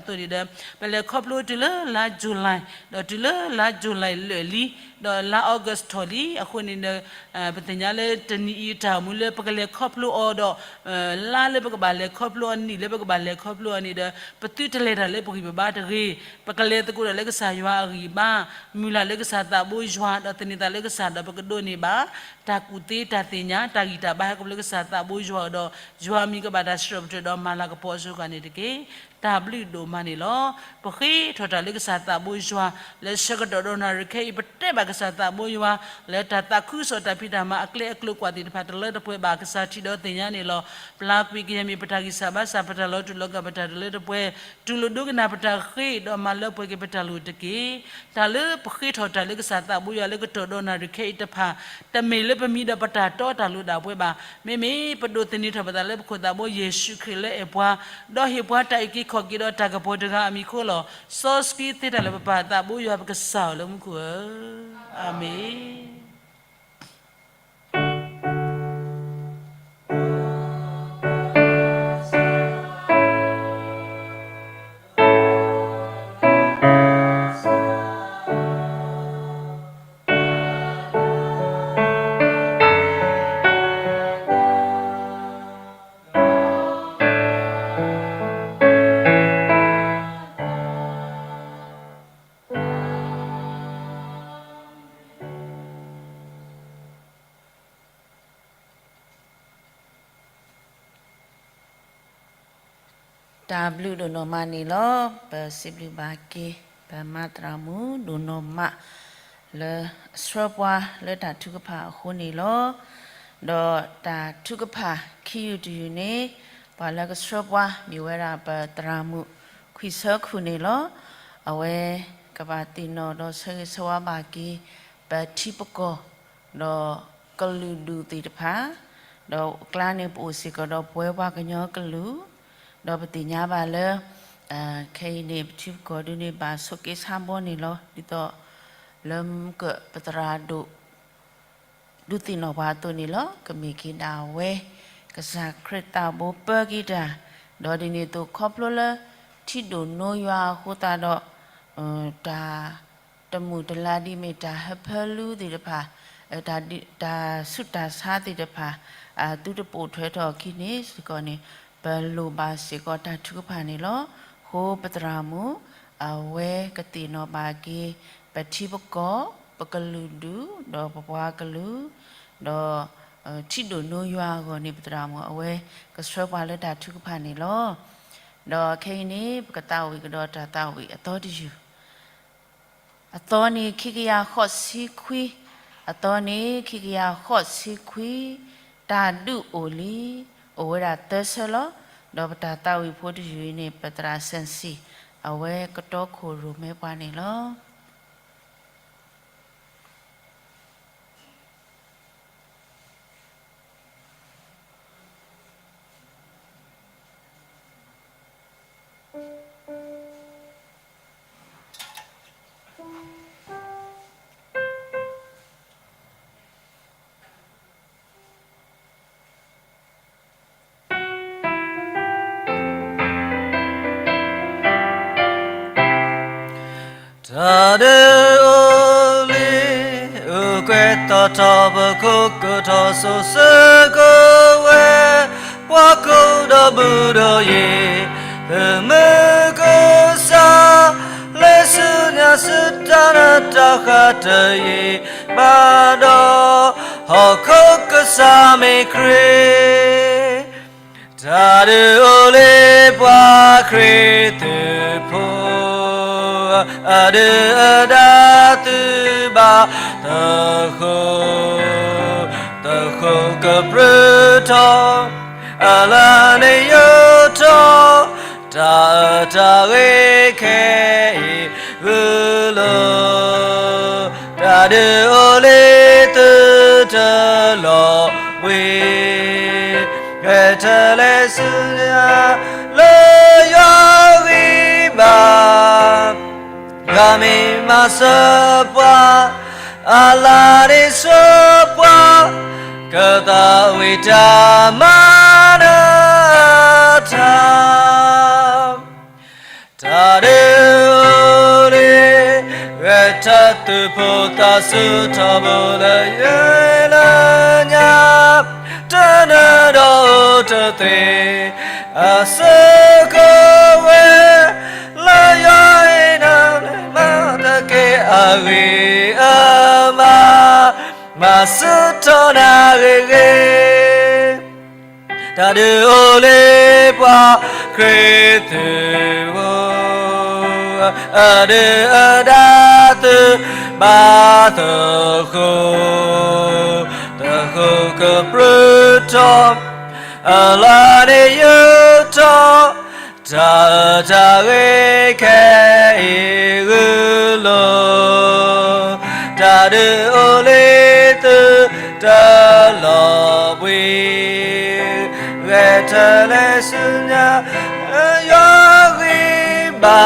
သိးန့ၣ်ဒီး ပလဲၤခီဖျိတုၤလၢလါ July ဒီးတုၤလၢလါ July လၢာ်လံ, ဒီးလါ August ထီၣ်လံ. အဃိန့ၣ်ဒီး ပသ့ၣ်ညါလၢတနံၤအံၤတၢ်အိၣ်မူလၢပကလဲၤခီဖျိအီၤဒီး လါလၢပကဘၣ်လဲၤခီဖျိအီၤ နံၣ်လၢပကဘၣ်လဲၤခီဖျိအီၤန့ၣ်ဒီး ပသုတလဲၤတၢ်လၢပဂံၢ်ပဘါတဂ့ၤ, ပကလဲၤသကိးတၢ်လၢကစၢ်ယွၤအဂံၢ်ဘါ, မုၢ်လၢ်လၢကစၢ်သးဘိယွၤ ဒီးသန့ၤသးလၢကစၢ်ဒီးပကဒိးန့ၢ်ဘၣ် တၢ်ကူၣ်သ့တၢ်သ့ၣ်ညါ တၢ်ဂံၢ်တၢ်ဘါဟဲခီဖျိလၢကစၢ်သးဘိယွၤဒီး ယွၤအမံၤကဘၣ်တၢ်စံးထီၣ်ပတြၢၤဒီးမၤလၤကပီၤအစိကၤန့ၣ်တက့ၢ်. တၢ်ဘျုးဒိၣ်မးန့ၣ်လီၤ. ပဃ့ထီၣ်တၢ်လၢကစၢ်သးဘိယွၤ လၢဆၢကတီၢ်ဒီးနၣ်ရံၣ်ခဲအံၤ ပတဲဘၣ်ကစၢ်သးဘိယွၤ လၢတၢ်သးခုကစီၣ်တၢ်ဖံးတၢ်မၤအကျဲအကျိၤကွၢ်သ့ၣ်တဖၣ်တလၢတပှဲၤဘၣ် ကစၢ်ထံၣ်ဒီးသ့ၣ်ညါန့ၣ်လီၤ. ပျၢ်ကွံာ်ကယဲၢ်မ့ၢ်ပတၢ်ဂံၢ်စၢ်ဘါစၢ် ပတၢ်လီၤတူာ်လီၤကာ် ပတၢ်တလၢတပှဲၤ, တူၢ်လိာ်ဒိကနၣ်ပတၢ်ဃ့ဒီးမၤလၢပှဲၤက့ၤပတၢ်လိၣ်တက့ၢ်. တၢ်လၢပဃ့ထီၣ်တၢ်လၢကစၢ်သးဘိယွၤလၢကတီၢ်ဒီးနၣ်ရံၣ်ခဲအံၤတဖၣ် တမ့ၢ်လၢပမံၤဒီးပတၢ်တီတၢ်လိၤဒၣ်ပှဲၤဘၣ်. မ့မ့ၢ်ပဒိးသန့ၤထီၣ်ပသးလၢပခိၣ်သးဘိယ့ၣ်ၡူးခရံာ်လၢအဲၣ်ပှၤ ဒီးဟ့ၣ်ပှၤတၢ်အုၣ်က့ၤခီၣ်က့ၤဒီးတၢ်ကပီၤတဂၤအမံၤအဃိလီၤ. စီဆှံသ့တၢ်လၢပပၢ်သးဘိယွၤပကစၢ်ဧၢလၢမူခိၣ်ဧၢ, အၤမ့ၣ်. တၢ်ဘျုးဒိၣ်နီၢ်မးန့ၣ်လီၤ. ပစံးဘျုးဘၣ်က့ၤ ပမၤသရၣ်မုၣ်ဒိၣ်နီၢ်မး လၢအဆှၢပှၤလၢတၢ်ထုကဖၣ်အဃိန့ၣ်လီၤ. ဒီးတၢ်ထုကဖၣ်ခံယုၢ်တယုၢ်န့ၣ် ပှၤလၢကဆှၢပှၤမ့ၢ်ဝဲဒၣ်ပသရၣ်မုၣ်ခွံဆၢခုၣ်န့ၣ်လီၤ. အဝဲကဘၣ်သ့ၣ်နီၣ်ဒီးဆၢဂ့ၤဆၢဝါဘၣ်က့ၤ ပထံပကီၢ် ဒီးကလုာ်ဒူၣ်သ့ၣ်တဖၣ်, ဒီးအကျါန့ၣ် ပအိၣ်စ့ၢ်ကီးဒီးပဝဲပှၤကညီကလုာ်, ဒီးပသ့ၣ်ညါဘၣ်လၢ ခဲအံၤန့ၣ် ပထံပကီၢ်ဒုးန့ၣ်ဘၣ်ဆိးက့ဆါဘီန့ၣ်လီၤ. ဒ်သိးလၢမုၢ်ကၢၢ်ပသရၣ်ဒိၣ် ဒုးသ့ၣ်နီၣ်ပှၤအသိးန့ၣ်လီၤ. ကမ့ၢ်က့ၤဒၣ်ဝဲ ကစၢ်ခရံာ်သးဘိပၢက့ၤတၢ်, ဒီးဒ်န့ၣ်အသိးခီဖျိလၢ ထံဒိၣ်နိယွၤအဃိသတးဒီး တၢ်တမုာ်တလၤဒ်မ့ၢ်တၢ်ဟၢဖၢလူသ့ၣ်တဖၣ်, တၢ်ဆူးတၢ်ဆါသ့ၣ်တဖၣ် အသုတပိာ်ထွဲထီၣ်အခံန့ၣ်စ့ၢ်ကီးန့ၣ် ပလိၣ်ဘၣ်စ့ၢ်ကီးတၢ်ထုကဖၣ်န့ၣ်လီၤ. အဃိပသရၣ်မုၣ် အဝဲကသ့ၣ်နီၣ်ဘၣ်က့ၤ ပထံပကီၢ်, ပကလုာ်ဒူၣ်, ဒီးပပှၤကလုာ်, ဒီး ထံဒိၣ်နိယွၤအဂီၢ်န့ၣ် ပသရၣ်မုၣ် အဝဲကဆှၢပှၤလၢတၢ်ထုကဖၣ်န့ၣ်လီၤ. ဒီးခဲအံၤန့ၣ် ပကသးဝံၣ်ကဒီးတၢ်သးဝံၣ်အသီတယုၢ်, အသီန့ၣ်ခံကယၤဃိးဆံခွံ, အသီန့ၣ်ခံကယၤဃိးဆံခွံ, တၢ်ဒုးအိၣ်လံ, အိၣ်ဝဲဒၣ်သၢဆၢလီၤ. ဒီးပတၢ်သးဝံၣ်ဖိတယုၢ်အံၤန့ၣ် ပသရၣ်စဲၣ်စံၣ် အဝဲကတီခိၣ်ရိၣ်မဲပှၤန့ၣ်လီၤ. တၢ်ဒုးအိၣ်လံ, အိၣ်ကွဲးသီထီၣ် ပခိၣ်ကထီၣ်စိၤဆၢကဝဲၤ, ပှၤကိးဒီးမုၢ်ဒီးယ့ၣ်, သမုၢ်ကစၢ်, လၢဆူညါဆူတၢ်နတၢ်ဃးတယံာ်ဘၣ်ဒီး, ဟီၣ်ခိၣ်ကစၢ်မ့ၢ်ခရံာ် တၢ်ဒုးအိၣ်လၢပှၤခရံာ်သုးဖိ, အဒုးအဒါသုးဘၣ်သဃိ, သဃိကပြုၢ်ထီၣ်, အလၤန့ၣ်ယိာ်ထီၣ်, တၢ်အၢတၢ်ဂ့ၤခဲအံၤဂုာ်လိာ်, တၢ်ဒုးအိၣ်လၢသုတလီၤဘှံး, ဂဲၤထၢၣ်လဲၤဆူညါလၢယွၤဂံၢ်ဘါ, ယွၤမ့ၢ်မၤစၢၤပှၤ, အလၤန့ၣ်ဆှၢပှၤ, ကသးဝံၣ်တၢ်မၤနၢၤတၢ် တၢ်ဒုးအိၣ်လံ, ဂဲၤထၢၣ်သုးဖိသးစူၤထီဘိလၢယဲလၢညါ, တနၢၤဒီးအိၣ်တသ့, အစၢကဝဲၤ, လၢယွၤအံၤနၤလၢမၤတက့ၢ်အဂ့ၤအမး, မၤဆူၣ်ထီၣ်နၤဂ့ၤဂ့ၤ တၢ်ဒုးအိၣ်လၢပှၤခရံာ်သုးဖိ, အဒုးအဒါသုးဘၣ်သဃိ, သဃိကပြုၢ်ထီၣ်, အလၤန့ၣ်ယိာ်ထီၣ်, တၢ်အၢတၢ်ဂ့ၤခဲအံၤဂုာ်လိာ်, တၢ်ဒုးအိၣ်လၢသုတလီၤဘှံး, ဂဲၤထၢၣ်လဲၤဆူညါလၢယွၤဂံၢ်ဘါ,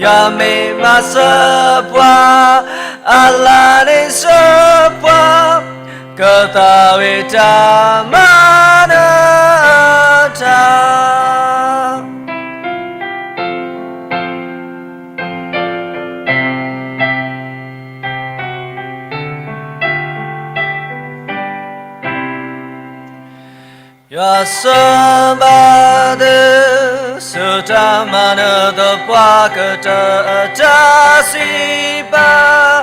ယွၤမ့ၢ်မၤစၢၤပှၤ, အလၤန့ၣ်ဆှၢပှၤ, ကသးဝံၣ်တၢ်မၤနၢၤတၢ် ယွၤစၢၤဘၣ်သု, ဆူတၢ်မၤနၢၤသပှၢ်ကတၢၢ်အတၢ်စံးပာ်,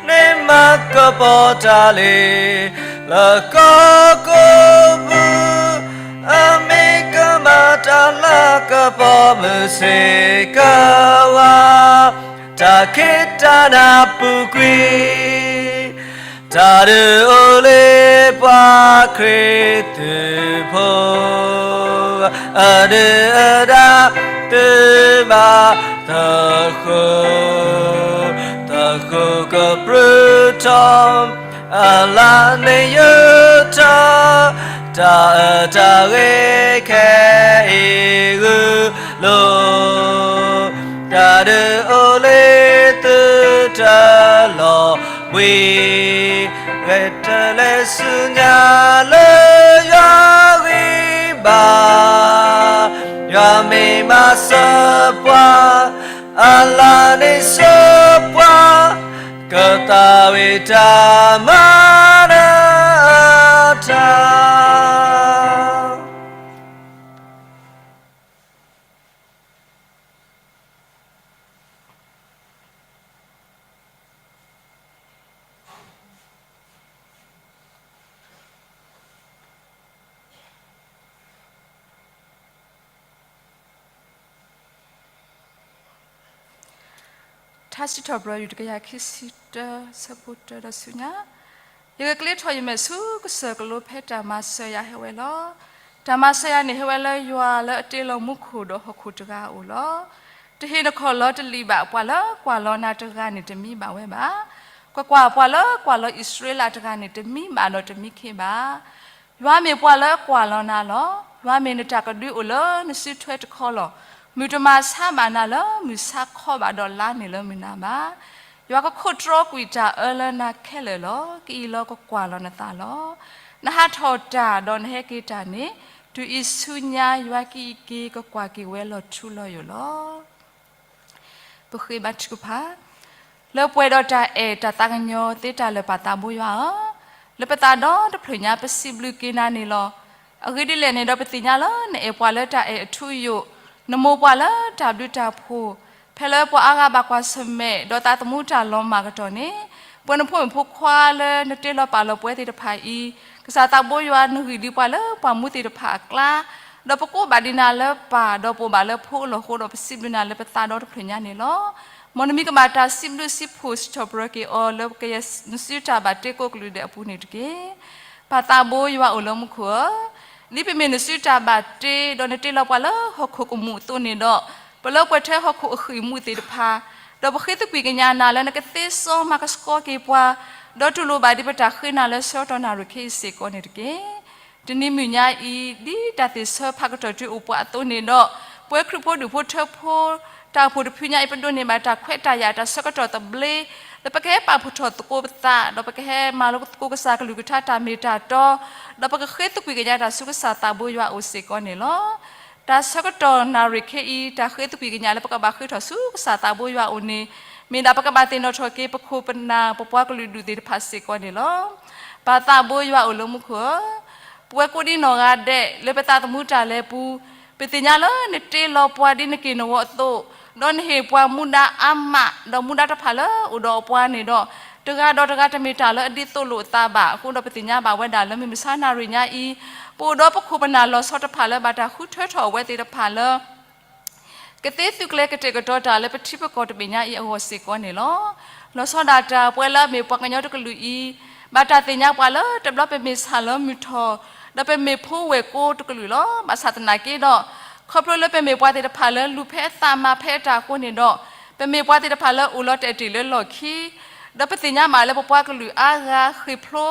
န့ၣ်မၤကပီၤတၢ်လ့ၤ, လၢကီၢ်ကိးပူၤ, အမ့ၢ်ကမၤတၢ်လၢကပီၤမုၢ်ဆ့ၣ်ကဝါ, တၢ်ခ့တၢ်နးပူၤကွံာ်, တၢ်ဒုးအိၣ်လၢပှၤခရံာ်သုးဖိ အဒုၣ်အဒါ သုဘၣ်သဃိၣ်, သဃိၣ်ကပြုၢ်ထီၣ်, အလၢန့ၣ်ယထီၣ်, တၢ်အတၢ်ဂ့ၤခဲအံၤဂုာ်လိာ်, တၢ်ဒုးအိၣ်လၢသုတလီၤဘှံး ဂဲၤတၢ်လဲၤဆူညါလၢယွၤဂံၢ်ဘါ, ယွၤမ့ၢ်မၤစၢၤပှၤ, အလၢန့ၣ်စၢၤပှၤ, ကသးဝံၣ်တၢ်မၤနၢၤတၢ် ထါစံးထီၣ်ပတြၢၤ ယူၢ်တကယၤခံဆံတၢ ဆၢဖိတၢဒီးဆူညါ, ယကကျ့ထီၣ်ယမဲာ်ဆူကစၢၢ်ကလိဖဲတၢ်မၤစၢၤယၤဟဲဝဲလီၤ. တၢ်မၤစၢၤယၤန့ၣ်ဟဲဝဲလၢယွၤလၢအတ့လီၤမူခိၣ်ဒီးဟီၣ်ခိၣ်တဂၤအအိၣ်လီၤ. တဟ့ၣ်နခီၣ်လီၤတလံာ်ဘၣ် ပှၤလၢကွၢ်လီၤနၤတဂၤန့ၣ်တမံဘၣ်ဝဲဘၣ်. ကွၢ်ကွၢ်, ပှၤလၢကွၢ်လီၤအံၣ်စရ့လးတဂၤန့ၣ် တမံဘၣ်ဒီးတမံခ့ဘၣ်. ယွၤမ့ၢ်ပှၤလၢကွၢ်လီၤနၤလီၤ. ယွၤမ့ၢ်နတၢ်ကဒုအိၣ်လၢနစုထွဲတခီလီၤ. မုၢ်တမၤဆါဘၣ်နၤလၢမုၢ်ဆါခီဘၣ်ဒီးလါန့ၣ်လၢမုၢ်နၤဘၣ်. ယွၤကခိးတြီကွံာ်တၢ်အၢလၢနၤခဲလၢာ်လီၤ. ကအံးလီၤကကွၢ်လီၤနသးလီၤ. နဟးထီၣ်တၢ်ဒီးနဟဲက့ၤတၢ်န့ၣ်, တုၤအံၤဆူညါယွၤကအံးက့ၤကကွၢ်က့ၤဝဲလီၤထူလီၤယိာ်လီၤ. ပဃ့ဘါထုကဖၣ်, လၢပှဲၤဒီးတၢ်အဲၣ်တၢ်သးကညီၤသ့တၢ်လၢာ် ပၢ်သးဘိယွၤဧၢ, လၢပသးဒီတဖျၢၣ်ညါပစံးဘျုးက့ၤနၤန့ၣ်လီၤ. အဂ့ၢ်ဒ်လဲၣ်န့ၣ်ဒီး ပသ့ၣ်ညါလၢနအဲၣ်ပှၤလၢတၢ်အဲၣ်အထူအယိာ်, နမိၢ်ပှၢ်လၢတၢ်ဘျုးတၢ်ဖှိၣ်, ဖဲလၢပှၤအါဂၤဘၣ်ကွၢ်ဆၢၣ်မဲာ် ဒီးသးသမူတၢ်လီၤမၢ်ကတီၢ်န့ၣ်, ပဝဲနဖိမုၣ်ဖိခွါလၢနတ့လီၤပာ်လီၤပဝဲသ့ၣ်တဖၣ်အံၤ, ကစၢ်သးဘိယွၤနဂံၢ်ဒံးပှၤလၢပှၤမူသ့ၣ်တဖၣ်အကျါ, ဒီးပကိးဘၣ်ဒံးနၤလၢပၢ်, ဒီးပအိၣ်ဘၣ်လၢဖိအလီၢ်အဃိဒီး ပစံးဘျုးနၤလၢပသးဒီတဖျၢၣ်ညါန့ၣ်လီၤ. မ်နမံၤကဘၣ်တၢ်စံးဘျုးစံးဖှိၣ်စံးထီၣ်ပတြၢၤက့ၤအီၤ လၢကယဲၢ်နစုတၢ်ဘၣ်တ့ကိးကလုာ်ဒဲးအပူၤန့ၣ်တက့ၢ်. ပၢ်သးဘိယွၤအိၣ်လၢမူခိၣ်ဧၢ, ဒ်ပမ့ၢ်နစုတၢ်ဘၣ်တ့ ဒီးနတ့လီၤပှၤလၢဟီၣ်ခိၣ်ကမူၣ်အသိးန့ၣ်ဒီး, ပလၢပှဲၤထဲဟီၣ်ခိၣ်အဃံၢ်မူးသ့ၣ်တဖၣ်, ဒီးပဃ့သကွံာ်ကညးနၤလၢနကသ့စီမၤကဆှီက့ၤပှၤ, ဒီးတူၢ်လိာ်ဘၣ်ဒံးပတၢ်ဃ့နၤလၢဆၢကတီၢ်နၣ်ရံၣ်ခဲအံၤစ့ၢ်ကီးန့ၣ်တက့ၢ်. တနံၤမုၢ်ညါအံၤ, ဒ်တၢ်သ့ၣ်ဆၢဖးကတီၢ်တုၤအိၣ်ပှၤအသိးန့ၣ်ဒီး, ပဝဲခရံာ်ဖိဒူၣ်ဖိထၢဖိ တၢ်အိၣ်ဖှိၣ်တဖုညါအံၤ ပဒိးန့ၢ်ဘၣ်တၢ်ခွဲးတၢ်ယာ်တၢ်ဆၢကတီၢ်သဘျ့, ဒီးပကဟဲပာ်ဖှိၣ်ထီၣ်သကိးပသး, ဒီးပကဟဲမၤလိသကိးကစၢ်ကလုၢ်ကထါတၢ်မ့ၢ်တၢ်တီ, ဒီးပကဃ့သကွံာ်ကညးတၢ်ဆူကစၢ်သးဘိယွၤအအိၣ်စ့ၢ်ကီးန့ၣ်လီၤ. တၢ်ဆၢကတီၢ်နၣ်ရံၣ်ခဲအံၤ တၢ်ဃ့သကွံာ်ကညးလၢပကဘၣ်ဃ့ထီၣ်ဆူကစၢ်သးဘိယွၤအအိၣ်န့ၣ်, မ့ၢ်ဒၣ်ပကဘၣ်သ့ၣ်နီၣ်ထီၣ်က့ၤ ပခိၣ်ပနၢ် ပပှၤကလုာ်ဒူၣ်သ့ၣ်တဖၣ်စ့ၢ်ကီးန့ၣ်လီၤ. ပၢ်သးဘိယွၤအိၣ်လၢမူခိၣ်ဧၢ, ပဝဲကိးဒံနီၢ်ဂၤဒဲး လၢပသးသမူတၢ်လဲၤပူၤ, ပသ့ၣ်ညါလၢနတ့လီၤပှၤဒ်နက့ၢ်နဂီၤအသိး, ဒီးနဟ့ၣ်ပှၤမူဒါအါမး, ဒီးမူဒါတဖၣ်လၢအိၣ်ဒီးပှၤန့ၣ်ဒီး, တဂၤဒီးတဂၤတမ့ၢ်တၢ်လၢအဒ်သိးလိာ်အသးဘၣ်. အဃိဒီးပသ့ၣ်ညါဘၣ်ဝဲဒၣ်လၢမုၢ်မဆါနၣ်ရံၣ်ညါအံၤ, ပအိၣ်ဒီးပခိၣ်ပနၢ်လီၤဆီတဖၣ်လၢဘၣ်တၢ်ဃုထၢထီၣ်အဝဲသ့ၣ်တဖၣ်လၢ ကသ့သုးကျဲၤကတဲာ်ကတီၤတၢ်လၢပထံပကီၢ်တဘ့ၣ်ညါအံၤအဂီၢ်စ့ၢ်ကီးန့ၣ်လီၤ. လီၤဆီဒၣ်တၢ်ပဝဲလၢအမ့ၢ်ပှၤကညီတကလုာ်အံၤ, ဘၣ်တၢ်သ့ၣ်ညါပှၤလၢတဘျီပမ့ၢ်ဆၣ်လီၤမုၢ်ထီၣ်, ဒီးပမ့ၢ်ဖိဝဲၢ်ကိတကလုာ်လီၤ. ဘၣ်ဆၣ်သနာ်က့ဒီး, ခီဖျိလၢပမ့ၢ်ပှၤသ့ၣ်တဖၣ်လၢလူၤဖဲအသးမၤဖဲအတၢ်အဃိန့ၣ်ဒီး, ပမ့ၢ်ပှၤသ့ၣ်တဖၣ်လၢအိၣ်လီၤတဲာ်တ့ၢ်လၢလီၢ်ခံ, ဒီးပသ့ၣ်ညါဘၣ်လၢပပှၤကလုာ်အါဂၤဃ့ၢ်ဖျိ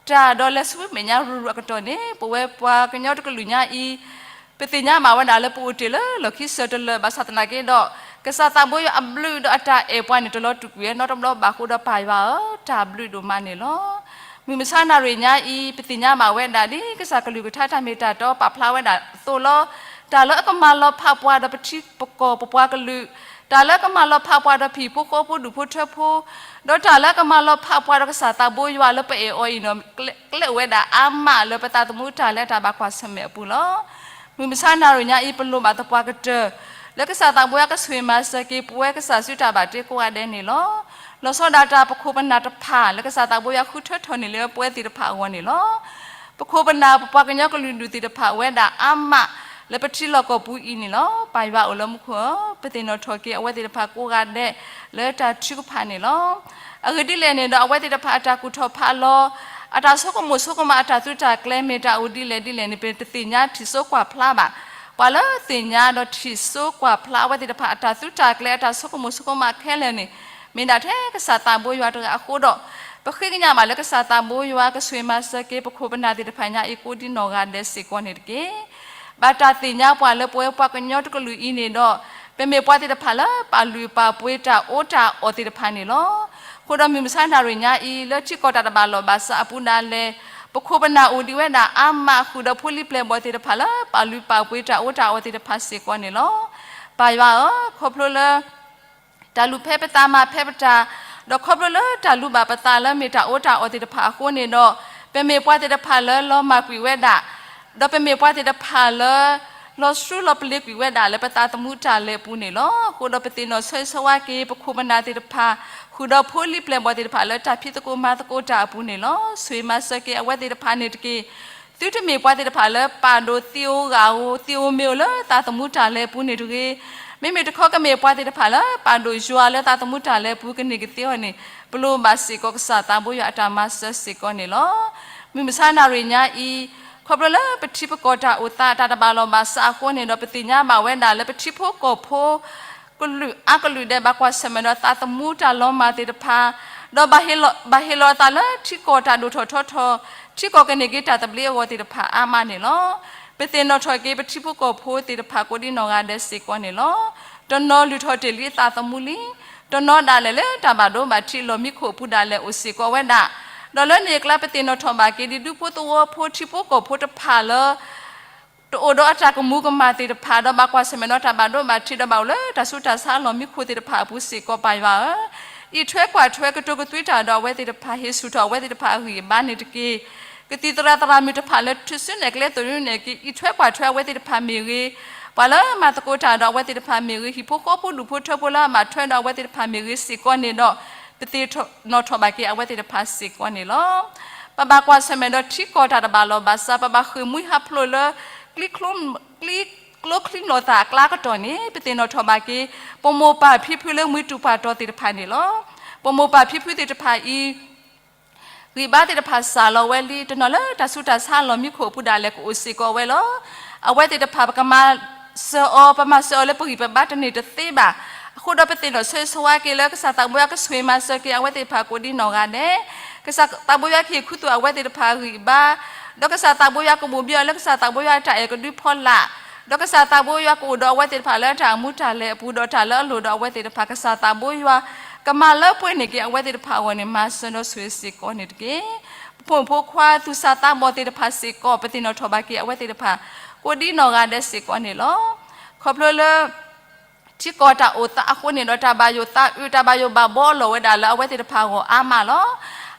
တၢ်ဒီးလဲၤဆူမဲာ်ညါရူၤရူၤအကတီၢ်န့ၣ်, ပဝဲပှၤကညီတကလုာ်ညါအံၤ, ပသ့ၣ်ညါဘၣ်ဝဲဒၣ်လၢပအိၣ်တ့ၢ်လၢလီၢ်ခံစၢၤတလၢာ်. ဘၣ်ဆၣ်သနာ်က့ဒီး, ကစၢ်သးဘိယွၤအဘျုးဒီးအတၢ်အဲၣ်ပှၤန့ၣ် တလီၤတူာ်ကွံာ်ဝဲနီတဘျီဘၣ်. အဃိဒီးပၢ်ယွၤဧၢ, တၢ်ဘျုးဒိၣ်မးန့ၣ်လီၤ. မုၢ်မဆါနၣ်ရံၣ်ညါအံၤ, ပသ့ၣ်ညါဘၣ်ဝဲဒၣ်ဒ်ကစၢ်ကလုၢ်ကထါတၢ်မ့ၢ်တၢ်တီပာ်ဖျါဝဲဒၣ်အသိးလီၤ. တၢ်လၢအကမၤလီၤဖးပှၤဒီးပထံပကီၢ်ပပှၤကလုာ်, တၢ်လၢအကမၤလီၤဖးပှၤဒီးပဟံၣ်ဖိဃီဖိဒူၣ်ဖိထၢဖိ, ဒီးတၢ်လၢအကမၤလီၤဖးပှၤဒီးကစၢ်သးဘိယွၤလၢပအဲၣ်အီၤအံၤန့ၣ်, ကျဲအိၣ်ဝဲဒၣ်အါမးလၢပသးသမူတၢ်လၢတၢ်ဘၣ်ကွၢ်ဆၢၣ်မဲာ်အပူၤလီၤ. မုၢ်မဆါနၣ်ရံၣ်ညါအံၤ ပလိၣ်ဘၣ်သပှၢ်ကတၢၢ်, လၢကစၢ်သးဘိယွၤကဆိၣ်ဂ့ၤမၤစၢၤက့ၤ ပဝဲကစၢ်စုတၢ်ဘၣ်တ့ကိးဂၤဒဲးန့ၣ်လီၤ. လီၤဆီဒၣ်တၢ်ပခိၣ်ပနၢ်တဖၣ် လၢကစၢ်သးဘိယွၤဃုထၢထီၣ်န့ၢ်လၢပဝဲသ့ၣ်တဖၣ်အဂီၢ်န့ၣ်လီၤ. ပခိၣ်ပနၢ်ပပှၤကညီကလုာ်ဒူၣ်သ့ၣ်တဖၣ်ဝဲဒၣ်အါမး လၢပထံလီၢ်ကီၢ်ပူၤအံၤန့ၣ်လီၤ. ပၢ်ယွၤအိၣ်လၢမူခိၣ်ဧၢ, ပသ့ၣ်နီၣ်ထီၣ်က့ၤအဝဲသ့ၣ်တဖၣ်ကိးဂၤဒဲး လၢတၢ်ထုကဖၣ်န့ၣ်လီၤ. အဂ့ၢ်ဒ်လဲၣ်န့ၣ်ဒီး အဝဲသ့ၣ်တဖၣ်အတၢ်ကူၣ်ထီၣ်ဖးလီၤ, အတၢ်ဆိကမိၣ်ဆိကမး အတၢ်သုးတၢ်ကျဲၤမ့ၢ်တၢ်အိၣ်ဒ်လဲၣ်ဒ်လဲၣ်န့ၣ် ပတသ့ၣ်ညါထံၣ်စိကွၢ်ဖျါဘၣ်. ပှၤလၢသ့ၣ်ညါဒီးထံၣ်စိကွၢ်ဖျါအဝဲသ့ၣ်တဖၣ်အတၢ်သူတၢ်ကျဲၤ အတၢ်ဆိကမိၣ်ဆိကမးခဲလၢာ်န့ၣ် မ့ၢ်ဒၣ်ထဲကစၢ်သးဘိယွၤတဂၤအဃိဒီး, ပဃ့ကညးဘၣ်လၢကစၢ်သးဘိယွၤကဆိၣ်ဂ့ၤမၤစၢၤက့ၤ ပခိၣ်ပနၢ်သ့ၣ်တဖၣ်ညါအံၤကိးဒံနီၢ်ဂၤဒဲးစ့ၢ်ကီးန့ၣ်တက့ၢ်. ဘၣ်တၢ်သ့ၣ်ညါပှၤလၢပဝဲပှၤကညီတကလုာ်အံၤန့ၣ်ဒီး, ပမ့ၢ်ပှၤသ့ၣ်တဖၣ်လၢပာ်လုၢ်ပာ်ပှ့ၤတၢ်အီၣ်တၢ်အီသ့ၣ်တဖၣ်န့ၣ်လီၤ. အဃိဒီးမုၢ်မဆါနၣ်ရံၣ်ညါအံၤ လၢထံကီၢ်တၢ်တဘၣ်လိာ်ဘၣ်စးအပူၤဒၣ်လဲာ်, ပခိၣ်ပနၢ်အိၣ်ဒံးဝဲဒၣ်အါမး ဃုာ်ဒီးဖိလံၤပျဲၢ်ဘီၣ်သ့ၣ်တဖၣ်လၢပာ်လုၢ်ပာ်ပှ့ၤတၢ်အီၣ်တၢ်အီသ့ၣ်တဖၣ်စ့ၢ်ကီးန့ၣ်လီၤ. ပၢ်ယွၤဧၢ, ခီဖျိလၢ တၢ်လုၢ်ဖဲပသးမၤဖဲပတၢ်, ဒီးခီဖျိလၢတၢ်လုၢ်ဘၣ်ပသးလၢမ့ၢ်တၢ်အီၣ်တၢ်အီသ့ၣ်တဖၣ်အဃိန့ၣ်ဒီး, ပမ့ၢ်ပှၤသ့ၣ်တဖၣ်လၢလီၤမၢ်ကွံာ်ဝဲဒၣ်, ဒီးပမ့ၢ်ပှၤသ့ၣ်တဖၣ်လၢ လီၤစူလီၤပလ့ၤကွံာ်ဝဲဒၣ်လၢပသးသမူတၢ်လဲၤအပူၤန့ၣ်လီၤ. အဃိဒီးပသ့ၣ်နီၣ်ဆၢဂ့ၤဆၢဝါက့ၤ ပခိၣ်ပနၢ်သ့ၣ်တဖၣ်, ဃုာ်ဒီးဖိလံၤပျဲၢ်ဘီၣ်သ့ၣ်တဖၣ်လၢတၢ်ဖံးသကိးမၤသကိးတၢ်အပူၤန့ၣ်လီၤ. ဆိၣ်ဂ့ၤမၤစၢၤက့ၤအဝဲသ့ၣ်တဖၣ်န့ၣ်တက့ၢ်. သုတမ့ၢ်ပှၤသ့ၣ်တဖၣ်လၢပာ်ဒိၣ်သံဧိၤဂာ်ဧိၤ သံဧိၤမ့ၢ်ဧိၤလၢသးသမူတၢ်လဲၤအပူၤန့ၣ်တဂ့ၤ. မ့မ့ၢ်တခီကမ့ၢ်ပှၤသ့ၣ်တဖၣ်လၢပာ်ဒိၣ်ယွၤလၢသးသမူတၢ်လဲၤအပူၤကန့ၢ်ကသ့အီၤန့ၣ်, ပလိၣ်ဘၣ်စ့ၢ်ကီးကစၢ်သးဘိယွၤအတၢ်မၤစၢၤစ့ၢ်ကီးန့ၣ်လီၤ. မုၢ်မဆါနၣ်ရံၣ်ညါအံၤ, ခီဖျိလၢပထံပကီၢ်တၢ်အိၣ်သးတၢ်တဘၣ်လိာ်ဘၣ်စးအဃိန့ၣ်ဒီး ပသ့ၣ်ညါဘၣ်ဝဲဒၣ်လၢပထံဖိကီၢ်ဖိ ကလုာ်အါကလုာ်ဒဲးဘၣ်ကွၢ်ဆၢၣ်မဲာ်ဒီးသးသမူတၢ်လီၤမၢ်သ့ၣ်တဖၣ်, ဒီးဘၣ်ဟ့ၣ်လီၤအသးလၢထံကီၢ်တၢ်ဒိၣ်ထီၣ်ထီထီၣ်, ထံကီၢ်ကန့ၢ်က့ၤတၢ်သဘျ့အဂီၢ်သ့ၣ်တဖၣ်အါမးန့ၣ်လီၤ. ပသ့ၣ်နီၣ်ထီၣ်က့ၤပထံဖိကီၢ်ဖိသ့ၣ်တဖၣ်ကိးဒံနီၢ်ဂၤဒဲးစ့ၢ်ကီးန့ၣ်လီၤ. တနီၤလုၢ်ထီၣ်တ့ၢ်လံအသးသမူလံ, တနီၤဒၣ်လဲာ်လၢတၢ်ဘၣ်ဒိဘၣ်ထံးလီၢ်မံခိၣ်အပူၤဒၣ်လဲာ်အိၣ်စ့ၢ်ကီးဝဲဒၣ်, ဒီးလၢန့ၣ်အကျါပသ့ၣ်နီၣ်ထီၣ်ဘၣ်က့ၤဒ်ဒူဖိသဝီဖိထံဖိကီၢ်ဖိတဖၣ်လၢ တအိၣ်ဒီးအတၢ်ကမူၤကမၣ်သ့ၣ်တဖၣ်, ဒီးဘၣ်ကွၢ်ဆၢၣ်မဲာ်ဒီးတၢ်ဘၣ်ဒိဘၣ်ထံးဒီးဘၣ်အိၣ်လၢတၢ်ဆူးတၢ်ဆါလီၢ်မံခိၣ်သ့ၣ်တဖၣ်အပူၤစ့ၢ်ကီးပၢ်ယွၤဧၢ, အံးထွဲကွၢ်ထွဲကတိၤကသွံတၢ်ဒီးအဝဲသ့ၣ်တဖၣ်, ဟ့ၣ်ဆူၣ်ထီၣ်အဝဲသ့ၣ်တဖၣ်အဂံၢ်အဘါန့ၣ်တက့ၢ်. ကသံၣ်သရၣ်သရၣ်မုၣ်တဖၣ်လၢထူၣ်စုနဲၣ်ကျဲသိၣ်နုနဲၣ်က့ၤ အံးထွဲကွၢ်ထွဲအဝဲသ့ၣ်တဖၣ်မ့ၢ်ဂ့ၤ, ပှၤလၢမၤသကိးတၢ်ဒီးအဝဲသ့ၣ်တဖၣ်မ့ၢ်ဂ့ၤ, ဟံၣ်ဖိဃီဖိဒူၣ်ဖိထၢဖိလၢအဘၣ်ထွဲဒီးအဝဲသ့ၣ်တဖၣ်မ့ၢ်ဂ့ၤစ့ၢ်ကီးန့ၣ်ဒီး, ပသ့ၣ်နီၣ်ထီၣ်ဘၣ်က့ၤအဝဲသ့ၣ်တဖၣ်စ့ၢ်ကီးန့ၣ်လီၤ. ပဘၣ်ကွၢ်ဆၢၣ်မဲာ်ဒီးထံကီၢ်တၢ်တဘၣ်လိာ်ဘၣ်စး, ပဘၣ်ဃ့ၢ်မှံဟးဖျိးလၢ ကျိချံမျိာ်သၣ်အကျါကတီၢ်န့ၣ် ပသ့ၣ်နီၣ်ထီၣ်ဘၣ်က့ၤ ပမိၢ်ပၢ်ဖံဖုလၢမှံတူာ်ပှၢ်တီၤသ့ၣ်တဖၣ်န့ၣ်လီၤ. ပမိၢ်ပၢ်ဖံဖုသ့ၣ်တဖၣ်အံၤ ဂံၢ်ဘါသ့ၣ်တဖၣ်စၢ်လီၤဝဲလံ, တနီၤလၢတၢ်ဆူးတၢ်ဆါလီၢ်မံခိၣ်အပူၤဒၣ်လဲာ်ကအိၣ်စ့ၢ်ကီးဝဲလီၤ. အဝဲသ့ၣ်တဖၣ်ပကမၤစၢၤအီၤ, ပမၤစၢၤအီၤလၢပဂံၢ်ပဘါတန့ၢ်တသ့ဘၣ်. အဃိဒီးပသ့ၣ်နီၣ်ဆၢဂ့ၤဆၢဝါက့ၤလၢကစၢ်သးဘိယွၤကဆိၣ်ဂ့ၤမၤစၢၤက့ၤအဝဲသ့ၣ်တဖၣ်ကိးဒံနီၢ်ဂၤဒဲး, ကစၢ်သးဘိယွၤကဟ့ၣ်ခူသူၣ်အဝဲသ့ၣ်တဖၣ်အဂံၢ်အဘါ, ဒီးကစၢ်သးဘိယွၤကဘိၣ်ဘံအီၤလၢကစၢ်သးဘိယွၤအတၢ်အဲၣ်ကဒုဖီလာ်, ဒီးကစၢ်သးဘိယွၤကအိၣ်ဒီးအဝဲသ့ၣ်တဖၣ်လၢတၢ်အမူတၢ်လဲၤအပူၤ, ဒီးတၢ်လၢအလိၣ်ဒီးအဝဲသ့ၣ်တဖၣ် ကစၢ်သးဘိယွၤ ကမၤလၢပှဲၤန့ၢ်က့ၤအဝဲသ့ၣ်တဖၣ်အဂီၢ်န့ၣ် မၤစၢၤဒီးဆိၣ်ဂ့ၤစ့ၢ်ကီးန့ၣ်တက့ၢ်. ပဖိမုၣ်ဖိခွါသူၣ်စၢ်သးဘီၣ်သ့ၣ်တဖၣ်စ့ၢ်ကီး ပသ့ၣ်နီၣ်ထီၣ်ဘၣ်က့ၤအဝဲသ့ၣ်တဖၣ် ကိးဒံနီၢ်ဂၤဒဲးစ့ၢ်ကီးန့ၣ်လီၤ. ခီဖျိလၢ ထံကီၢ်တၢ်အိၣ်သးအဃိန့ၣ်ဒီး တၢ်ဘၣ်ယိၣ်သးအုး တၢ်ဘၣ်ယိၣ်ဘၣ်ဘီအလီၢ်ဝဲဒၣ်လၢအဝဲသ့ၣ်တဖၣ်အဂီၢ်အါမးလီၤ.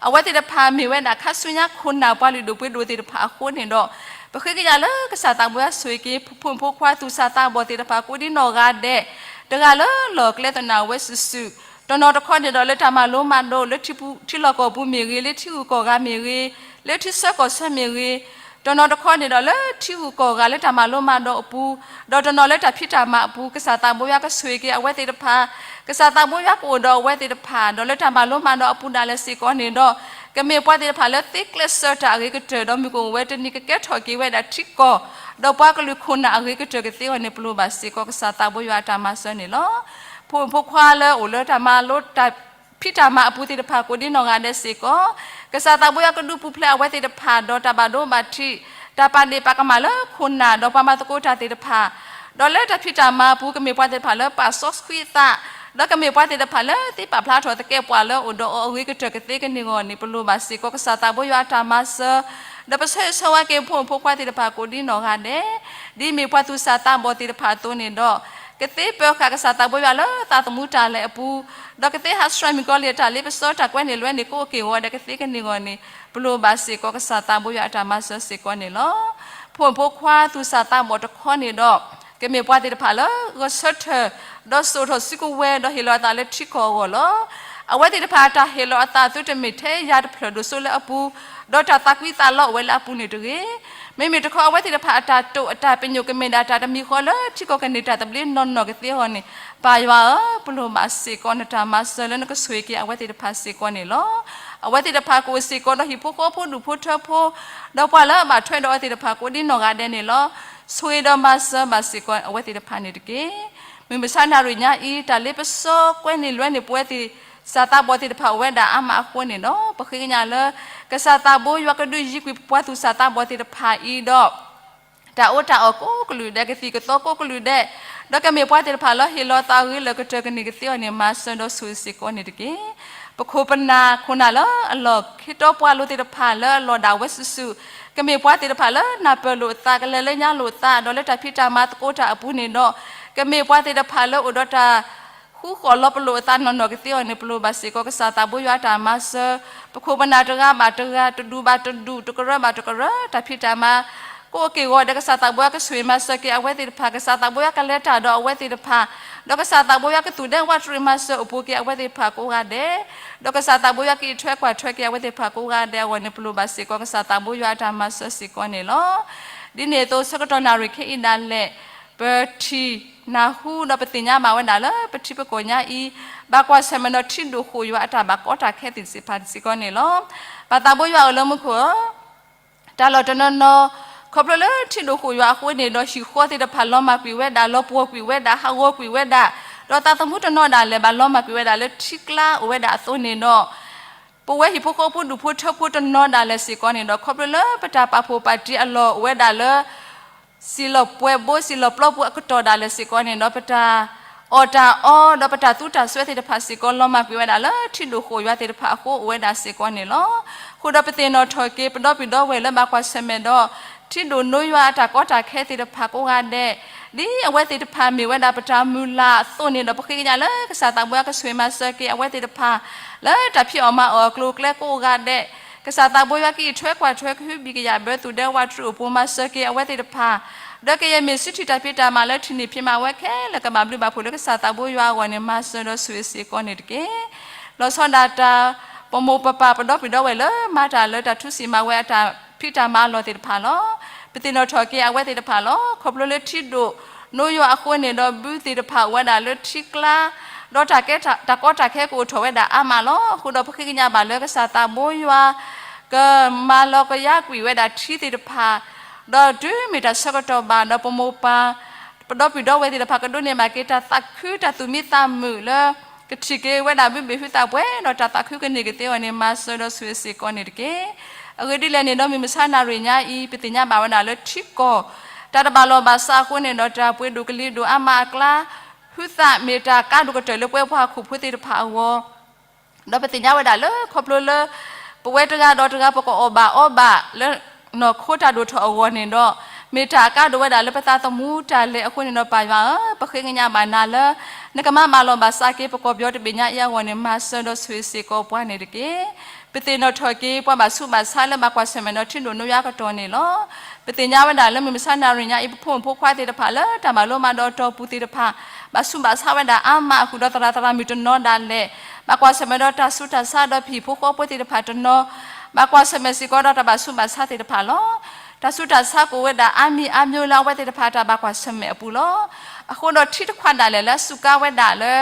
အဝဲသ့ၣ်တဖၣ်မ့ၢ်ဝဲဒၣ်ခါဆူညါခိၣ်နၢ်ပှၤလုၢ်ဒိၣ်ပှ့ၤဒိၣ်သ့ၣ်တဖၣ်အဃိန့ၣ်ဒီး ပဃ့ကညးလၢကစၢ်သးဘိယွၤဆိၣ်ဂ့ၤက့ၤ ဖိမုၣ်ဖိခွါသူၣ်စၢ်သးဘီၣ်သ့ၣ်တဖၣ်ကိးဒံနီၢ်ဂၤဒဲး တဂၤလၢလီၢ်ကျဲသနၢၣ်ဝဲစုာ်စုာ်, တနီၤတခီန့ၣ်ဒီးလၢတၢ်မၤလိမၤဒိး လၢထံပူၤထံလီၢ်ကီၢ်ပူၤမ့ၢ်ဂ့ၤ, လၢထံဂုၤကီၢ်ဂၤမ့ၢ်ဂ့ၤ, လၢထံဆၢကီၢ်ဆၢမ့ၢ်ဂ့ၤ, တနီၤတခီန့ၣ်ဒီးလၢထံဂုၤကီၢ်ဂၤလၢတၢ်မၤလိမၤဒိးအပူၤ, ဒီးတနီၤလၢတၢ်ဖံးတၢ်မၤအပူၤ ကစၢ်သးဘိယွၤကဆိၣ်ဂ့ၤက့ၤအဝဲသ့ၣ်တဖၣ်, ကစၢ်သးဘိယွၤကအိၣ်ဒီးအဝဲသ့ၣ်တဖၣ် ဒီးလၢတၢ်မၤလိမၤဒိးအပူၤဒၣ်လဲာ်စ့ၢ်ကီးန့ၣ်ဒီး ကမ့ၢ်ပှၤသ့ၣ်တဖၣ်လၢသ့ကျဲးစၢးတၢ်အဂ့ၤကတၢၢ် ဒီးမုၢ်ကအိၣ်ဝဲတနံၤကကဲထီၣ်က့ၤဝဲဒၣ်ထံကီၢ် ဒီးပှၤကလုာ်ခိၣ်နၢ်အဂ့ၤကတၢၢ်ကသ့အဂီၢ်န့ၣ် ပလိၣ်ဘၣ်စ့ၢ်ကီးကစၢ်သးဘိယွၤအတၢ်မၤစၢၤန့ၣ်လီၤ. ဖိမုၣ်ဖိခွါလၢအိၣ်လၢတၢ်မၤလိတၢ်ဖံးတၢ်မၤအပူၤသ့ၣ်တဖၣ်ကိးဒံနီၢ်ဂၤဒဲးစ့ၢ်ကီး ကစၢ်သးဘိယွၤကဒုးပူၤဖျဲးအဝဲသ့ၣ်တဖၣ် ဒီးတၢ်ဘၣ်ဒိဘၣ်ထံး တၢ်ပာ်ဒ့ၣ်ပာ်ကမၣ်လၢခိၣ်နၢ် ဒီးပှၤမၤသကိးတၢ်သ့ၣ်တဖၣ် ဒီးလၢတၢ်ဖံးတၢ်မၤအပူၤ ကမ့ၢ်ပှၤသ့ၣ်တဖၣ်လၢပာ်စီဆှံအသး ဒီးကမ့ၢ်ပှၤသ့ၣ်တဖၣ်လၢသ့ပာ်ဖျါထီၣ်သကဲးပဝးလၢအိၣ်ဒီးအီၤအဂ့ၤကတၢၢ်ကသ့ကန့ၢ်အဂီၢ်န့ၣ် ပလိၣ်ဘၣ်စ့ၢ်ကီးကစၢ်သးဘိယွၤအတၢ်မၤစၢၤ ဒီးပဆၢဂ့ၤဆၢဝါက့ၤဖိမုၣ်ဖိခွါသ့ၣ်တဖၣ်ကိးဒံနီၢ်ဂၤဒဲး ဒ်မ့ၢ်ပှၤသူၣ်စၢ်သးဘီၣ်သ့ၣ်တဖၣ်အသိးန့ၣ်ဒီး ကသ့ပၢၤဃာ်ကစၢ်သးဘိယွၤလၢသးသမူတၢ်လဲၤအပူၤ ဒီးကသ့ဟးဆှဲးမုၣ်ကီၤလံၢ်အတၢ်လ့ပစီတၢ်ကွဲးန့ၢ်လွဲန့ၢ်ကိးက့ၢ်ဂီၤဒီးကသ့ကန့ၢ်အဂီၢ်န့ၣ် ပလိၣ်ဘၣ်စ့ၢ်ကီးကစၢ်သးဘိယွၤအတၢ်မၤစၢၤစ့ၢ်ကီးန့ၣ်လီၤ. ဖိမုၣ်ဖိခွါသူၣ်စၢ်သးဘီၣ်တခီန့ၣ်ဒီး ကမ့ၢ်ပှၤသ့ၣ်တဖၣ်လၢဂဲၤဆၢထၢၣ် ဒီးစိာ်ထီၣ်စုကဝဲၤ ဒီးဟ့ၣ်လီၤအသးလၢထံကီၢ်အဂီၢ်လီၤ. အဝဲသ့ၣ်တဖၣ်အတၢ်ဟ့ၣ်လီၤအသးအသိးတမ့ၢ်ထဲယၤတဖျၢၣ်ဒိၣ်စိလၢအပူၤ ဒီးတၢ်သးကွံသးလီအိၣ်ဝဲလၢအပူၤန့ၣ်တဂ့ၤ. မ့မ့ၢ်တခီအဝဲသ့ၣ်တဖၣ်အတၢ်တိာ်အတၢ်ပညိၣ်ကမ့ၢ်ဒၣ်တၢ်တမံၤဃီလၢထံကီၢ်ကန့ၢ်တၢ်သဘျ့နီၢ်နီၢ်ကသ့အဂီၢ်န့ၣ် ပၢ်ယွၤဧၢ, ပလိၣ်ဘၣ်စ့ၢ်ကီးနတၢ်မၤစၢၤလၢနကဆိၣ်ဂ့ၤက့ၤအဝဲသ့ၣ်တဖၣ်စ့ၢ်ကီးန့ၣ်လီၤ. အဝဲသ့ၣ်တဖၣ်ကအိၣ်စ့ၢ်ကီးဒီးဟံၣ်ဖိဃီဖိဒူၣ်ဖိထၢဖိ ဒီးပှၤလၢအဘၣ်ထွဲဒီးအဝဲသ့ၣ်တဖၣ်ကိးဒံနီၢ်ဂၤဒဲးန့ၣ်လီၤ. ဆိၣ်ဂ့ၤဒီးမၤစၢၤဘၣ်စ့ၢ်ကီးအဝဲသ့ၣ်တဖၣ်န့ၣ်တက့ၢ်. မုၢ်မဆါနၣ်ရံၣ်ညါအံၤ တၢ်လ့ပစီကွဲန့ၢ်လွဲန့ၢ်ပဝဲသ့ၣ် ကစၢ်သးဘီၣ်သ့ၣ်တဖၣ်အိၣ်ဝဲဒၣ်အါမးအဃိန့ၣ်ဒီး ပဃ့ကညးလၢ ကစၢ်သးဘိယွၤကဒုးယံၤကွံာ်ပပှၤသူၣ်စၢ်သးဘီၣ်သ့ၣ်တဖၣ်အံၤဒီး တၢ်အီၣ်တၢ်အီၣ်ကိးကလုာ်ဒဲး ကသံၣ်ကသီကိးကလုာ်ဒဲး, ဒီးကမ့ၢ်ပှၤသ့ၣ်တဖၣ်လၢဟ့ၣ်လီၤသးဂ့ၤလၢကတၢၢ်ကန့ၢ်ကသ့အီၤန့ၣ် မၤစၢၤဒီးဆိၣ်ဂ့ၤစ့ၢ်ကီးန့ၣ်တက့ၢ်. ပခိၣ်ပနၢ်ခိၣ်နၢ်လၢအလီၢ် ခ့တီပှၤလိၤသ့ၣ်တဖၣ်လၢအလီၢ်ဒၣ်ဝဲစုာ်စုာ်, ကမ့ၢ်ပှၤသ့ၣ်တဖၣ်လၢနၢ်ပၢၢ်လိာ်အသး ကလဲၤလၢညါလိာ်အသး ဒီးလၢတၢ်ဖံးတၢ်မၤသကိးတၢ်အပူၤန့ၣ်ဒီး ကမ့ၢ်ပှၤသ့ၣ်တဖၣ်လၢအိၣ်ဒီးတၢ် ဃူဃီၣ်လီၤပလိာ်အသးနီၢ်နီၢ်ကသ့အီၤန့ၣ် ပလိၣ်ဘၣ်စ့ၢ်ကီးကစၢ်သးဘိယွၤအတၢ်မၤစၢၤ, ပခိၣ်ပနၢ်တဂၤဘၣ်တဂၤ တဒူၣ်ဘၣ်တဒူၣ် တကရၢဘၣ်တကရၢ တၢ်ဖံးတၢ်မၤ ကိးက့ၢ်ဂီၤဒဲး ကစၢ်သးဘိယွၤကဆိၣ်ဂ့ၤမၤစၢၤက့ၤအဝဲသ့ၣ်တဖၣ် ကစၢ်သးဘိယွၤကလဲၤတၢ်ဒီးအဝဲသ့ၣ်တဖၣ်, ဒီးကစၢ်သးဘိယွၤကသူၣ်ဒဲဝးတရံးမၤစၢၤအိၣ်ပူၤက့ၤအဝဲသ့ၣ်တဖၣ်ကိးဂၤဒဲး, ဒီးကစၢ်သးဘိယွၤကအံးထွဲကွၢ်ထွဲက့ၤအဝဲသ့ၣ်တဖၣ်ကိးဂၤဒဲးအဂီၢ်န့ၣ် ပလိၣ်ဘၣ်စ့ၢ်ကီးကစၢ်သးဘိယွၤအတၢ်မၤစၢၤစ့ၢ်ကီးန့ၣ်လီၤ. ဒ်န့ၣ်အသိး ဆၢကတီၢ်နၣ်ရံၣ်ခဲအံၤဒၣ်လဲာ် ပထံၣ်နၢ်ဟူဒီးပသ့ၣ်ညါဘၣ်ဝဲဒၣ်လၢ ပထံပကီၢ်ညါအံၤ ဘၣ်ကွၢ်ဆၢၣ်မဲာ်ဒီးထံဒိၣ်ဃိၣ်ယွၤအတၢ်ဘၣ်ကီတၢ်ခဲသ့ၣ်တဖၣ်စ့ၢ်ကီးန့ၣ်လီၤ. ပၢ်သးဘိယွၤအိၣ်လၢမူခိၣ်ဧၢ, တၢ်လီၢ်တနီၤနီၤ ခီဖျိလၢထံဒိၣ်ဃိၣ်ယွၤအဃိန့ၣ်ဒီး ဟံၣ်ဃီသ့ၣ်တဖၣ်လီၤမၢ်ကွံာ်ဝဲဒၣ် လီၤပှီၢ်ကွံာ်ဝဲဒၣ် ဟးဂီၤကွံာ်ဝဲဒၣ်, ဒီးသးသမူတနီၤဒၣ်လဲာ်ဘၣ်လီၤမၢ်ကွံာ်ဝဲဒၣ်လၢထံကျါအိၣ်ဝဲဒၣ်အသိးန့ၣ်ဒီး ပဝဲဟံၣ်ဖိဃီဖိဒူၣ်ဖိထၢဖိတနီၤဒၣ်လဲာ်စ့ၢ်ကီးန့ၣ်ဒီး ခီဖျိလၢပတၢ်ပာ်ဖှိၣ်ပာ်တံၢ်အလီၢ်အိၣ်ဝဲဒၣ်လၢ စံၣ်လီၤပှဲၤဘိ စံၣ်လီၤပျီပူၤအကတီၢ်ဒၣ်လဲာ်စ့ၢ်ကီးန့ၣ်ဒီး ပတၢ်အီၣ်တၢ်အီဒီးပတၢ်သူတၢ်စွဲသ့ၣ်တဖၣ်စ့ၢ်ကီး လီၤမၢ်ကွံာ်ဝဲဒၣ်လၢထံဒိၣ်ဃိၣ်ယွၤသ့ၣ်တဖၣ်အဃိအိၣ်ဝဲဒၣ်စ့ၢ်ကီးန့ၣ်လီၤ. အဃိဒီးပသ့ၣ်နီၣ်ထီၣ်က့ၤ ပဒီပုၢ်ဒီဝဲၢ်လၢဘၣ်ကွၢ်ဆၢၣ်မဲာ်ဒီး ထံဒိၣ်နိယွၤအတၢ်ကီတၢ်ခဲသ့ၣ်တဖၣ်ကိးဂၤဒဲး, ဒ်အဝဲသ့ၣ်တဖၣ်မ့ၢ်ဝဲဒၣ်ပတၢ်မုၢ်လၢ်အသိးန့ၣ်ဒီး ပဃ့ကညးလၢကစၢ်သးဘိယွၤကဆိၣ်ဂ့ၤမၤစၢၤက့ၤအဝဲသ့ၣ်တဖၣ် လၢတၢ်ဖံးအီၣ်မၤအီၣ်အကျိၤအကျဲကိးဂၤဒဲး, ကစၢ်သးဘိယွၤကအံးထွဲကွၢ်ထွဲကဟုဘံၣ်ကယာ်ဘၢသူၣ်ဒဲဝးတရံးအိၣ်ပူၤမၤစၢၤက့ၤအဝဲသ့ၣ်တဖၣ် ဒီးကယဲၢ်မ့ၢ်စုထံၣ်တၢ်ဖံးတၢ်မၤလၢထံၣ်န့ၢ်ဖံးမၤဝဲခဲလၢာ် ကဘၣ်ဘျုးဘၣ်ဖှိၣ်လၢကစၢ်သးဘိယွၤအဂီၢ်န့ၣ် မၤစၢၤဒီးဆိၣ်ဂ့ၤစ့ၢ်ကီးန့ၣ်တက့ၢ်. လီၤဆီဒၣ်တၢ် ပမိၢ်ပပၢ် ပဒီပုၢ်ဒီဝဲၢ်လၢမၤတၢ်လၢတၢ်ထူစံၣ်မၤဝဲအတၢ်ဖံးတၢ်မၤအလီၢ်သ့ၣ်တဖၣ်လီၤ. ပသ့ၣ်နီၣ်ထီၣ်က့ၤအဝဲသ့ၣ်တဖၣ်လီၤ. ခီဖျိလၢထံဒိၣ်နိယွၤအဃိန့ၣ်ဒီး ဘုသ့ၣ်တဖၣ်အိၣ်ဝဲဒၣ်လၢထံကျါ ဒီးတၢ်ကဲတၢ်ကီတၢ်ခဲကအိၣ်ထီၣ်ဝဲဒၣ်အါမးလီၤ. အဃိဒီးပဃ့ကညးဘၣ်လၢကစၢ်သးဘိယွၤ ကမၤလီၤကယါကွံာ်ဝဲဒၣ်ထံသ့ၣ်တဖၣ်, ဒီးတုၤမ့ၢ်တၢ်ဆၢကတီၢ်ဘၣ်ဒီး ပမိၢ်ပၢ် ပဒီပုၢ်ဒီဝဲၢ်သ့ၣ်တဖၣ် ကဒိးန့ၢ်ဘၣ်က့ၤတၢ်သးခုတၢ်သူၣ်မံသးမုာ်လၢ ကထံၣ်က့ၤဝဲဒၣ်ဘုဘ့ၣ်ဟုသးပှဲၤ ဒီးတၢ်သးခုကန့ၢ်ကသ့အီၤန့ၣ် မၤစၢၤဒီးဆိၣ်ဂ့ၤစ့ၢ်ကီးန့ၣ်တက့ၢ်. အဂ့ၢ်ဒ်လဲၣ်န့ၣ်ဒီး မုၢ်မဆါနၣ်ရံၣ်ညါအံၤ ပသ့ၣ်ညါဘၣ်ဝဲဒၣ်လၢထံကီၢ် တၢ်တဘၣ်လီၢ်ဘၣ်စးအဃိန့ၣ်ဒီး တၢ်ပှ့ၤဒိၣ်ကလံၤဒိၣ်အါမးအကျါ ဟုသးမ့ၢ်တၢ်ကါဒိၣ်ကတၢၢ်လၢပဝဲပှၤဟီၣ်ခိၣ်ဖိသ့ၣ်တဖၣ်အဂီၢ် ဒီးပသ့ၣ်ညါဝဲဒၣ်လၢခီဖျိလၢ ပဝဲတဂၤဒီးတဂၤ ပကအီၣ်ဘၣ်အီဘၣ်လၢ နီၢ်ခိတၢ်ဒိၣ်ထီၣ်အဂီၢ်န့ၣ်ဒီး မ့ၢ်တၢ်အကါဒိၣ်ဝဲဒၣ်လၢပသးသမူတၢ်လဲၤအဃိန့ၣ်ဒီး ပၢ်ယွၤဧၢ, ပဃ့ကညးဘၣ်နၤလၢ နကမၤဘၣ်လီၢ်ဘၣ်စးက့ၤ ပကီၢ်ပယီၤတဘ့ၣ်ညါအံၤအဂီၢ်န့ၣ် မၤစၢၤဒီးဆိၣ်ဂ့ၤစ့ၢ်ကီးပှၤန့ၣ်တက့ၢ်. ပသ့ၣ်နီၣ်ထီၣ်က့ၤ ပှၤဘၣ်ဆူးဘၣ်ဆါလၢဘၣ်ကွၢ်ဆၢၣ်မဲာ်ဒီးထံဒိၣ်နိယွၤအကတီၢ်န့ၣ်လီၤ. ပသ့ၣ်ညါဝဲဒၣ်လၢမုၢ်မဆါနၣ်ရံၣ်ညါအံၤ ပဖိမုၣ်ဖိခွါသ့ၣ်တဖၣ်လၢတၢ်မၤလိမၤဒိးအတီၢ်ပူၤသ့ၣ်တဖၣ် ဘၣ်ဆူးဘၣ်ဆါဝဲဒၣ်အါမးအဃုာ်ဒီးသရၣ်သရၣ်မုၣ်တနီၤဒၣ်လဲာ် ဘၣ်ကွၢ်ဆၢၣ်မဲာ်ဒီးတၢ်ဆူးတၢ်ဆါဒီးပဟံၣ်ဖိဃီဖိသ့ၣ်တဖၣ်တနီၤ ဘၣ်ကွၢ်ဆၢၣ်မဲာ်စ့ၢ်ကီးဒီးတၢ်ဘၣ်ဆူးဘၣ်ဆါသ့ၣ်တဖၣ်လီၤ. တၢ်ဆူးတၢ်ဆါကအိၣ်ဝဲဒၣ်အါမံၤအါမျိၤလၢအဝဲသ့ၣ်တဖၣ်တၢ်ဘၣ်ကွၢ်ဆၢၣ်မဲာ်အပူၤလီၤ. အဃိဒီးထံတခွးဒၣ်လဲာ်လၢအစူးကါဝဲဒၣ်လၢ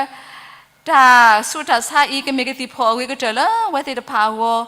တၢ်ဆူးတၢ်ဆါအံၤ ကမ့ၢ်ကသံၣ်ဖီၣ်အဂ့ၤကတၢၢ်လၢအဝဲသ့ၣ်တဖၣ်အဂီၢ်,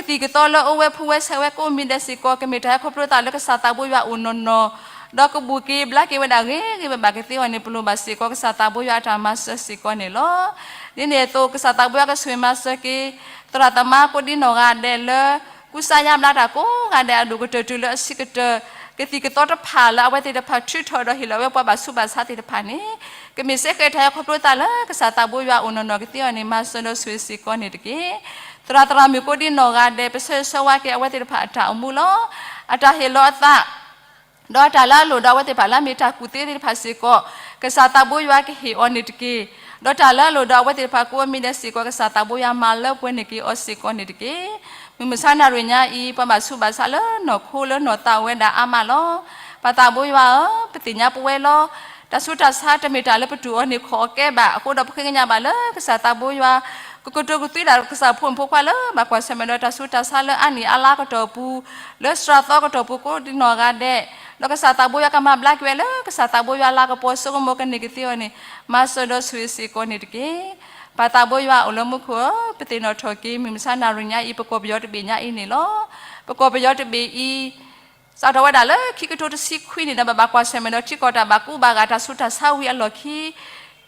ဒီးကသံၣ်ကသီလၢအအိၣ်ဝဲဖှူဝဲဆဲးဝဲကိးမံၤဒဲးစ့ၢ်ကီး ကမ့ၢ်တၢ်ဟဲခီဖျိသးလၢကစၢ်သးဘိယွၤအိၣ်နီၢ်နီၢ်, ဒီးကဘူၣ်က့ၤဘျါက့ၤဝဲဒၣ်ဂ့ၤဂ့ၤဘၣ်ဘၣ်ကသ့အီၤန့ၣ် ပလိၣ်ဘၣ်စ့ၢ်ကီးကစၢ်သးဘိယွၤအတၢ်မၤစၢၤစ့ၢ်ကီးန့ၣ်လီၤ. ဒ်န့ၣ်အသိး ကစၢ်သးဘိယွၤကဆိၣ်ဂ့ၤမၤစၢၤက့ၤ သရၣ်သမါကိးဒံနီၢ်ဂၤဒဲးလၢ ကူစါယါဘျါတၢ်ကိးဂၤဒဲးအဒိၣ်ကတၢၢ်တုၤလၢအဆံးကတၢၢ် ကသံၣ်ကသီတဖၣ်လၢအဝဲသ့ၣ်တဖၣ်ထုးထီၣ်ဒီးဟ့ၣ်လီၤဝဲပှၤဘၣ်ဆူးဘၣ်ဆါသ့ၣ်တဖၣ်န့ၣ် ကမ့ၢ်စ့ၢ်ကီးတၢ်ဟဲခီဖျိသးလၢကစၢ်သးဘိယွၤအိၣ်နီၢ်နီၢ်ကသ့အီၤန့ၣ် မၤစၢၤဒီးဆိၣ်ဂ့ၤစ့ၢ်ကီးန့ၣ်တက့ၢ်. သရၣ်သရၣ်မုၣ်ကိးဒံနီၢ်ဂၤဒဲး ပဆၢဂ့ၤဆၢဝါက့ၤအဝဲသ့ၣ်တဖၣ်အတၢ်အိၣ်မူလီၤ. အတၢ်ဟ့ၣ်လီၤအသး ဒီးတၢ်လၢအလိၣ်ဒီးအဝဲသ့ၣ်တဖၣ်လၢအမ့ၢ်တၢ်ကူၣ်သ့သ့ၣ်တဖၣ်စ့ၢ်ကီး ကစၢ်သးဘိယွၤကဟ့ၣ်အီၤန့ၣ်တက့ၢ်. ဒီးတၢ်လၢအလိၣ်ဒီးအဝဲသ့ၣ်တဖၣ်ကိးမံၤဒဲးစ့ၢ်ကီး ကစၢ်သးဘိယွၤမၤလၢပှဲၤန့ၢ်က့ၤအီၤစ့ၢ်ကီးန့ၣ်တက့ၢ်. မုၢ်မဆါနၣ်ရံၣ်ညါအံၤ ပှၤဘၣ်ဆူးဘၣ်ဆါလၢနီၢ်ခိလၢနီၢ်သးအိၣ်ဝဲဒၣ်အါမးလီၤ. ပၢ်သးဘိယွၤဧၢ, ပသ့ၣ်ညါပဝဲလီၤ. တၢ်ဆူးတၢ်ဆါတမ့ၢ်တၢ်လၢပတူၢ်အီၤန့ၢ်ခီၣ်အီၤကဲဘၣ်. အဃိဒီးပဃ့ကညးဘၣ်လၢကစၢ်သးဘိယွၤ ကကတိၤကသွံဒၣ်ကစၢ်ဖိမုၣ်ဖိခွါလၢ ဘၣ်ကွၢ်ဆၢၣ်မဲာ်ဒီးတၢ်ဆူးတၢ်ဆါလၢအါနံၣ်အါလါကတီၢ်ပူၤ လၢစှၤသီကတီၢ်ပူၤကိးဒံနီၢ်ဂၤဒဲး, ဒီးကစၢ်သးဘိယွၤကမၤဘျါက့ၤဝဲလၢ ကစၢ်သးဘိယွၤလၤကပီၤဆိကမိၣ်ကန့ၢ်ကသ့အီၤန့ၣ် မၤစၢၤဒီးဆိၣ်ဂ့ၤစ့ၢ်ကီးန့ၣ်တက့ၢ်. ပၢ်သးဘိယွၤအိၣ်လၢမူခိၣ်ဧၢ, ပသ့ၣ်နီၣ်ထီၣ်က့ၤ မုၢ်မဆါနၣ်ရံၣ်ညါအံၤ ပကီၢ်ပယီၤတဘ့ၣ်ညါအံၤန့ၣ်လီၤ. ပကီၢ်ပယီၤတဘ့ၣ်အံၤ စးထီၣ်ဝဲဒၣ်လၢခံကထိတဆံခွံန့ၣ်ဒီး ဘၣ်ဘၣ်ကွၢ်ဆၢၣ်မဲာ်ဒီးထံကီၢ်တၢ်ဘၣ်ကူဘၣ်ဂာ်တၢ်ဆူးတၢ်ဆါဝံၤအလီၢ်ခံ,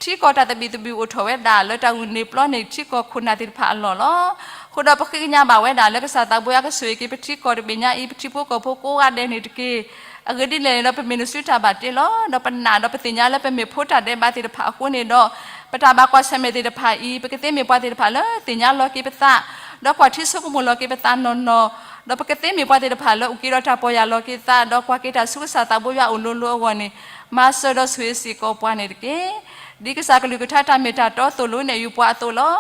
ထံကီၢ်တၢ်သဘံၣ်သဘုၣ်အိၣ်ထီၣ်ဝဲဒၣ်လၢတၢ်ဂုာ်န့ၢ်ပျီန့ၢ် ထံကီၢ်ခိၣ်နၢ်သ့ၣ်တဖၣ်အလီၢ်လီၤ. အဃိဒီးပဃ့ကညးဘၣ်ဝဲဒၣ်လၢကစၢ်သးဘိယွၤကဆိၣ်ဂ့ၤက့ၤပထံကီၢ်တဘ့ၣ်ညါအံၤ ပထံဖိကီၢ်ဖိကိးဂၤဒဲးန့ၣ်တက့ၢ်. အဂ့ၢ်ဒ်လဲၣ်န့ၣ်ဒီး ပမ့ၢ်နစုတၢ်ဘၣ်တ့လီၤ. ဒီးပနာ်ဒီးပသ့ၣ်ညါလၢပမ့ၢ်ဖိတၢ်ဒဲးဘးသ့ၣ်တဖၣ်အဃိန့ၣ်ဒီး ပတၢ်ဘၣ်ကွၢ်ဆၢၣ်မဲာ်သ့ၣ်တဖၣ်အံၤ ပကသ့မ့ၢ်ပှၤသ့ၣ်တဖၣ်လၢသ့ၣ်ညါလီၤက့ၤပသး, ဒီးကွၢ်ထံဆိကမိၣ်လီၤက့ၤပသးနီၢ်နီၢ်, ဒီးပကသ့မ့ၢ်ပှၤသ့ၣ်တဖၣ်လၢအုၣ်က့ၤဒီးတၢ်ပီၢ်ယၢ်လီၤက့ၤသး, ဒီးကွၢ်က့ၤတၢ်ဆူကစၢ်သးဘိယွၤအအိၣ်လိၤလိၤအဂီၢ်န့ၣ်, မၤစၢၤဒီးဆိၣ်ဂ့ၤစ့ၢ်ကီးပှၤန့ၣ်တက့ၢ်. ဒ်ကစၢ်ကလုၢ်ကထါတၢ်မ့ၢ်တၢ်တီသိၣ်လိနဲၣ်ယုာ်ပှၤအသိးလီၤ.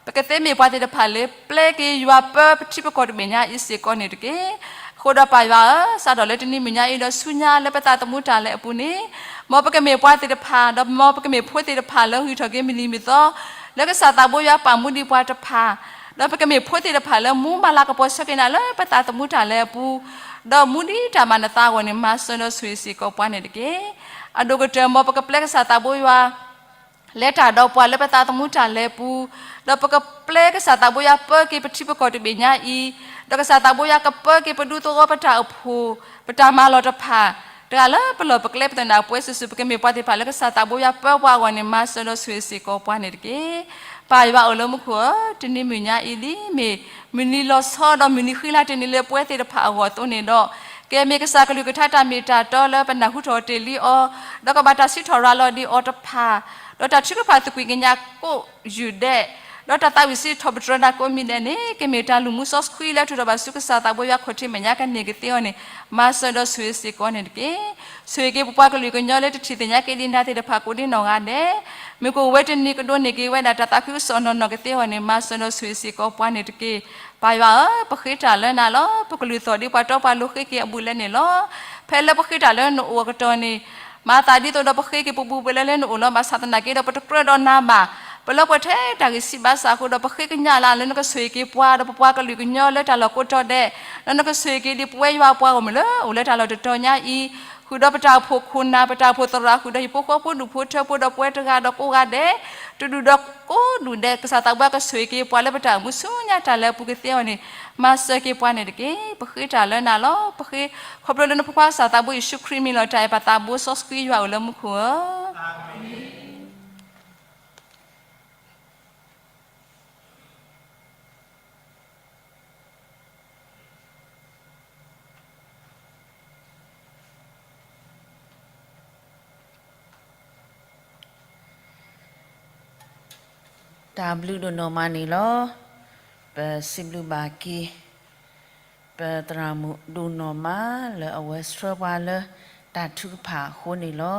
ပကသ့မ့ၢ်ပှၤသ့ၣ်တဖၣ်လၢပျဲက့ၤယွၤပၢပထံပကီၢ်တဘ့ၣ်ညါအံၤစ့ၢ်ကီးန့ၣ်တက့ၢ်. အဃိဒီးပၢ်ယွၤဧၢ, စးထီၣ်လၢတနံၤမုၢ်ညါအံၤဒီးဆူညါလၢပသးသမူတၢ်လဲၤအပူၤန့ၣ်, မ်ပကမ့ၢ်ပှၤသ့ၣ်တဖၣ်, ဒီးမ်ပကမ့ၢ်ဖိသ့ၣ်တဖၣ်လၢဂံၢ်ထီၣ်က့ၤမုၢ်နံၤမုၢ်သီ, လၢကစၢ်သးဘိယွၤပာ်မူဒံးပှၤတဖၣ်, ဒီးပကမ့ၢ်ဖိသ့ၣ်တဖၣ်လၢမူမၤလၤကပီၤဆၢက့ၤနၤလၢပသးသမူတၢ်လဲၤအပူၤ, ဒီးမူဒံးတၢ်မၤနသးအဂီၢ်န့ၣ် မၤစၢၤဒီးဆိၣ်ဂ့ၤစ့ၢ်ကီးပှၤန့ၣ်တက့ၢ်. အဒိၣ်ကတၢၢ်မ်ပကပျဲကစၢ်သးဘိယွၤ လဲၤတၢ်ဒီးပှၤလၢပသးသမူတၢ်လဲၤအပူၤ, ဒီးပကပျဲကစၢ်သးဘိယွၤပၢက့ၤပထံပကီၢ်တဘ့ၣ်ညါအံၤ, ဒီးကစၢ်သးဘိယွၤကပၢက့ၤပဒူသဝီပတၢ်အိၣ်ဖှိၣ်, ပတၢ်မၤလီၢ်တဖၣ်, တဂၤလၢပလီၢ်ပကျဲပသနၢ်ပှဲၤစုာ်စုာ် ပကမ့ၢ်ပှၤသ့ၣ်တဖၣ်လၢကစၢ်သးဘိယွၤပၢပှၤအဂီၢ်န့ၣ် မၤစၢၤဒီးဆိၣ်ဂ့ၤစ့ၢ်ကီးပှၤန့ၣ်တက့ၢ်. ပၢ်ယွၤအိၣ်လၢမူခိၣ်ဧၢ, တနံၤမုၢ်ညါအံၤဒ်မ့ၢ်မုၢ်နံၤလီၤဆီဒီးမုၢ်နံၤဃံလၤတနံၤလၢပဝဲသ့ၣ်တဖၣ်အဂီၢ်အသိးန့ၣ်ဒီး, ကမ့ၢ်ကစၢ်ကလုၢ်ကထါတၢ်မ့ၢ်တၢ်တီလၢပနၢ်ဟူထီၣ်တ့ၢ်လံအီၤ, ဒီးကဘၣ်တၢ်စံးထီၣ်ရၤလီၤဒံးအီၤတဖၣ်, ဒီးတၢ်ထုကဖၣ်သကွံာ်ကညးကိးယုၢ်ဒဲး, ဒီးတၢ်သးဝံၣ်စံးထီၣ်ပတြၢၤနၤကိးမံၤဒဲးန့ၣ် ကမ့ၢ်တၢ်လူၤမူစီဆှံလၢထုးထီၣ်ဘၣ်ဆူကစၢ်သးဘိယွၤခီၣ်ထံးမဲာ်ညါကန့ၢ်ကသ့အီၤန့ၣ်, မၤစၢၤဒီးဆိၣ်ဂ့ၤစ့ၢ်ကီးန့ၣ်တက့ၢ်. ဆိၣ်ဂ့ၤက့ၤပပှၤကလုာ်ကညီလၢတထံၣ်သ့ၣ်ညါက့ၤဒံးနၤသ့ၣ်တဖၣ်ကိးဒ်နီၢ်ဂၤဒဲး, မ့ၢ်ကအိၣ်ဝဲတနံၤကဒိးန့ၢ်က့ၤဝဲဒၣ်တၢ်သးခုကစီၣ်နီၢ်နီၢ်ကသ့အီၤန့ၣ် မၤစၢၤဒီးဆိၣ်ဂ့ၤစ့ၢ်ကီးပှၤန့ၣ်တက့ၢ်. ပၢ်ယွၤဧၢ, ပဃ့တၢ်လၢနၤလီၤ. ပကလုၢ်သီၣ်ဒံးပှၤတီပှၤလိၤဃ့က့ၤအဘူးလဲန့ၣ်လီၤ. ဖဲလၢပဃ့တၢ်လၢနအိၣ်အကတီၢ်န့ၣ်, မၤသးဒ်သိးဒီးပဃ့က့ၤပဘူးပလဲလၢနအိၣ်လီၤ. ဘၣ်ဆၣ်သနာ်က့ဒီး ပတကြၢးဒီးနၤဘၣ်. ပလၢပှဲၤထဲတၢ်ဂံၢ်ဆံးဘၣ်ဆၣ်အဃိဒီး ပဃ့ကညးလၢနကဆိၣ်ဂ့ၤက့ၤပှၤဒီးပပှၤကလုာ်ကညီလၢတၢ်လီၢ်ကိးတီၤဒဲး, ဒီးနကဆိၣ်ဂ့ၤက့ၤဒံးပဝဲယွၤအပှၤဂီၢ်မုၢ်လၢအိၣ်လၢတၢ်လီၢ်တတီၤညါအံၤ, ဃုာ်ဒီးပတၢ်အိၣ်ဖှိၣ်ခိၣ်နၢ်, ပတၢ်အိၣ်ဖှိၣ်သရၣ်, ဃုာ်ဒီးဟံၣ်ဖိဃီဖိဒူၣ်ဖိထၢဖိဒီးပဝဲတဂၤဒီးကိးဂၤဒဲး, တဒူၣ်ဒီးကိးဒူၣ်ဒဲး ကစၢ်သးဘိယွၤကဆိၣ်ဂ့ၤက့ၤပှၤလၢပတၢ်အိၣ်မူဆူညါတၢ်လဲၤအပူၤကသ့အီၤန့ၣ်, မၤစၢၤက့ၤပှၤန့ၣ်တက့ၢ်. ပဃ့တၢ်လၢနၤလီၤ. ပဃ့ခီဖျိလၢနဖိခွါကစၢ်သးဘိယ့ၣ်ၡူးခရံာ်မံၤလီၤ. တၢ်အဲၣ်ပၢ်သးဘိစီဆှံယွၤအိၣ်လၢမူခိၣ်ဧၢ. တၢ်ဘျုးဒိၣ်နီၢ်မးန့ၣ်လီၤ. ပစံးဘျုးဘၣ်က့ၤ ပသရၣ်မုၣ်ဒိၣ်နီၢ်မး လၢအဝဲဆှၢပှၤလၢတၢ်ထုကဖၣ်အဃိန့ၣ်လီ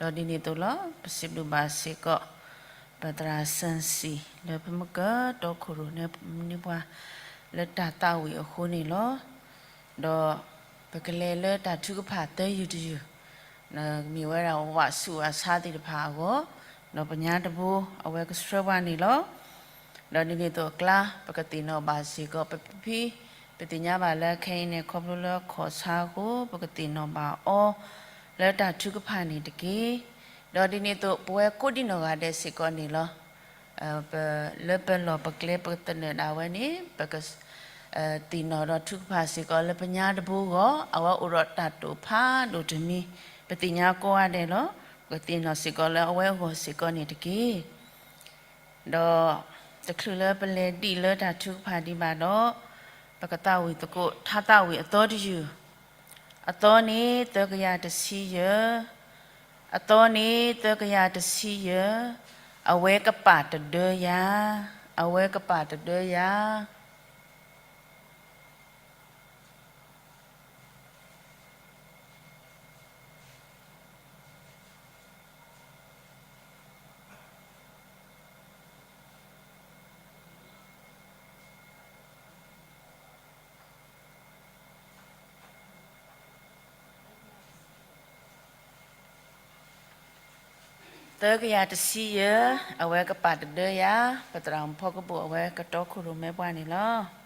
ၤ. ဒီးဒ်န့ၣ်အသိးလီၤ, ပစံးဘျုးဘၣ်စ့ၢ်ကီး ပသရၣ်စၢၣ်စံၣ် လၢပမ့ၢ်ကတီခိၣ်ရိၣ်န့ၢ်ပှၤ လၢတၢ်သးဝံၣ်အဃိန့ၣ်လီၤ. ဒီးပကလဲၤလၢတၢ်ထုကဖၣ်သၢယုၢ်တယုၢ်, မ့ၢ်ဝဲဒၣ်ဝးဆူးဝးဆါသ့ၣ်တဖၣ်အဂီၢ်, ဒီးပညါတဘိ အဝဲကဆှၢပှၤန့ၣ်လီၤ. ဒီးဒ်န့ၣ်အသိးအကျါ ပကသ့ၣ်နီၣ်ဘၣ်စ့ၢ်ကီး ပဖံဖံ, ပသ့ၣ်ညါဘၣ်လၢခဲအံၤန့ၣ် ခီဖျိလၢခီၣ်ဆါအဃိ ပကသ့ၣ်နီၣ်ဘၣ်အီၤ လၢတၢ်ထုကဖၣ်န့ၣ်တက့ၢ်. ဒီးဒ်န့ၣ်အသိး ပဝဲကိးဒံနီၢ်ဂၤဒဲးစ့ၢ်ကီးန့ၣ်လီၤ. လၢပလီၢ်ပကျဲပသနၢၣ်ဒၣ်ဝဲန့ၣ် ပက သ့ၣ်နီၣ်ဒီးထုကဖၣ်စ့ၢ်ကီးလၢပညါတဘိအဂီၢ်, အဝဲအိၣ်ဒီးတၢ်တိာ်ဖးဒိၣ်တမံၤ, ပသ့ၣ်ညါကိးဂၤဒဲးလီၤ. ပကသ့ၣ်နီၣ်စ့ၢ်ကီးလၢအဝဲအဂီၢ်စ့ၢ်ကီးန့ၣ်တက့ၢ်. ဒီးတချုးလၢပလဲၤဒံးလၢတၢ်ထုကဖၣ်ဒံးဘၣ်ဒီး, ပကသးဝံၣ်သကိး ထါသးဝံၣ်အသီတယုၢ်, အသီန့ၣ်သၢကယၤတဆံယဲၢ်, အသီန့ၣ်သၢကယၤတဆံယဲၢ်, အဝဲကပာ်တဒၢယၤ, အဝဲကပာ်တဒၢယၤ. သၢကယၤတဆံယဲၢ်, အဝဲကပာ်တဒၢယၤ, ပသရၣ်မုၣ်ဖီကဘိၣ်အဝဲကတီခိၣ်ရိၣ်မဲပှၤန့ၣ်လီၤ. သၢ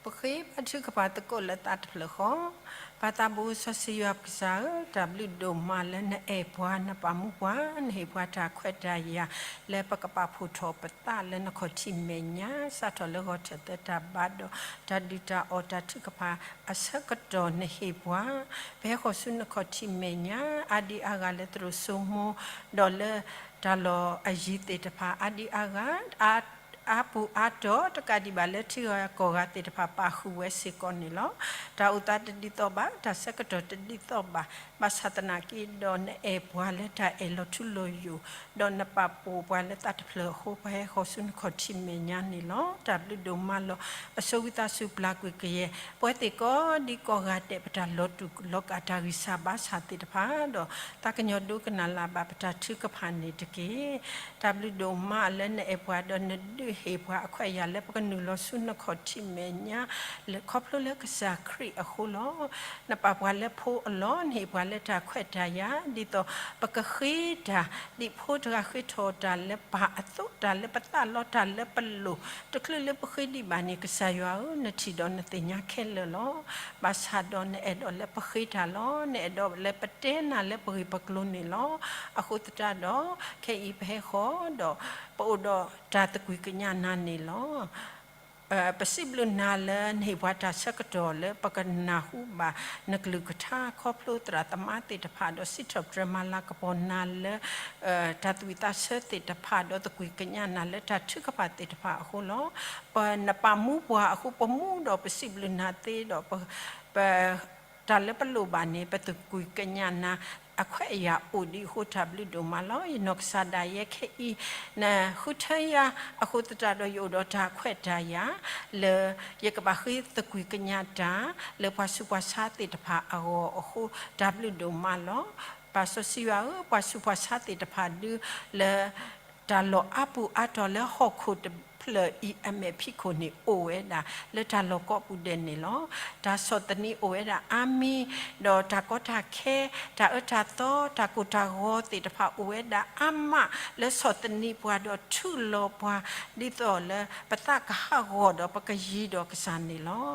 ပဃ့ဘါထုကဖၣ်သကိးလၢသးတဖျၢၣ်ဃီ, ပၢ်သးဘိစီဆှံယွၤပကစၢ်ဧၢ, တၢ်ဘျုးဒိၣ်မးလၢနအဲၣ်ပှၤ နပာ်မူပှၤ နဟ့ၣ်ပှၤတၢ်ခွဲးတၢ်ယာ် လၢပကပာ်ဖှိၣ်ထီၣ်ပသးလၢနခီၣ်ထံးမဲာ်ညါ စးထီၣ်လၢဂီၤထၢၣ်သၢတၢ်ဘးဒီး တၢ်ဒုၣ်တၢ်အီၣ်တၢ်ထုကဖၣ်အဆၢကတီၢ်နဟ့ၣ်ပှၤ ပဟဲဃီၤဆူနခီၣ်ထံးမဲာ်ညါ အါဒံအါဂၤလၢသရိာ်စိမိၤ ဒီးလၢတၢ်လီၢ်အယံၤသ့ၣ်တဖၣ် အါဒံအါဂၤ အါပူၤအါတီၤ တကးဒံးဘၣ်လၢထံဂၤကီၢ်ဂၤသ့ၣ်တဖၣ် ပာ်ဃုာ်ဝဲစ့ၢ်ကီးန့ၣ်လီၤ. တၢ်အိၣ်သးတဒ်သိးဘၣ်, တၢ်ဆၢကတီၢ်တဒ်သိးဘၣ်, ဘၣ်ဆၣ်သနာ်က့ဒီး နအဲၣ်ပှၤလၢတၢ်အဲၣ်လီၤထူလီၤယိာ်, ဒီးနပာ်ဖှိၣ်ပှၤလၢသးတဖျၢၣ်အဃိ ပှၤဟဲဃီၤဆူနခီၣ်ထံးမဲာ်ညါန့ၣ်လီၤ. တၢ်ဘျုးဒိၣ်မးလီၤ. အဆိဝံသးစူၤပျၢ်ကွံာ်ကယဲၢ် ပဝဲသ့ၣ်ကိးဒံကိးဂၤဒဲး ပတၢ်လီၤတူာ်လီၤကာ်တၢ်ဂံၢ်စၢ်ဘါစၢ်သ့ၣ်တဖၣ်ဒီး သးကညီၤဒိကနၣ်လၢ်ဘၣ်ပတၢ်ထုကဖၣ်န့ၣ်တက့ၢ်. တၢ်ဘျုးဒိၣ်မးလၢနအဲၣ်ပှၤဒီး နဒုးဟ့ၣ်ပှၤအခွဲးအယာ်လၢပကနုာ်လီၤဆူနခီၣ်ထံးမဲာ်ညါ လၢခီဖျိလၢကစၢ်ခရံာ်အဃိလီၤ. နပာ်ပှၤလၢဖိအလီၢ်, နဟ့ၣ်ပှၤလၢတၢ်ခွဲးတၢ်ယာ် ဒ်သိးပကဃ့တၢ်, ဒ်ဖိတဂၤဃ့ထီၣ်တၢ်လၢပၢ်အသိး, တၢ်လၢပသးလီ တၢ်လၢပလိၣ်, တချုးလၢပဃ့ဒံးဘၣ်န့ၣ် ကစၢ်ယွၤဧၢ, နထံၣ်ဒီးနသ့ၣ်ညါခဲလၢာ်လီၤ. ဘၣ်ဆၣ်ဒီးနအဲၣ်ဒိးလၢပဃ့တၢ်လီၤ. နအဲၣ်ဒိးလၢပတဲနၤလၢပဂ့ၢ်ပကျိၤန့ၣ်လီၤ. အဃိသတးဒီး ခဲအံၤပဟဲဃီၤဒီး ပအိၣ်ဒီးတၢ်သကွံၢ်ကညးနၤန့ၣ်လီၤ. ပစံးဘျုးနၤလၢနဟ့ၣ်ပှၤတၢ်ဆၢကတီၢ်လၢပကနၢ်ဟူဘၣ်နကလုၢ်ကထါ ခီဖျိသရၣ်သမါသ့ၣ်တဖၣ်ဒီး စံးထီၣ်ပတြၢၤမၤလၤကပီၤနၤလၢ တၢ်သးဝံၣ်သးဆၢသ့ၣ်တဖၣ် ဒီးသကွံၢ်ကညးနၤလၢတၢ်ထုကဖၣ်သ့ၣ်တဖၣ်အဃိလီၤ. ပနပာ်မူပှၤအဃိ ပမူဒီးပစံးဘျုးနၤသ့ဒီး ပ တၢ်လၢပလိၣ်ဘၣ်န့ၣ် ပသကွံၢ်ကညးနၤ အခွဲးအယာ်အိၣ်ဒံးအဃိ တၢ်ဘျုးဒိၣ်မးလီၤ. ယနီၢ်ကစၢ်ဒၣ်ယဲခဲအံၤ နဃုထၢယၤအဃိသတးဒီး ယအိၣ်ဒီးတၢ်ခွဲးတၢ်ယာ် လၢယကဘၣ်ဃ့သကွံၢ်ကညးတၢ် လၢပှၤဆူးပှၤဆါသ့ၣ်တဖၣ်အဂီၢ်အဃိ တၢ်ဘျုးဒိၣ်မးလီၤ. ပၢ်စီဆှံယွၤဧၢ, ပှၤဆူးပှၤဆါသ့ၣ်တဖၣ်ဒုးလၢ တၢ်လီၢ်အါပူၤအါတီၤလၢဟီၣ်ခိၣ်တဖျၢၣ်အံၤအမဲာ်ဖံးခိၣ်န့ၣ် အိၣ်ဝဲဒၣ်လၢတၢ်လီၢ်ကိးပူၤဒဲးန့ၣ်လီၤ. တၢ်ဆီၣ်သနံးအိၣ်ဝဲဒၣ်အါမံၤ, ဒီးတၢ်ကီတၢ်ခဲ, တၢ်အၢတၢ်သီ, တၢ်ကိၢ်တၢ်ဂီၤသ့ၣ်တဖၣ်အိၣ်ဝဲဒၣ်အါမး လၢဆီၣ်သနံးပှၤဒီးထုးလီၤပှၤ ဒ်သိးလၢပသးကဟးဂီၤဒီးပကယံၤဒီးကစၢ်န့ၣ်လီၤ.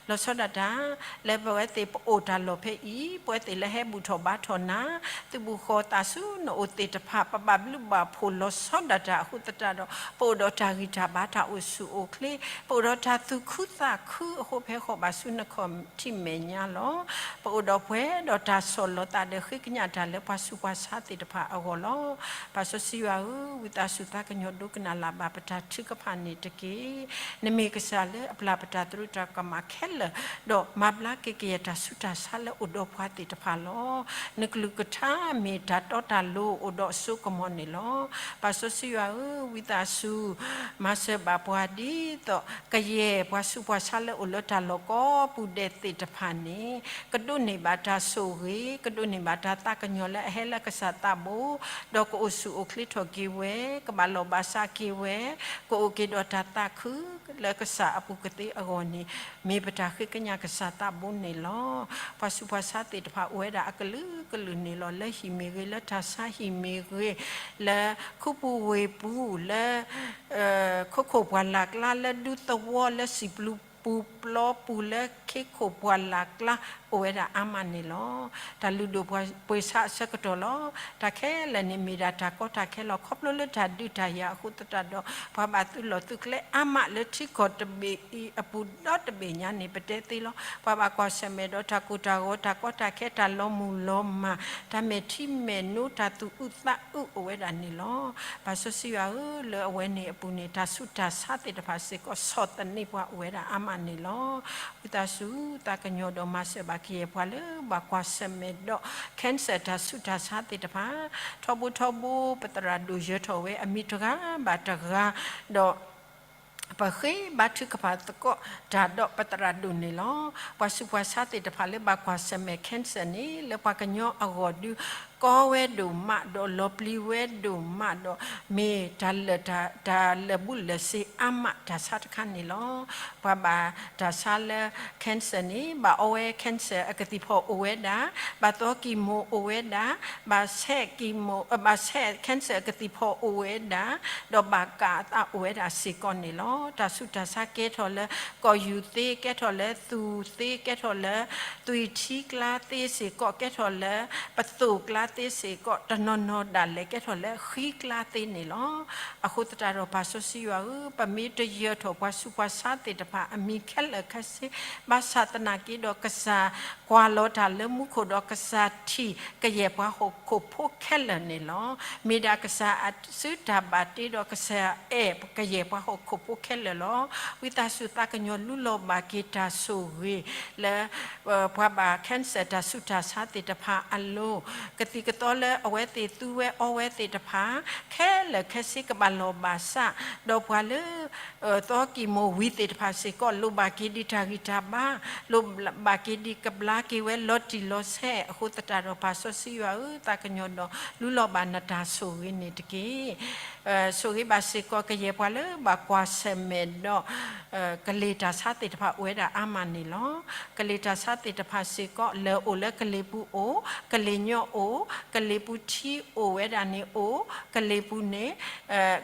လီၤဆီဒၣ်တၢ် လၢပဝဲသ့ၣ်ပအိၣ်တၢ်လီၢ်ဖဲအံၤ, ပဝဲသ့ၣ်လၢဟဲဘူၣ်ထီၣ်ဘါထီၣ်နၤ, သုးဘူးဃီၤသးဆူနအိၣ်သ့ၣ်တဖၣ် ပဘၣ်ဘျုးဘၣ်ဖှိၣ်လီၤဆီဒၣ်တၢ်အဃိသတးဒီး ပအိၣ်ဒီးတၢ်ဂံၢ်တၢ်ဘါ တၢ်အိၣ်ဆူၣ်အိၣ်ချ့, ပအိၣ်ဒီးတၢ်သူၣ်ခုသးခုအဃိ ပဟဲဃီၤဘၣ်ဆူနခီၣ်ထံးမဲာ်ညါလီၤ. ပအိၣ်ဒီးပှဲၤဒီးတၢ်ဆီၣ်လီၤသးဒီးဃ့ကညးတၢ်လၢပှၤဆူးပှၤဆါသ့ၣ်တဖၣ်အဂီၢ်လီၤ. ပၢ်စီဆှံယွၤဧၢ, ဝံသးစူၤသးကညီၤဒိကနၣ်လၢ်ဘၣ်ပတၢ်ထုကဖၣ်န့ၣ်တက့ၢ်. နမ့ၢ်ကစၢ်လၢအပျၢ်ပတၢ်သရူးတၢ်ကမၣ်ခဲလၢာ်, ဒီးမၤဘျါက့ၤကယဲၢ်တၢ်ဆူးတၢ်ဆါလၢအိၣ်ဒီးပှၤသ့ၣ်တဖၣ်လီၤ. နကလုၢ်ကထါမ့ၢ်တၢ်တီတၢ်လိၤအိၣ်ဒီးအစိကမီၤန့ၣ်လီၤ. ပၢ်စီဆှံယွၤဧၢ, ဝံသးစူၤ မၤစၢၤဘၣ်ပှၤဒ်သိး ကယဲၢ်ပှၤဆူးပှၤဆါလၢအိၣ်လၢတၢ်လီၢ်ကိးပူၤဒဲးသ့ၣ်တဖၣ်န့ၣ် ကဒိးန့ၢ်ဘၣ်တၢ်ဆိၣ်ဂ့ၤ, ကဒိးန့ၢ်ဘၣ်တၢ်သးကညီၤလၢအဟဲလၢကစၢ်သးဘိ, ဒီးကအိၣ်ဆူၣ်အိၣ်ချ့ထီၣ်က့ၤဝဲ, ကဘၣ်လီၢ်ဘၣ်စးက့ၤဝဲ, ကအိၣ်က့ၤဒီးတၢ်သးခုလၢကစၢ်အပူၤကသ့အဂီၢ်န့ၣ် မ့ၢ်ပတၢ်ဃ့ကညးကစၢ်သးဘိန့ၣ်လီၤ. ပှၤဆူးပှၤဆါသ့ၣ်တဖၣ်အိၣ်ဝဲဒၣ်အကလုာ်ကလုာ်န့ၣ်လီၤ. လၢဟံၣ်မ့ၢ်ဂ့ၤ, လၢတၢ်ဆါဟံၣ်မ့ၢ်ဂ့ၤ, လၢခူပူၤဝ့ၢ်ပူၤ, လၢ ခိခိၣ်ပှၢ်လၢ်ကျါ, လၢဒူသဝီ, လၢစံာ်ပျီပူၤပျီပူၤ, လၢခ့ခိၣ်ပှၢ်လၢ်ကျါ အိၣ်ဝဲဒၣ်အါမးန့ၣ်လီၤ. တၢ်လုၢ်ဒိၣ်ပှ့ၤဆါအဆၢကတီၢ်လီၤ. တၢ်ခဲလၢာ်န့ၣ်မ့ၢ်ဒၣ်တၢ်ကီတၢ်ခဲလီၤ. ခီဖျိလၢတၢ်ဒုးတၢ်ယၤအဃိသတးဒီး ပှၤဘၣ်သုးလီၢ်သုးကျဲအါမးလၢထံကီၢ်တဘ့ၣ်အံၤအပူၤဒီတဘ့ၣ်ညါန့ၣ် ပတဲသ့လီၤ. ပှၤဘၣ်ကွၢ်ဆၢၣ်မဲာ်ဒီးတၢ်ကိၢ်တၢ်ဂီၤ, တၢ်ကီတၢ်ခဲ, တၢ်လီၤမုၢ်လီၤမၢ်, တၢ်မဲာ်ထံမဲာ်နိ, တၢ်သူၣ်အုးသးအုးအိၣ်ဝဲဒၣ်န့ၣ်လီၤ. ပၢ်စီဆှံယွၤဧၢ, လၢအဝဲန့ၣ်အပူၤန့ၣ် တၢ်ဆူးတၢ်ဆါသ့ၣ်တဖၣ်စ့ၢ်ကီး ဆီၣ်သနံးပှၤအိၣ်ဝဲဒၣ်အါမးန့ၣ်လီၤ. ဝံသးစူၤသးကညီၤဒီးမၤစၢၤဘၣ်ကယဲၢ်ပှၤလၢဘၣ်ကွၢ်ဆၢၣ်မဲာ်ဒီး cancer တၢ်ဆူးတၢ်ဆါသ့ၣ်တဖၣ်, ထီဘိထီဘိ ပသရၣ်ဒိၣ်ယၢၤထီၣ်ဝဲအမံၤတဂၤဘၣ်တဂၤ, ဒီး ပဃ့ဘါထုကဖၣ်သကိးတၢ်ဒီးပသရၣ်ဒိၣ်န့ၣ်လီၤ. ပှၤဆူးပှၤဆါသ့ၣ်တဖၣ်လၢဘၣ်ကွၢ်ဆၢၣ်မဲာ် cancer န့ၣ် လၢပှၤကညီအဂီၢ်ဒုး ကီဝဲဒိၣ်မးဒီး လီၤပျံၤဝဲဒိၣ်မးဒီး မ့ၢ်တၢ်လၢာ်တၢ် တၢ်လၢာ်ဘူၣ်လၢာ်စ့အါမးတၢ်ဆါတခါန့ၣ်လီၤ. ပှၤဘၣ်တၢ်ဆါလၢ cancer န့ၣ် ဘၣ်အီဝဲ cancer အကသံၣ်ဖီအိၣ်ဝဲဒၣ်, ဘၣ်သီကံၢ်မိၣ်အိၣ်ဝဲဒၣ်, ဘၣ်ဆဲးကံၢ်မိၣ် ဘၣ်ဆဲး cancer အကသံၣ်ဖီအိၣ်ဝဲဒၣ်, ဒီးဘၣ်ကးအသးအိၣ်ဝဲဒၣ်စ့ၢ်ကီးန့ၣ်လီၤ. တၢ်ဆူးတၢ်ဆါကဲထီၣ်လၢ ကီၢ်ယူၢ်သ့, ကဲထီၣ်လၢသူၣ်သ့, ကဲထီၣ်လၢ သွံၣ်ထံကျါသ့စ့ၢ်ကီး, ကဲထီၣ်လၢ ပသိၣ်ကျါသ့စ့ၢ်ကီး, တနီၤနီၤဒၣ်လဲာ်ကဲထီၣ်လၢဃံကျါသ့န့ၣ်လီၤ. အဃိသတးဒီး ပၢ်စီဆှံယွၤဧၢ, ပမ့ၢ်တယၢၤထီၣ်ပှၤဆူးပှၤဆါသ့ၣ်တဖၣ်အမံၤခဲလၢာ်ခဲဆ့, ဘၣ်ဆၣ်သနာ်က့ဒီး ကစၢ်ကွၢ်လီၤတၢ်လၢမူခိၣ်ဒီး ကစၢ်ထံၣ်ကယဲၢ်ပှၤဟီၣ်ခိၣ်ဖိခဲလၢာ်န့ၣ်လီၤ. မ့ၢ်ဒၣ်ကစၢ်အစုတၢ်ဘၣ်တ့ဒီး ကစၢ်အဲၣ်ကယဲၢ်ပှၤဟီၣ်ခိၣ်ဖိခဲလၢာ်လီၤ. ဝံသးစူၤသးကညီၤလူလီၤဘၣ်က့ၤတၢ်ဆိၣ်ဂ့ၤလၢ ပှၤဘၣ် cancer တၢ်ဆူးတၢ်ဆါသ့ၣ်တဖၣ်အလိၤ, ကသံၣ်ကသီလၢအဝဲသ့ၣ်သူဝဲအီဝဲသ့ၣ်တဖၣ် ခဲလၢာ်ခဲဆ့ကဘၣ်လီၢ်ဘၣ်စး, ဒီးပှၤလၢ သီကံၢ်မိၣ်ဝံၤသ့ၣ်တဖၣ်စ့ၢ်ကီး လိၣ်ဘၣ်က့ၤဒံးတၢ်ဂံၢ်တၢ်ဘါ, လိၣ်ဘၣ်က့ၤဒံးကဘျါက့ၤဝဲလီၤတံၢ်လီၤဆဲး, အဃိသတးဒီး ပၢ်စီဆှံယွၤဧၢ, သးကညီၤဒီးလူလီၤဘၣ်နတၢ်ဆိၣ်ဂ့ၤန့ၣ်တက့ၢ်. ဆိၣ်ဂ့ၤဘၣ်စ့ၢ်ကီးကယဲၢ်ပှၤလၢဘၣ်ကွၢ်ဆၢၣ်မဲာ်ဒီး ကလ့ၢ်တၢ်ဆါသ့ၣ်တဖၣ်အိၣ်ဝဲဒၣ်အါမးန့ၣ်လီၤ. ကလ့ၢ်တၢ်ဆါသ့ၣ်တဖၣ်စ့ၢ်ကီး လၢၢ်အိၣ်လၢကလ့ၢ်ပူၤအိၣ်, ကလ့ၢ်ညီအိၣ်, ကလ့ၢ်ပူၤထံအိၣ်ဝဲဒၣ်န့ၣ်အိၣ်, ကလ့ၢ်ပူၤန့ၣ်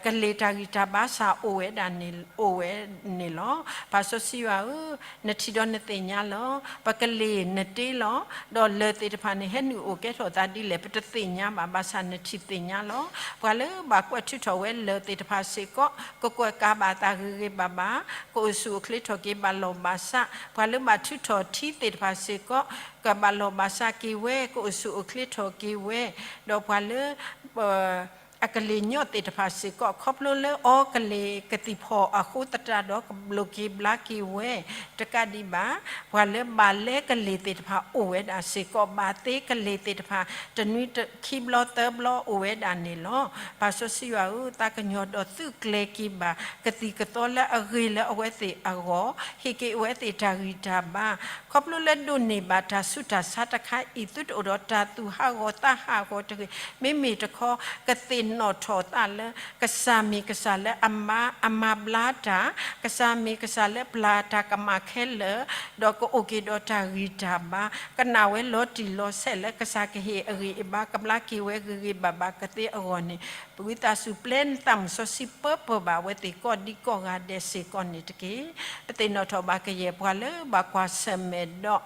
ကလ့ၢ်တၢ်ဂံၢ်တၢ်ဘါစ့ၢ်အိၣ်ဝဲဒၣ်န့ၣ် အိၣ်ဝဲန့ၣ်လီၤ. ပၢ်စီဆှံယွၤဧၢ, နထံၣ်ဒီးနသ့ၣ်ညါလီၤ. ပကလ့ၢ်နတ့လီၤ. ဒီးလၢၢ်သ့ၣ်တဖၣ်န့ၣ် ဟဲနုာ်အိၣ်ကဲထီၣ်သးဒ်လဲၣ် ပတသ့ၣ်ညါဘၣ်, ဘၣ်ဆၣ်နထံၣ်သ့ၣ်ညါလီၤ. ပှၤလၢဘၣ်ကွဲးထုးထီၣ်ဝဲလၢၢ်သ့ၣ်တဖၣ်စ့ၢ်ကီး ကကွဲးကးဘၣ်သးဂ့ၤဂ့ၤဘၣ်ဘၣ်, ကအိၣ်ဆူၣ်အိၣ်ချ့ထီၣ်က့ၤဘၣ်လီၢ်ဘၣ်စး, ပှၤလၢဘၣ်ထုးထီၣ်ထံသ့ၣ်တဖၣ်စ့ၢ်ကီး ကဘၣ်လီၢ်ဘၣ်စးက့ၤဝဲ, ကအိၣ်ဆူၣ်အိၣ်ချ့ထီၣ်က့ၤဝဲ, ဒီးပှၤလၢ အကလ့ၢ်ညီသ့ၣ်တဖၣ်စ့ၢ်ကီး ခီဖျိလၢအီကလ့ၢ်ကသံၣ်ဖီၣ်အဃိသတးဒီး ကလိၣ်က့ၤဘျါက့ၤဝဲ, တကးဒံးဘၣ် ပှၤလၢဘၣ်လဲကလ့ၢ်သ့ၣ်တဖၣ်အိၣ်ဝဲဒၣ်စ့ၢ်ကီး, ဘၣ်သ့ကလ့ၢ်သ့ၣ်တဖၣ် တနွံခံဘျီသၢဘျီအိၣ်ဝဲဒၣ်န့ၣ်လီၤ. ပၢ်စီဆှံယွၤဧၢ, သးကညီၤဒီးသုးကျဲၤက့ၤဘၣ် ကသံၣ်ကသီလၢအဂ့ၤလၢအဝဲသ့ၣ်အဂီၢ်, ဟ့ၣ်က့ၤအဝဲသ့ၣ်တၢ်ဂံၢ်တၢ်ဘါ, ခီဖျိလၢဒိးန့ၢ်ဘၣ်တၢ်ဆူးတၢ်ဆါတခါအံၤ သုတအိၣ်ဒီးတၢ်သူၣ်ဟးဂီၤသးဟးဂီၤတဂ့ၤ. မ့မ့ၢ်တခီ ကသ့ၣ်နီၣ်ထီၣ်သးလၢ ကစၢ်မ့ၢ်ကစၢ်လၢအမၤ အမၤဘျါတၢ်, ကစၢ်မ့ၢ်ကစၢ်လၢပျၢ်တၢ်ကမၣ်ခဲလၢာ်, ဒီးကအိၣ်က့ၤဒီးတၢ်ဂံၢ်တၢ်ဘါ, ကနၣ်ဝဲလီၤတံၢ်လီၤဆဲးလၢကစၢ်ကဟ့ၣ်အဂံၢ်အဘါ ကဘျါက့ၤဝဲဂ့ၤဂ့ၤဘၣ်ဘၣ်ကသ့အဂီၢ်န့ၣ်, ဝံသးစူၤပျဲနသးမုၣ်စီဆှံပၢပၢၢ်ဘၣ်အဝဲသ့ၣ်ကိးဒံကိးဂၤဒဲးစ့ၢ်ကီးန့ၣ်တက့ၢ်. ပသ့ၣ်နီၣ်ထီၣ်ဘၣ်ကယဲၢ်ပှၤလၢဘၣ်ကွၢ်ဆၢၣ်မဲာ်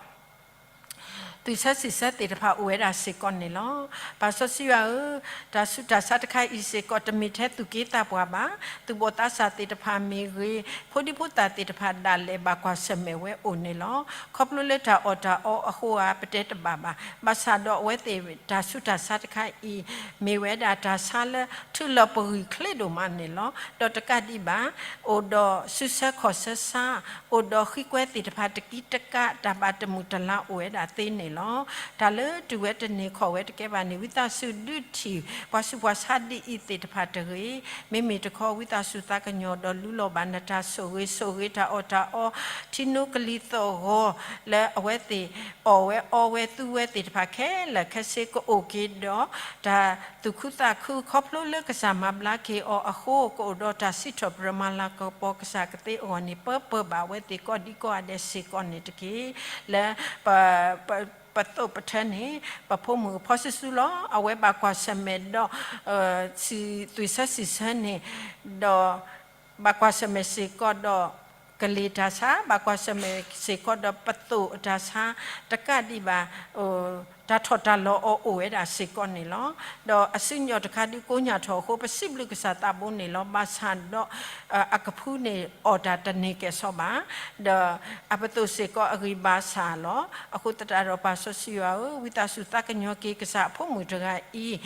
ဒီး သွံၣ်ဆၢစံၣ်ဆၢသ့ၣ်တဖၣ်အိၣ်ဝဲဒၣ်စ့ၢ်ကီးန့ၣ်လီၤ. ပၢ်စီဆှံယွၤဧၢ, တၢ်ဆူးတၢ်ဆါတခါအံၤစ့ၢ်ကီး တမ့ၢ်ထဲသူၣ်က့သးပှၢ်ဘၣ်, သူၣ်ဘီၣ်သးစၢ်သ့ၣ်တဖၣ်မ့ၢ်ဂ့ၤ, ဖိဒံဖိသၣ်သ့ၣ်တဖၣ်ဒၣ်လဲာ်ဘၣ်ကွၢ်ဆၢၣ်မဲာ်ဝဲအိၣ်န့ၣ်လီၤ. ခီဖျိလၢတၢ်အီၣ်တၢ်အီအဃိဧါ ပတဲတဘၣ်ဘၣ်. ဘၣ်ဆၣ်ဒီးအဝဲသ့ၣ်တၢ်ဆူးတၢ်ဆါတခါအံၤ မ့ၢ်ဝဲဒၣ်တၢ်ဆါလၢထုးလီၤပဂံၢ်ချ့ဒိၣ်မးန့ၣ်လီၤ. ဒီးတကးဒံးဘၣ် အိၣ်ဒီးစုဆၢခီၣ်ဆၢဆါ, အိၣ်ဒီးဃံကွဲသ့ၣ်တဖၣ်တကံတကး တၢ်ဘၣ်တမုာ်တလၤအိၣ်ဝဲဒၣ်သ့န့ၣ်လီၤ. တၢ်လၢတုၤဝဲတန့ၢ်ခီၣ်ဝဲတကဲဘၣ်န့ၣ် ဝံသးစူၤဒုးထံၣ် ပှၤဆူးပှၤဆါဒ်အံၤသ့ၣ်တဖၣ်တဂ့ၤ. မ့မ့ၢ်တခီ ဝံသးစူၤသးကညီၤဒီးလူလီၤဘၣ်နတၢ်ဆိၣ်ဂ့ၤ, ဆိၣ်ဂ့ၤတၢ်အီၣ်တၢ်အီ, ထံနိကလံၤသီၣ်ဂီၤ လၢအဝဲသ့ၣ်အီၣ်ဝဲအီဝဲသူဝဲသ့ၣ်တဖၣ်ခဲလၢာ်ခဲဆ့ ကအိၣ်က့ၤဒီး တၢ်သူၣ်ခုသးခု ခီဖျိလၢကစၢ်မၤဘျါက့ၤအီၤအဃိ ကအိၣ်ဒီးတၢ်စံးထီၣ်ပတြၢၤမၤလၤကပီၤကစၢ်ကသ့အဂီၢ်န့ၣ် ပၢပၢၢ်ဘၣ်အဝဲသ့ၣ်ကိးဒံကိးဂၤဒဲးစ့ၢ်ကီးန့ၣ်တက့ၢ်. လၢ ပ ပ ပသိးပထၢန့ၣ် ပဖိမုၣ်ဖီဆူၣ်ဆူၣ်လီၤ. အဝဲဘၣ်ကွၢ်ဆၢၣ်မဲာ်ဒီး သွံၣ်ဆၢစံၣ်ဆၢန့ၣ် ဒီး ဘၣ်ကွၢ်ဆၢၣ်မဲာ်စ့ၢ်ကီးဒီး ကလ့ၢ်တၢ်ဆါ, ဘၣ်ကွၢ်ဆၢၣ်မဲာ်စ့ၢ်ကီးဒီးပသိးအတၢ်ဆါ, တကးဒံးဘၣ် တၢ်ထီၣ်တၢ်လီၤအီၤအိၣ်ဝဲဒၣ်စ့ၢ်ကီးန့ၣ်လီၤ. ဒီးအစုညိၣ်တခါဒုးကိညၢ်ထီၣ်အဃိ ပစံးဘျုးကစၢ်သးဘိန့ၣ်လီၤ. ဘၣ်ဆၣ်ဒီး အကဖုန့ၣ်အီၣ်တၢ်တန့ၢ်ကဲၣ်ဆိးဘၣ်, ဒီးအပသိးစ့ၢ်ကီးအဂံၢ်ဘါစၢ်လီၤ. အဃိသတးဒီးပၢ်စီဆှံယွၤဧၢ, ဝံသးစူၤသးကညီၤက့ၤကစၢ်အဖိမုၣ်တဂၤအံၤ,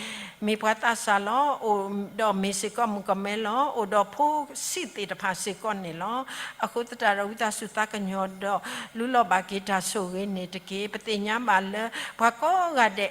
မ့ၢ်ပှၤသးစၢ်လီၤ, အိၣ်ဒီးမ့ၢ်စ့ၢ်ကီးမုၣ်ကမဲလီၤ, အိၣ်ဒီးဖိဆံးသ့ၣ်တဖၣ်စ့ၢ်ကီးန့ၣ်လီၤ. အဃိသတးဒီးဝံသးစူၤသးကညီၤဒီး လူလီၤဘၣ်က့ၤတၢ်ဆိၣ်ဂ့ၤန့ၣ်တက့ၢ်. ပသ့ၣ်ညါဘၣ်လၢ ပှၤကိးဂၤဒဲး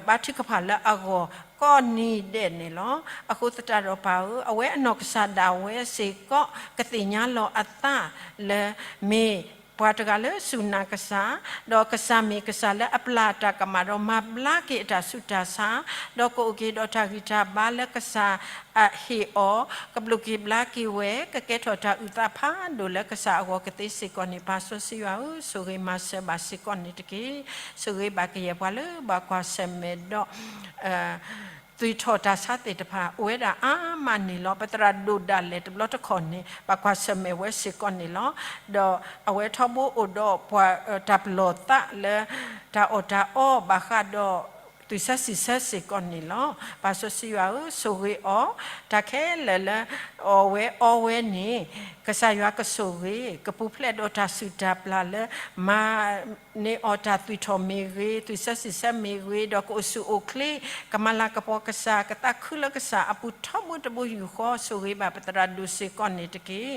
ဘါထုကဖၣ်လၢအဂီၢ်ကိးနံၤဒဲးန့ၣ်လီၤ. အဃိသတးဒီးပၢ်ဧၢ, အဝဲအနီၢ်ကစၢ်ဒၣ်ဝဲစ့ၢ်ကီး ကသ့ၣ်ညါလီၤအသးလၢ မ့ၢ် ပှၤတဂၤလၢစူၢ်နာ်ကစၢ်, ဒီးကစၢ်မ့ၢ်ကစၢ်လၢအပျၢ်တၢ်ကမၣ်ဒီးမၤဘျါက့ၤအတၢ်ဆူးတၢ်ဆါ, ဒီးကအိၣ်က့ၤဒီးတၢ်ဂံၢ်တၢ်ဘါလၢကစၢ်အဟ့ၣ်အီၤ, ကဘျုးက့ၤဘျါက့ၤဝဲ, ကကဲထီၣ်တၢ်အုၣ်သးဖးဒိၣ်လၢကစၢ်အဂီၢ်ကသ့စ့ၢ်ကီးန့ၣ် ပၢ်စီဆှံယွၤဧၢ, ဆိၣ်ဂ့ၤမၤစၢၤဘၣ်စ့ၢ်ကီးန့ၣ်တက့ၢ်. ဆိၣ်ဂ့ၤဘၣ်ကယဲၢ်ပှၤလၢဘၣ်ကွၢ်ဆၢၣ်မဲာ်ဒီး သွံၣ်ထီၣ်တၢ်ဆါသ့ၣ်တဖၣ် အိၣ်ဝဲဒၣ်အါမးန့ၣ်လီၤ. ပသရၣ်ဒိၣ်ဒၣ်လဲာ်တဘျီတခီၣ်န့ၣ် ဘၣ်ကွၢ်ဆၢၣ်မဲာ်ဝဲစ့ၢ်ကီးန့ၣ်လီၤ. ဒီးအဝဲထီဘိအိၣ်ဒီးပှၤ တၢ်ပလီၢ်သးလၢ တၢ်အီၣ်တၢ်အီဘၣ်ဃးဒီး သွံၣ်ဆၢစံၣ်ဆၢစ့ၢ်ကီးန့ၣ်လီၤ. ပၢ်စီဆှံယွၤဧၢ, ဆိၣ်ဂ့ၤအီၤ, တၢ်ခဲလၢာ်လၢ အီၣ်ဝဲအီဝဲန့ၣ် ကစၢ်ယွၤကဆိၣ်ဂ့ၤ, ကပူၤဖျဲးဒီးတၢ်စုၣ်တၢ်ပျၢ်လၢ မၤ န့ၢ်အီၤတၢ်သွံၣ်ထီၣ်မ့ၢ်ဂ့ၤ, သွံၣ်ဆၢစံၣ်ဆၢမ့ၢ်ဂ့ၤ, ဒီးကအိၣ်ဆူၣ်အိၣ်ချ့, ကမၤလၤကပီၤကစၢ်, ကသးခုလၢကစၢ်အပူၤထီဘိတဘိယူၢ်ဃီ, ဆိၣ်ဂ့ၤဘၣ်ပသရၣ်ဒိၣ်စ့ၢ်ကီးန့ၣ်တက့ၢ်.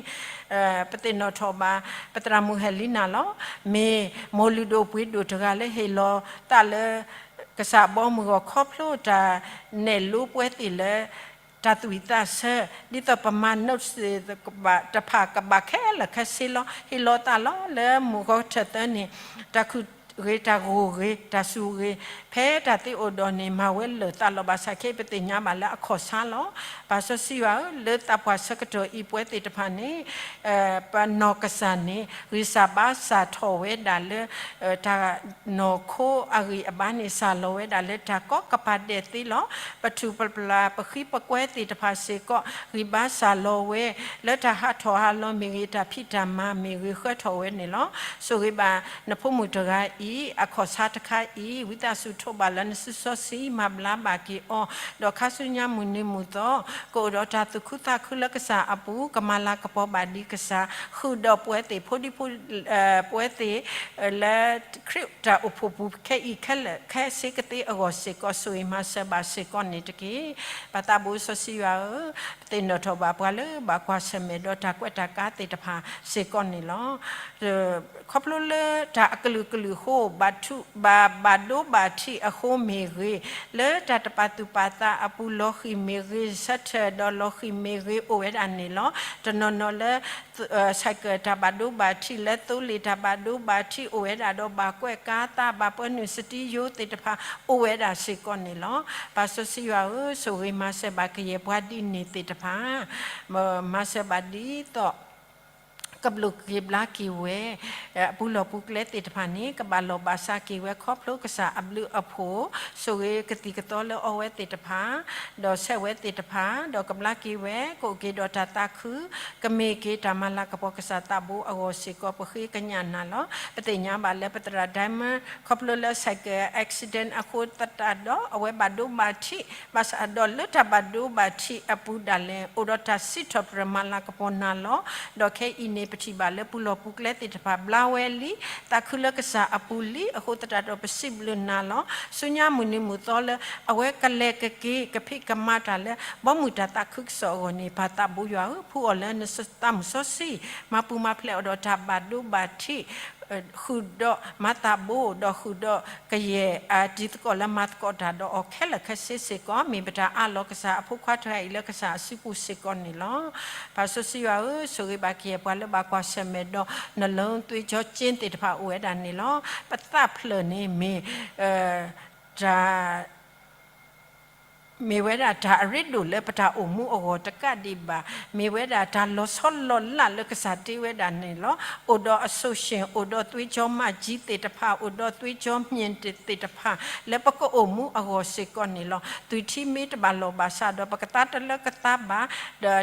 ပသ့ၣ်နီၣ်ထီၣ်ဘၣ် ပသရၣ်မုၢ်ဟဲလံနၤလီၤ. မ့ၢ်မိၢ်လုၢ်ဒိၣ်ပှ့ၤဒိၣ်တဂၤလၢဟ့ၣ်လီၤသးလၢ ကစၢ်အဘီအမုၢ်အဂီၢ် ခီဖျိတၢ်နဲၣ်လိပဝဲသ့ၣ်လၢ တၢ်သွံၣ်သးဆၢ, ဒ်သိးပမၤနၢၤသ့ၣ်တဖၣ်ကဘၣ်ခဲလၢာ်ခဲဆ့လီၤ. ဟ့ၣ်လီၤသးလီၤ လၢမုၢ်ဂီၤထၢၣ်သၢန့ၣ် တၢ်ခုၣ်ဂ့ၤတၢ်ဂိၢ်ဂ့ၤ တၢ်စူၢ်ဂ့ၤ, ဖဲတၢ်သ့အိၣ်ဒီးန့ၣ် မၤဝဲလၢာ်သးလီၤ. ဘၣ်ဆၣ်ခဲအံၤပသ့ၣ်ညါဘၣ်လၢအခီၣ်ဆါလီၤ. ပၢ်စီဆှံယွၤဧၢ, လၢသးပှၢ်ဆၢကတီၢ်အံၤပဝဲသ့ၣ်တဖၣ်န့ၣ် ပနီၢ်ကစၢ်န့ၣ် ဂံၢ်စၢ်ဘါစၢ်ထီၣ်ဝဲဒၣ်လၢ တၢ်နီၢ်ခိအဂံၢ်အဘါန့ၣ် စၢ်လီၤဝဲဒၣ်လၢတၢ်ကီကပၤဒဲးသ့လီၤ. ပထူၣ်ပပျၢ်ပဃံပကွဲသ့ၣ်တဖၣ်စ့ၢ်ကီး ဂံၢ်ဘါစၢ်လီၤဝဲ လၢတၢ်ဟးထီၣ်ဟးလီၤမ့ၢ်ဂ့ၤ တၢ်ဖံးတၢ်မၤမ့ၢ်ဂ့ၤ ဃၢထီၣ်ဝဲန့ၣ်လီၤ. ဆိၣ်ဂ့ၤဘၣ်နဖိမုၣ်တဂၤအံၤ အခီၣ်ဆါတခါအံၤ ဝံသးစူၤထိးဘၣ်လၢနစုစီဆှံ မၤဘျါဘၣ်က့ၤအီၤ, ဒီးခါဆူညါမုၢ်နံၤမုၢ်သီ ကအိၣ်ဒီးတၢ်သူၣ်ခုသးခုလၢကစၢ်အပူၤ ကမၤလၤကပီၤဘၣ်ဒံးကစၢ်, ဃုာ်ဒီးပဝဲသ့ၣ်ဖိဒံဖိ ပဝဲသ့ၣ် လၢခရံာ်တၢ်အိၣ်ဖှိၣ်ပူၤခဲအံၤခဲလၢာ်ခဲဆ့ကသ့အဂီၢ်စ့ၢ်ကီး ဆိၣ်ဂ့ၤမၤစၢၤဘၣ်စ့ၢ်ကီးန့ၣ်တက့ၢ်. ပၢ်သးဘိစီဆှံယွၤဧၢ, ပသ့ၣ်နီၣ်ထီၣ်ဘၣ်ပှၤလၢဘၣ်ကွၢ်ဆၢၣ်မဲာ်ဒီးတၢ်ကွဲးတၢ်ကါသ့ၣ်တဖၣ်စ့ၢ်ကီးန့ၣ်လီၤ. ခီဖျိလၢတၢ်အကလုာ်ကလုာ်အဃိ ဘၣ်ဒိဘၣ်ထံးအဃိမ့ၢ်ဂ့ၤ, လၢတၢ်တပာ်သူၣ်ပာ်သးအပူၤလီၤဃံၤမ့ၢ်ဂ့ၤ, ဆၢထၢၣ်ဒီးလီၤဃံၤမ့ၢ်ဂ့ၤ အိၣ်ဝဲဒၣ်န့ၣ်လီၤ. တနီၤနီၤလၢ ဆိုင်ကယ် တၢ်ဘၣ်ဒိဘၣ်ထံး လၢသိလ့ၣ်တၢ်ဘၣ်ဒိဘၣ်ထံး အိၣ်ဝဲဒၣ်ဒီး ဘၣ်ကွဲးကါသး ဘၣ်ပှဲၤနုာ်စတံယိသ့ၣ်တဖၣ် အိၣ်ဝဲဒၣ်စ့ၢ်ကီးန့ၣ်လီၤ. ပၢ်စီဆှံယွၤဧၢ, ဆိၣ်ဂ့ၤမၤစၢၤဘၣ်ကယဲၢ်ပှၤဒ်န့ၣ်သ့ၣ်တဖၣ်, မၤစၢၤဘၣ်ဒ်သိး ကဘျုးက့ၤဘျါက့ၤဝဲ အပူၤလီၢ်ပူၤကျဲသ့ၣ်တဖၣ်န့ၣ် ကဘၣ်လီၢ်ဘၣ်စးက့ၤဝဲခီဖျိကစၢ်အဘျုးအဖှိၣ်, ဆိၣ်ဂ့ၤကသံၣ်ကသီလၢအီဝဲသ့ၣ်တဖၣ်, ဒီးဆဲးဝဲသ့ၣ်တဖၣ်, ဒီးကဘျါက့ၤဝဲ ကအိၣ်က့ၤဒီးတၢ်သးခု, ကမ့ၢ်က့ၤတၢ်မၤလၤကပီၤကစၢ်သးဘိအဂီၢ်စ့ၢ်ကီး ပဃ့ကညးနၤလီၤ. ပသ့ၣ်ညါဘၣ်လၢပသရၣ် Diamond ခီဖျိလၢ ဆိုင်ကယ် accident အဃိသတးဒီး အဝဲဘၣ်ဒိဘၣ်ထံး, ဘၣ်ဆၣ်ဒီးလၢတၢ်ဘၣ်ဒိဘၣ်ထံးအပူၤဒၣ်လဲာ် အိၣ်ဒီးတၢ်စံးထီၣ်ပတြၢၤမၤလၤကပီၤနၤလီၤ. ဒီးခဲအံၤန့ၣ် ပထံၣ်ဘၣ်လၢပူၤလီၢ်ပူၤကျဲသ့ၣ်တဖၣ် ဘျါဝဲလံ, သးခုလၢကစၢ်အပူၤလံအဃိသတးဒီး ပစံးဘျုးနၤလီၤ. ဆူညါမုၢ်နံၤမုၢ်သီလၢ အဝဲကလဲၤကက့ၤ ကဖံးကမၤတၢ်လၢ ဘီမုၢ်တၢ်သးခုကစီၣ်အဂီၢ်န့ၣ် ပၢ်သးဘိယွၤဧၢ, ဖှူအီၤလၢနသးမုၢ်စီဆှံ, မၤပူၤမၤဖျဲးအီၤဒီးတၢ်ဘၣ်ဒိဘၣ်ထံး ဃုာ်ဒီးမၤသးဘိ, ဒီးဃုာ်ဒီးကယဲၢ်အတံၤသကိးလၢမၤသကိးတၢ်ဒီးအီၤခဲလၢာ်ခဲဆ့စ့ၢ်ကီး, မ့ၢ်ပတၢ်အးလီၤကစၢ်အဖိခွါတဂၤအံၤလၢကစၢ်အစုပူၤစ့ၢ်ကီးန့ၣ်လီၤ. ပၢ်စီဆှံယွၤဧၢ, ဆိၣ်ဂ့ၤဘၣ်ကယဲၢ်ပှၤလၢဘၣ်ကွၢ်ဆၢၣ်မဲာ်ဒီး နလုံးသွေးကြောကျဉ်သ့ၣ်တဖၣ်အိၣ်ဝဲဒၣ်န့ၣ်လီၤ. ပသးဖျၢၣ်န့ၣ်မ့ၢ် တၢ် မ့ၢ်ဝဲဒၣ်တၢ်အရ့ဒိၣ်လၢပတၢ်အိၣ်မူအဂီၢ်တကးဒံးဘၣ်, မ့ၢ်ဝဲဒၣ်တၢ်လီၤဆီလီၤလးလၢကစၢ်တ့ဝဲဒၣ်န့ၣ်လီၤ. အိၣ်ဒီးအ social, အိၣ်ဒီးသွေးကြောမကြီးသ့ၣ်တဖၣ်, အိၣ်ဒီးသွေးကြောမြင့်သ့ၣ်တဖၣ် လၢပကအိၣ်မူအဂီၢ်စ့ၢ်ကီးန့ၣ်လီၤ. သွံၣ်ထံမ့ၢ်တဘၣ်လီၢ်ဘၣ်ဆၣ်ဒီး ပကသါတလၢကသါဘၣ်,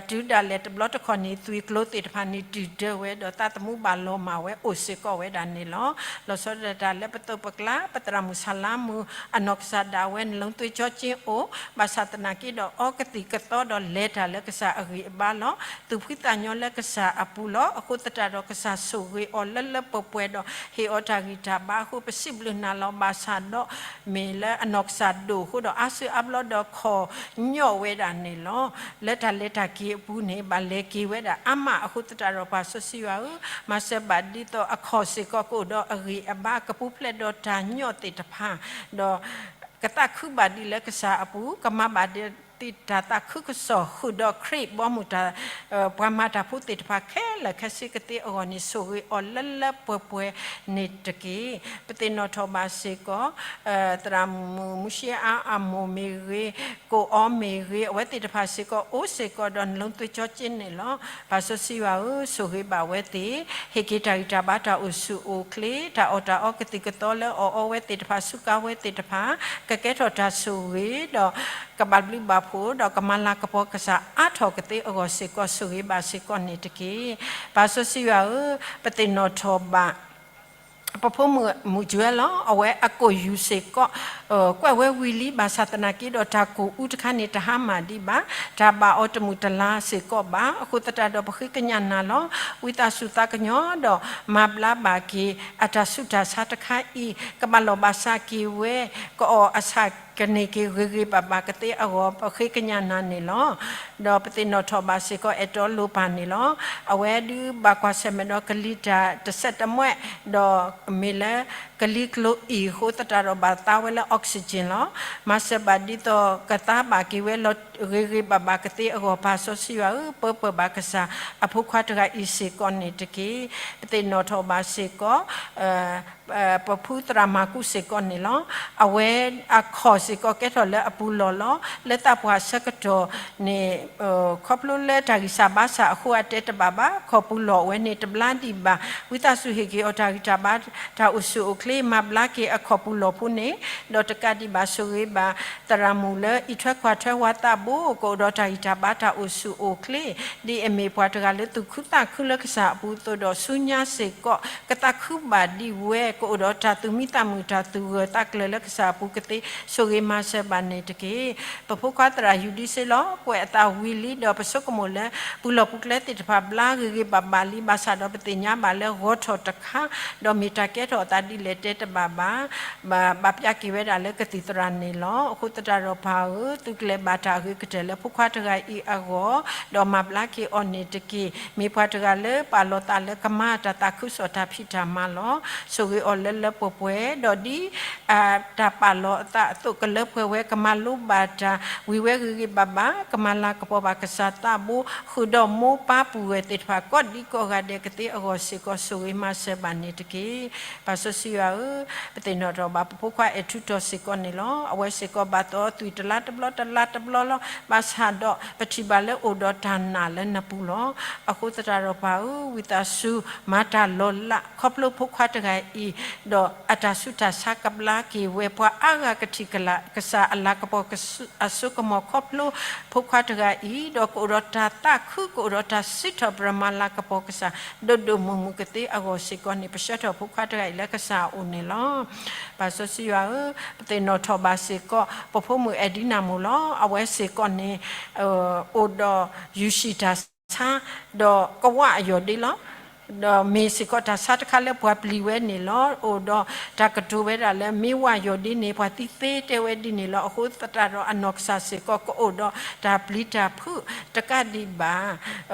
ဒီးတုၤဒၣ်လဲာ်တဘျီတခီၣ်န့ၣ် သွံၣ်ကျိၤသ့ၣ်တဖၣ်န့ၣ် တုၤဒၢဝဲဒီး သးသမူဘၣ်လီၤမၢ်ဝဲအိၣ်စ့ၢ်ကီးဝဲဒၣ်န့ၣ်လီၤ. လီၤဆီဒၣ်တၢ်လၢပသိးပကျါ ပသရၣ်မုၣ်ဆၣ်လါမုၣ် အနီၢ်ကစၢ်ဒၣ်ဝဲ နလုံးသွေးကြောကျဉ်အိၣ်, ဘၣ်ဆၣ်သနာ်က့ဒီး အီကသံၣ်ကသီဒီးလဲၤတၢ်လၢကစၢ်အဂံၢ်အဘါလီၤ. သူၣ်ဖှံသးညီလၢကစၢ်အပူၤလီၤ. အဃိသတးဒီးကစၢ်ဆိၣ်ဂ့ၤအီၤလၢလၢပှဲၤပှဲၤဒီး ဟ့ၣ်အီၤတၢ်ဂံၢ်တၢ်ဘါအဃိ ပစံးဘျုးနၤလီၤ. ဘၣ်ဆၣ်ဒီး မ့ၢ်လၢအနီၢ်ကစၢ်ဒိၣ်အဃိဒီး အါစုအါဘျီဒီးခီၣ်ညီၣ်ဝဲဒၣ်န့ၣ်လီၤ. လၢတၢ်လဲၤတၢ်က့ၤအပူၤန့ၣ် ဘၣ်လဲၤက့ၤဝဲဒၣ်အါမးအဃိသတးဒီး ပၢ်စီဆှံယွၤဧၢ, မၤစၢၤဘၣ်ဒ်သိးအခီၣ်စ့ၢ်ကီးကအိၣ်ဒီးအဂံၢ်အဘါ ကပူၤဖျဲးဒီးတၢ်ညီၣ်သ့ၣ်တဖၣ်, ဒီးကသးခုဘၣ်ဒံးလၢကစၢ်အပူၤ, ကမၤဘၣ်ဒံး သ့ၣ်တၢ်သးခုကစီၣ်ဃုာ်ဒီးခရံာ်ဘီမုၢ်တၢ် ပှၤမၤတၢ်ဖိသ့ၣ်တဖၣ်ခဲလၢာ်ခဲဆ့ကသ့အဂီၢ်န့ၣ် ဆိၣ်ဂ့ၤအီၤလၢလၢပှဲၤပှဲၤန့ၣ်တက့ၢ်. ပသ့ၣ်နီၣ်ထီၣ်ဘၣ်စ့ၢ်ကီး သရၣ်မုၣ်မူၡ့အါအမိၢ်မ့ၢ်ဂ့ၤ, ကိၣ်အီမ့ၢ်ဂ့ၤ, အဝဲသ့ၣ်တဖၣ်စ့ၢ်ကီး အိၣ်စ့ၢ်ကီးဒီးနလိသွ့ကၠီက့န့ၣ်လီၤ. ပၢ်စီဆှံယွၤဧၢ, ဆိၣ်ဂ့ၤဘၣ်ဝဲသ့ၣ်, ဟ့ၣ်က့ၤတၢ်ဂံၢ်တၢ်ဘါတၢ်အိၣ်ဆူၣ်အိၣ်ချ့, တၢ်အီၣ်တၢ်အီကသံၣ်ကသီလၢအီၣ်အီဝဲသ့ၣ်တဖၣ် စူးကါဝဲသ့ၣ်တဖၣ် ကကဲထီၣ်တၢ်ဆိၣ်ဂ့ၤဒီး ကဘၣ်ဘျုးဘၣ်ဖှိၣ် ဒီးကမၤလၤကပီၤကစၢ်အါထီၣ်ကသ့အဂီၢ်စ့ၢ်ကီး ဆိၣ်ဂ့ၤဘၣ်စ့ၢ်ကီးန့ၣ်တက့ၢ်. ပၢ်စီဆှံယွၤဧၢ, ပသ့ၣ်နီၣ်ထီၣ်ဘၣ် ပဖိမုၣ်မုၣ်ကၠွဲလီၤ. အဝဲအကိၣ်ယူၤစ့ၢ်ကီး ကွဲးဝဲဝံၤလံ ဘၣ်ဆၣ်သနာ်က့ဒီး တၢ်ကိၣ်အူတခါန့ၣ် တဟါမၢ်ဒံးဘၣ်, တၢ်ဘၣ်အီၤတမုာ်တလၤစ့ၢ်ကီးဘၣ်. အဃိသတးဒီးပဃ့ကညးနၤလီၤ. ဝံသးစူၤသးကညီၤဒီး မၤဘျါဘၣ်က့ၤ အတၢ်ဆူးတၢ်ဆါတခါအံၤ ကဘၣ်လီၢ်ဘၣ်စးက့ၤဝဲ ကအီၣ်အဆၣ်ကန့ၢ်က့ၤဂ့ၤဂ့ၤဘၣ်ဘၣ်ကသ့အဂီၢ် ပဃ့ကညးနၤန့ၣ်လီၤ. ဒီးပသ့ၣ်နီၣ်ထီၣ်ဘၣ်စ့ၢ်ကီး အဲၣ်တီလိၤပၢ်န့ၣ်လီၤ. အဝဲဒုးဘၣ်ကွၢ်ဆၢၣ်မဲာ်ဒီးကလံၤတၢ်တစဲးတမှဲး, ဒီးမ့ၢ်လၢ ကလံၤကျိၤအံၣ်အဃိသတးဒီး ဘၣ်သါဝဲလၢ oxygen လီၤ. မၤစၢၤဘၣ်ဒ်သိးကသါဘၣ်က့ၤဝဲလီၤဂ့ၤဂ့ၤဘၣ်ဘၣ်ကသ့အဂီၢ် ပၢ်စီဆှံယွၤဧၢ, ပၢပှဲၤဘၣ်ကစၢ်အဖိခွါတဂၤအံၤစ့ၢ်ကီးန့ၣ်တက့ၢ်. ပသ့ၣ်နီၣ်ထီၣ်ဘၣ်စ့ၢ်ကီး ပဖုသရၣ်မၤကူစ့ၢ်ကီးန့ၣ်လီၤ. အဝဲအခီၣ်စ့ၢ်ကီးကဲထီၣ်လၢအပူၤလီၢ်လီၤ. လၢသးပှၢ်ဆၢကတီၢ်န့ၣ် ခီဖျိလၢတၢ်ဂံၢ်စၢ်ဘါစၢ်အဃိအတဲတဘၣ်ဘၣ်, ခီၣ်ပူၤလီၢ်ဝဲန့ၣ်တဘျါဒံးဘၣ်. ဝံသးစူၤဟ့ၣ်က့ၤအီၤတၢ်ဂံၢ်တၢ်ဘါ တၢ်အိၣ်ဆူၣ်အိၣ်ချ့ မၤဘျါက့ၤအခီၣ်ပူၤလီၢ်ဖိန့ၣ်, ဒီးတကးဒံးဘၣ် ဆိၣ်ဂ့ၤဘၣ် သရၣ်မုၣ်လၢအံးထွဲကွၢ်ထွဲဝဲသးဘိ ကအိၣ်ဒီးတၢ်ဂံၢ်တၢ်ဘါတၢ်အိၣ်ဆူၣ်အိၣ်ချ့ ဒ်အမ့ၢ်ပှၤတဂၤလၢသူၣ်ခုသးခုလၢကစၢ်အပူၤအသိးဒီး ဆူညါစ့ၢ်ကီး ကသးခုဘၣ်ဒံးဝဲ ကအိၣ်ဒီးတၢ်သူၣ်မံသးမုာ်တၢ်သူၣ်ဂၢၢ်သးကျၢၤလၢကစၢ်အပူၤကသ့ ဆိၣ်ဂ့ၤမၤစၢၤဘၣ်န့ၣ်တက့ၢ်. ပဖိခွါသရၣ်ယူၤဒံစ့လီၤ. ကွဲးအသးဝံၤလံဒီး ပဆိကမိၣ်လၢ ပူၤလီၢ်ပူၤကျဲသ့ၣ်တဖၣ်ဘျါဂ့ၤဂ့ၤဘၣ်ဘၣ်လံ ဘၣ်ဆၣ်ဒီးပသ့ၣ်ညါဘၣ်လၢဂီၤထီၣ်တခါ ဒီးမ့ၢ်တၢ်ကဲထီၣ်အသးဒ်လဲၣ်တဲတဘၣ်ဘၣ် ဘၣ်ပျၢ်က့ၤဝဲဒၣ်လၢကသံၣ်သရၣ်န့ၣ်လီၤ. အဃိသတးဒီးပၢ်ဧၢ, သုကလဲၤဘၣ်တၢ်အဂ့ၤကတၢၢ်လၢဖိခွါတဂၤအံၤအဂီၢ်, ဒီးမၤဘျါက့ၤအီၤန့ၣ်တက့ၢ်. မ့ၢ်ပှၤတဂၤလၢပာ်လီၤသးလၢကမၤတၢ်သးခုကစီၣ်တၢ်ဖံးတၢ်မၤလီၤ. ဆိၣ်ဂ့ၤအီၤလၢလၢပှဲၤပှဲၤ, ဒီးဒ် တၢ်ပာ်လီၤအသးအသိးကလၢပှဲၤဝဲ ကမၤလိဘၣ်တၢ် ဝံၤဝဲဂ့ၤဂ့ၤဘၣ်ဘၣ်, ကမၤလၤကပီၤဘၣ်ကစၢ်သးဘိ, ဃုာ်ဒီးမိၢ်ပၢ်ပုၢ်ဝဲၢ်သ့ၣ်တဖၣ် ကိးဒံကိးဂၤဒဲးကသ့အဂီၢ်စ့ၢ်ကီး ဆိၣ်ဂ့ၤမၤစၢၤဘၣ်န့ၣ်တက့ၢ်. ပၢ်စီဆှံယွၤဧၢ, ပသ့ၣ်နီၣ်ထီၣ်ဘၣ်ပဖိခွါအဲၣ်ထူတီၤစ့ၢ်ကီးန့ၣ်လီၤ. အဝဲစ့ၢ်ကီးဘၣ်သီသွံၣ်တလါတဘျီတလါတဘျီလီၤ. ဘၣ်ဆၣ်ဒီးပထံၣ်ဘၣ်လၢအိၣ်ဒီးတၢ်နာ်လၢနပူၤလီၤ. အဃိသတးဒီးပၢ်ဧၢ, ဝံသးစူၤ မၤတၢ်လီၤလး ခီဖျိဖိခွါတဂၤအံၤ, ဒီးအတၢ်ဆူးတၢ်ဆါကဘျါက့ၤဝဲ ပှၤအါဂၤကထံၣ်ကစၢ်အလၤကပီၤအစိကမီၤခီဖျိ ဖိခွါတဂၤအံၤ, ဒီးကအိၣ်ဒီးတၢ်သးခု ကအိၣ်ဒီးတၢ်စံးထီၣ်ပတြၢၤမၤလၤကပီၤကစၢ် ဒိၣ်ဒိၣ်မုၢ်မုၢ်ကသ့အဂီၢ်စ့ၢ်ကီးန့ၣ် ပဆှၢထီၣ်ဖိခွါတဂၤအံၤလၢကစၢ်အအိၣ်န့ၣ်လီၤ. ပၢ်စီဆှံယွၤဧၢ, ပသ့ၣ်နီၣ်ထီၣ်ဘၣ်စ့ၢ်ကီး ပဖိမုၣ်အဲၣ်ဒံနၢ်မိၢ်လီၤ. အဝဲစ့ၢ်ကီးန့ၣ် အိၣ်ဒီးယူၤဆံၣ်တၢ်ဆါ ဒီးကဝၣ်အယီၢ်ဒ့လီၤ. ဒီးမ့ၢ်စ့ၢ်ကီးတၢ်ဆါတခါလၢပှၤပျံၤဝဲန့ၣ်လီၤ. အိၣ်ဒီးတၢ်ကတိၤဝဲဒၣ်လၢ မ့ၢ်ဝၣ်ယီၢ်ဒ့န့ၣ် ပှၤသံသ့တဲဝဲဒ်န့ၣ်လီၤ. အဃိသတးဒီးအနီၢ်ကစၢ်စ့ၢ်ကီး ကအိၣ်ဒီးတၢ်ပျံၤတၢ်ဖုးတကးဒံးဘၣ်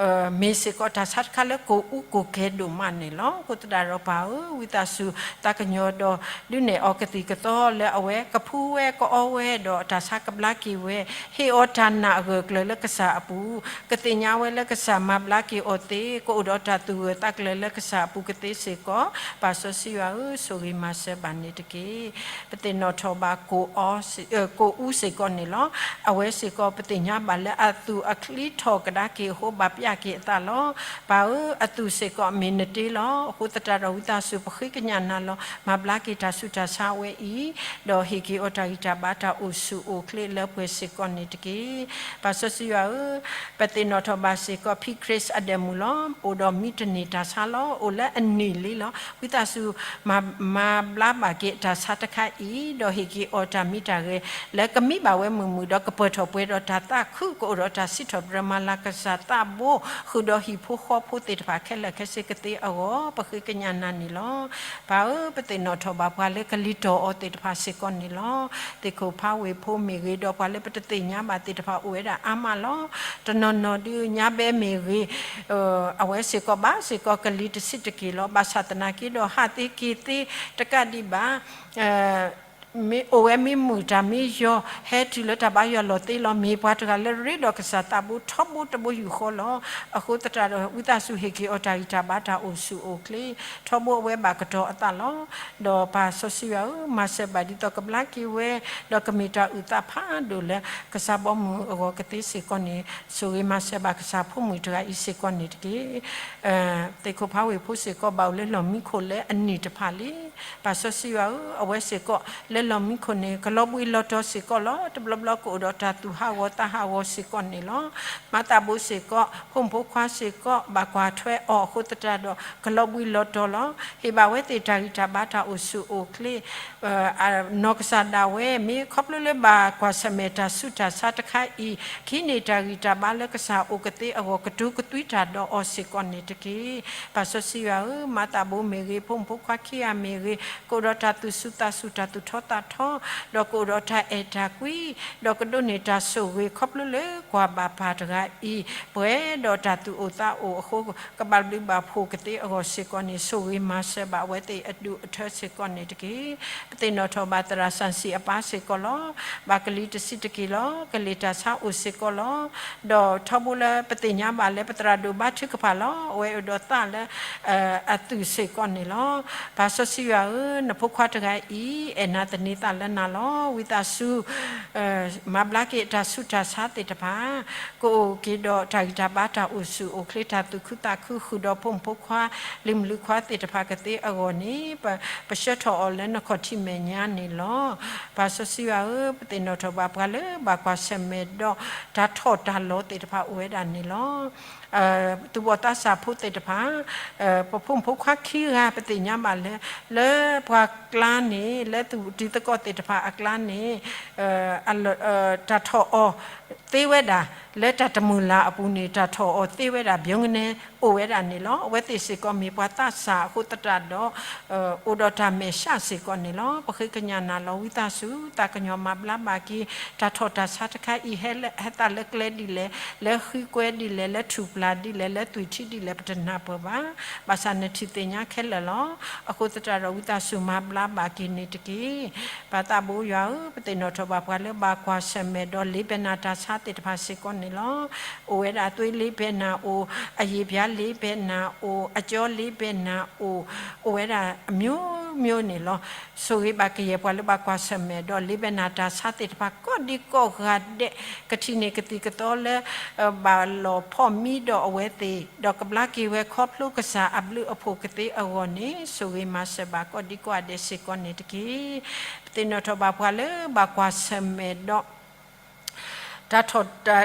မ့ၢ်စ့ၢ်ကီးတၢ်ဆါတခါလၢကိၢ်အူကိၢ်ကဲၤဒိၣ်မးန့ၣ်လီၤ. အဃိသတးဒီးပၢ်ဧၢ, ဝံသးစူၤသးကညီၤဒီး ဒုးနဲၣ်အီၤကသံၣ်ကသီလၢအဝဲကဖှူဝဲကအီဝဲဒီးတၢ်ဆါကဘျါက့ၤဝဲ, ဟ့ၣ်အီၤတၢ်နာ်အဂၢၢ်အကျၢၤလၢကစၢ်အပူၤ, ကသ့ၣ်ညါဝဲလၢကစၢ်မၤဘျါက့ၤအီၤသ့, ကအိၣ်ဒီးတၢ်သူၣ်ဂၢၢ်သးကျၢၤလၢကစၢ်အပူၤကသ့စ့ၢ်ကီး, ပၢ်စီဆှံယွၤဧၢ, ဆိၣ်ဂ့ၤမၤစၢၤဘၣ်န့ၣ်တက့ၢ်. ပသ့ၣ်နီၣ်ထီၣ်ဘၣ် ကိၢ်အူစ့ၢ်ကီးန့ၣ်လီၤ. အဝဲစ့ၢ်ကီးပသ့ၣ်ညါဘၣ်လၢအသူၣ်အချံထီၣ်ကဒါက့ၤအဃိ ဘၣ်ပျၢ်က့ၤအသးလီၤ. ပၢ်ဧၢ, အသူၣ်စ့ၢ်ကီးမ့ၢ်နတ့လီၤ. အဃိသတးဒီးဝံသးစူၤပဃ့ကညးနၤလီၤ. မၤဘျါက့ၤတၢ်ဆူးတၢ်ဆါဝဲအံၤ, ဒီးဟ့ၣ်က့ၤအီၤတၢ်ဂံၢ်တၢ်ဘါတၢ်အိၣ်ဆူၣ်အိၣ်ချ့လၢပှဲၤစ့ၢ်ကီးန့ၣ်တက့ၢ်. ပၢ်စီဆှံယွၤဧၢ, ပသ့ၣ်နီၣ်ထီၣ်ဘၣ်စ့ၢ်ကီး ဖံခရံာ်အဒဲးမုၢ်လီၤ. အိၣ်ဒီးမံတန့ၢ်တၢ်ဆါလီၤ. အိၣ်လၢအနံၣ်လံလီၤ. ဝံသးစူၤ မၤဘျါဘၣ်က့ၤအတၢ်ဆါတခါအံၤ, ဒီးဟ့ၣ်က့ၤအီၤတၢ်မံတၢ်ဂဲၤ လၢကမံဘၣ်ဝဲမုာ်မုာ်, ဒီးကပၢၢ်ထီၣ်ပှဲၤဒီးတၢ်သးခု, ကအိၣ်ဒီးတၢ်စံးထီၣ်ပတြၢၤမၤလၤကစၢ်သးဘိ, ဃုာ်ဒီးဟံၣ်ဖိဃီဖိသ့ၣ်တဖၣ်ခဲလၢာ်ခဲဆ့ကသ့အဂီၢ်, ပဃ့ကညးနၤန့ၣ်လီၤ. ပၢ်ဧၢ, ပသ့ၣ်နီၣ်ထီၣ်ဘၣ်ပှၤလၢကလံၤတီၤအီၤသ့ၣ်တဖၣ်စ့ၢ်ကီးန့ၣ်လီၤ. သ့ၣ်ခိၣ်ဖးဝ့ၢ်ဖိမ့ၢ်ဂ့ၤ, ဒီးပှၤလၢပတသ့ၣ်ညါဘၣ်သ့ၣ်တဖၣ်အိၣ်ဝဲဒၣ်အါမးလီၤ. တနီၤနီၤဒုးညါဘဲမ့ၢ်ဂ့ၤ, အဝဲစ့ၢ်ကီးဘၣ်စ့ၢ်ကီးကလံၤတဆံးတက့ၢ်လီၤ. ဘၣ်ဆၣ်သနာ်က့ဒီး ဟးသ့က့ၤသ့တကးဒံးဘၣ်, မ့ၢ်အိၣ်ဝဲမ့ၢ်မုာ်တၢ်မ့ၢ်ယီၤ ဟဲတုၤလၢတၢ်ဘါယွၤလီၤသ့လီၤ. မ့ၢ်ပှၤတဂၤလၢရ့ဒီးကစၢ်သးဘိထီဘိတဘိယူၢ်ဃီလီၤ. အဃိသတးဒီး ဝံသးစူၤဟ့ၣ်က့ၤအီၤတၢ်ဂံၢ်တၢ်ဘါတၢ်အိၣ်ဆူၣ်အိၣ်ချ့ ထီဘိအဝဲဘၣ်ကတီၤအသးလီၤ. ဒီးပၢ်စီဆှံယွၤဧၢ, မၤစၢၤဘၣ်ဒ်သိးကဘျါက့ၤဝဲ, ဒီးကမ့ၢ်တၢ်အုၣ်သးဖးဒိၣ်လၢ ကစၢ်ဘီမုၢ်အဂီၤကသ့စ့ၢ်ကီးန့ၣ်, ဆိၣ်ဂ့ၤမၤစၢၤဘၣ်ကစၢ်ဖိမုၣ်တဂၤအံၤစ့ၢ်ကီးန့ၣ်တက့ၢ်. သ့ၣ်ခိၣ်ဖးဝ့ၢ်ဖိစ့ၢ်ကီး ဘၣ်အိၣ်လၢလီၢ်မံခိၣ်လၢအနံၣ်တဖၣ်လံ. ပၢ်စီဆှံယွၤဧၢ, အဝဲစ့ၢ်ကီးလၢလီၢ်မံခိၣ်န့ၣ် ကလီၤဘှံးလီၤတီၤစ့ၢ်ကီးလီၤ. တဘျီဘျီကအိၣ်ဒီးတၢ်သူၣ်ဟးဂီၤသးဟးဂီၤစ့ၢ်ကီးန့ၣ်လီၤ. မၤသးဘိစ့ၢ်ကီး ဖိမုၣ်ဖိခွါစ့ၢ်ကီး ဘၣ်ကွၢ်ထွဲအီၤအဃိသတးဒီး ကလီၤဘှံးလီၤတီၤလီၤ. ဟ့ၣ်ဘၣ်ဝဲသ့ၣ်တၢ်ဂံၢ်တၢ်ဘါတၢ်အိၣ်ဆူၣ်အိၣ်ချ့ နီၢ်ကစၢ်ဒၣ်ဝဲ မ့ၢ်ခီဖျိလၢဘၣ်ကွၢ်ဆၢၣ်မဲာ်တၢ်ဆူးတၢ်ဆါတခါအံၤ, ခံန့ၢ်တၢ်ဂံၢ်တၢ်ဘါလၢကစၢ်အိၣ်ကသ့အဂီၢ် ကတိၤကသွံတၢ်ဒီးအီၤစ့ၢ်ကီးန့ၣ်တက့ၢ်. ပၢ်စီဆှံယွၤဧၢ, မၤသးဘိမ့ၢ်ဂ့ၤ, ဖိမုၣ်ဖိခွါခံဂၤမ့ၢ်ဂ့ၤ, ကအိၣ်ဒီးတၢ်သူၣ်စူၤသးစူၤ တၢ်သူၣ်ထီသးထီ, ဒီးကအိၣ်ဒီးတၢ်အဲၣ်တၢ်ကွံ, ဒီးကဒိးန့ၢ်တၢ်ဆိၣ်ဂ့ၤ ခီဖျိလၢကွၢ်ဘၣ်ပၢ်တဂၤအံၤ ပှဲၤဒီးတၢ်သူၣ်အိၣ်သးအိၣ်အဃိ ကဘၣ်ဘျုးဘၣ်ဖှိၣ်ကသ့အဂီၢ်စ့ၢ်ကီးန့ၣ် ဆိၣ်ဂ့ၤမၤစၢၤဘၣ်အဝဲသ့ၣ်အဒူၣ်အထၢစ့ၢ်ကီးန့ၣ်တက့ၢ်. ပသ့ၣ်နီၣ်ထီၣ်ဘၣ်သရၣ်စၣ်စံၣ်အပၢ်စ့ၢ်ကီးလီၤ. ဘၣ်ကလံၤတဆံးတက့ၢ်လီၤ. ကလံၤတၢ်ဆါအိၣ်စ့ၢ်ကီးလီၤ. ဒီးထီဘိလၢပသ့ၣ်ညါဘၣ်လၢပသရၣ်ဒိၣ်ဘါထုကဖၣ်လီၤ. အဝဲအိၣ်ဒီးသးလၢ အသူၣ်စ့ၢ်ကီးန့ၣ်လီၤ. ပၢ်စီဆှံယွၤဧၢ, နဖိခွါတဂၤအံၤ အဲၣ်နၤသန့ၤသးလၢနၤလီၤ. ဝံသးစူၤ မၤဘျါက့ၤအတၢ်ဆူးတၢ်ဆါသ့ၣ်တဖၣ် ကအိၣ်က့ၤဒီးတၢ်ဂံၢ်တၢ်ဘါတၢ်အိၣ်ဆူၣ်အိၣ်ချ့ တၢ်သူၣ်ခုသးခု ဃုာ်ဒီးဖိမုၣ်ဖိခွါ လံၤမုၣ်လံၤခွါသ့ၣ်တဖၣ်ကသ့အဂီၢ်န့ၣ် ပဆှၢထီၣ်အီၤလၢနခီၣ်ထံးမဲာ်ညါန့ၣ်လီၤ. ပၢ်စီဆှံယွၤဧၢ, ပသ့ၣ်နီၣ်ထီၣ်ဘၣ်ပှၤလၢဘၣ်ကွၢ်ဆၢၣ်မဲာ်ဒီး တၢ်ထီၣ်တၢ်လီၤသ့ၣ်တဖၣ်အိၣ်ဝဲဒၣ်န့ၣ်လီၤ. သူၣ်ဘီၣ်သးစၢ်ဖိသ့ၣ်တဖၣ် ပဖိမုၣ်ဖိခွါခံဂၤ ပသ့ၣ်ညါဘၣ်လၢ လၢပှၤကျါန့ၣ် လၢသူၣ်တံၤသကိးသ့ၣ်တဖၣ်အကျါန့ၣ် တၢ်ထီၣ်အီၤသ့ဝဲဒၣ် လၢတၢ်တမုာ်လၤအပူၤန့ၣ် တၢ်ထီၣ်အီၤသ့ဝဲဒၣ် ဘၣ်မနုၤန့ၣ် အိၣ်ဝဲဒၣ်န့ၣ်လီၤ. အဝဲသ့ၣ်စ့ၢ်ကီးမ့ၢ်ပှၤသးစၢ်အဃိသတးဒီး အိၣ်ဒီးတၢ်မဲာ်ဆှးစ့ၢ်ကီးန့ၣ်လီၤ. ပဃ့ကညးနၤလီၤ. ဝံသးစူၤ သးကညီၤမၤဘျါဘၣ်က့ၤ တၢ်ထီၣ်တၢ်ဆါတခါအံၤ ဟဲသးလၢကျဲဒ်လဲၣ်, လၢဃံကွဲဒ်လဲၣ်, လၢထူၣ်ပျၢ်ဒ်လဲၣ်, လၢသွံၣ်ထံဒ်လဲၣ် ပတနၢ်ပၢၢ်ဘၣ်. ဘၣ်ဆၣ်နထံၣ်သ့ၣ်ညါခဲလၢာ်လီၤ. အဃိသတးဒီး ဝံသးစူၤမၤဘျါဘၣ်က့ၤန့ၣ်တက့ၢ်. ပၢ်သးဘိယွၤဧၢ, ပသ့ၣ်နီၣ်ထီၣ်ဘၣ်ပှၤလၢဘၣ်ကွၢ်ဆၢၣ်မဲာ်ဒီး လ့ဘဲနၢ်တၢ်ဆါသ့ၣ်တဖၣ်စ့ၢ်ကီးန့ၣ်လီၤ. အိၣ်ဝဲဒၣ်သွေးလ့ဘဲနၢ်အိၣ်, အရေပြားလ့ဘဲနၢ်အိၣ်, အကြောလ့ဘဲနၢ်အိၣ်, အိၣ်ဝဲဒၣ်အမျိုးမျိုးန့ၣ်လီၤ. ဆိၣ်ဂ့ၤဘၣ်ကယဲၢ်ပှၤလၢဘၣ်ကွၢ်ဆၢၣ်မဲာ်ဒီး လ့ဘဲနၢ်တၢ်ဆါသ့ၣ်တဖၣ် ကိးဒံကိးဂၤဒဲး ကထံၣ်န့ၢ်ကသံၣ်ကသီလၢ ဘၣ်လီၤဖီၣ်မံဒီးအဝဲသ့ၣ်, ဒီးကဘျါက့ၤဝဲခီဖျိကစၢ်အဘျုးအဖှိၣ်ကသ့အဂီၢ်န့ၣ် ဆိၣ်ဂ့ၤမၤစၢၤဘၣ်ကိးဒံကိးဂၤဒဲးစ့ၢ်ကီးန့ၣ်တက့ၢ်. ပသ့ၣ်နီၣ်ထီၣ်ဘၣ်ပှၤလၢဘၣ်ကွၢ်ဆၢၣ်မဲာ်ဒီး တၢ်ထီၣ်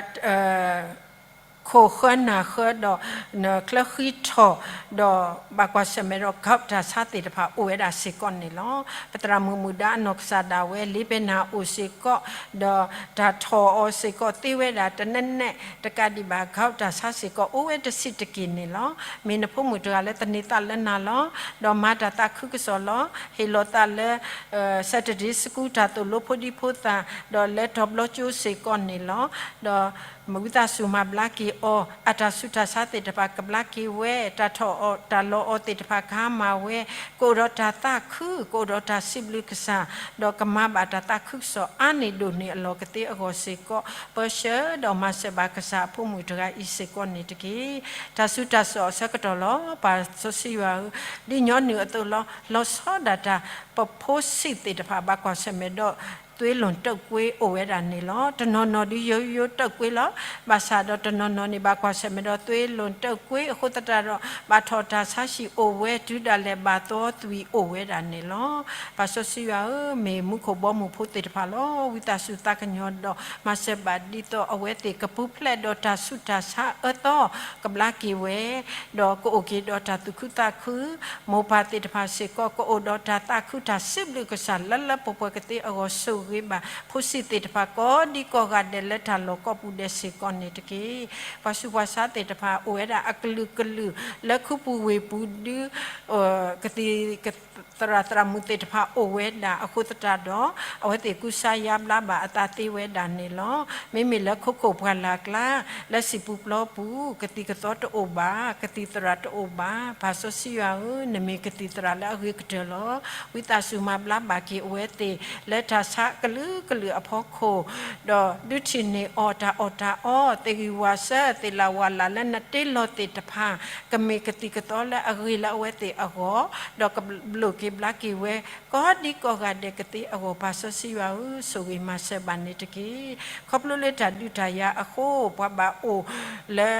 ခိၣ်ဃၢနၢ်ဃၢဒီး နချၢဃံထီၣ် ဒီးဘၣ်ကွၢ်ဆၢၣ်မဲာ်ဒီး gout တၢ်ဆါသ့ၣ်တဖၣ်အိၣ်ဝဲဒၣ်စ့ၢ်ကီးန့ၣ်လီၤ. ပသရၣ်မုၣ်မုၣ်ဒါအနီၢ်ကစၢ်ဒၣ်ဝဲ လ့ဘဲနၢ်အိၣ်စ့ၢ်ကီး, ဒီးတၢ်ထီၣ်အီၤစ့ၢ်ကီးသ့ဝဲဒၣ် တနဲနဲတကးဒံးဘၣ် gout တၢ်ဆါစ့ၢ်ကီးအိၣ်ဝဲတဆံးတက့ၢ်န့ၣ်လီၤ. မ့ၢ်နဖိမုၣ်တဂၤလၢသန့ၤသးလၢနၤလီၤ. ဒီးမၤတၢ်သးခုကစီၣ်လီၤ. ဟ့ၣ်လီၤသးလၢ Saturday School တၢ်သိၣ်လိဖိဒံဖိသၣ်, ဒီးလၢတီၤဘျီကၠိစ့ၢ်ကီးန့ၣ်လီၤ. ဒီး ဝံသးစူၤမၤဘျါက့ၤအီၤ, အတၢ်ဆူးတၢ်ဆါသ့ၣ်တဖၣ်ကဘျါက့ၤဝဲ, တၢ်ထီၣ်အီၤတၢ်လီၤအီၤသ့ၣ်တဖၣ်ကဟါမၢ်ဝဲ, ကအိၣ်ဒီးတၢ်သးခု, ကအိၣ်ဒီးတၢ်စံးဘျုးကစၢ်, ဒီးကမၤဘၣ်တၢ်သးခုကစီၣ်အါန့ၢ်ဒိၣ်န့ၢ်အလီၢ်ကသ့အဂီၢ်စ့ၢ်ကီး, ပၢဆှၢဒီးမၤစၢၤဘၣ်ကစၢ်အဖိမုၣ်တဂၤအံၤစ့ၢ်ကီးန့ၣ်တက့ၢ်. တၢ်ဆူးတၢ်ဆါအဆၢကတီၢ်လီၤ. ပၢ်စီဆှံယွၤဧၢ, ဒ်ညီနုၢ်အသိးလီၤ. လီၤဆီဒၣ်တၢ် ပဖိဆံးသ့ၣ်တဖၣ် ဘၣ်ကွၢ်ဆၢၣ်မဲာ်ဒီး သွေးလွန်တုပ်ကွေးအိၣ်ဝဲဒၣ်န့ၣ်လီၤ. တနီၤနီၤဒုးယိယိတုပ်ကွေးလီၤ. ဘၣ်ဆၣ်ဒီးတနီၤနီၤန့ၣ် ဘၣ်ကွၢ်ဆၢၣ်မဲာ်ဒီး သွေးလွန်တုပ်ကွေးအဃိသတးဒီး ဘၣ်ထီၣ်တၢ်ဆါဟံၣ်အိၣ်ဝဲ တုၤဒၣ်လဲာ်ဘၣ်သီသွံၣ်အိၣ်ဝဲဒၣ်န့ၣ်လီၤ. ပၢ်စီဆှံယွၤဧၢ, မ့ၢ်မူခိၣ်ဘီမုၢ်ဖိသ့ၣ်တဖၣ်လီၤ. ဝံသးစူၤသးကညီၤဒီး မၤစၢၤဘၣ်ဒ်သိးအဝဲသ့ၣ်ကပူၤဖျဲးဒီးတၢ်ဆူးတၢ်ဆါအၢသီ ကဘျါက့ၤဝဲ ဒီးကအိၣ်က့ၤဒီးတၢ်သူၣ်ခုသးခု, မိၢ်ပၢ်သ့ၣ်တဖၣ်စ့ၢ်ကီး ကအိၣ်ဒီးတၢ်သးခုတၢ်စံးဘျုးကစၢ်လၢလၢပှဲၤပှဲၤကသ့အဂီၢ် ဂ့ၤဘၣ်ဖိဆံးသ့ၣ်တဖၣ် ကိးဒံကိးဂၤဒဲးလၢတၢ်လီၢ်ကိးပူၤဒဲးစ့ၢ်ကီးန့ၣ်တက့ၢ်. ပှၤဆူးပှၤဆါသ့ၣ်တဖၣ်အိၣ်ဝဲဒၣ်အကလုာ်ကလုာ်လၢခူပူၤဝ့ၢ်ပူၤဒုး ကသံၣ်သရၣ်သရၣ်မုၣ်သ့ၣ်တဖၣ်အိၣ်ဝဲဒၣ်အဃိသတးဒီး အဝဲသ့ၣ်ကူစါယါဘျါဘၣ်အသးသ့ဝဲဒၣ်န့ၣ်လီၤ. မ့မ့ၢ်လၢခိခိၣ်ပှၢ်လၢ်ကျါ လၢစံၣ်ပူၤပျီပူၤ ကသံၣ်ကသီတအိၣ်ဘၣ်, ကသံၣ်သရၣ်တအိၣ်ဘၣ်. ပၢ်စီဆှံယွၤဧၢ, နမ့ၢ်ကသံၣ်သရၣ်လၢအဂ့ၤကတၢၢ်လီၤ. ဝံသးစူၤမၤဘျါဘၣ်က့ၤအဝဲသ့ၣ် လၢတၢ်ဆါကလုာ်ကလုာ်အဖီခိၣ် ဒီးဒုးထံၣ်န့ၢ်အီၤတၢ်အီၣ်တၢ်အီ, သ့ၣ်ဂံၢ်ဝၣ်စၢ, သ့ၣ်လၣ်ဝၣ်လၣ်လၢနတ့လီၤသ့ၣ်တဖၣ် ကမ့ၢ်ကသံၣ်ကသီလၢအဂ့ၤလၢအဝဲသ့ၣ်အဂီၢ်, ဒီးကလိၣ်က့ၤဘျါက့ၤဝဲ ကိးဒံကိးဂၤဒဲးကသ့အဂီၢ်. ပၢ်စီဆှံယွၤဧၢ, ဆိၣ်ဂ့ၤမၤစၢၤဘၣ်န့ၣ်တက့ၢ်. ခီဖျိလၢတၢ်ဒုးတၢ်ယၤအဃိ ပှၤဘၣ်အိၣ်လၢ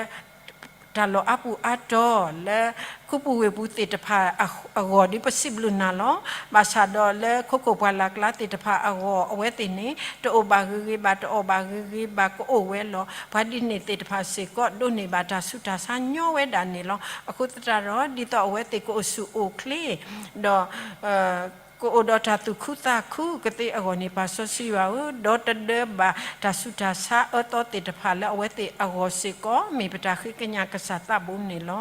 တၢ်လီၢ်အါပူၤအါတီၤ လၢခူပူၤဝ့ၢ်ပူၤသ့ၣ်တဖၣ်အဂီၢ်ဒုး ပစံးဘျုးနၤလီၤ. ဘၣ်ဆၣ်ဒီးလၢခိခိၣ်ပှၢ်လၢ်ကျါသ့ၣ်တဖၣ်အဂီၢ် အဝဲသ့ၣ်န့ၣ် တအိၣ်ဘၣ်ဂ့ၤဂ့ၤဘၣ်, တအီၣ်ဘၣ်ဂ့ၤဂ့ၤဘၣ်, ကအိၣ်ဝဲလီၤ. ပှၤဒ်န့ၣ်သ့ၣ်တဖၣ်စ့ၢ်ကီး ဒိးန့ၢ်ဘၣ်တၢ်ဆူးတၢ်ဆါညီဝဲဒၣ်န့ၣ်လီၤ. အဃိသတးဒီး ဒ်သိးအဝဲသ့ၣ်ကအိၣ်ဆူၣ်အိၣ်ချ့ ဒီး ကအိၣ်ဒီးတၢ်သူၣ်ခုသးခုကသ့အဂီၢ်န့ၣ် ပၢ်စီဆှံယွၤဧၢ, ဒီတဒၢဘၣ်တၢ်ဆူးတၢ်ဆါအၢသီသ့ၣ်တဖၣ်လၢအဝဲသ့ၣ်အဂီၢ်စ့ၢ်ကီး မ့ၢ်ပတၢ်ဃ့ကညးကစၢ်သးဘိန့ၣ်လီၤ.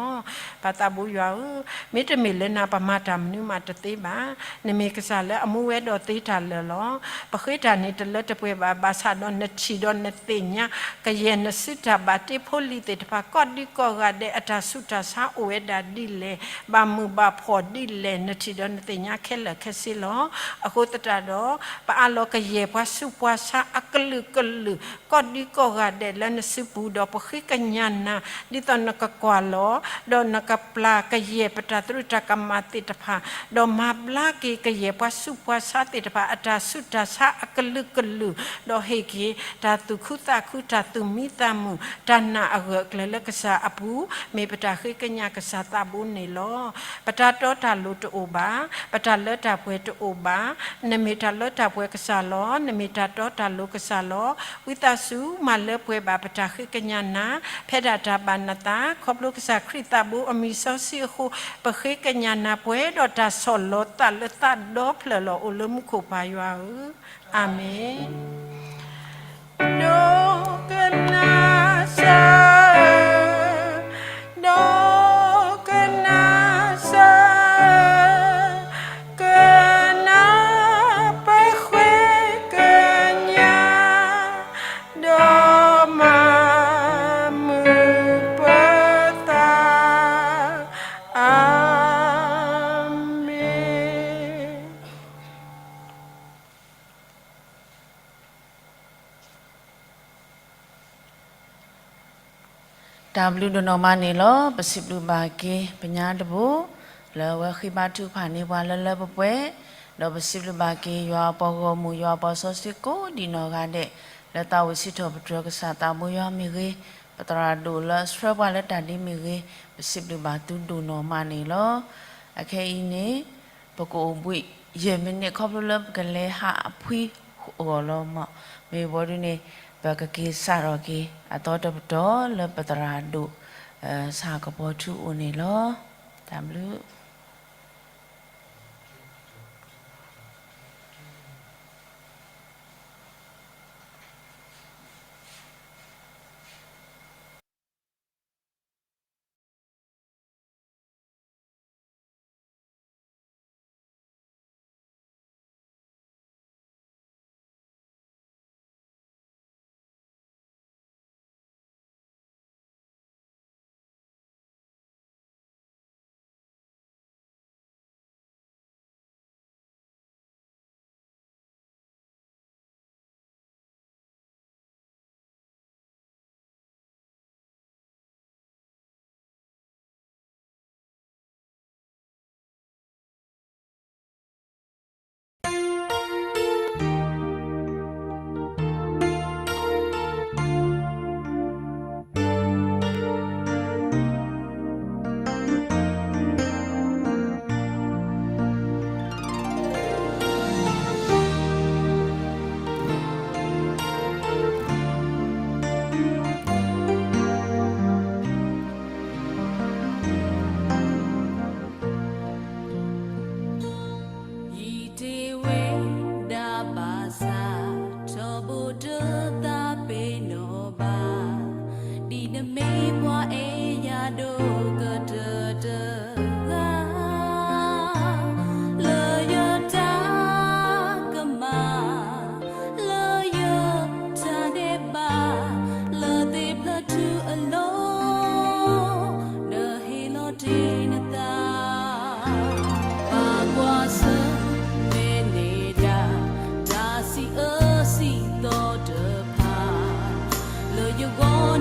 ပၢ်သးဘိယွၤဧၢ, မ့တမ့ၢ်လၢနၤ ပမၤတၢ်မနုၤမးတသ့ဘၣ်. နမ့ၢ်ကစၢ်လၢအမူဝဲဒီးသ့တၢ်လၢာ်လီၤ. ပဃ့တၢ်န့ၣ်တလၢတပှဲၤဘၣ်, ဘၣ်ဆၣ်ဒီးနထံၣ်ဒီးနသ့ၣ်ညါ ကယဲၢ်နစုတၢ်ဘၣ်တ့ဖိလံၤသ့ၣ်တဖၣ် ကိးဒံကိးဂၤဒဲးအတၢ်ဆူးတၢ်ဆါအိၣ်ဝဲဒၣ်ဒ်လဲၣ်, ဘၣ်မုာ်ဘၣ်ဖှီၣ်ဒ်လဲၣ် နထံၣ်ဒီးနသ့ၣ်ညါခဲလၢာ်ခဲဆ့လီၤ. အဃိသတးဒီး ပအးလီၤကယဲၢ်ပှၤဆူးပှၤဆါအကလုာ်ကလုာ် ကိးဒံကိးဂၤဒဲးလၢနစုပူၤ ဒီးပဃ့ကညးနၤ ဒ်သိးနကကွၢ်လီၤ ဒီးနကပျၢ်ကယဲၢ်ပတၢ်သရူးတၢ်ကမၣ်သ့ၣ်တဖၣ်, ဒီးမၤဘျါက့ၤကယဲၢ်ပှၤဆူးပှၤဆါသ့ၣ်တဖၣ် အတၢ်ဆူးတၢ်ဆါအကလုာ်ကလုာ်, ဒီးဟ့ၣ်က့ၤတၢ်သူၣ်ခုသးခု တၢ်သူၣ်မံသးမုာ် တၢ်နာ်အဂၢၢ်အကျၢၤလၢကစၢ်အပူၤ, မ့ၢ်ပတၢ်ဃ့ကညးကစၢ်သးဘိန့ၣ်လီၤ. ပတၢ်တီတၢ်လိၤတအိၣ်ဘၣ်, ပတၢ်လၢတၢ်ပှဲၤတအိၣ်ဘၣ်. နမ့ၢ်တၢ်လၢတၢ်ပှဲၤကစၢ်လီၤ. နမ့ၢ်တၢ်တီတၢ်လိၤကစၢ်လီၤ. ဝံသးစူၤမၤလၢပှဲၤဘၣ်ပတၢ်ဃ့ကညးနၤ ဖဲဒၣ်တၢ်ဘၣ်နသး, ခီဖျိကစၢ်ခရံာ်သးဘိအမံၤစီဆှံအဃိ, ပဃ့ကညးနၤပှဲၤဒီးတၢ်ဆီၣ်လီၤသးလၢသးဒီဖျၢၣ်လီၤ အိၣ်လၢမူခိၣ်ပၢ်ယွၤဧၢ, အၤမ့ၣ်. ဒိကနၣ်စၢၤ, ဒိကနၣ်စၢၤ, ကနၣ်ပဃ့ကညး, ဒီးမၤမုာ်ပသး, အၤမ့ၣ်. တၢ်ဘျုးဒိၣ်နီၢ်မးန့ၣ်လီၤ. ပစံးဘျုးဘၣ်က့ၤ ပညါတဘိ လၢအဝဲဃ့ဘါထုကဖၣ်န့ၢ်ပှၤလၢလၢပှဲၤပှဲၤ, ဒီးပစံးဘျုးဘၣ်က့ၤ ယွၤအပှၤဂီၢ်မုၢ် ယွၤအပှၤစီဆှံကိးဒံးနီၢ်ဂၤဒဲး လၢသးဝံၣ်စံးထီၣ်ပတြၢၤကစၢ်သးဘိယွၤမ့ၢ်ဂ့ၤ, ပသရၣ်ဒိၣ်လၢအဆှၢပှၤလၢတၢ်ဒ်မ့ၢ်ဂ့ၤ, ပစံးဘျုးဘၣ်သုဒိၣ်နီၢ်မးန့ၣ်လီၤ. အခဲအံၤန့ၣ် ပကအိၣ်ဘှံးယဲၢ်မံးနံး ခီဖျိလၢပကလဲၤဟးအဖှံအဂီၢ်လီၤမး. မ့ၢ်ဝံၤဒ်န့ၣ် ပကက့ၤစးထီၣ်က့ၤ အသီတပတီၢ်လၢပသရၣ်ဒိၣ် ဆၣ်ကပီၤထူအိၣ်န့ၣ်လီၤ. တၢ်ဘျုး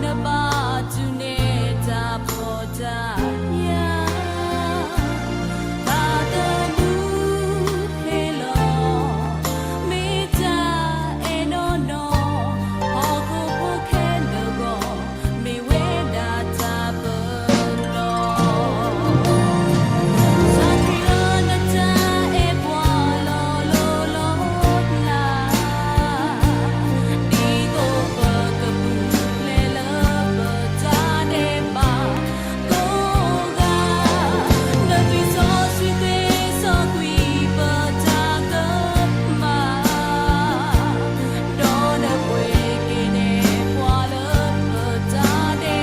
နဘၣ်တူၢ်န့ၢ်တၢ်ဖှီၣ်တၢ်ယာ်, တၢ်သနူဟ့ၣ်လီၤ, မ့ၢ်တၢ်အဲၣ်နီၢ်နီၢ်, ဟီၣ်ခိၣ်ဖိခဲလၢာ်အဂီၢ်, မ့ၢ်ဝဲဒၣ်တၢ်ပလီၢ်. တၢ်ခရံာ်ဧၢ နတၢ်အဲၣ်ပှၤလီၤလိၤလီၤလး, ဒ်သိးပကပူၤဖျဲးလၢပတၢ်ဒဲးဘးကိးဂၤ, နသွံၣ်စီဆှံသ့စီကွံာ်ပတၢ်ကမၣ်, ဒီးနပှ့ၤက့ၤန့ၢ်ပှၤလၢပတ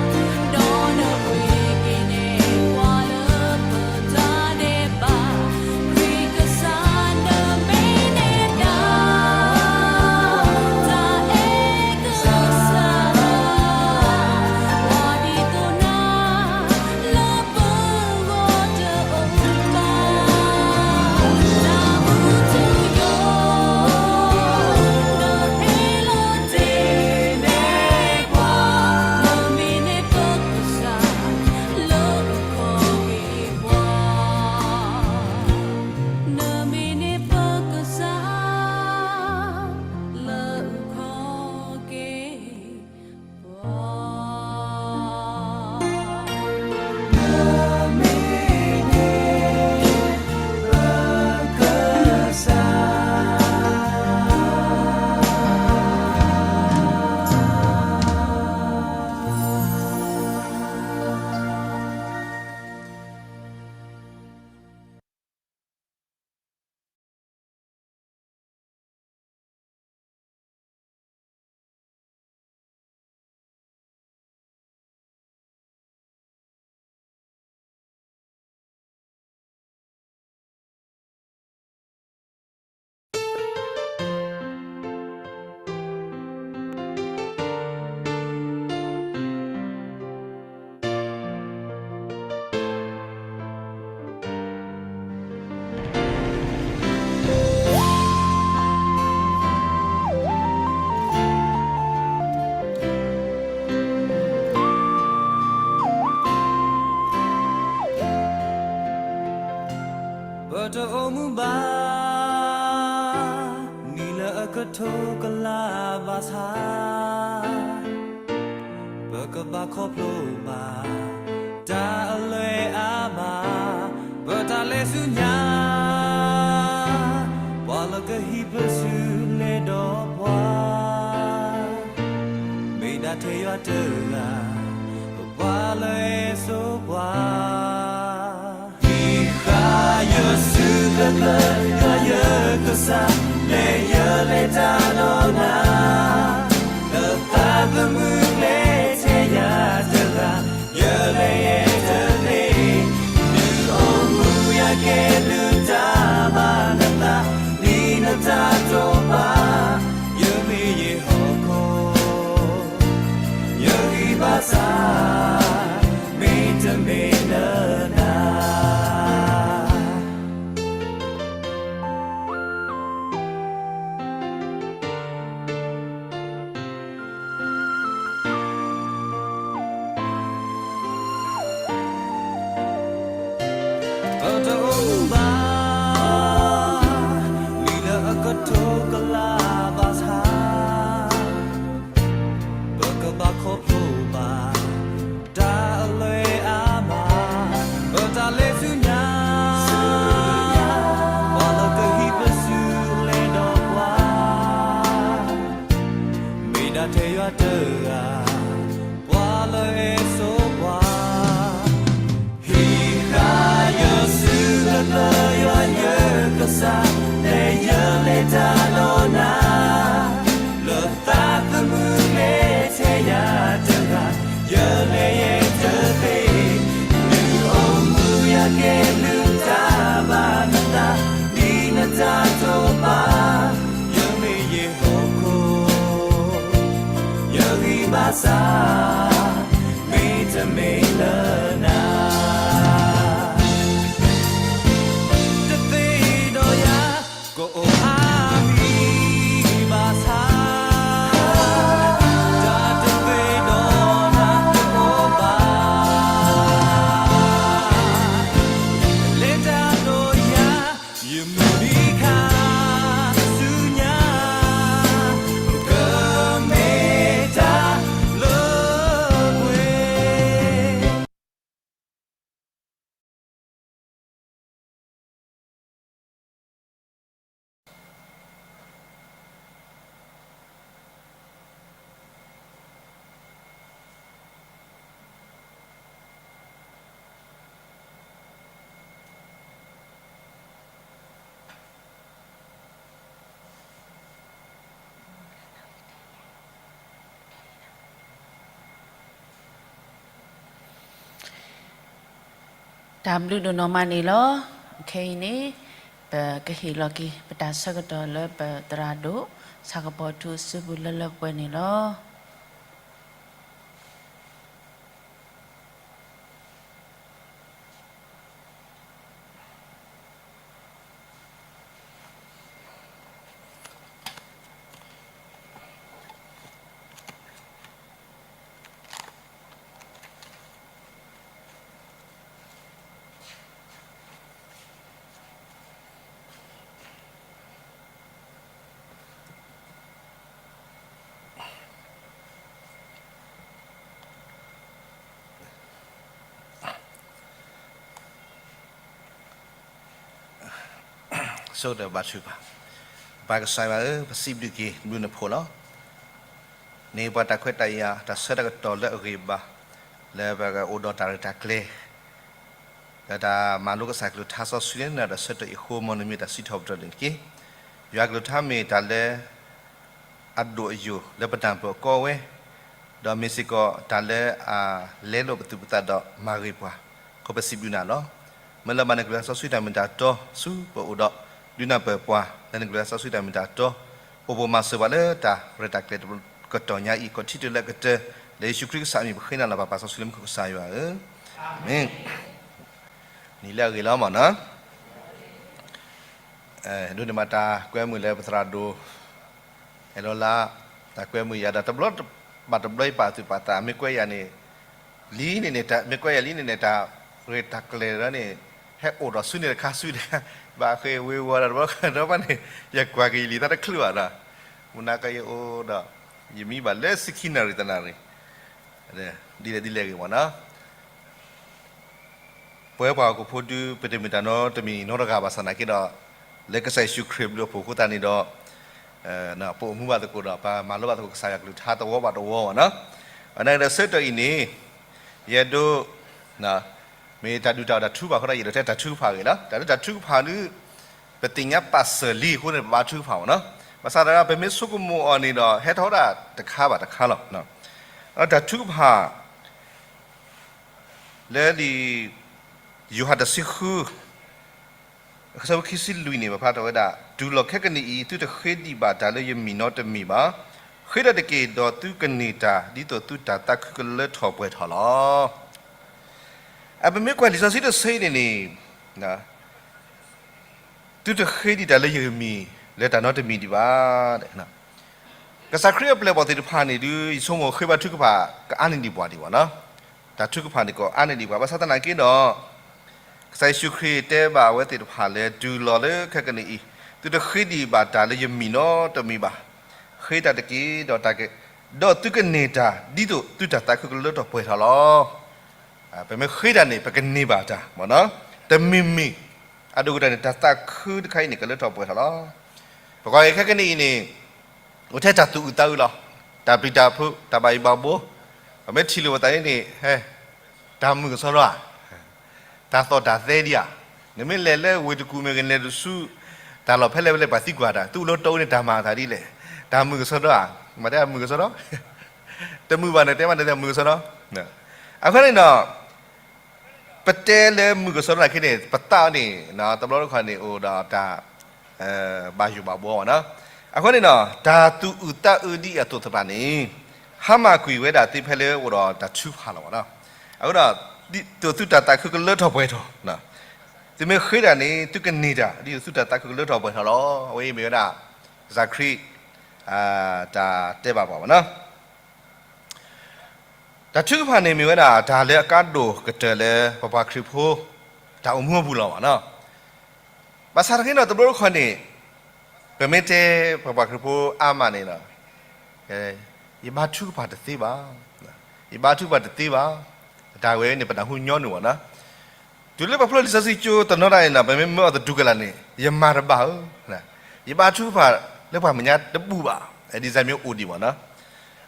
ၢ်ဒဲးဘး, ခရံာ်ကစၢ် နမ့ၢ်န့ၢ်ဒၣ် တၢ်အဲၣ်ကစၢ်, ပှၤဒ်သိးနၤ လၢပဂီၢ်တအိၣ်ဘၣ်, တၢ်မူထူယိာ် နဟ့ၣ်လီၤတ့ၢ်န့ၢ်ပှၤ, နမ့ၢ်န့ၢ်ပကစၢ် လၢအုၣ်က့ၤခီၣ်က့ၤပှၤ. နမ့ၢ်န့ၢ်ပကစၢ် လၢအုၣ်က့ၤခီၣ်က့ၤပှၤ. ပတအိၣ်မူဘၣ် နံၣ်လၢအကထိကလးဘၣ်ဆၣ် ပကဘၣ်ခီဖျိဘၣ် တၢ်အလွဲအမး ပတၢ်လဲၤဆူညါ ပှၤလၢကဟံးပစုလဲၤဒီးပှၤ မ့ၢ်ဒၣ်ထဲယွၤတဂၤ ပှၤလၢအစိပှၤ ဟံးဃာ်ယွၤစုကကျၢၤ ယွၤယကစၢ် လဲၤယလဲၤတၢ်ဒီးနၤ လၢသးသမူကျဲထဲယၤတဂၤ ယလဲၤယဲတန့ၢ် ဒုးအိၣ်မူယၤကဲဒုးတၢ်ဘၣ်နသး ဒ်နတၢ်တိာ်ပာ် ယမ့ၢ်ယဲဟီၣ်ခိၣ် ယဂံၢ်ဘါစၢ် မ့တမ့ၢ်လၢနၤ ထိၣ်ကလါဘၣ်ဆၣ်, ပကဘၣ်ခီဖျိဘၣ် တၢ်အလွဲၢ်အါမး, ပတၢ်လဲၤဆူညါ, ပှၤလၢကဟံးပစုလဲၤဒီးပှၤ, မ့ၢ်ဒၣ်ထဲယွၤတဂၤ, ပှၤလၢအစိပှၤ ဟံးဃာ်ယစုလၢပယွၤယကစၢ်, လဲၤယလဲၤတၢ်ဒီးနၤ, လၢသးသမူမ့ၢ်ထဲယၤတဂၤ, ယလဲၤယဲတသ့, ဒုးအိၣ်မူယၤကဲလုၢ်တၢ်ဘၣ်နသး, ဒ်နတၢ်တိာ်ပာ်, ယမ့ၢ်ယဟီၣ်ခိၣ် ယဂံၢ်ဘါစၢ်, မ့တမ့ၢ်လၢနၤ, တသ့ဒီးယၤ, ကအိၣ်အါမံၤဘၣ်ဆၣ်, တၢ်တသ့ဒီးနၤတအိၣ်ဘၣ်, လဲၤတၢ်ဒီးယၤ ယမုၢ်နံၤခါဆူညါ, ကမ့ၢ်တၢ်လၢပှဲၤ တၢ်ဘျုးဒိၣ်နီၢ်မးန့ၣ်လီၤ. ခဲအံၤန့ၣ် ပကဟ့ၣ်လီၤက့ၤ ပတၢ်ဆၢကတီၢ်လၢပသရၣ်ဒိၣ် ဆၣ်ကပီၤထူ စုပူၤလၢလၢပှဲၤပှဲၤန့ၣ်လီၤ. ဆိၣ်ဂ့ၤဘါထုကဖၣ်. ပၢ်ကစၢ်ယွၤဧၢ, ပစံးဘျုးက့ၤ ဘျုးနဖိလီၤ. န့ၢ်ပှၤတၢ်ခွဲးတၢ်ယာ် တၢ်ဆၢတၢ်ကတီၢ်လၢအဂ့ၤဘၣ်, လၢပကအိၣ်ဒီးတၢ်ရဲၣ်တၢ်ကျဲၤ လၢတၢ်မၤလိကစၢ်ကလုၢ်ကထါစီဆှံန့ၣ်ဒီး ဆၢကတီၢ်အံၤအဃိ မ်နမံၤတၢ်စံးထီၣ်ပတြၢၤန့ၣ်တက့ၢ်. ယွၤကလုၢ်ကထါမ့ၢ်တၢ်လၢ အဒိၣ်အယိာ်လၢပနၢ်ပၢၢ်အီၤဝဲ, ဒီးမ့ၢ်စ့ၢ်ကီးတၢ်လၢအလဲလိာ်ပသူၣ်ပသးဒီးမၤဂ့ၤပှၤ, ခီဖျိပစံးဘျုးနၤလီၤ. မ့ၢ်လၢဘၣ်နကလုၢ်ကထါစီဆှံတၢ်မ့ၢ်တၢ်တီဆူပအိၣ်ဒီး ဒုးနၢ်ပၢၢ်ပှၤ လၢနကလုၢ်ကထါစီဆှံတၢ်မ့ၢ်တၢ်တီ, အိၣ်ဘိးမၤစၢၤပှၤလၢတၢ်ရဲၣ်တၢ်ကျဲၤကတီၢ်ညါအံၤ ခီၣ်ထံးတုၤလၢအကတၢၢ်, လၢယ့ၣ်ၡူးခရံာ်ကစၢ်အမံၤပဃ့နၤလီၤ. ပၢ်ပၢ်စီဆှံလၢမူခိၣ်ကစၢ်ယွၤဧၢ, အၤမ့ၣ်. နံၤလၢအဂ့ၤလီၤမ့ၢ်နီၤ. ဒိးန့ၢ်ဘၣ်တၢ်ကွဲမုာ်လၢပသရၣ်ဒိၣ် အဲၣ်လီၤလါ, တၢ်ကွဲမုာ်ယၤဒီး တဘျီဘၣ်တဘျီယပာ်သူၣ်ပာ်သး မ့ၢ်ကွဲယၤန့ၣ် လံန့ၣ်န့ၣ်, မ့ၢ်ကွဲယၤလံန့ၣ်န့ၣ် တၢ်ရဲၣ်တၢ်ကျဲၤဒီးန့ၣ် ဟဲအိၣ်ဒီးဆူန့ၣ်တခါဆူတခါ, ဘၣ်ဃ့ဝ့ၤဝီၤဒီးတဘျီဒီးဘၣ်န့ၣ် ယကွၢ်က့ၤယလံာ်သၢတချုးဘၣ်ဒီး, မုၢ်နၤကယအိၣ်ဒီး ယမံဘၣ်လၢဆံခံနၣ်ရံၣ်တနၣ်ရံၣ်, ဒ်လဲၣ်ဒ်လဲၣ်ဂ့ၤမ့ၢ်နီၤ. ပဝဲပှၤဟီၣ်ခိၣ်ဖိဒုး ပတမ့ၢ်တၢ်နီတမံၤနီတဂၤဘၣ်ဆၣ်သနာ်က့ဒီး လၢကစၢ်ယ့ၣ်ၡူးခရံာ်ဘျုးအဖှိၣ်အဃိသတးန့ၣ်ဒီး ပအိၣ်မူဘၣ်သကိးဒီး ပမၤလိဘၣ်သကိးကစၢ်ယွၤကလုၢ်ကထါတဝီဘၣ်တဝီမ့ၢ်နီၤ. အန့ၣ်ဒီးဆၢကတီၢ်အံၤန့ၣ် ယအဲၣ်ဒိး မ့ၢ်တၢ်ဒုးတၢ်အီၣ်တၢ်ထုကဖၣ်အဃိဒီး ယအဲၣ်ဒိးတဲတၢ်ထုကဖၣ်အဂ့ၢ်လီၤ. တၢ်လၢတၢ်ထုကဖၣ်ဒုး ပသ့ၣ်ညါပာ်စၢၤလံအဃိန့ၣ် ပဘၣ်ထုကဖၣ်မ့ၢ်နီၤ. ဘၣ်ဆၣ်သနာ်က့ ပမ့ၢ်ဆိကမိၣ်အီၤန့ၣ်ဒီး ဟဲထီၣ်ဝဲဒၣ်တခါဘၣ်တခါလီၤ. တၢ်ထုကဖၣ် လၢလံာ်ယိၤဟၣ်တဆံဃု အဆၢဖိခံဆံလွံၢ်န့ၣ် ပဖးထီၣ်ဝဲဒၣ်, တုၤလီၤခဲကနံၣ်အံၤ သုတဃ့ဒံးဘၣ်တၢ်လၢယမံၤနီတမံၤဘၣ်. ဃ့တၢ်တက့ၢ်, ဒီးသုကန့ၢ်တၢ် ဒ်သိးသုတၢ်သးခုကလၢထီၣ်ပှဲၤထီၣ်လီၤ. အပမ့ၢ်ကွၢ်လံာ်စီဆှံတဆၢအံၤန့ၣ်န့ၣ် သုတဃ့ဒံးတၢ်လၢယမံၤ လၢတၢ်နီတမံၤဒံးဘၣ်. ကစၢ်ခရံာ်အပျဲၢ်အဘီၣ်သ့ၣ်တဖၣ်န့ၣ်ဒုး ယဆိကမိၣ်ဃ့ဘါထုကဖၣ် ကအါန့ၢ်ဒံးပှၤဒံးဘၣ်နီၤ. တၢ်ထုကဖၣ်န့ၣ်ကအါန့ၢ်ဒံးပှၤ ဘၣ်ဆၣ်သနာ်က့ဒီး ကစၢ်ယ့ၣ်ၡူးခရံာ်တဲဘၣ်အဝဲသ့ၣ်တဖၣ်လၢ တုၤလီၤလၢခဲကနံၣ်အံၤ သုတဃ့ဒံးဘၣ်တၢ်လၢယမံၤနီတမံၤဘၣ်. ဃ့တၢ်တက့ၢ်, ဒီးတၢ်က, ဒီးသုကန့ၢ်တၢ်ဒ်သိးသုတၢ်သးခုကလၢထီၣ်ပှဲၤထီၣ်လီၤ. ပမ့ၢ်ဃ့တၢ်န့ၣ် ပကန့ၢ်ဘၣ်တၢ်မ့ၢ်နီၤ. တမံၤမံၤ, အဒိၣ်ကတၢၢ်န့ၣ် တၢ်သးခုတခါအံၤန့ၣ် ကလၢထီၣ်ပှဲၤထီၣ်လီၤ. ပကွၢ်က့ၤခဲကနံၣ်အံၤန့ၣ် အိၣ်ထဲတၢ်သူၣ်အုးသးအုးလီၤ. တၢ်ပျံၤတၢ်ဖုး, တၢ်ဘၣ်ယိၣ်ဘၣ်ဘှီ, ပမ့ၢ်ထံၣ်လိာ်ပသးန့ၣ်, တၢ်မုာ်ကစီဒီဧါ, တၢ်သီၣ်တၢ်သဲဒံးဧါ. နမ့ၢ်လဲၤလၢဝ့ၢ်တကူၣ်မ့ၢ်ဂ့ၤ နလဲၤတဆူ တၢ်လီၢ်ဖဲလဲၣ်ဖဲလဲၣ် ပှၤသံကွၢ်တၢ်, သုအိၣ်လၢတၢ်အူန့ၣ် တၢ်မၤအသးဒ်လဲၣ်. တၢ်မုာ်ကစီဒီဧါ, မ့ၢ်တဲမုာ်ကစီဒီ, တမုာ်ဘၣ်န့ၣ် တဲမ့ၢ်တဲမုာ်ကစီဒီ. အဃိန့ၣ်ဒီး ပတဲလၢမုာ်ကစီဒီနာ်က့န့ၣ် ပသးန့ၣ် တဘျီတခီၣ်န့ၣ် အိၣ်ဒီးတၢ် ဘၣ်ယိၣ်ဘၣ်ဘှီဘၣ်နီၤ. အဃိန့ၣ်ဒီး တၢ်သူၣ်အုးသးအုးဒ်အသိးသ့ၣ်တဖၣ်န့ၣ် ဟါမၢ်ကွံာ်ဝဲဒၣ်သုဖဲလၢအိၣ်ဒီးတၢ်ထုကဖၣ်လီၤဘၣ်နီၤ. အဃိဒီး ဒ်သိးသုတၢ်သးခုကလၢထီၣ်ပှဲၤထီၣ်, သုမ့ၢ်ဃ့တၢ်န့ၣ် သုကန့ၢ်တၢ် ဒ်သိးသုတၢ်သးခုကလၢထီၣ်ပှဲၤထီၣ်လီၤ. အဝဲအံၤမ့ၢ်ဝဲဒၣ် ကစၢ်ခရံာ် တၢ်တဲဘၣ်ပှၤဘၣ်နီၤ. တၢ်ထုကဖၣ်န့ၣ်မ့ၢ်ဝဲဒၣ် တၢ်လၢအကါဒိၣ်ကတၢၢ်လၢ ပပှၤခရံာ်ဖိ တၢ်အိၣ်မူအပူၤလီၤဘၣ်နီၤ. ဘၣ်ဆၣ်သနာ်က့ဒီး တဘျီတခီၣ်န့ၣ် ပမ့ၢ်တဲပပှၤခရံာ်ဖိအါမးန့ၣ်ဒီး ယဘါထုကဖၣ်တသ့ဘၣ်, ယဘါထုကဖၣ်တသ့ဘၣ်, တၢ်ဝဲန့ၣ် ပနၢ်ဟူညီနုၢ်ဘၣ်နီၤ. တုၤလၢပဖျိလံာ်စီဆှံကၠိတနီၤဒၣ်န့ၣ်ဒီး ပမ့ၢ်မၢအီၤတဒူကလာ်န့ၣ် ယမၤတဘၣ်ဧၢ, ယဘါထုကဖၣ်လၢပှၤမဲာ်ညါတဘူၣ်ဘၣ်, ဒ်စၢ်မ့ၢ်အိၣ်ဒံးဘၣ်နီၤ.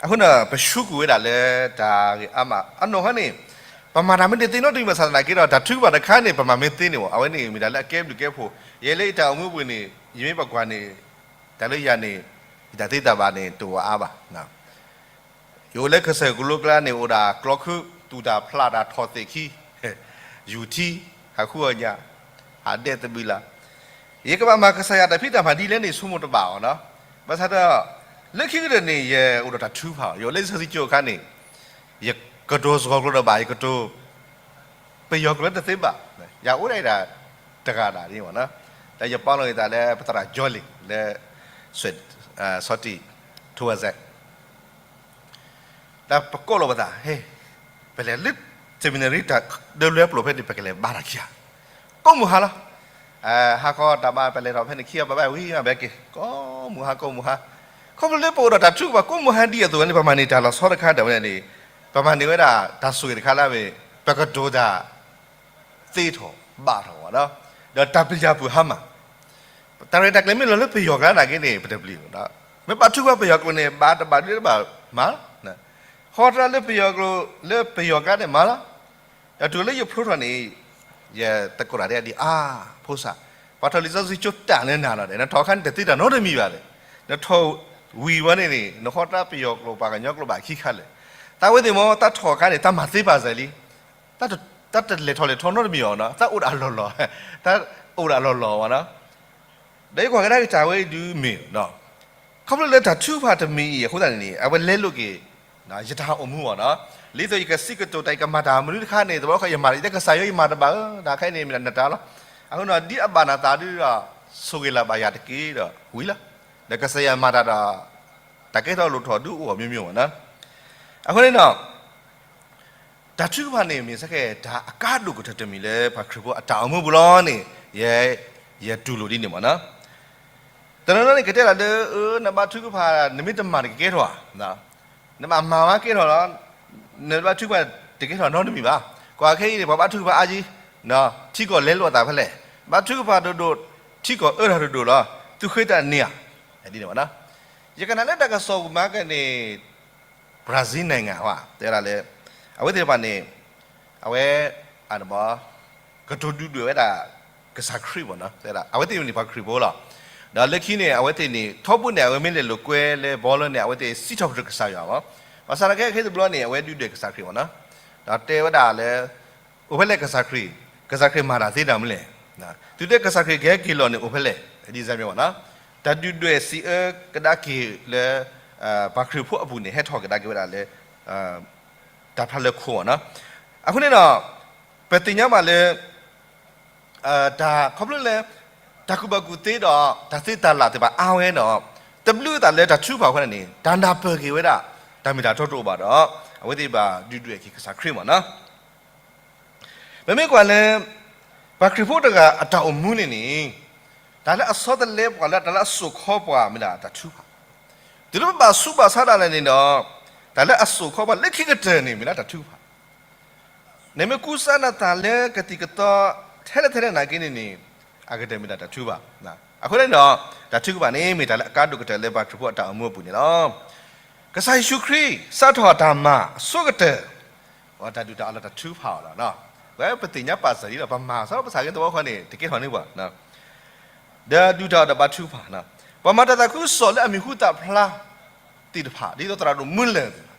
အဃိန့ၣ် ပဆူကွံာ်ဝဲဒၣ်လၢတၢ်ဂ့ၢ်အါမး အနီၢ်ခီန့ၣ် ပမၤတၢ်မ့ၢ်တသ့နီတမံၤဘၣ်ဆၣ်သနာ်က့ဒီး တၢ်ထုကဖၣ်တခါန့ၣ် ပမၤမ့ၢ်သ့န့ၣ်မး အဝဲန့ၣ်မ့ၢ်တၢ်လၢအကဲဘျုးကဲဖှိၣ်, ယဲလၢယတၢ်အိၣ်မူပူၤန့ၣ် ယမ့ၢ်ပကွၢ်န့ၣ် တၢ်လၢယၤန့ၣ် ယတၢ်သ့တၢ်ဘၣ်န့ၣ် တအိၣ်အါဘၣ်. ယအိၣ်လၢကစၢၢ်ကလိကျါန့ၣ် အိၣ်ဒၣ်ကျီခု, သူၣ်တၢ်ဖျးတၢ်ထီၣ်သ့ၣ်ခံ, ယူၢ်ထံ, ဟးဃုအီၣ်ညၣ်, ဟးဒဲးသဘံၣ်လၢ်, ယကဘၣ်မၤကစၢ်ယွၤတၢ်ဖံးတၢ်မၤဒ်လဲၣ်န့ၣ် ဆိကမိၣ်တဘၣ်အီၤနီၤ. ဘၣ်ဆၣ်ဒီး လၢခံကတၢၢ်န့ၣ် ယအိၣ်ဒီးတၢ်ထုကဖၣ်, ယအိၣ်လၢလံာ်စီဆှံကၠိအခါန့ၣ် ယကတိၤစှီၤကျိာ်တဘၣ်, ယကတိၤ ပယီၤကျိာ်လၢတသ့ဘၣ်, ယအိၣ်ဒၣ်အံၤဒၣ်တဂၤဒၣ်န့ၣ်မးနီၤ. ဒီးယပာ်လီၤယသးလၢပသရၣ်ကၠီလံၤလၢ စီၤတံၢ် ထိဝဲစဲး ဒီးပကိးလီၤပသး, ဟဲ, ပလဲၤလၢ seminary တၢ်ဒၢလွဲပျိာ်ဖဲန့ၣ် ပကလဲၤဘါတၢ်ခံဂၤ, ကိးမုၢ်ဟါလီၤ. ဟါခီတၢ်ဘါပလဲၤထီၣ်ဖဲန့ၣ်ခံဂၤ ပဘၣ်ဝံၤမးဘဲက့ၤ ကိးမုၢ်ဟါ ကိးမုၢ်ဟါ, ခီဖျိလၢပအိၣ်ဒီးတၢ်ထုကဖၣ် ကိးမုၢ်ဟါဒ်အသိးန့ၣ် ပမၤန့ၢ်တၢ်လီၤဆီတခါဒၣ်ဝဲန့ၣ်, ပမၤန့ၢ်ဝဲဒၣ်တၢ်ဆိၣ်ဂ့ၤတခါလၢအမ့ၢ် ပကတိၤတၢ် သ့ထီၣ်ဘၣ်ထီၣ်ဝဲဒီး, ဒီးတၢ်ပျံၤတၢ်ဖုးဟါမၢ်, တၢ်ရဲၣ်တၢ်ကျဲၤမ့ၢ်လီၤလၢပယီၤကျါနာ်က့န့ၣ် ပတပျံၤ, မ့ၢ်ဘါထုကဖၣ်ပယီၤကျိာ်န့ၣ် ဘါတဘၣ်ဒုတဘၣ်မၤ, ဟီတၢ်လၢပယီၤကျိာ် လၢပယီၤကျါန့ၣ်မၤလီၤ. ဒီးတုၤလၢယဖျိထီၣ်န့ၣ် ယသကိးတၢ်ဒ်အံၤ အါ, ဖိစၢ်, ပှၤထီၣ်လံာ်စီဆှံကၠိတၢ်လၢနၤလီၤဒီး နထီၣ်အခါန့ၣ် တသ့တၢ်နီတမံၤဘၣ်လဲၣ်. နထီၣ်ဝံၤဝဲန့ၣ်န့ၣ် နဟီတၢ်ပယီၤကျိာ် ပှၤကညီကျိာ်ဘၣ်ခံခါလဲၣ်. တၢ်ဝဲသ့ၣ်မ့ၢ် တၢ်ထီၣ်အခါန့ၣ် တၢ်မၤသ့ပာ်စၢၤလံ တၢ်တလဲၤထီၣ်လဲၤထီနီတမံၤအီၤနီၤ, တၢ်အိၣ်ဒၣ်အလီၢ်လီၢ်, တၢ်အိၣ်ဒၣ်အလီၢ်လီၢ်ဝဲနီၤ. ဒီးယကွၢ်ကဒါက့ၤတၢ်ဝဲအံၤဒုးမ့ၢ်နီၤ, ခီဖျိလၢတၢ်ထုကဖၣ်တမံၤအံၤအဃိသတးန့ၣ်န့ၣ် အဝဲလဲလိာ်က့ၤ ယတၢ်အိၣ်မူအီၤနီၤ. ဒ်သိးယကစံးကတိၤတၢ် ယကမၤတၢ်မနုၤတခါန့ၣ် တဘျီခီယမၤတၢ် ယတဲကစၢ်ယွၤ ယမၤတဘၣ်ဧၢ, တၢ်ခဲအံၤန့ၣ်မ့ၢ်နတၢ်လီၤ. အဃိန့ၣ် ဒ်အဘၣ်နသးဒုးဒီး ဆိၣ်ဂ့ၤလၢ်ဘၣ်ယၤတက့ၢ်ဒီးဝံၤလီၤ. ဒီးကစၢ်ယွၤမၤတၢ်ဒီး တၢ်ကဲထီၣ်လိၣ်ထီၣ်ဒုးအိၣ်အမျိုးမျိုးမ့ၢ်နီၤ. အဃိန့ၣ်ဒီး တၢ်ထုကဖၣ်န့ၣ် မ့ၢ်စ့ၢ်ကီး တၢ်အကါဒိၣ်ကတၢၢ်တမံၤလၢ ပှၤခရံာ်ဖိအတၢ်အိၣ်မူပူၤလီၤန့ၣ် ယဲ ယတူၢ်လိာ်ဒ်န့ၣ်မ့ၢ်နီၤ. တနီၤနီၤန့ၣ် ကတဲလီၤလၢ အၢ နဘါထုကဖၣ် နမ့ၢ်တမၤန့ၣ် ကကဲထီၣ်ဧါ, နဘၣ်မၤဝဲကဲထီၣ်လီၤ, နဘါထုကဖၣ်တကဲထီၣ်နီတမံၤဘၣ်. ကွၢ်ခဲအံၤန့ၣ် ပှၤဘါထုကဖၣ်အါယံၤ ထံကီၢ်လဲလိာ်အသးဖဲလဲၣ်, ဘါထုကဖၣ်ဒိၣ်ဒိၣ် ထံကီၢ်အၢထီၣ်ဒိၣ်ဒိၣ်လီၤ, သုဃ့တၢ်န့ၢ်ဧါ, ဒ်န့ၣ်မ့ၢ်နီၤ. ယကနၣ်လၢတၢ်ကစီၣ်ပူၤမးကန့ၣ် Brazil နိုင်ငံ တဲဝဲဒၣ်လၢ အဝဲသ့ၣ်တဖၣ်န့ၣ် အဝဲ အဘီ ကတိၤဒုၣ်ဒွဲၣ်ဝဲဒၣ် ကစၢ်ခရံာ်မ့ၢ်နီၤ, အဝဲသ့ၣ်န့ၣ်ပှၤခရံာ်ဖိလီၤ. ဒီးလၢခံန့ၣ် အဝဲသ့ၣ်န့ၣ် ထီဘိန့ၣ် အဝဲမ့ၢ်လဲၤလိာ်ကွဲလၢဘီလၢန့ၣ် အဝဲသ့ၣ်စံးထီၣ်ပတြၢၤကစၢ်ယွၤမ့ၢ်, ဘၣ်ဆၣ်သနာ်က့ ခဲအံၤတဘျီန့ၣ် အဝဲဒုၣ်ဒွဲၣ်ကစၢ်ခရံာ်မ့ၢ်နီၤ, ဒီးတဲဝဲဒၣ်လၢ အိၣ်ဖဲလဲၣ်ကစၢ်ခရံာ်, ကစၢ်ခရံာ်မၤတၢ်သ့တၢ်မနုၤလဲၣ်, တုၤတဲကစၢ်ခရံာ်ကဟဲက့ၤလီၤန့ၣ် အိၣ်ဖဲလဲၣ်, ဒ်စၢ်မ့ၢ်မ့ၢ်နီၤ, တၢ်ဒုၣ်ဒွဲၣ်စံးအၢကဒါက့ၤလၢ ပှၤခရံာ်ဖိအပူၤန့ၣ် ဟဲထီၣ်ကဒါက့ၤဝဲဒၣ်လၢ တၢ်ဖျါလၢခိမ့ၢ်နီၤ. အဃိန့ၣ်ဒီး ပသ့ၣ်ညါဘၣ်လၢ တၢ်ခီဖျိလၢ တၢ်ကူၣ်ဘၣ်ကူၣ်သ့ဒီး တၢ်သ့တၢ်လၢ်သ့ၣ်တဖၣ်အါဝဲဒီး တဘျုးအသးလၢတၢ်ထုကဖၣ်အဃိန့ၣ် တၢ်နၢ်ပၢၢ်က့ၤဝဲဒၣ် တၢ်မ့ၢ်တၢ်တီတအိၣ်ဘၣ်ဒီး အဝဲသ့ၣ်ဘၣ်ဒုၣ်ဒွဲၣ်က့ၤကစၢ်ခရံာ်မ့ၢ်နီၤ. ပမ့ၢ်ကွၢ်လၢ ပှၤခရံာ်ဖိတဂၤအတၢ်အိၣ်မူန့ၣ်န့ၣ် တၢ်လၢအဆီတလဲပှၤလၢတၢ်လၢအစိာ်ခီပှၤမ့ၢ်ဒၣ်တၢ်ထုကဖၣ်, တုၤလၢပဘၣ်ဆူးဘၣ်ဆါဒၣ်လဲာ်န့ၣ်ဒီး, တၢ်လၢအစိာ်ခီပှၤလၢခံကတၢၢ်န့ၣ်မ့ၢ်ဒၣ်တၢ်ထုကဖၣ်, နမ့ၢ်ကူစါနသးလၢကသံၣ်ကသီထဲလဲၣ်ထဲလဲၣ်နာ်က့န့ၣ်န့ၣ်, အကတၢၢ်မ့ၢ်ဒၣ်တၢ်ထုကဖၣ်, အဃိန့ၣ်ဒီး, တၢ်ထုကဖၣ်န့ၣ်မ့ၢ်တၢ်လၢအကါဒိၣ်ကတၢၢ်လၢပှၤခရံာ်ဖိအတၢ်အိၣ်မူအပူၤန့ၣ်လီၤ. ကစၢ်ယ့ၣ်ၡူးခရံာ် စးထီၣ်တၢ်မၤအဆိကတၢၢ်, အတၢ်ဒုၣ်တၢ်အီၣ်လၢတၢ်ထုကဖၣ်အီၤလီၤ. ဝဲပသ့ၣ်ညါပာ်စၢၤလံဒီး ပမၤစ့ၢ်ပဆၣ်က့သဝီဃီန့ၣ် တကဲထီၣ်န့ၢ်ပှၤ, ဒီးဒုၣ်တၢ်အီၣ်ဒီးဘါထုကဖၣ်, ပှၤမၤတၢ်သးခုကစီၣ်လၢအမံၤဟူသၣ်ဖျါသ့ၣ်တဖၣ် ဒ်သိးသရၣ်ဒိၣ်မူလၢၢ်သ့ၣ်တဖၣ်,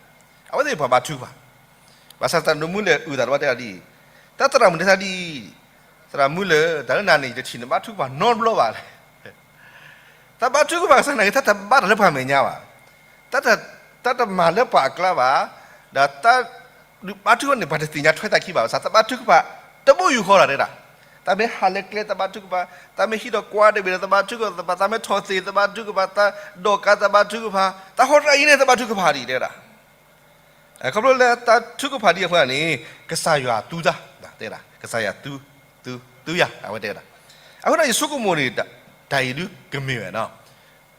အဝဲသ့ၣ်ပှၤဘါထုကဖၣ်, ဘၣ်ဆၣ်သရၣ်ဒိၣ်မူလၢၢ်အုၣ်သးတဘၣ်တဲဒ်အံၤ, တၢ်သရၣ်မုၣ်တဲသးဒ်အံၤ, သရၣ်မူလၢၢ် တၢ်လၢနၤန့ၣ် ယတထံၣ်နဘါထုကဖၣ်နီတဘျီဘၣ်လဲၣ်. တၢ်ဘါထုကဖၣ်ကစၢ်နာ်က့ တၢ်တဘါတၢ်လၢပှၤမဲာ်ညါဘၣ်, တၢ်တမၤလၢပှၤအကျါဘၣ်, ဒီးတၢ်ဒုးဘါထုကဖၣ်န့ၣ် ပှၤတသ့ၣ်ညါထွဲသးခံဘၣ်, ဘၣ်ဆၣ်တၢ်ဘါထုကဖၣ် တဘိယူၢ်ဃီလီၤတဲဒၣ်, တၢ်မ့ၢ်ဟးလၢကျဲတၢ်ဘါထုကဖၣ်, တၢ်မ့ၢ်ဟံးဒီးကွၢ်တဘ့ၣ်ဒီးတၢ်ဘါထုကဖၣ်, တၢ်မ့ၢ်ထီၣ်သ့ၣ်တၢ်ဘါထုကဖၣ်, တၢ်ဒိးကးတၢ်ဘါထုကဖၣ်, တၢ်ဟီတၢ်အံၤန့ၣ်တၢ်ဘါထုကဖၣ်ဒ်တဲဒၣ် ခီဖျိလၢတၢ်ထုကဖၣ်ဒ်အဃိန့ၣ်, ကစၢ်ယွၤသူတၢ်, တဲဒၣ် ကစၢ်ယွၤသူ, သူယၤ အဝဲတဲဒၣ်, အဃိဒီးယဆိကမိၣ်န့ၣ်, တၢ်အံၤဒုးကမ့ၢ်ဝဲနီၤ,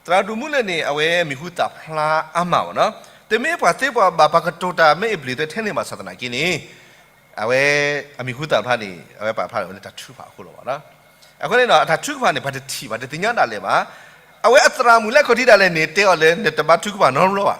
သရၣ်ဒိၣ်မူလၢၢ်န့ၣ် အဝဲမံၤဟူသၣ်ဖျါအါမးဘၣ်နီၤ, တမ့ၢ်ပှၤသ့ပှၤဘၣ် ပှၤကတိၤတၢ်မ့ၢ်အဘျုးတဲထဲန့ၣ်ဘၣ်ဆၣ်သနာ်က့န့ၣ်, အဝဲအမံၤဟူသၣ်ဖျါန့ၣ် အဝဲပာ်ဖျါထီၣ်ဝဲလၢတၢ်ထုကဖၣ်အဃိလီၤဘၣ်နီၤ, အဃိန့ၣ်ဒီး အတၢ်ထုကဖၣ်န့ၣ် ပှၤတထံၣ်ဘၣ်တသ့ၣ်ညါဒၣ်လဲာ်ဘၣ်, အဝဲအသရၣ်မုၣ်လၢအခီၣ်ထံးဒၣ်လဲာ်န့ၣ် တဲအီၤလၢနတဘါထုကဖၣ်နီတဘျီဘၣ်,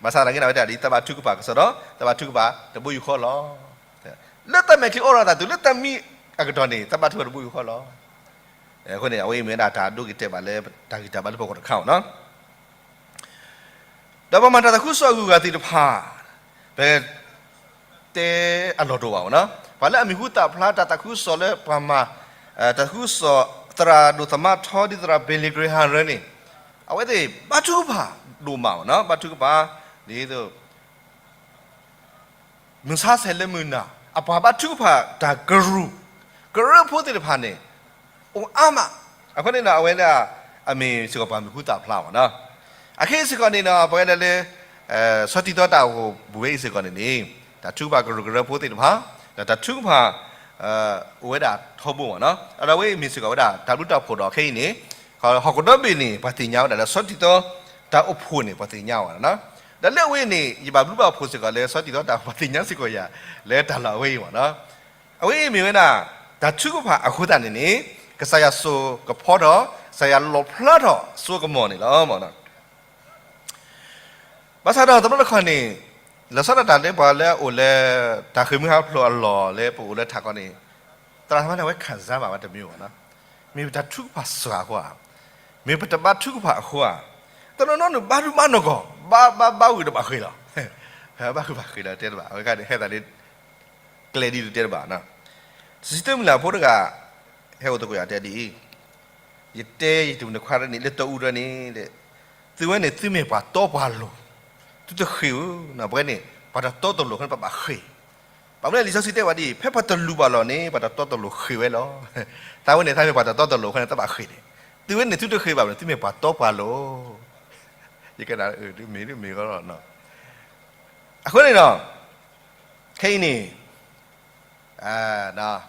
ဘၣ်ဆၣ်သနာ်က့န့ၣ် အဝဲတဲဒၣ်ဒ်တၢ်ဘါထုကဖၣ်ကစီဒီး တၢ်ဘါထုကဖၣ်တဘိယူၢ်ဃီလီၤ, လၢတၢ်မဲာ်ချံအိၣ်ဒီးတၢ်တုၤလၢတၢ်မံအကတီၢ်န့ၣ် တၢ်ဘါထုကဖၣ်တဘိယူၢ်ဃီလီၤ, အဃိန့ၣ် အဝဲအံၤမ့ၢ်ဝဲဒၣ်တၢ်ဒိဂ့ၤတဲာ်ဘၣ်လၢ တၢ်ဂံၢ်တၢ်ဘါလၢပဂီၢ်တခါအံၤနီၤ ဒီးပှၤမၤတၢ်သးခုကစီၣ်အဂုၤအဂၤသ့ၣ်တဖၣ်, ပတဲအလီၢ်တအိၣ်ဘၣ်နီၤ, ပှၤလၢအမံၤဟူသၣ်ဖျါတၢ်သးခုကစီၣ်လၢပှၤမၤ, တၢ်သးခုကစီၣ် သရၣ်ဒိၣ်သမါထီဒ်သရၣ် Billy Graham ရၢန့ၣ်, အဝဲသ့ၣ်ဘါထုကဖၣ်ဒိၣ်မးနီၤ, ဘါထုကဖၣ်, ဒ်သိး မုၢ်ဆါဆဲးလၢမုၢ်နၤ, အပှၤဘါထုကဖၣ်တၢ်ကရူၢ်, ကရၢဖိသ့ၣ်တဖၣ်န့ၣ်, အိၣ်အါမး, အဃိန့ၣ်ဒီး အဝဲဒၣ်, အမ့ၢ်စ့ၢ်ကီးပှၤမံၤဟူသၣ်ဖျါမ့ၢ်နီၤ, အခဲအံၤစ့ၢ်ကီးန့ၣ်ဒီး ပဝဲဒၣ်လၢ, ဆီတံၢ်သီတၢ်အိၣ်ဖှိၣ်ပူၤဝဲအံၤစ့ၢ်ကီးန့ၣ်န့ၣ်, တၢ်ထုကဖၣ်ကရူၢ်ကရၢဖိသ့ၣ်တဖၣ်, ဒီးတၢ်ထုကဖၣ်, အိၣ်ဝဲဒၣ်ထီဘိမ့ၢ်နီၤ, ဒီးအဝဲအံၤမ့ၢ်စ့ၢ်ကီးဝဲဒၣ်တၢ်ဘျုးတၢ်ဖှိၣ်ဒီးခဲအံၤန့ၣ်, ဟီၣ်ခိၣ်ဒီဘ့ၣ်န့ၣ် ပှၤသ့ၣ်ညါဝဲဒၣ်လၢဆီတံၢ်သီတၢ်အိၣ်ဖှိၣ်န့ၣ် ပှၤသ့ၣ်ညါဝဲဒၣ်နီၤ, ဒီးလၢအဝဲအံၤန့ၣ် ယဘၣ်ဘျုးဘၣ်ဖှိၣ်စ့ၢ်ကီးလၢ ဆီတံၢ်သီတၢ်အိၣ်ဖှိၣ် ပှၤသ့ၣ်ညါစ့ၢ်ကီးယၤ, လၢတၢ်လီၢ်အဝဲအံၤမ့ၢ်နီၤ, အဝဲအံၤမ့ၢ်ဝဲဒၣ်, တၢ်ထုကဖၣ်အဃိသတးန့ၣ်န့ၣ်, ကစၢ်ယွၤစိာ်ကဖီထီၣ်, ကစၢ်ယွၤလီၣ်ဖျါထီၣ်စိကမီၤန့ၣ်လီၤ. ဘၣ်ဆၣ်ဒီးတဘျီတခီၣ်န့ၣ်, လီၤဆီဒၣ်တၢ်လၢပှၤလၢအအိၣ်လၢ, တၢ်ဃ့ၢ်မှံဟးဖျိးအလီၢ်လၢပအိၣ်လၢထးခီန့ၣ်, သရၣ်မၤန့ၣ်အဝဲခံစားဘၣ်ဝဲတမံၤဘၣ်နီၤ, မ့ၢ်ပတၢ်ထုကဖၣ်စှၤအဃိဧါ, မ့ၢ်ပတဘါထုကဖၣ်အဃိဧါ, တနီၤနီၤန့ၣ်ဘါထုကဖၣ်နီၢ်ကီၢ်, ဘါဘါဘါဝံၤဒီးဘၣ်ဃ့ၢ်လီၤ, ဘါဃ့ၢ်ဘၣ်ဃ့ၢ်လီၤတဲတဘၣ်, အဝဲခါန့ၣ် ဟဲသးလၢ ကျဲဒ်လဲၣ်တဲတဘၣ်နီၤ, စံးတမုၢ်လၢ်ဖိတဂၤ, ဟဲအိၣ်သကိးယၤတဲဒ်အံၤ, ယတဲယတမုၢ်တခွါတန့ၣ် လၢတီအူတန့ၣ်, သုဝဲန့ၣ် သုမ့ၢ်ပှၤတီပှၤလိၤ, သုတဃ့ၢ်ဧၢ, ပဝဲန့ၣ် ပှၤတတီတလိၤအဃိန့ၣ် ပဘၣ်ဃ့ၢ်, ဘၣ်မနုၤလံာ်စီဆှံတဲဝဲဒ်အံၤ, ဖဲပှၤတလူၤဘၣ်လီၢ်န့ၣ် ပှၤတတီတလိၤဃ့ၢ်ဝဲလီၤ, တၢ်ဝဲန့ၣ် တၢ်မ့ၢ်ပှၤတတီတလိၤအဃိန့ၣ် တၢ်ဘၣ်ဃ့ၢ်န့ၣ်, သုဝဲန့ၣ် သုတဃ့ၢ်ဘၣ်မနုၤ သုမ့ၢ်ပှၤတီပှၤလိၤ, ယကနၣ်မ့ၢ်မ့ၢ်ဂီၢ်လီၤ, အဃိန့ၣ်ဒီး, ခဲအံၤန့ၣ်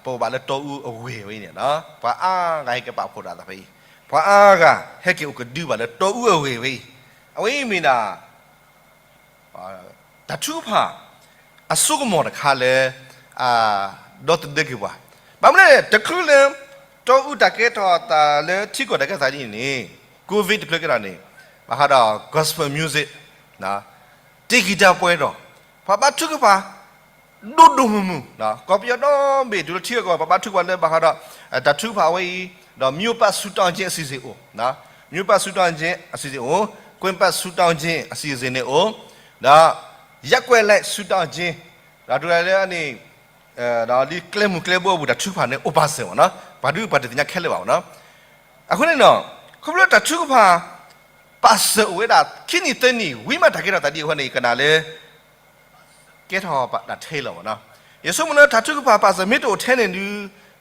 ပအိၣ်ဘၣ်လၢတီအူအဝ့ၢ်ဝဲအံၤန့ၣ်, ပှၤအါဂၤဟဲက့ၤပာ်ဖှိၣ်ဒၣ်သးဖဲအံၤ, ပှၤအါဂၤဟဲက့ၤအိၣ်ကဒုဘၣ်လၢတီအူအဝ့ၢ်ဝဲအံၤ, အဝဲအံၤမ့ၢ်ဒၣ် တၢ်ထုကဖၣ်အစိကမီၤတခါလၢ ဒီသဒၢက့ၤပှၤ, ဘၣ်မနုၤလဲၣ် တချုးလၢ တီအူတၢ်ကဲထီၣ်သးလၢထံကီၢ်တၢ်ကဲထီၣ်သးဒ်န့ၣ်န့ၣ်, COVID တချုးကဲထီၣ်န့ၣ်, ဘၣ်ဃးဒီး gospel music, တ့ၢ်ကံၢ်တၢ်ပှဲၤဒီး ပှၤဘါထုကဖၣ် ဒိၣ်ဒိၣ်မုၢ်မုၢ်, ကီၢ်ပယီၤဒီဘ့ၣ် တုၤလၢထံဂၤကီၢ်ဂၤ ပှၤဘါထုကဖၣ်လၢဘၣ်ဃးဒီး တၢ်ထုကဖၣ်အဝဲအံၤ, ဒီး မျိုးပတ်ဆုတောင်းခြင်း အစီအစဉ်အိၣ်, မျိုးပတ်ဆုတောင်းခြင်း အစီအစဉ်အိၣ်, ကွင်းပတ်ဆုတောင်းခြင်း အစီအစဉ်န့ၣ်အိၣ်, ဒီး ရပ်ကွက်လိုက်ဆုတောင်းခြင်း, ဒီးတုၤလၢန့ၣ်, ဒီးလၢကျဲမုၢ်ကျဲဘိအပူၤ တၢ်ထုကဖၣ်န့ၣ်အိၣ်ပာ်စၢၤမ့ၢ်နီၤ, ပှၤဒုးပှၤတသ့ၣ်ညါခဲလၢာ်ဘၣ်မ့ၢ်နီၤ, အဃိန့ၣ်နီၤ, ခီဖျိတၢ်ထုကဖၣ် ပာ်စၢၤအိၣ်ဝဲဒၣ် ခံနံၣ်သၢနံၣ် ဝံၤမးတၢ်ကဲထီၣ်သးဒ်အဃိန့ၣ် ယကနၣ်လၢ ကဲထီၣ်ဘၣ်တၢ်ထဲလီၤမ့ၢ်နီၤ, ယဆိကမိၣ်လၢတၢ်ထုကဖၣ်ပာ်စၢၤမ့ၢ်တအိၣ်ထဲန့ၣ်ဒုး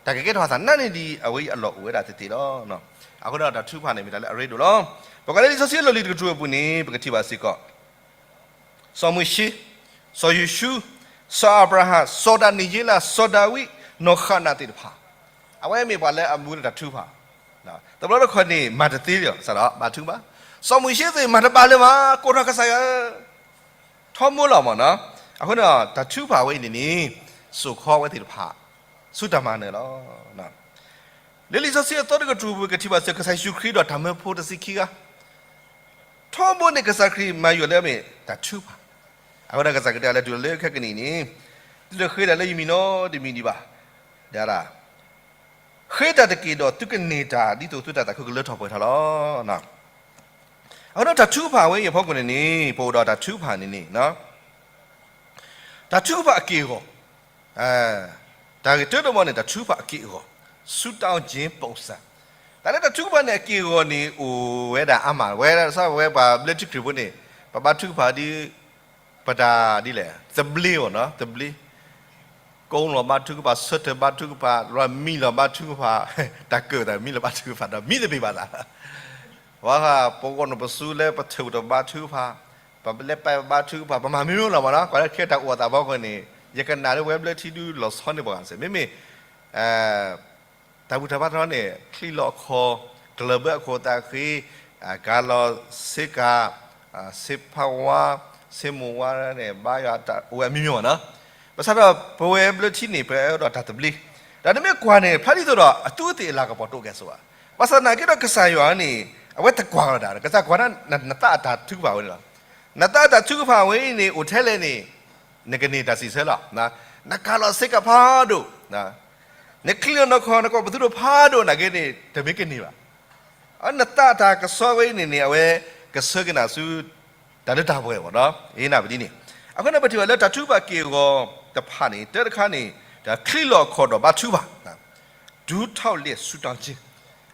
တၢ်ကကဲထီၣ်သးနးန့ၢ်ဒံး အဝဲအံၤအလီၢ်အိၣ်ဝဲဒၣ်သ့သ့လီၤ. အဃိဒီးတၢ်ထုကဖၣ်န့ၣ်မ့ၢ်တၢ်လၢအရ့ဒိၣ်လီၤ. ပကွၢ်လၢလံာ်စီဆှံအလီၢ်လံၤတကတြူၢ်အပူၤန့ၣ် ပကထံၣ်ဘၣ်စ့ၢ်ကီး စီၤမိၤၡ့, စီၤယိၤၡူ, စီၤအၤဘြၤဟၣ်, စီၤဒၤနံးယ့လး, စီၤဒၤဝံး, နီၢ်ဃနၤသ့ၣ်တဖၣ်, အဝဲမ့ၢ်ပှၤလၢအမူလၢတၢ်ထုကဖၣ် တဘျီတခီၣ်န့ၣ် မၤတသ့လၢၤဘၣ်, ဘါထုကဖၣ်. စီၤမိၤၡ့သ့ၣ် မၤတဘၣ်လၢၤဘၣ်, ကိးထီၣ်ကစၢ်ယွၤ, ထီဘိလီၤမ့ၢ်နီၤ. အဃိန့ၣ် တၢ်ထုကဖၣ်ဝဲအံၤန့ၣ်န့ၣ် စိာ်ခီဝဲသ့ၣ်တဖၣ် ဆူတၢ်မၤနၢၤလီၤ. လၢလံာ်စီဆှံအသီတကတြူၢ်ပူၤ ပကထံၣ်ဘၣ်စ့ၢ်ကီး ကစၢ်ယ့ၣ်ၡူးခရံာ်ဒီးတၢ်မၢဖိတဆံခံဂၤ ထီဘိန့ၣ် ကစၢ်ခရံာ်မၤယွၤလၢအမ့ၢ်တၢ်ထုကဖၣ်. အဃိဒီးကစၢ်ခရံာ်တဲလၢ တုၤလၢခဲကနံၣ်အံၤန့ၣ် သုတဃ့တၢ်လၢယမံၤနီတမံၤဒံးဘၣ်, ဒီး ဃ့တၢ်တက့ၢ် ဒီးသုကန့ၢ်တၢ် ဒ်သိးသုတၢ်သးခုကလၢထီၣ်ပှဲၤထီၣ်လီၤ. အဃိဒီးတၢ်ထုကဖၣ်ဝဲအံၤအဖီခိၣ်န့ၣ်န့ၣ် ပအိၣ်ဒီးတၢ်ထုကဖၣ်န့ၣ်န့ၣ် တၢ်ထုကဖၣ်အက့ၢ်အဂီၤ, တၢ်ဂ့ၢ်တၢတမံၤန့ၣ် တၢ်ထုကဖၣ်အက့ၢ်အဂီၤ, ဆူတၢ်အီၣ်က့ၤပီၣ်စၢ်, တၢ်လၢတၢ်ထုကဖၣ်န့ၣ် အက့ၢ်အဂီၤန့ၣ် အိၣ်ဝဲဒၣ်အါမး ဝဲဒၣ်စးဝဲပှၤဘျၢထံခရံာ်ဖိန့ၣ် ပဘါထုကဖၣ်ဒ် ပတၢ်ဒ်လဲၣ် သဘျ့အီၤနီၤ သဘျ့ ကိးလီၤဘါထုကဖၣ် ဆၢထၢၣ်ဘါထုကဖၣ် မံလီၤဘါထုကဖၣ် တၢ်ကၢၣ်သးမံလီၤဘါထုကဖၣ်ဒီး မံသပ့ၤဘၣ်သး ပှၤပဂီၢ်န့ၣ်ပစူလၢပထၢၣ်ပတဘါထုကဖၣ် ပလဲၤပာ်ဘါထုကဖၣ် ပမၤမံမံလီၤမးနီၤ ပှၤလၢခံတၢ်အိၣ်အသးဖီခိၣ်န့ၣ် ယကနၣ်လၢပဝဲဘျၢထံဒုးလီၤဆီန့ၢ်ပှၤဂၤစ့ၢ် မ့မ့ၢ် တၢ်ဘူၣ်တၢ်ဘါတခီန့ၣ် ချံးလီၤအခီၣ် ကလၢၢ်ဘၢအခိၣ်သးဃ့ ကၤလီၤဆ့ကၤ ဆ့ဖးဝါ ဆ့မိၢ်ဝါန့ၣ် ဘါယွၤတၢ်အိၣ်ဝဲအမံၤမံၤမးနီၤ. ဘၣ်ဆၣ်ဒီးပဝဲဘျၢထံန့ၣ် ပအဲၣ်ဒိးတၢ်သဘျ့ ဒီးနမ့ၢ်ကွၢ်န့ၣ် ဖျါဒ်သိးဒီး အသူအသ့ၣ်အလၤကပီၤတအိၣ်ကဲဆိဘၣ်. ဘၣ်ဆၣ်သနာ်က့ဒီးကစၢ်ယွၤန့ၣ် အဝဲတကွၢ်လီၤတၢ် ကစၢ်ကွၢ်နသးအတၢ်ထုကဖၣ်ဝဲန့ၣ်လီၤ. နသးအတၢ်ထုကဖၣ်ဝဲအံၤန့ၣ် အိၣ်ထဲလဲၣ်န့ၣ် နကန့ၢ်တၢ်စံးဆၢလီၤ. နကၤလီၤဆ့ကၤဖးဒိၣ် နချံးလီၤနီၢ်ခီၣ် နကိးပသူဒိၣ်ဖးဒိၣ်နာ်က့န့ၣ် တမ့ၢ်ကန့ၢ်ဘၣ်. နသးတၢ်ကစီၣ်ဝဲအံၤန့ၣ်န့ၣ် အဝဲကဆှၢက့ၤနၤဆူ တၢ်လၢတၢ်ပှဲၤဘၣ်နီၤ အ့နၢ်ပဒ်န့ၣ်. အဃိန့ၣ် ပထံၣ်ဘၣ်လၢတၢ်ထုကဖၣ်က့ၢ်အဂီၤတဖၣ်န့ၣ် တၢတခါန့ၣ် ချံးလီၤအခီၣ်ဒီးဘါထုကဖၣ် ဒူးထီၣ်လဲၢ်ဆူတၢ်က့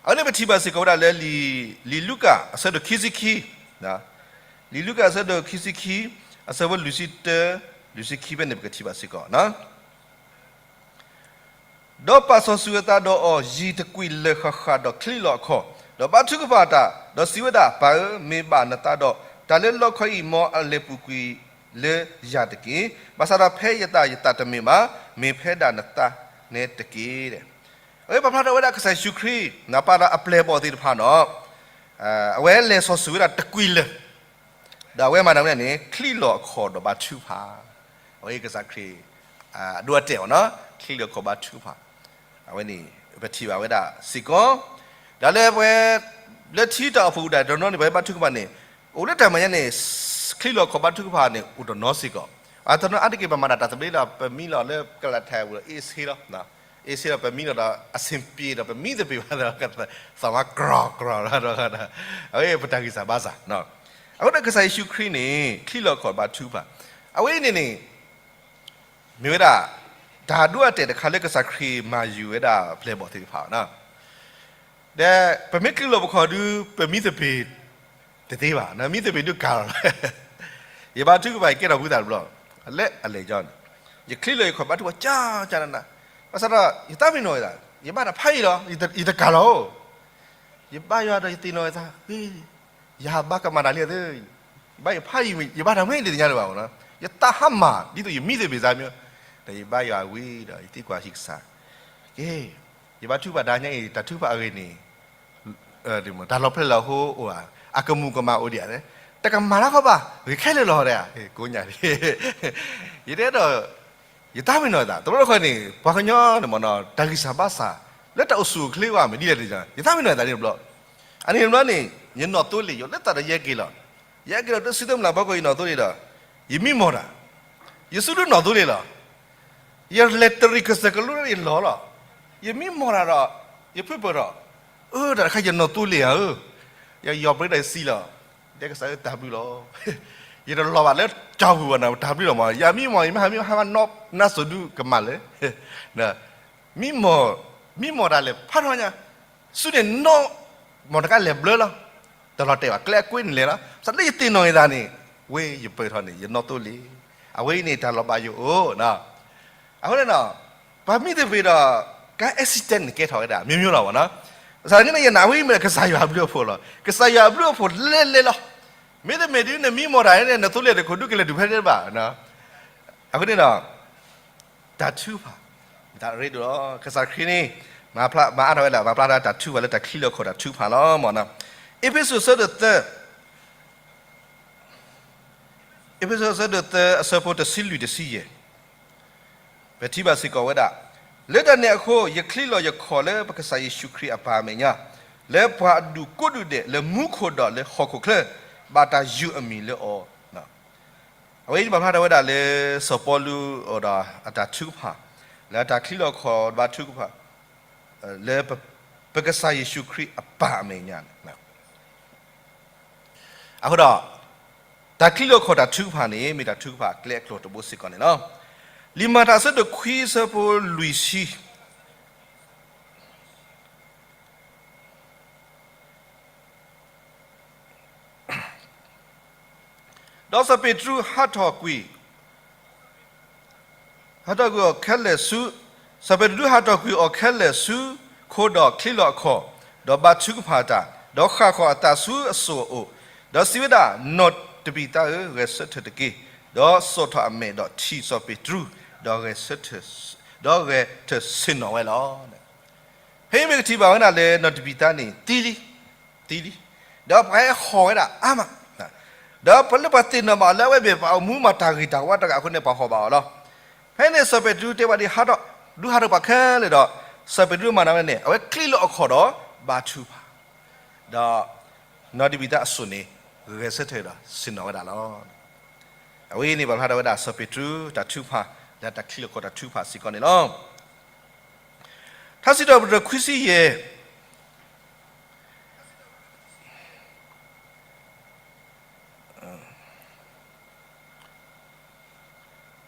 အဃိန့ၣ် ပထံၣ်ဘၣ်စ့ၢ်ကီးဝဲဒၣ်လၢ လံာ်လူၤကၣ်အဆၢဒိၣ်ခံဆံခံ လံာ်လူၤကၣ်အဆၢဒိၣ်ခံဆံခံ အဆၢဖိလွံၢ်ဆံတၢ လွံၢ်ဆံခံဖဲန့ၣ် ပကထံၣ်ဘၣ်စ့ၢ်ကီး ဒီးပာ်စီဆှံအသးဒီးအီၤ ယံာ်တကွံာ်လၢာ်ဃၣ်ဃၣ်ဒီးချံးလီၤအခီၣ်, ဒီးဘါထုကဖၣ်တၢ်, ဒီးစံးဝဲဒၣ်, ပၢ်ဧၢ, မ့ၢ်ဘၣ်နသးဒီး တၢ်လၢလီခီအံၤ မ်အလဲၤပူၤကွံာ်လၢယၤတက့ၢ်. ဘၣ်ဆၣ်ဒီးဖဲယသးယသးတမ့ၢ်ဘၣ်, မ့ၢ်ဖဲဒၣ်နသးနဲတက့ၢ်. အဝဲပာ်ဖျါထီၣ်ဝဲဒၣ်ကစၢ်ယ့ၣ်ၡူးခရံာ် ပာ်လီၤအပျဲၢ်အဘီၣ်သ့ၣ်တဖၣ်နီၤ, အဝဲလဲၤစီဆှံဝဲဒၣ်တကွံာ်လၢာ် ဒီးအဝဲမၤတၢ်ဝဲန့ၣ် ချံးလီၤအခီၣ်ဒီးဘါထုကဖၣ်, အဝဲကစၢ်ခရံာ် အဒိအတဲာ်အီၤနီၤ, ချံးလီၤအခီၣ်ဘါထုကဖၣ်, အဝဲန့ၣ် ပထံၣ်ဘၣ်ဝဲဒၣ်စ့ၢ်ကီး, ဒီးလၢပဝဲ လၢထံတၢ်အိၣ်ဖှိၣ်ဒၣ်တနီၤန့ၣ် ပဝဲဘါထုကဖၣ်န့ၣ် အိၣ်လၢတၢ်မဲာ်ညါန့ၣ် ချံးလီၤအခီၣ်ဘါထုကဖၣ်န့ၣ် အိၣ်တနီၤစ့ၢ်ကီး, အတနီၤအါတက့ၢ် ပမၤတၢ်တၢ်သဘျ့ဒီး ပမံလီၤလၢကလၤထးဝံၤဒီး အ့ၣ်ဆ့လီၤ အ့ၣ်ဆ့ဒီး ပမံလီၤဒီး အဆင်ပြေဒီး ပမံသပ့ၤဘၣ်ဒီး သးဝါကြီၤကြီၤလီၤဒီး အဝဲပတၢ်ဂံၢ်စၢ်ဘါစၢ်, အဃိဒီးကစၢ်ယ့ၣ်ၡူးခရံာ်န့ၣ် ချံးလီၤအခီၣ်ဘါထုကဖၣ်, အဝဲအံၤန့ၣ်န့ၣ် မ့ၢ်ဝဲဒၣ် တၢ်ဒိအတဲာ်တခါလၢကစၢ်ခရံာ်မၤယုၤဝဲဒၣ်ပျဲၢ်ဘီၣ်သ့ၣ်တဖၣ်, ဒီးပမ့ၢ်ချံးလီၤပခီၣ်ဒုး ပမံသပ့ၤတသ့ဘၣ်, မံသပ့ၤဒုးကၤလီၤ, ယဘါထုကဖၣ် ယကဲထီၣ်ဖုသၣ်တဘျီ, လၢအလဲၤကၠီန့ၣ်, ယချံးလီၤယခီၣ်ဘါထုကဖၣ် ကၠီကၠီနးနး, ဘၣ်ဆၣ်ဒီး ယသးပ့ၤနီၣ်ယသး, ယဘါတၢ်ဖးယံာ်လီၤ, ယတကၤလီၤ, ယဘါယွၤဒီးယသ့ၣ်နီၣ်ယသး, ယဟးဘါကမၣ်တၢ်လံအသး, ယဘါယဖးယံာ် ယဘါတၢ်မ့ၢ်တသ့ၣ်ညါလၢၤဘၣ်, ယသးဟါမၢ် ဒ်သိးယမံသပ့ၤစၢ်မ့ၢ်, ဒီးယဘါယွၤဝံၤဒီး ယသံကွၢ်ဟံၣ်ကစၢ်, က့ ယဘါထုကဖၣ်တၢ်ညါအံၤ တၢ်ထုကဖၣ်အဂ့ၢ်န့ၣ် တၢ်လီၤဖျဲၣ်လီၤဟိအိၣ်ဧါ, အကမူၤကမၣ်အိၣ်ဒံးဧါ, တကမၣ်တၢ်ခီဘၣ်, ဂ့ၤခဲလၢာ်လီၤဒၣ်, ကိးညါ, ယတဲဒီး ယသးပ့ၤနီၣ်ယသး, တဘျီတခီန့ၣ် ပှၤကညီန့ၣ်မ့ၢ်နီၤ တၢ်ဂံၢ်စၢ်ဘါစၢ် လၢတၢ်အိၣ်ဆူၣ်အိၣ်ချ့ဘၣ် မ့ၢ်ဒ်လဲၣ်တက့ၢ်, ယသးပ့ၤနီၣ်ယသးန့ၣ်တဘျီ, အန့ၣ်တဘျီန့ၣ် ယနီၢ်သိလ့ၣ် ယအိၣ်လၢသးဒီးယဲက့ၤလီၤ, ယဲက့ၤလီၤ တၢ်စုသ့ၣ်မုၢ်လၢ်ဘီကီၢ် ယနီၢ်သိလ့ၣ်ဒီး ယမံမီၢ်တၢ်, ယစုဒုးနီၢ်သိလ့ၣ်လီၤ, ယလဲၤတရံးကစၢၢ်ကလိလၢယလီၢ်လီၤ, ယမံမီၢ်တၢ်ဒီး ယဖုပၢၢ်ထီၣ်, အၢ တၢ်တခါယနီၢ်သိလ့ၣ်ဧၢ, ယယီၤပြ့ဒီးယစံလီၤ, တဲကစၢ်ဧၢ တၢ်ဘျုးလီၤ, ယတလီၤဘၣ်လၢကၠီပူၤဘၣ်နီၤ တၢ်ဘျုးလီၤမး, ယမံမီၢ် ယမ့ၢ်ဟးမံမီၢ် ဟးမးနီၢ်နါစိၤဒုကမၣ်လၢ မံမီၢ်, မံမီၢ်တၢ်လဲၤဖးထီညါ, ဆူန့ၣ်နီၢ်မီၢ်တခါလဲၤဘျၢလီၤ, တလီၤတဲာ်ဘၣ် ကျဲအကွ့န့ၣ်လဲၤလီၤ, ဘၣ်ဆၣ်လၢယသ့ၣ်နီၣ်ယသးန့ၣ်, ဝ့ၢ်ယပၢၢ်ထီၣ်န့ၣ် ယနီၢ်သိလ့ၣ်, အဝဲအံၤန့ၣ် တၢ်လီၤဘၣ်ယိၣ်အိၣ်, အဃိန့ၣ်နီၤ, ပှၤမံသပ့ၤဒီး ကါ accident န့ၣ် ကဲထီၣ်ဝဲဒၣ် မျိုးမျိုးလီၤမးနီၤ, ဘၣ်ဆၣ်န့ၣ် ယနာ်ဝဲမ့ၢ်ကစၢ်ယွၤအဘျုးအဖှိၣ်လီၤ, ကစၢ်ယွၤအဘျုးအဖှိၣ်လဲၤလဲၤလီၤ, မ့တမ့ၢ်ဒ်န့ၣ် မံမီၢ်တၢ်န့ၣ် နသိလ့ၣ်တခိၣ်ဒုးကလဲၤတုၤဖဲန့ၣ်ဘၣ်, အဃိန့ၣ်ဒီး တၢ်ထုကဖၣ် တၢ်ရ့ဒိၣ်လီၤ. ကစၢ်ခရံာ်န့ၣ် မၤဖျါ မၤအါထီၣ်ဝဲဒၣ် မၤဖျါထီၣ်တၢ်ထုကဖၣ်လၢတၢ်ချံးလီၤခီၣ်တၢ်ထုကဖၣ်လီၤမၢ်နီၤ. အ့းဖ့းစူးအဆၢဒိၣ်သၢ, အ့းဖ့းစူးအဆၢဒိၣ်သၢ အဆၢဖိတဆံလွံၢ်တဆံယဲၢ် ပထံၣ်ဘၣ်စ့ၢ်ကီးဝဲဒၣ်, လၢတၢ်န့ၣ်အဃိ ယချံးလီၤယခီၣ်လၢပကစၢ်ယ့ၣ်ၡူးခရံာ်အပၢ်အမဲာ်ညါ, လၢပှၤအဒူၣ်ကိးဒူၣ်ဒဲးလၢမူခိၣ်ဒီးလၢဟီၣ်ခိၣ်ချၢ, ဘၣ်တၢ်ယုၢ်အမံၤလၢအီၤ. အဝဲအံၤန့ၣ် ပာ်ဖျါထီၣ်ဝဲဒၣ်လၢစီၤပီလူးအိၣ်ဒီးအတၢ်ထုကဖၣ်, လၢတၢ်ချံးလီၤခီၣ်ဘါထုကဖၣ် လၢပကစၢ်ယ့ၣ်ၡူးခရံာ်အပၢ်အမဲာ်ညါန့ၣ် အဃိဒီး တၢ်ချံးလီၤခီၣ်တၢ်ထုကဖၣ်န့ၣ် မ့ၢ်တၢ်ထုကဖၣ်အကျဲအကျိၤတဘိစ့ၢ်ကီးန့ၣ်လီၤ. လံာ်မၤတၢ်အဆၢဒိၣ်ခွံအဆၢဖိလွံၢ်ဆံ ဒီးစီၤပ့းတရူးဟးထီၣ်ကွံာ်, ဟးထီၣ်ကွံာ်အီၤခဲလၢာ်ဆူ, စီၤပ့းတရူးဟးထီၣ်ကွံာ်အီၤခဲလၢာ်ဆူ, ခိဒီးချံးလီၤအခီၣ်, ဒီးဘါထုကဖၣ်တၢ်, ဒီးဃၣ်ဃီၤအသးဆူအစိၣ်အအိၣ်, ဒီးစံးဝဲဒၣ်, နီၢ်တဘံၤသါဧၢ, ဂဲၤဆၢထၢၣ်တက့ၢ်. ဒီးစိာ်ထီၣ်အမဲာ်ဒီးထံၣ်စီၤပ့းတရူး, ဒီးဂဲၤဆၢထၢၣ်, ဒီးဂဲၤဆၢထၢၣ်ဆ့ၣ်နီၤဝဲလီၤ. ဖဲအံၤမ့ၢ်ကထံၣ်ဘၣ်ဝဲဒၣ်လၢနီၢ်တဘံၤသါန့ၣ် သံလံ, သံလံ, ဒီးပှၤဟဲဟီၣ်ဝဲဒၣ်အါမး, ဒီးပှၤလၢပှၤသ့ၣ်နီၣ်ဘၣ်အီၤလၢအဝဲမ့ၢ်ပှၤအိၣ်မူမၤတၢ်ဂ့ၤတၢ်ဝါတဂၤအဃိန့ၣ် ပှၤဟီၣ်ဘၣ်အီၤလီၤ. ဖဲန့ၣ်စီၤပ့းတရူးတဲဝဲဒၣ် ဟးထီၣ်, ဒုးဟးထီၣ်ပှၤခဲလၢာ်ဒီး စီၤပ့းတရူးမၤနၤဝဲန့ၣ် အဝဲချံးလီၤအခီၣ်ဒီးဘါထုကဖၣ်, ဒီးနီၢ်တဘံၤသါအစိၣ်န့ၣ် ဂဲၤဆၢထၢၣ်ဒီးဆ့ၣ်နီၤဝဲဒၣ်လီၤ. အဝဲအံၤန့ၣ် ပာ်ဖျါထီၣ်ဝဲဒၣ်စီၤပ့းတရူးတၢ်ထုကဖၣ် လၢတၢ်ချံးလီၤခီၣ်တၢ်ထုကဖၣ်စ့ၢ်ကီးန့ၣ်လီၤ. ထါစံးထီၣ်ပတြၢၤခွံဆံယဲၢ်,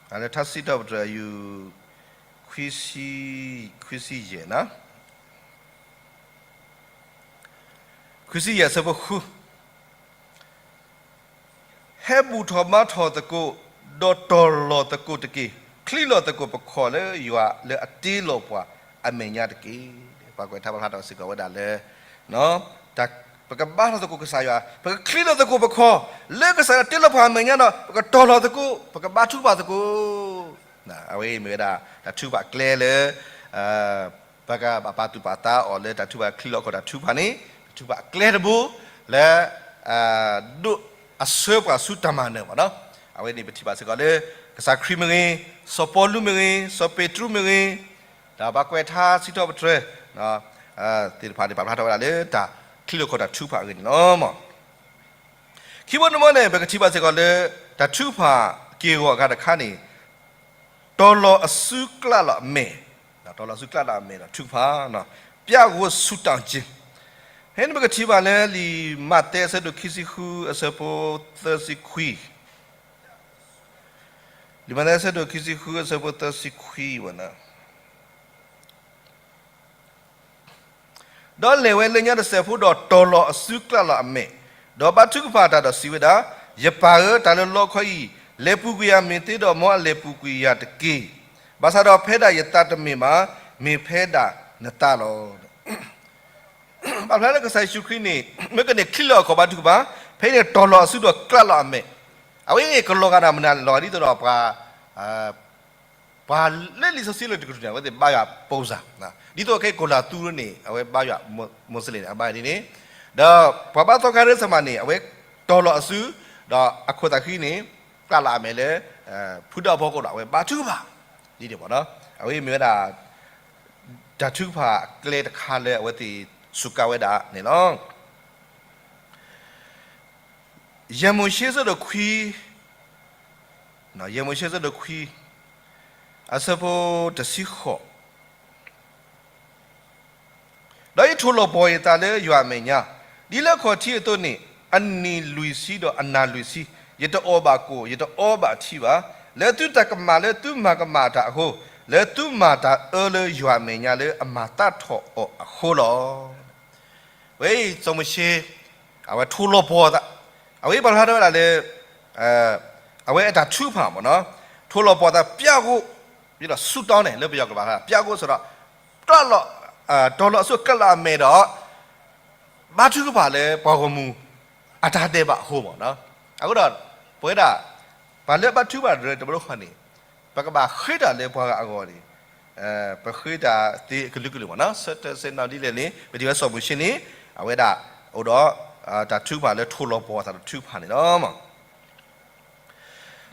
လၢထါစံးထီၣ်ပတြၢၤ ယူၢ် ခွံဆံ, ခွံဆံယဲၢ်, ခွံဆံယဲၢ်အဆၢဖိဃု ဟဲဘူၣ်ထီၣ်ဘါထီၣ်သကိး, ဒီးတီၢ်လီၤသကိးတက့ၢ်. ချံးလီၤသကိးပခီၣ်လၢယွၤလၢအတ့လီၤပှၤအမဲာ်ညါတက့ၢ်. ပှၤကွဲးထါပာ်ဖျါထီၣ်စ့ၢ်ကီးဝဲဒၣ်လၢ ပကဘါထီၣ်သကိးကစၢ်ယွၤ, ပကချံးလီၤသကိးပခီၣ်, လၢကစၢ်ယွၤတ့လီၤပှၤအမဲာ်ညါဒီး ပကတီၢ်လီၤသကိး, ပကဘါထုကဖၣ်သကိး. အဝဲအံၤမ့ၢ်ဝဲဒၣ် တၢ်ထုကဖၣ်အကျဲလၢ ပကဘၣ်ပာ်သူၣ်ပာ်သးအီၤလၢတၢ်ထုကဖၣ်ချံးလီၤခီၣ်တၢ်ထုကဖၣ်န့ၣ် တၢ်ထုကဖၣ်အကျဲတဘိ လၢ ဒိးအဆှၢပှၤဆူတၢ်မၤနၢၤမၢ်နီၤ. အဝဲန့ၣ်ပထံၣ်ဘၣ်စ့ၢ်ကီးလၢ ကစၢ်ခရံာ်မ့ၢ်ဂ့ၤ, စီၤပီလူးမ့ၢ်ဂ့ၤ, စီၤပ့းတရူးမ့ၢ်ဂ့ၤ, ဒီးပှၤကွဲးထါစံးထီၣ်ပတြၢၤ သ့ၣ်တဖၣ်န့ၣ် ပာ်ဖျါထီၣ်ဝဲဒၣ်လၢတၢ်ချံးလီၤခီၣ်တၢ်ထုကဖၣ်အဂ့ၢ်န့ၣ်လီၤ. ခံဘိတဘိန့ၣ် ပကထံၣ်ဘၣ်စ့ၢ်ကီးလၢ တၢ်ထုကဖၣ်က့ၢ်ဂီၤအဂၤတခါန့ၣ် တီၢ်လီၤအစုကျးလီၤအမဲာ်, တီၢ်လီၤအစုကျးလီၤအမဲာ်ဒီးထုကဖၣ်, ပျၢ်ဂိၢ်ဆူးတၢ်က့ၢ်. ဖဲန့ၣ်ပကထံၣ်ဘၣ်လၢလံာ်မးသဲအဆၢဒိၣ်ခံဆံဃုအဆၢဖိသၢဆံခွံ, လံာ်မးသဲအဆၢဒိၣ်ခံဆံဃုအဆၢဖိသၢဆံခွံဝဲန့ၣ် ဒီးလဲၤဝဲလၢညါတစဲးဖိဒီးတီၢ်လီၤအစုကျးလီၤအမဲာ်, ဒီးဘါထုကဖၣ်တၢ်ဒီးစံးဝဲဒၣ်, ယပၢ်ဧၢ, တၢ်လၢလီခီအံၤ လဲၤပူၤကွံာ်ယၤမ့ၢ်သ့ဒီး မ်အလဲၤပူၤကွံာ်ယၤတက့ၢ်. ဘၣ်ဆၣ်ဒီးဖဲဒၣ်ယသးတမ့ၢ်ဘၣ်, မ့ၢ်ဖဲဒၣ်နသးလီၤ. ပာ်ဖျါလၢကစၢ်ယ့ၣ်ၡူးခရံာ်န့ၣ် မ့ၢ်ကန့ၣ်ချံးလီၤအခီၣ်ဘါထုကဖၣ်, ဖဲန့ၣ်တီၢ်လီၤအစုဒီးကျးလီၤအမဲာ်. အဝဲန့ၣ်ကလီၤဂာ်ဒၣ်မနုၤလဲၣ်, လီၤဂာ်ဒ်သိးဒီးပှၤ ပှၤလၢလံာ်စီဆှံလၢတကတြူၢ်န့ၣ် အဝဲသ့ၣ်ဘါယွၤပိစၢ်, ဒ်သိးခဲအံၤကိၣ်လၤသူန့ၣ် အဝဲဘါယွၤ မိးစလ့ၣ်န့ၣ် အဘါန့ၣ်န့ၣ်, ဒီးပှၤဘါသီခါရၢစမးန့ၣ် အဝဲတီၢ်လီၤအစု, ဒီးအခိၣ်သးဃံန့ၣ် ကျးလီၤအမဲာ်လၢ ဖုဒီးအဖီခိၣ်ဒီး အဝဲဘါထုကဖၣ် ဒ်န့ၣ်မၢ်နီၤ. အဝဲမ့ၢ်ဝဲဒၣ် တၢ်ထုကဖၣ်အကျဲတခါလၢအဝဲသ့ၣ်စူးကါဝဲဒၣ်န့ၣ်လီၤ. ယဲၢ်မိၤၡ့အဆၢဒိၣ်ခွံ, ယဲၢ်မိၤၡ့အဆၢဒိၣ်ခွံ, အဆၢဖိတဆံဃိး, ဒီးယထိၣ်လီၤပှီၢ်ယသးလၢယွၤအမဲာ်ညါ, ဒ်လၢအခီၣ်ထံးအသိးန့ၣ်, အနံၤလွံၢ်ဆံဒီးအနၤလွံၢ်ဆံ, ယတအီၣ်ဘၣ်ကိၣ်, ယတအီဘၣ်ထံဘၣ်, လၢသုတၢ်ကမၣ်လၢသုမၤကမၣ်တၢ်အဃိ, လၢသုမၤတၢ်အၢလၢယွၤအမဲာ်ညါလၢအမၤသးထီၣ်အီၤအဃိလီၤ. ဝဲအံၤစီၤမိၤၡ့ အဝဲထိၣ်လီၤပှီၢ်သး, အဝဲပာ်ဖျါထီၣ်ဝဲဒၣ်လၢ အဝဲအတၢ်ထုကဖၣ်မၢ်နီၤ, ထိၣ်လီၤပှီၢ်သးပျၢ်ဂိၢ်, ဒ်သိးဆူးတီန့ၣ် လၢပယီၤကဘၣ် ပျၢ်ဂိၢ်စ့ၢ်ဒီး တီၢ်လီၤအစုကျးလီၤအမဲာ်ဒီး ဘါထုကဖၣ်လၢပှၤဂီၢ်မုၢ်အတၢ်ဒဲးဘးအဃိမၢ်နီၤ. အဃိဒီး ပဝဲဒၣ် ပှၤလၢအဘါထုကဖၣ်တရၢတဘျီဃီန့ၣ် ပကဘၣ်ဃ့တၢ်လၢပှၤဂၤအဂီၢ်န့ၣ် ပဃ့တၢ်သ့အကလုာ်ကလုာ်မ့ၢ်နီၤ, ဆၢတဲာ်ဆၢနီၤဒ်လဲၣ်န့ၣ် ပထံၣ်ဝဲစီၤမိၤၡ့န့ၣ် အဝဲဒၣ်အိၣ်ဒီး တၢ်ထုကဖၣ်လၢထိၣ်လီၤပှီၢ်အသးတၢ်ထုကဖၣ်န့ၣ်လီၤ.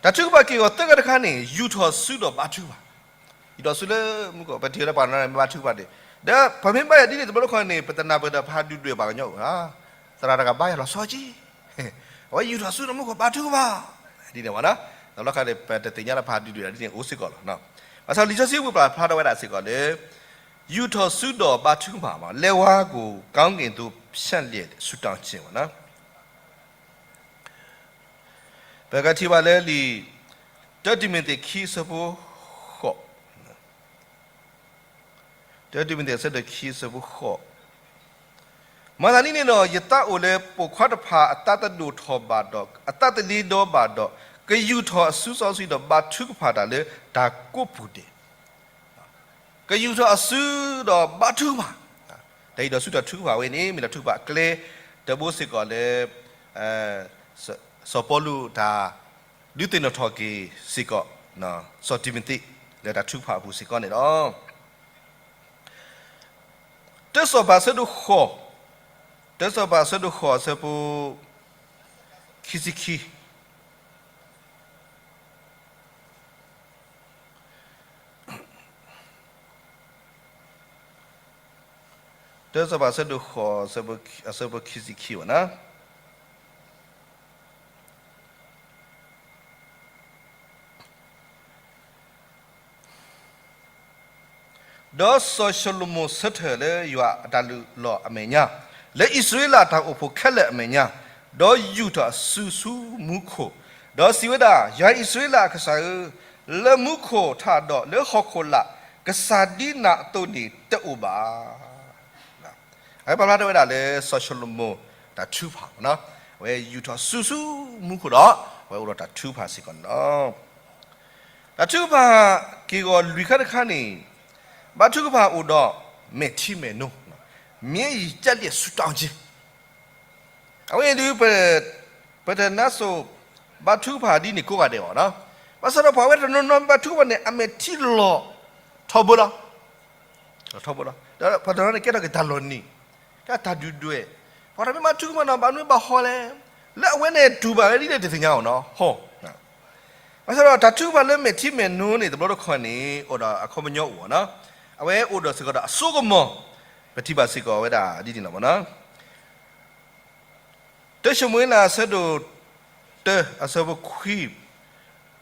တၢ်ထုကဖၣ်က့ၢ်ဂီၤသၢခါတခါန့ၣ် ယူာ်ထီၣ်စုဒီးဘါထုကဖၣ်, ယူာ်ထီၣ်စုလၢမူခိၣ် ပထံၣ်ဝဲလၢပှၤနီၢ်မ့ၢ်ဘါထုကဖၣ်န့ၣ်, ဒီးပမ့ၢ်ဘါယွၤဒ်န့ၣ် တဘျီတခီၣ်န့ၣ် ပတနၢ်ပၢၢ်ဒီးပဟးဒုၣ်ဒွဲၣ်ပှၤကညီအိၣ်ဧါ, သရၣ်တဂၤဘါယွၤလီၤဆီက့ၤ အဝဲယူာ်ထီၣ်စုဒီးမူခိၣ်ဘါထုကဖၣ်, ဒ်န့ၣ်ဝဲနီၤ, တဘျီခါန့ၣ် ပတသ့ၣ်ညါလၢပဟးဒုၣ်ဒွဲၣ်ဒ်န့ၣ်အိၣ်စ့ၢ်ကီးလီၤ. ဘၣ်ဆၣ်လံာ်စီဆှံဝံၤပာ်ဖျါထီၣ်ဝဲဒၣ်စ့ၢ်ကီးလၢ ယူာ်ထီၣ်စုဒီးဘါထုကဖၣ်မ့ၢ် လက်ဝါးကို ကောင်းကင်သို့ ဖြန့်လျက် ဆုတောင်းခြင်းမ့ၢ်နီၤ. ပကထံၣ်ဘၣ်လၢလံာ် တၢတံၤမသ့းခံအဆၢဖိဃိး, တၢတံၤမသ့းအဆၢဒိၣ်ခံအဆၢဖိဃိး, မၤသးဒ်န့ၣ်ဒီး ယသးအိၣ်လၢပိာ်ခွါတဖၣ်အသးတဒိၣ်ထီၣ်ဘၣ်ဒီး အသးတလ့ဒီဘၣ်ဒီး ကယူာ်ထီၣ်အစုစီဆှံဒီးဘါထုကဖၣ်တၢ်လၢတၢ်ကိးပူၤဒဲး ကယူာ်ထီၣ်အစုဒီးဘါထုကဖၣ်, တၢ်ယူာ်ထီၣ်စုတၢ်ထုကဖၣ်ဝဲန့ၣ် မ့ၢ်တၢ်ထုကဖၣ်အကျဲတဘိစ့ၢ်ကီးလၢ စီၤပီလူးတၢ်ဒုးသ့ၣ်နီၣ်ထီၣ်က့ၤစ့ၢ်ကီး စီၤတံၤမသ့း လၢတၢ်ထုကဖၣ်အပူၤစ့ၢ်ကီးန့ၣ်လီၤ. တၢစီၤပၤအဆၢဒိၣ်ဃိး, တၢစီၤပၤအဆၢဒိၣ်ဃိးအဆၢဖိ ခံဆံခံ တၢစီၤပၤအဆၢဒိၣ်ဃိး အဆၢဖိခံဆံခံဘၣ်နီၤ. ဒီးစီၤၡလိၤမိၣ်ဆၢထၢၣ်လၢယွၤအတၢ်လုၢ်လီၢ်အမဲာ်ညါ, လၢအံၣ်စရ့လးတၢ်အိၣ်ဖှိၣ်ခဲလၢာ်အမဲာ်ညါ, ဒီးယူာ်ထီၣ်အစုဆူမူခိၣ်, ဒီးစံးဝဲဒၣ်, ယွၤအံၣ်စရ့လးအကစၢ်ဧၢ, လၢမူခိၣ်ထးဒီးလၢဟီၣ်ခိၣ်လာ် ကစၢ်ဒ်နၤအသိးန့ၣ်တအိၣ်ဘၣ်. အဝဲပာ်ဖျါထီၣ်ဝဲဒၣ်လၢစီၤၡလိၤမိၣ်တၢ်ထုကဖၣ်, အဝဲယူာ်ထီၣ်စုဆူမူခိၣ်ဒီး အဝဲအိၣ်ဒီးတၢ်ထုကဖၣ်စ့ၢ်ကီးန့ၣ်လီၤ. တၢ်ထုကဖၣ်က့ၢ်ဂီၤလွံၢ်ခါတခါန့ၣ် ဘါထုကဖၣ်အိၣ်ဒီးမဲာ်ထံမဲာ်နိ, မျက်ရည်ကျက်လျက်ဆုတောင်းခြင်း အဝဲအံၤဒုး ပတနါစိၤဘါထုကဖၣ်ဒ်န့ၣ်ကိးဂၤဒဲးဘၣ်နီၤ, ဘၣ်ဆၣ်ဒီးပှၤဝဲတနီၤနီၤဘါထုကဖၣ်န့ၣ် အမဲာ်ထံလီၤထီဘိလီၤ. ထီဘိလီၤ. ဒီးပှၤတနီၤန့ၣ်ကဲထီၣ်က့ၤတၢ်လီၤနံၤ, ကဲတၢ်ဒုၣ်ဒွဲၣ်, ပှၤတမ့ၢ်ဘါထုကဖၣ်နီၤ ဘၣ်မနုၤဘၣ်ဟီလဲၣ်, လၢအဝဲန့ၣ်တူၢ်ဘၣ်ဝဲဒ်လဲၣ်တသ့ၣ်ညါအီၤနီၤ, ဟီ, ဘၣ်ဆၣ်ဒီးတၢ်ထုကဖၣ်လၢမဲာ်ထံမဲာ်နိန့ၣ် တဘျီတခီၣ်န့ၣ် အိၣ်ဒီးအခီပညီအိၣ်နီၤ, အဝဲအိၣ်ဒီးစ့ၢ်ကီးဒီးအစိကမီၤ, ပထံၣ်ဘၣ်စ့ၢ်ကီးဝဲဒၣ်ဒ်န့ၣ်လီၤမ့ၢ်နီၤ. တၢၡမူၤအ့လးအဆၢဒိၣ်တၢ အဆၢဖိခွံ, ဒီးလၢ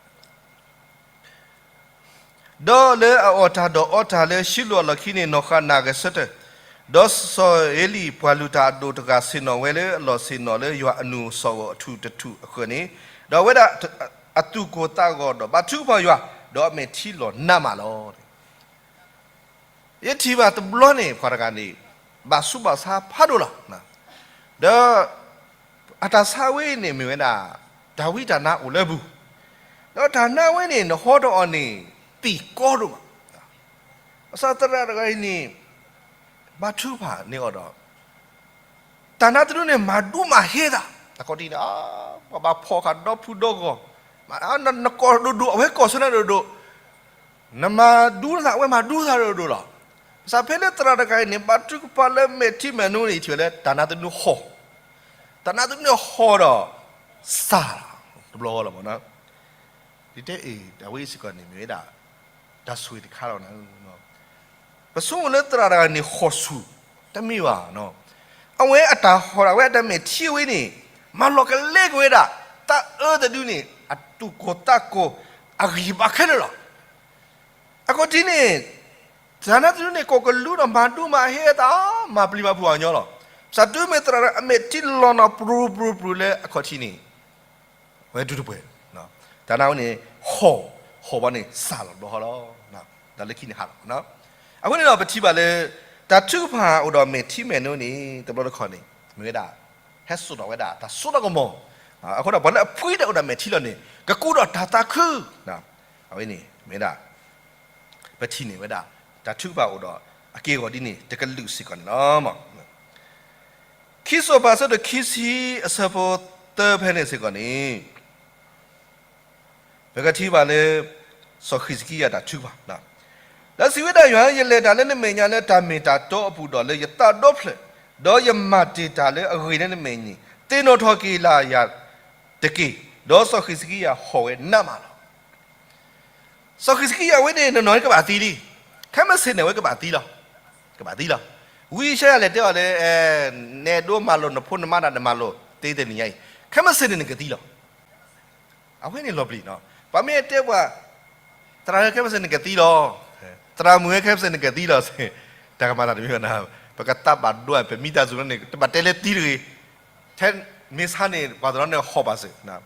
အအီၣ်တၢ်ဒီးအီတၢ်လၢရှံလိာ်အလီၢ်ခံန့ၣ် နီၢ်ဃၣ်နၢ်ဂဲၤဆၢထၢၣ်, ဒီးစီၤဧလံၣ်ပှၤလုၢ်တၢ်အဒိၣ်တဂၤဆ့ၣ်နီၤဝဲလၢအလီၢ်ဆ့ၣ်နီၤလၢယွၤအနူၢ်အစီၣ်အဂီၢ်အထူၣ်တထူၣ်အဃၢၤန့ၣ်, ဒီးအဝဲဒၣ်အသူၣ်ကိၢ်သးဂီၤဒီးဘါထုကဖၣ်ယွၤ, ဒီးအမဲာ်ထံလီၤနးမးလီၤ. ယထံၣ်ဘၣ်တဘျီန့ၣ် ပှၤတဂၤန့ၣ် ဘၣ်ဆူးဘၣ်ဆါဖးဒိၣ်လီၤ. ဒီးအတၢ်ဆါဝဲအံၤန့ၣ်မ့ၢ်ဝဲဒၣ် တၢ်ဝံတၢ်နါအိၣ်လၢအပူၤ, ဒီးတၢ်နါဝဲန့ၣ် နဟီထီၣ်အီၤန့ၣ် သံၣ်ကီဒိၣ်မး, ဘၣ်ဆၣ်သရၣ်တဂၤအံၤန့ၣ် ဘါထုကဖၣ်န့ၢ်အီၤဒီး တၢ်နါတဒုန့ၣ် မၤဒူမၤဟ့သး, တၢ်ခီၣ်ထံးန့ၣ် ပှၤဘၣ်ဖီၣ်ဃာ်ဒီဖုဒီဂီၢ်, နကိးဒိၣ်ဒိၣ် အဝဲကိးဆၢနၤဒိၣ်ဒိၣ်, နမၤဒူသး အဝဲမၤဒူသးဒိၣ်ဒိၣ်လီၤ. ဘၣ်ဆၣ်ဖဲလၢသရၣ်တဂၤအံၤန့ၣ် ဘါထုကဖၣ်လၢမဲာ်ထံမဲာ်နိန့ၣ် ယထံၣ်ဝဲလၢတၢ်နါတဒုန့ၣ်ဟီၣ်, တၢ်နါတဒုန့ၣ်ဟီၣ်ဒီး စၢ်လီၤ တဘျီဃီလီၤမ့ၢ်နီၤ. ဒ်တဲအံၤ အဝဲအံၤစ့ၢ်ကီးန့ၣ် မ့ၢ်ဝဲဒၣ်တၢ်ဆိၣ်ဂ့ၤတခါလီၤနၤ. ပဆိကမိၣ်လၢသရၣ်တဂၤန့ၣ်ဟီၣ်ဆူၣ်, တမ့ၢ်ဘၣ်နီၤ. အဝဲအတၢ်ဟီၣ်ဒၣ်ဝဲအတၢ်မဲာ်ထံအဝဲန့ၣ် မၤလီၤကလဲက့ၤဝဲဒၣ် သးအၢတဒုန့ၣ် အသူၣ်ကိၢ်သးကိၢ် အဂံၢ်ဘါခဲလၢာ်လီၤ. အခီၣ်ထံးန့ၣ် တၢ်နါတဒုန့ၣ် ကိးကလူးဒီးမၤဒူမၤဟ့သး မၤပျံၤမၤဖုးအီၤညီလီၤ. ဘၣ်ဆၣ်တုၤမ့ၢ်သရၣ်တဂၤအမဲာ်ထံလီၤနီၤ ပြူၤပြူၤပြူၤလၢအခီၣ်ထံးန့ၣ် ဝဲဒူတပှဲၤ, တၢ်နါဝဲန့ၣ် ဟီၣ်, ဟီၣ်ဘီန့ၣ် စၢ်လီၤတဘျီဃီလီၤ. တၢ်လၢခံန့ၣ်ဟးလီၤ. အဃိန့ၣ်ဒီး ပထံၣ်ဘၣ်လၢ တၢ်ထုကဖၣ်အိၣ်ဒီးမဲာ်ထံမဲာ်နိန့ၣ် တဘျီတခီၣ်န့ၣ် မ့ၢ်ဝဲဒၣ် ဟဲစိာ်ထီၣ်ဝဲဒၣ်တၢ်စိတၢ်ကမီၤ, အဃိဒီး ပှၤလၢအဖှံတၢ်အိၣ်ဒီးမဲာ်ထံလီၤန့ၣ် ကကူဒီးတၢ်သးခု, အဝဲန့ၣ်မ့ၢ်ဝဲဒၣ် ပထံၣ်န့ၢ်ဝဲဒၣ် တၢ်ထုကဖၣ်အိၣ်ဒီးအက့ၢ်အဂီၤဒ်န့ၣ် တကလုာ်စ့ၢ်ကီးန့ၣ်လီၤ. ခံစီၤပၤအဆၢဒိၣ်ခံဆံအဆၢဖိသၢဖဲန့ၣ်စ့ၢ်ကီးန့ၣ် ပကထံၣ်ဘၣ်လၢ စီၤဃံးစကံယၤတၢ်ထုကဖၣ်, ဒီးစံးဝဲဒၣ်ယွၤ, ယလဲၤတၢ်လၢနမဲာ်ညါလၢတၢ်မ့ၢ်တၢ်တီအပူၤဒီး လၢယသးဒီဖျၢၣ်, ဒီးယမၤတ့ၢ်တၢ်လၢအဂ့ၤလၢနမဲာ်ညါန့ၣ်, သ့ၣ်နီၣ်ထီၣ်က့ၤလၢယၤတက့ၢ်. ဒီးစီၤဃံးစကံယၤဟီၣ်ဝဲနးမးလီၤ. စီၤဃံးစကံယၤဝဲန့ၣ် နီၢ်နီၢ်န့ၣ်ကဘၣ်သံလံ. ခဲမုၢ်ဆ့ၣ်န့ၣ် အဝဲကဘၣ်သံလီၤ. ကဘၣ်သံလီၤ. ဝံယၡါယၤလဲၤတဲအီၤလၢ နအဲၣ်ဒိးမၤလိာ်နဖိနမါဒၣ်နမၤလိာ်သ့တနံၤညါအံၤ, ခဲမုၢ်ဆ့ၣ်န့ၣ်နကသံလီၤ. အဝဲန့ၣ်လီၤပျံၤနီၤ. ပှၤမ့ၢ်တဲပှၤ, သရၣ်ဧၢ ခဲမုၢ်ဆ့ၣ်န့ၣ်နကသံလီၤ. သရၣ်မုၣ်ဧၢ ခဲမုၢ်ဆ့ၣ်န့ၣ်နကသံလီၤ. တၢ်ကမၤသးတမံၤဘၣ်နီၤ. ပကသးဘၣ်ဒိ ပမံတၢ်စူၤန့ၣ် တဘၣ်တဲလၢသံတဂ့ၤ. ထဲမ့ၢ်ဆါန့ၣ် ပှၤတနီၤန့ၣ်ဟီၣ်ဘၣ်စ့ၢ်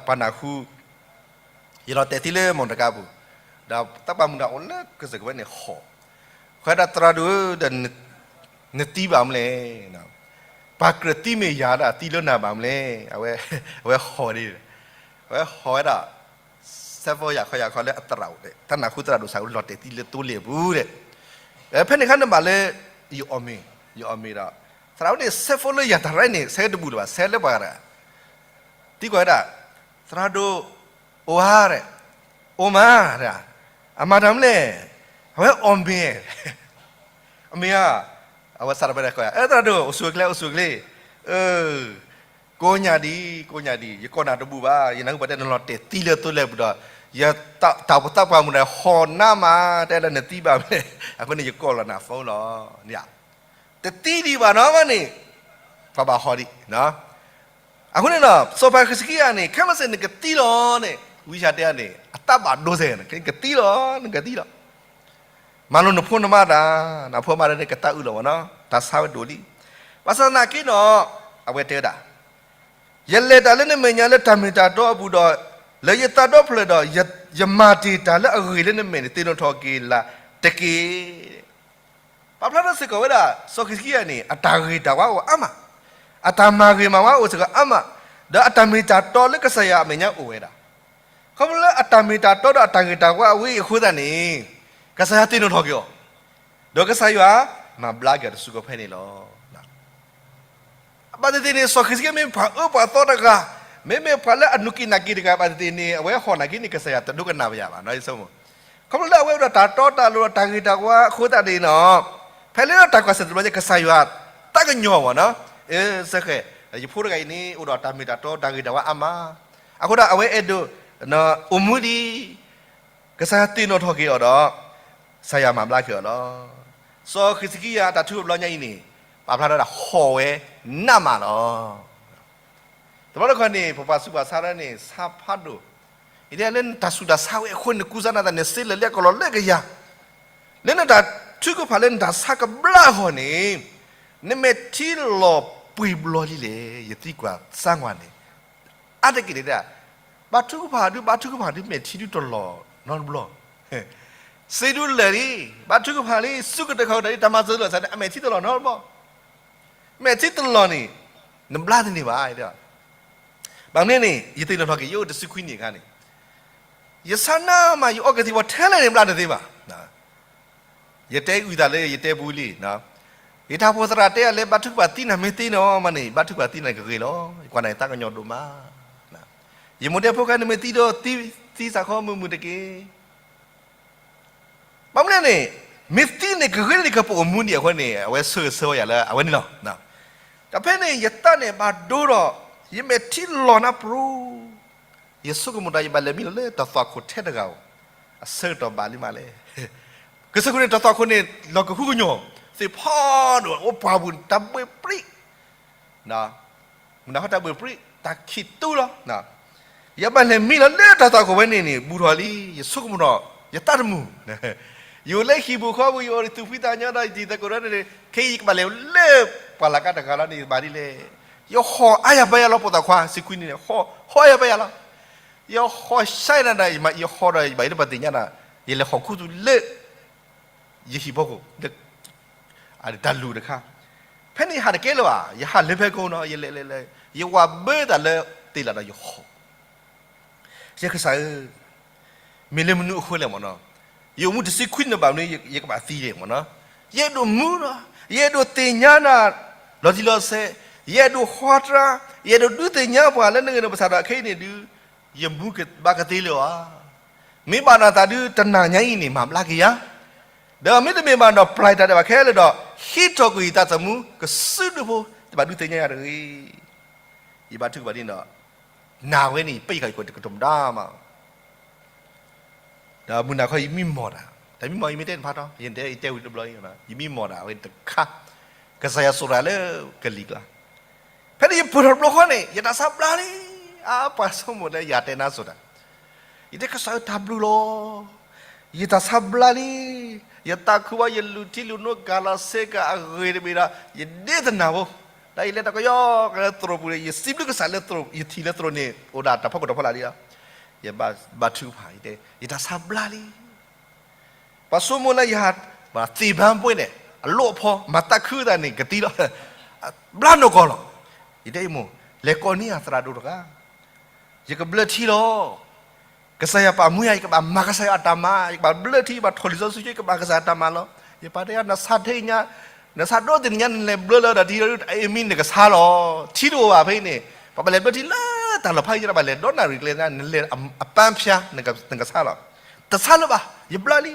ပှၤနၢ်ဟူ, ယလီၤတဲာ်သံလၢမီၢ်တကါပူၤ, ဒီးသးပှၢ်မုၣ်တဂၤအိၣ်လၢကစၢၢ်ကဝဲန့ၣ်ဟီၣ်, ဃဲဒၣ်သရၣ်ဒိၣ်ဧၢ, နသံဘၣ်မနုၤလဲၣ်, ပှၤကြၢးသံမ့ၢ်ယၤဒၣ်သံလၢနၤဘၣ်မနုၤလဲၣ်, အဝဲဟီၣ်ဒ်, အဝဲဟီၣ်ဝဲဒၣ်, စဲးဖိယၤခီယၤခီလၢအသရၣ်အိၣ်, တၢ်နၢ်ဟူသရၣ်ဒိၣ်စးလီၤတဲာ်သံလၢသိလ့ၣ်အပူၤဒီး, ဖဲန့ၣ်အခါန့ၣ်ဘၣ်လၢ, ယအီၣ်မ့ၤ, ယအီၣ်မ့ၤဒီး, သရၣ်ဝဲန့ၣ် စဲးဖိလၢယၤတရၢန့ၣ် စဲးတဘူၣ်လၢၤဘၣ် စဲးလၢပှၤဂၤတဂၤ သံကွၢ်ဝဲဒၣ်, သရၣ်ဒိၣ်, အိၣ်ဧါ, အိၣ်မး, အမၤတၢ်မနုၤလဲၣ်, အဝဲအီၣ်မ့ၤ, အမ့ၢ်ဧါ, အဝဲစးထီၣ်ဖဲန့ၣ်ကိးယၤ, သရၣ်ဒိၣ် အိၣ်ဆူၣ်အိၣ်ချ့ အိၣ်ဆူၣ်အိၣ်ချ့, ကိးညါဒံး ကိးညါဒံး ယကိးနၤတဘူၣ်ဘၣ်, ယနၢ်ဟူပှၤတဲနလီၤတဲာ်သံလၢသိလ့ၣ်ပူၤဒီး, ယတၢ်အိၣ်ဖှိၣ်သးပှၢ်မုၣ်ဒီးဟီၣ်နးမး တဲလၢနသံဘၣ်မနုၤလဲၣ်, အဃိန့ၣ်ယကိးလီၤနၤ phone လီၤ တသံဒံးဘၣ်နီတမံၤန့ၣ်, ပှၤဘၣ်ဟီၣ်ဒံး, အဃိန့ၣ်ဒီး စီၤပၤဃံးစကံယၤန့ၣ် ခဲမုၢ်ဆ့ၣ်နကသံလီၤန့ၣ် ဝံယၡါယၤတဲန့ၣ် အသးဘၣ်ဒိစဲးန့ၣ် နကသံလီၤ နကသံလီၤ, မၤလိာ်နဖိနမါတၢ်, နဖိမါတၢ်န့ၣ် ကသးအုးလီၤမ့ၢ်နီၤ တၢ်ဆါဝဲဒိၣ်လံ, ဘၣ်ဆၣ်သနာ်က့နီၤ, အဝဲတဲဝဲဒၣ် ယလဲၤတၢ်လၢနမဲာ်ညါလၢတၢ်မ့ၢ်တၢ်တီအပူၤဒီး, လၢယသးဒီဖျၢၣ်ဒီး, ယမၤတ့ၢ်တၢ်လၢအဂ့ၤလၢနမဲာ်န့ၣ် သ့ၣ်နီၣ်ထီၣ်က့ၤလၢ်တက့ၢ်. ပာ်ဖျါထီၣ်စ့ၢ်ကီးဝဲဒၣ် စီၤဃံးစကံယၤန့ၣ် အတၢ်ဂ့ၤတၢ်ဝါအိၣ်အါမး, အတၢ်မၤဂ့ၤမၤဝါအိၣ်စ့ၢ်ကီးအါမး, ဒီးအတၢ်မ့ၢ်တၢ်တီလၢကစၢ်ယွၤအမဲာ်ညါအိၣ်ဝဲဒၣ်, ခီဖျိလၢအတၢ်မ့ၢ်တၢ်တီဒီးအတၢ်ဂ့ၤတၢ်ဝါအဝဲအံၤအဃိသတးန့ၣ်, ကစၢ်ယွၤသ့ၣ်နီၣ်ထီၣ်က့ၤအီၤ, ဒီးကစၢ်ယွၤမၤဘျါက့ၤအီၤတစုကီၢ်ဖဲန့ၣ်လီၤ. ဘၣ်သ့ၣ်သ့ၣ်န့ၣ် စီၤဃံးစကံယၤမ့ၢ်ပှၤအၢပှၤသီတဂၤ, မ့မ့ၢ်ပှၤလၢအနူးက့နးက့တဂၤ ဘၣ်သ့ၣ်သ့ၣ်န့ၣ် အဝဲဟီၣ်နာ်က့န့ၣ် ကစၢ်ယွၤတဒိကနၣ်ဘၣ်ယၤဘၣ်နီၤ, ယဆိကမိၣ်, ခီဖျိလၢအဝဲအိၣ်ဒီးတၢ်တီတၢ်လိၤဒီးတၢ်ဂ့ၤတၢ်ဝါအဃိသတးန့ၣ်နီၤ, ဖဲလၢတၢ်ကွၢ်ဆၢၣ်တဘျီညါ ကစၢ်ယွၤတၢ်ကညီၤမ့ၢ်နီၤ, အၢ စၢဃဲၣ်, ယဖိတဂၤအံၤန့ၣ် အိၣ်ဒီးတၢ်မ့ၢ်တၢ်တီတၢ်ဂ့ၤတၢ်ဝါအါမး, အဃိဒီးအဝဲအဲၣ်ဒိး အိၣ်မူဒံး ကစၢ်ယွၤသ့ၣ်နီၣ်ထီၣ်က့ၤအီၤဒီး, ကစၢ်ယွၤမၤဘျါက့ၤအီၤလီၤ. စီၤဃံးစကံယၤအတၢ်ထုကဖၣ်တဘျီညါအံၤန့ၣ်, ပာ်ဖျါထီၣ်ဒၣ်ဟီၣ်ဝဲနးမးလီၤ. တဘျီတခီၣ်န့ၣ် ပပှၤဆူးပှၤဆါတၢ်န့ၣ် ဆါဖးဒိၣ်, ယတဲလၢနတၢ်ဆူးတၢ်ဆါဝဲအဃိန့ၣ် ကူစါနၤသးန့ၣ် စ့လၢာ်လၢကလီၤလၢကယၤ, လၢနတၢ်ထုကဖၣ်လၢနတၢ်ဆါကဘျါအဂီၢ်န့ၣ်, နမဲာ်ထံလီၤပှံၤဘျီလံလဲၣ်, ယသံကွၢ်စၢ်ကွၢ်န့ၣ် အါတက့ၢ်န့ၣ်ဒၣ်, ဘါထုကဖၣ်ဒုး ဘါထုကဖၣ်ဒုး မဲာ်ထံဒုးတလီၤနီတဘျီ, စ့ဒုးလၢာ်လံ, ဘါထုကဖၣ်လံ စူၢ်ကတၢၢ်ခီၣ်ကတၢၢ်လံ တၢ်မၤစၢၤလီၤစၢ်န့ၣ် အမဲာ်ထံတလီၤနီတဘျီ, မဲာ်ထံတလီၤန့ၣ်, နဘျါတန့ၢ်ဘၣ်, ဘၣ်မနုၤန့ၣ် ယသ့ၣ်နီၣ်ထီၣ်က့ၤ ယအိၣ်တဆံခွံနံၣ်အခါန့ၣ်, ယဆါနးမး ယအီကသံၣ်ဘီထဲလဲၣ်န့ၣ် ဘျါတသ့ဘၣ် ယတဲအုၣ်သးလၢယတဲပူၤလံ, ယတၢ်အိၣ်ဖှိၣ်သရၣ်တဲယၤလၢ ဘါထုကဖၣ်သံနၤမ့ၢ်သ့နီၤမးန့ၣ် ဘါထုကဖၣ်သံနၤကဂ့ၤလီၤ, ယကွၢ်နၤယသးကညီၤဒိၣ်မး, ယမိၢ်တဲဖိခါန့ၣ်မ့ၢ်သံဒီး သံစးခီမုာ်မုာ်တက့ၢ်, ဘၣ်မနုၤန့ၣ်, မ့ၢ်သံန့ၣ်ကဂ့ၤန့ၣ် ကပအိၣ်မူဒံးအဃိန့ၣ် အဝဲဆၢဂ့ၤဆၢဝါယၤလၢအဝဲန့ၣ်လီၤ. ဒီးဖဲန့ၣ် ယသးန့ၣ်ဘၣ်ဒိဒီး ယမဲာ်ထံလီၤနါပရိ, ယဆိကမိၣ်ဒီး ယဘၣ်လဲၤမံလီၤလၢတၢ်သွၣ်ခိၣ်ထဲတဂၤဧိၤ, အဆၢကတီၢ်ဘၣ်လံမးလဲၣ်, ကစၢၢ်ခိၣ်န့ၣ် တၢ်သွၣ်ခိၣ်န့ၣ် လီၤကဟုကညီၢ်, သ့ၣ်ဖးဒိၣ် အိၣ်ပှၢ်ပူၤန့ၣ် တၢ်ဘှ့ၣ်ပြံ, မနုၤဃိတၢ်ဘှ့ၣ်ပြံ, တၢ်ခံးတူလီၤ. ယဘၣ်လဲၤမံလီၤလၢတၢ်သွၣ်ခိၣ်ဝဲန့ၣ်န့ၣ် ဘူးထီၣ်လံ, ယဆိကမိၣ်ဒီး ယသးတမုာ်, ယအိၣ်လၢဟံၣ်ပူၤဃီပူၤ ယအိၣ်ဒီးသူၣ်ဖှံသးညီဒီး ယတံၤသကိးဒီးန့ၣ် ခဲအံၤယကဘၣ်လဲၤလၢပှၢ်လၢ်ကါတဂၤလီၤန့ၣ် ယဘၣ်ဒ်လဲၣ်, ယဟီၣ်အါယၤဘၣ်ယၤလီၤ ပိာ်သၣ်ခွါ ဆံခွံနံၣ်န့ၣ် ဟီၣ်အါယၤဘၣ်ယၤလီၤ, ယဟီၣ်ဆါယၤနၤဒီး ယဟီၣ်ဒီး ယဘၣ်ယတပသ့ၣ်ညါဒီး ယလဲၤဟီၣ်ခူသူၣ်လၢ ယဟံၣ်ဖီခိၣ် တၢ်လူၢ်တခါ, ဖဲန့ၣ်ယဟးတကဲလၢၤဘၣ်, ယဟးလၢဖဲကိာ်နီၤ ယလဲၤလဲၤလဲၤ ယဝၤဘၢသးလၢသ့ၣ်လၢ်ဒီး ယဟီၣ်, ယကစၢ်ဧၢ, မ့ၢ်လၢမနုၤအဃိလဲၣ်မ့ၢ်နီၤ, ယအိၣ်မူတဆံခွံနံၣ်ဘၣ်မနုၤ ယကဘၣ်သံလဲၣ်မ့ၢ်နီၤ, ယအဲၣ်ဒိးမူဒီး ယအဲၣ်ဒိးသ့ၣ်ညါနၤ လီၤတံၢ်လီၤဆဲး, ယအဲၣ်ဒိးဃီတြါ, ယအဲၣ်ဒိးဒုးသ့ၣ်ညါပှၤလၢနဂ့ၢ်နပၢ်ဆၣ်ဒီး ခဲအံၤန့ၣ်ဒုး ယမူဘၣ်ကသ့လၢၤဧါ, မ့ၢ်ဘၣ်နသးဒုးတနၤညါအံၤန့ၣ် မၤဘျါက့ၤယၤ, ဒီးမ့တမ့ၢ်ဘၣ်ဒီး ပျၢ်ယတၢ်ဒဲးဘးခဲလၢာ်ဒီး ဟ့ၣ်ထီၣ်ကွံာ်ယတၢ်သးမူ ကစုဒုဖိ တဘၣ်ဒုးသ့ၣ်ညါယၤတဂ့ၤ. ယဘါထုကဖၣ်ဒ်န့ၣ်ဒီး နၤဝဲန့ၣ် ပၢယကၤယကတိၤမတၤမး ဒီးမုၢ်နၤခီယမံမီၢ်တၢ်, တၢ်မံမီၢ်ယမ့ၢ်တဲတဖၣ်တီ, ယတဲယတဲဝံၤတဘျီအံၤ, ယမံမီၢ်တၢ်ဝဲတခါ, ကစၢ်ယွၤစိာ်တၢ်လၢကလံၤကျါ, ဖဲန့ၣ်ယပၢၢ်ထီၣ်တဘျီဃီန့ၣ် ယတၢ်ဆါဘျါလံ, အါပှၤဆိကမိၣ်လၢယတဲနါစိၤတၢ်, ယတဲကစၢ်ယွၤတၢ်ဘျုးလီၤ, ယတၢ်ဆါဘျါလံ, ယသးခုဘၣ် ယလူၤထံလူၤနိကၤလီၤစ့ကၤအဂ့ၤတဘ့ၣ်ဒီး ယဒ့တနၢ်ဖိ, ဒီးယလဲၤတၢ်ကယီကယီလၢသရိာ်ပူၤန့ၣ် ယစံးဘျုးကစၢ်လၢသရိာ်, ယထံၣ်လၢသရိာ်န့ၣ် အိၣ်ဒၣ်တၢ်ဖီခိၣ်တၢ်ဖီလာ်လံဒီး ယဘါထုကဖၣ် ယတဲ ယတၢ်ဆါဘျါလံ. ပှၤဆိကမိၣ်လၢယဟး သ့ၣ်ဘါပှ့ၤန့ၣ် အလီၢ်အဖီ မၤသးခုသးန့ၣ်ကသံလီၤ, ဘျါနီၢ်ကီၢ်လီၤ. ယတဲအမိၢ် လဲၤကိးန့ၢ်အသရၣ်ဒိၣ်တဂၤ, ယကဘျၢထံလီၤ. ကစၢ်ယွၤပာ်မူယၤ ယကဘၣ်မၤကစၢ်ယွၤအတၢ်မၤ, ယကဘၣ်ဘျၢထံ ယကဘၣ်ထီၣ်လံာ်စီဆှံ ယကမၤကစၢ်ယွၤအတၢ်မၤလီၤ. ယပၢ်တဲ နဆါထဲညါ, နဆါဒီတနံၤညါ နလဲၤဘျၢလၢဒီးထံအမံၤနကဆါလီၤ. ထံတအိၣ်ဘၣ်ဖဲအံၤန့ၣ် ပှၤဘၣ်လဲၤဘျၢထံလၢတၢ်လီၢ်ဖးယံၤ ဘၣ်လဲၤဒီနၣ်ရံၣ်ကျဲ နလဲၤအပၢ်ဖၠါ နကဆါလီၤ. တဆါလၢၤဘၣ်, ယဘျါလံ.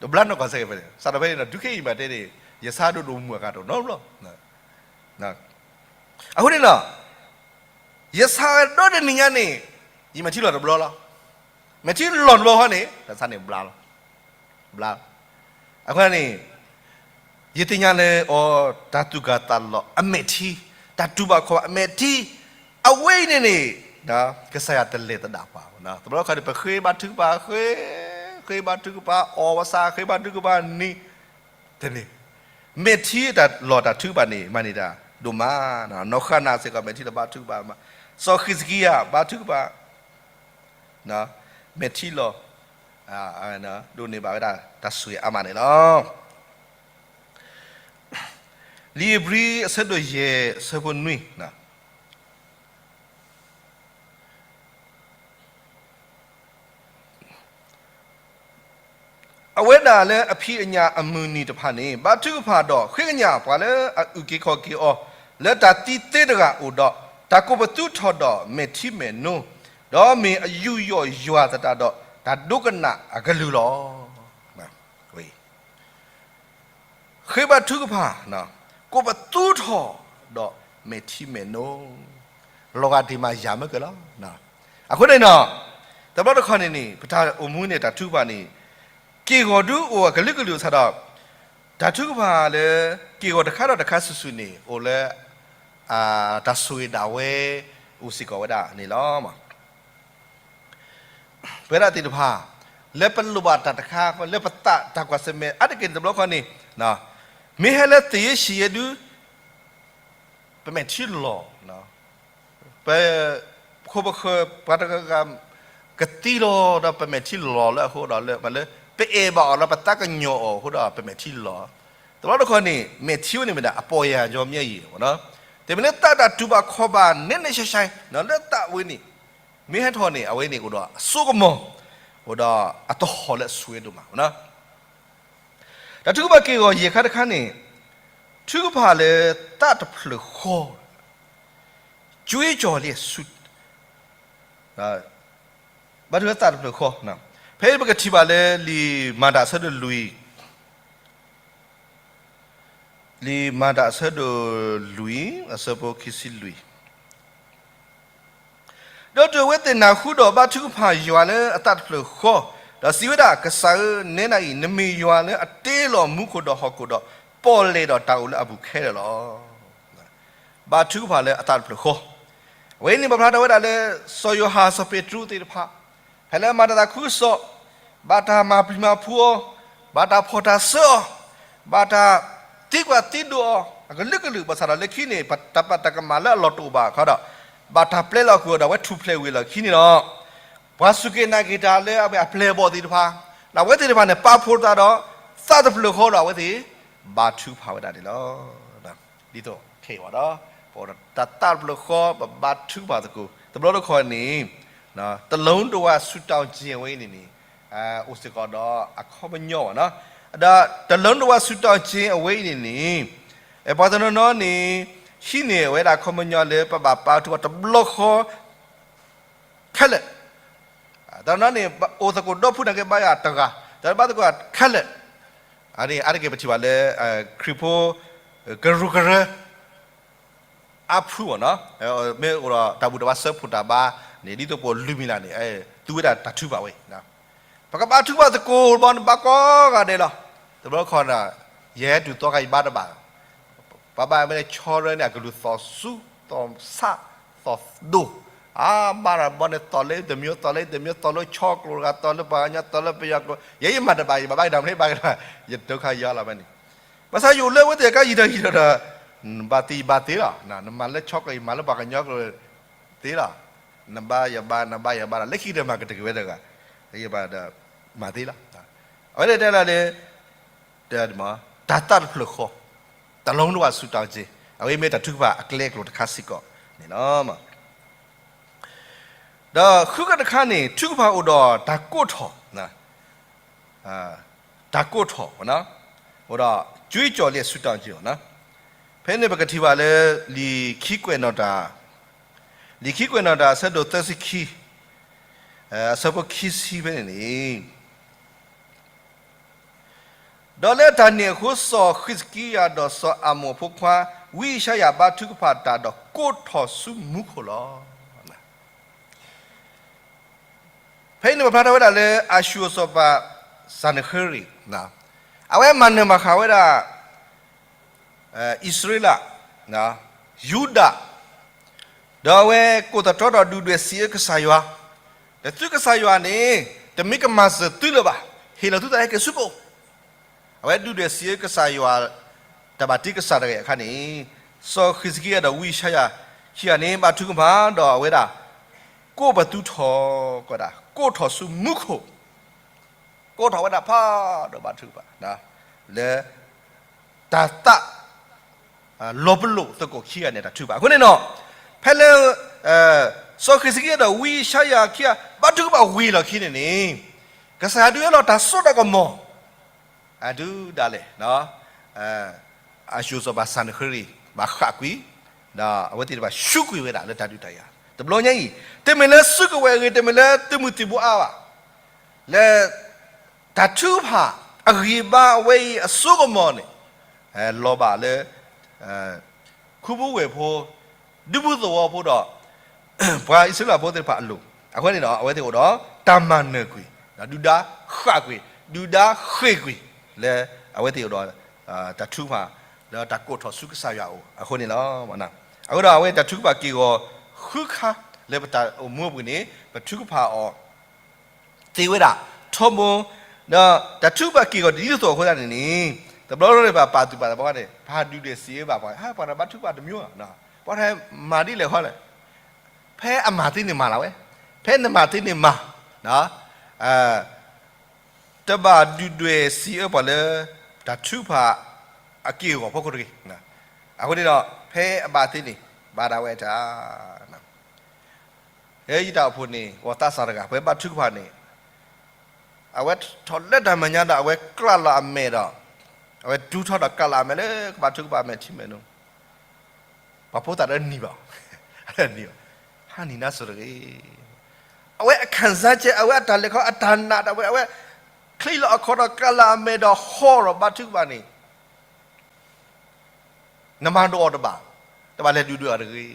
တဘျါနီၢ်ကီၢ်စ့ၢ်ကီးဖဲန့ၣ် စးထီၣ်ဖဲန့ၣ်ဒီး ဒုးခဲအံၤမးတဲန့ၣ် ယဆါဒိၣ်ဒိၣ်မုၢ်အကါတအိၣ်နီတဘျီ. အဃိန့ၣ်ဒီး ယဆါဒီတနံၤညါန့ၣ် ယမဲာ်ထံလီၤတဘျီလီၤ. မဲာ်ထံလီၤတဘျီဃီန့ၣ် တၢ်ဆါန့ၣ်ဘျါလီၤ. ဘျါ. အဃိန့ၣ် ယသ့ၣ်ညါလၢအီၤ တၢ်သူၣ်ကၢ်သးလီၤအမဲာ်ထံ, တၢ်တူၢ်ဘၣ်ခီၣ်ဘၣ်အမဲာ်ထံ, အဝဲအံၤန့ၣ်န့ၣ် ကစၢ်ယွၤတလဲၤသဒၣ်ပှၤဘၣ်. တဘျီခီန့ၣ် ပဃ့ဘါထုကဖၣ်, ဃ့, ဃ့ဘါထုကဖၣ်, အီၣ်ဝဲဆၣ်, ဃ့ဘါထုကဖၣ်န့ၣ် တန့ၢ်, မဲာ်ထံတၢ်လီၢ်တၢ်ထုကဖၣ်န့ၣ် မၤန့ၢ်တၢ်ဒိၣ်မး, နီၢ်ဃနၤစ့ၢ်ကီး မဲာ်ထံလီၤဘါထုကဖၣ်မး, စီၤဃံးစကံယၤဘါထုကဖၣ်, မဲာ်ထံလီၤ, ဒိးန့ၢ်ဘၣ်ဝဲဒၣ်တၢ်ဆိၣ်ဂ့ၤအါမးန့ၣ်လီၤ. လံာ်ဧ့ၤဘြံၤအဆၢဒိၣ်ယဲၢ်အဆၢဖိနွံ အဝဲဒၣ်လၢအဖံးအညၣ်အမုၢ်နံၤတဖၣ်န့ၣ် ဘါထုကဖၣ်ဒီးဃ့ကညးပှၤလၢအအုၣ်က့ၤခီၣ်က့ၤအီၤ လၢတၢ်သံသ့တဂၤအိၣ်ဒီး တၢ်ကိးပသူထီၣ်ဒီးမဲာ်ထံမဲာ်နိ, ဒီးမ့ၢ်အယူးယီၣ်ယွၤသတးဒီး တၢ်ဒိကနၣ်အကလုၢ်လီၤ. ဃ့ဘါထုကဖၣ်, ကိးပသူထီၣ်ဒီးမဲာ်ထံမဲာ်နိ, လီၤဂာ်ဒံးမးယၤမ့ၢ်ကလီၤ. အဃိန့ၣ်ဒီး တဘျီတခီၣ်န့ၣ်န့ၣ် ပတၢ်အိၣ်မူန့ၣ် တၢ်ထုကဖၣ်န့ၣ် က့ၢ်ဂီၤဒုးအိၣ်အကလုာ်ကလုာ်စ့ၢ်ဒီး တၢ်ထုကဖၣ်လၢ က့ၢ်ဂီၤတခါဒီးတခါစုာ်စုာ်န့ၣ် အိၣ်လၢ တၢ်ဆိၣ်ဂ့ၤဒၣ်ဝဲ အိၣ်စ့ၢ်ကီးဝဲဒၣ်န့ၣ်လီၤ. ပဝဲဒၣ်သ့ၣ်တဖၣ် လၢပလိၣ်ဘၣ်တၢ်တခါ လၢပသးတၢ်ကွၢ်ဆၢၣ်မဲာ် အါတက့ၢ်န့ၣ်တဘျီခီန့ၣ် မ့ၢ်ဟဲလၢသ့ၣ်ယ့ၣ်ဆံးယဲၢ်ဒုး ပမဲာ်ထံလီၤ, ပ ပခိၣ်ပဃၢၤ ပှၤတဂၤဂၤ ကသံလီၤဒီး ပမဲာ်ထံလီၤလၢအဃိဒီး လၢ လၢ ပအဲၣ်ဘၣ်အီၤဒီး ပသးကညီၤအီၤအဃိဒီး ပမဲာ်ထံလီၤ. တဘျီတခီန့ၣ် မဲာ်ထံဝဲန့ၣ်မ့ၢ်ဒၣ် အပီၢ်ယၢ်ညီမျက်ရည် မ့ၢ်နီၤ. တမ့ၢ်လၢသးတၢ်တူၢ်ဘၣ်ခီၣ်ဘၣ် နဲနဲရှဲရှဲ လၢသးဝဲန့ၣ် မ့ၢ်ဟဲထီၣ်န့ၣ် အဝဲန့ၣ်အိၣ်ဒီးအစိကမီၤ အိၣ်ဒီးအသဟီၣ်လၢအဆူၣ်ဝဲဒိၣ်မး မ့ၢ်နီၤ. တၢ်ထုကဖၣ်က့ၢ်ဂီၤယဲၢ်ခါတခါန့ၣ် ထုကဖၣ်လၢသးတဖျၢၣ်ဃီ ကၠွ့ကၠီၤလံ ဘါထုကဖၣ်သးတဖျၢၣ်ဃီ, ဖဲအံၤပကထံၣ်ဘၣ်လၢလံာ်မၤတၢ်အဆၢဒိၣ်လွံၢ်, လံာ်မၤတၢ်အဆၢဒိၣ်လွံၢ် အဆၢဖိခံဆံလွံၢ် ဒီးတုၤအဝဲသ့ၣ်နၢ်ဟူဒီးဘါထုကဖၣ်ယွၤလၢအသးတဖျၢၣ်ဃီ, ဒီးစံးဝဲဒၣ်, ကစၢ်ဧၢ, နဲဒၣ်အံၤ နမ့ၢ်ယွၤလၢအတ့လီၤမူခိၣ်ဒီးဟီၣ်ခိၣ်ဒီး ပီၣ်လဲၣ်ဒီးတၢ်အိၣ်လၢအပူၤခဲလၢာ်လီၤ. ဘါထုကဖၣ်လၢအသးတဖျၢၣ်ဃီ, အဝဲန့ၣ်ပာ်ဖျါထီၣ်ဝဲဒၣ်လၢ စီၤယိၤဟၣ်စီၤပ့းတရူးသ့ၣ်တဖၣ် ဖဲလၢမၤတၢ်သးခုကစီၣ်, ဘၣ်တၢ်မၤပျံၤမၤဖုးအီၤ, ဘၣ်တၢ်ဖီၣ်တၢ်စၢအီၤ, ဘၣ်တၢ်သံကွၢ်သံဒိးအီၤ အကလုာ်ကလုာ် ဘၣ်ဆၣ်ဒီးလၢခံန့ၣ် တၢ်ပာ်တၢ်ကမၣ်လၢအလီၢ်တအိၣ်ဘၣ်အခါဒီး ဘၣ်တၢ်ပျဲလီၤကွံာ်အီၤဒီး အဝဲထူၣ်ဖျဲးဝံၤလီၢ်ခံန့ၣ်ဒီး ပှၤစူၢ်က့ၤနာ်က့ၤတၢ်လၢအဝဲအပျဲၢ်အဘီၣ်သ့ၣ်တဖၣ်, ဒီးအဝဲသ့ၣ်တဖၣ်န့ၣ် ပာ်ဖှိၣ်သးဒီး သးတဖျၢၣ်ဃီဒီးအဝဲသ့ၣ် ဘါထုကဖၣ်ဝဲဒၣ်န့ၣ်လီၤ. ဒ်သိးခဲအံၤဘၣ်ဒီး ပအိၣ်ဒီးတၢ်သးတဖျၢၣ်ဃီ ပဘါထုကဖၣ်သကိး တဘျီတခီၣ်န့ၣ် တလုံးတဝါဆူတောင်းခြင်း အဝဲအံၤန့ၣ်န့ၣ် အိၣ်စ့ၢ်ကီးဒီးအခီပညီဘၣ်နီၤ. ဒီး တလုံးတဝါဆူတောင်းခြင်း အဝဲအံၤန့ၣ်န့ၣ် ပှၤတနီၤနီၤန့ၣ် ဟံးန့ၢ်ဝဲဒၣ်အခီပညီလၢပဘၣ်ဘါထုကဖၣ်တဘျီဃီ ခဲလၢာ် တနီၤန့ၣ် အိၣ်သကိးဒီဖုနာ်က့ဘါယွၤတဂၤ, တဘၣ်သကိးခဲလၢာ်, အါတက့ၢ်ပထံၣ်ဘၣ်လၢ ခရံာ်ဖိ ကရူၢ်ကရၢ အါဖုမ့ၢ်နီၤ, မ့ၢ်အိၣ်ဒီးတၢ်ဘူၣ်တၢ်ဘါစၢဖှိၣ်တၢ်ဘါန့ၣ် ဒ်သိးပအိၣ်လွံၢ်မံၤလၢ်န့ၣ် သူဝဲဒၣ်တၢ်ထုကဖၣ်ဝဲအံၤ, ပကဘါထုကဖၣ်သကိးဘီန့ၣ် ဘါကိးဂၤဒဲးလီၤ. တဘျီခီန့ၣ် ယဟဲတုၤသီခါယဘါတဘၣ်, ပှၤဘါမ့ၢ်န့ၣ် ဆီရဲန့ၣ် အကလုၢ်သီၣ်စူၤ သီၣ်ဆး သီၣ်ဒိၣ်, အါဘါတၢ်ဘီန့ၣ် သီၣ်လၢတမံၤ သီၣ်လၢတမံၤ သီၣ်လၢဆီကျိာ်တဂၤ သီၣ်လၢပှၤကညီ သီၣ်လၢပယီၤကျိာ်, ယဲယမၤတဘၣ် ယဘၣ်ဘါက့ၤတၢ်မနုၤဘၣ်က့ၤတၢ် ယဒုက္ခယီလီၤဖဲန့ၣ်, ဘၣ်ဆၣ်ယအိၣ်လၢအဝဲသ့ၣ်အကါယံာ်ထီၣ်ယံာ်ထီၣ်ဒီး နဘါသ့ယဘါသ့လီၤ, နမၤလၢဆီကျိာ် ယမၤလၢပှၤကညီကျိာ်သ့လီၤ, နဘါယဘါ နဘါယဘါဒီး လၢခံကတၢၢ်မၤကတၢၢ်က့ၤဝဲတဂၤ, ယဘါဒီး မၤသ့လီၤ. အဝဲန့ၣ်တဲလီၤလၢ တၢ်သးတဖျၢၣ်ဃီ, တၢ်လီၤမူဒိၣ်ဘၣ်ဆူၣ်တၢ်က့ၤ, အဝဲမ့ၢ်တၢ်ထုကဖၣ်အကျဲအကျိၤတခါစ့ၢ်ကီးန့ၣ်လီၤ. ဒီးဃုခါတခါန့ၣ် ထုကဖၣ်အိၣ်ဒီးတၢ်ကိးထီၣ်, တၢ်ကိးထီၣ်, အိၣ်ဒီး ကြွေးကြော်လံ ဆူၣ်တၢ်က့ၤအီၤ, ဖဲန့ၣ်ပကထံၣ်ဘၣ်လၢ လံာ်ခံကွဲးနီၣ်တၢ်, လံာ်ခံကွဲးနီၣ်တၢ် အဆၢဒိၣ်သၢဆံခံ, အဆၢဖိခံဆံဖဲန့ၣ်န့ၣ် ဒီးလၢတၢ်န့ၣ်အဃိ စီၤဃံးစကံယၤဒီးစီၤအၤမိၣ်အဖိခွါ ဝံယၡါယၤ ဘါထုကဖၣ်တၢ်ဒီးကိးထီၣ်ဆူမူခိၣ်လီၤ. ဖဲအံၤန့ၣ် ပဖျါထီၣ်ဝဲဒၣ်လၢ အၤၡူၣ်အစီၤပၤ စၤနဃ့ရံာ်, အဝဲမၤနၢၤမၤဃၣ်ဝဲဒၣ် အံၣ်စရ့လး, ယူဒၤ, ဒီးအဝဲကိးသတြီထီၣ်ဒုၣ်ဒွဲၣ်စံးအၢကစၢ်ယွၤ, ဒီးသုကစၢ်ယွၤန့ၣ် တမ့ၢ်ကမၤစၢၤသုလၢၤဘၣ်, ဟ့ၣ်လီၤသုသးဟဲက့ၤဆူပအိၣ်, အဝဲဒုၣ်ဒွဲၣ်စံးအၢကစၢ်ယွၤ တၢ်ဘၣ်တ့ကစၢ်တဂၤအခါန့ၣ်, စီၤဃံးစကံယၤဒီးဝံယၡါယၤခံဂၤန့ၣ် ဘါထုကဖၣ်ဒီးအဝဲဒၣ် ကိးပသူထီၣ်ကဒၣ် ကိးထီၣ်ဆူမူခိၣ်, ကိးထီၣ်ဝဲဒၣ်ဖးဒီးဘါထုကဖၣ် လၢ တၢ်သး လီၤပလိာ်သကိးခံဂၤန့ၣ် တၢ်ထုကဖၣ် အဃိန့ၣ်ဒီး ဖဲလၢ စီၤဃံးစကံယၤဒီးဝံယၡါယၤခံဂၤ ဘါထုကဖၣ်ဝံၤလီၢ်ခံန့ၣ်န့ၣ် ကစၢ်ယွၤဒုးအၢၣ်လီၤတၢ်စိတၢ်ကမီၤ အဒုးဒၣ်လဲာ် အၤၡူၣ်စီၤပၤစၤနဃ့ရံာ် ဘၣ်ဃၣ်ကွံာ် ဒီးအဝဲသ့ၣ်တဖၣ်ဆူးကွံာ်ဝဲဒၣ်လၢတၢ်ဒုးတၢ်ယၤ တဘျီညါအံၤ တမ့ၢ်လၢစုကဝဲၤအဂ့ၢ် တမ့ၢ်လၢသုးမုၢ်သံၣ်ဘိအါဘၣ် လၢ တၢ်ထုကဖၣ် အဂံၢ်ဘါအဝဲအံၤအစိကမီၤန့ၣ် လီၤဘၣ်လၢ ခူဖိဝဲၢ်ဖိ ဒူဖိသဝီဖိဒီး ပှၤအံၣ်စရ့လးဖိသ့ၣ်တဖၣ်အလိၤ အဃိန့ၣ်ဒီး အဝဲသ့ၣ်အိၣ်ဒီး တၢ်မၤနၢၤကွံာ် ဒုၣ်ဒါဃၣ်ကွံာ် ဒုၣ်ဒါဃ့ၢ်ကွံာ် လၢအဝဲသ့ၣ်အိၣ်ဒီး တၢ်ထုကဖၣ် ဒီးတၢ်ကိးထီၣ်ဆူကစၢ်ယွၤအအိၣ် အဃိန့ၣ်လီၤ. အဃိဒီးအဝဲတၢ်ထုကဖၣ်က့ၢ်ဂီၤ ဃုခါ လၢပတၢ်အိၣ်မူအပူၤန့ၣ် ပထုကဖၣ်အီၤ သ့ဝဲဒၣ် ထီဘိ ဒီးတၢ်ထုကဖၣ်က့ၢ်ဂီၤဒ်သိးအဃိသတးန့ၣ်န့ၣ် တဘျီဘျီန့ၣ် ပပာ်သူၣ်ပာ်သးဘၣ်န့ၣ် ပှၤဒုၣ်ဒွဲၣ်စံးအၢဘၣ်ပှၤ ပှၤတဘါထုကဖၣ်တမံၤ ပှၤတမၤဒ်လဲၣ်ဃီလဲၣ် ဖဲအမၤသ့န့ၣ်မၤလီၤဝဲ ဖဲနမၤသ့န့ၣ်မၤ တဘၣ်ဒုၣ်ဒွဲၣ်စံးအၢပှၤလၢ တၢ်ထုကဖၣ်အက့ၢ်အဂီၤဖီခိၣ်တဂ့ၤ. အဃိန့ၣ်ဒီး ဖဲအဘၣ်သ့န့ၣ် ဘၣ်ဒၣ်ဝဲတၢ် ဖဲယတၢ်အိၣ်ဖှိၣ်န့ၣ် အိၣ်သးစၢ်တဂၤ ဖဲဘါထုကဖၣ်န့ၣ် အဝဲထီၣ်လၢတၢ်မဲာ်ညါဒီး အဝဲကျးလီၤအမဲာ်ဒီး အဝဲဒူထီၣ်ဒီးကျးလီၤအမဲာ်လၢကဘါထုကဖၣ်မဲာ်ထံမဲာ်နိ ပှၤဖိသၣ်တနံၤဘၣ် နံၤဘၣ် ဟါနံၤနါစိၤတဂ့ၤ အဝဲအခၣ်စါကဲ အဝဲအတၢ်လဲၤခီ အတၢ်နာ်ဒၣ်ဝဲ အဝဲ ချံးလီၤအခီၣ်ဒီးကျးလီၤအမဲာ်ဒီး ဟီၣ်ဒီးဘါထုကဖၣ်န့ၣ် နမၤဒိးအီၤတဘၣ်, တဘၣ်လဲၤဒုၣ်ဒွဲၣ်အီၤတဂ့ၤ,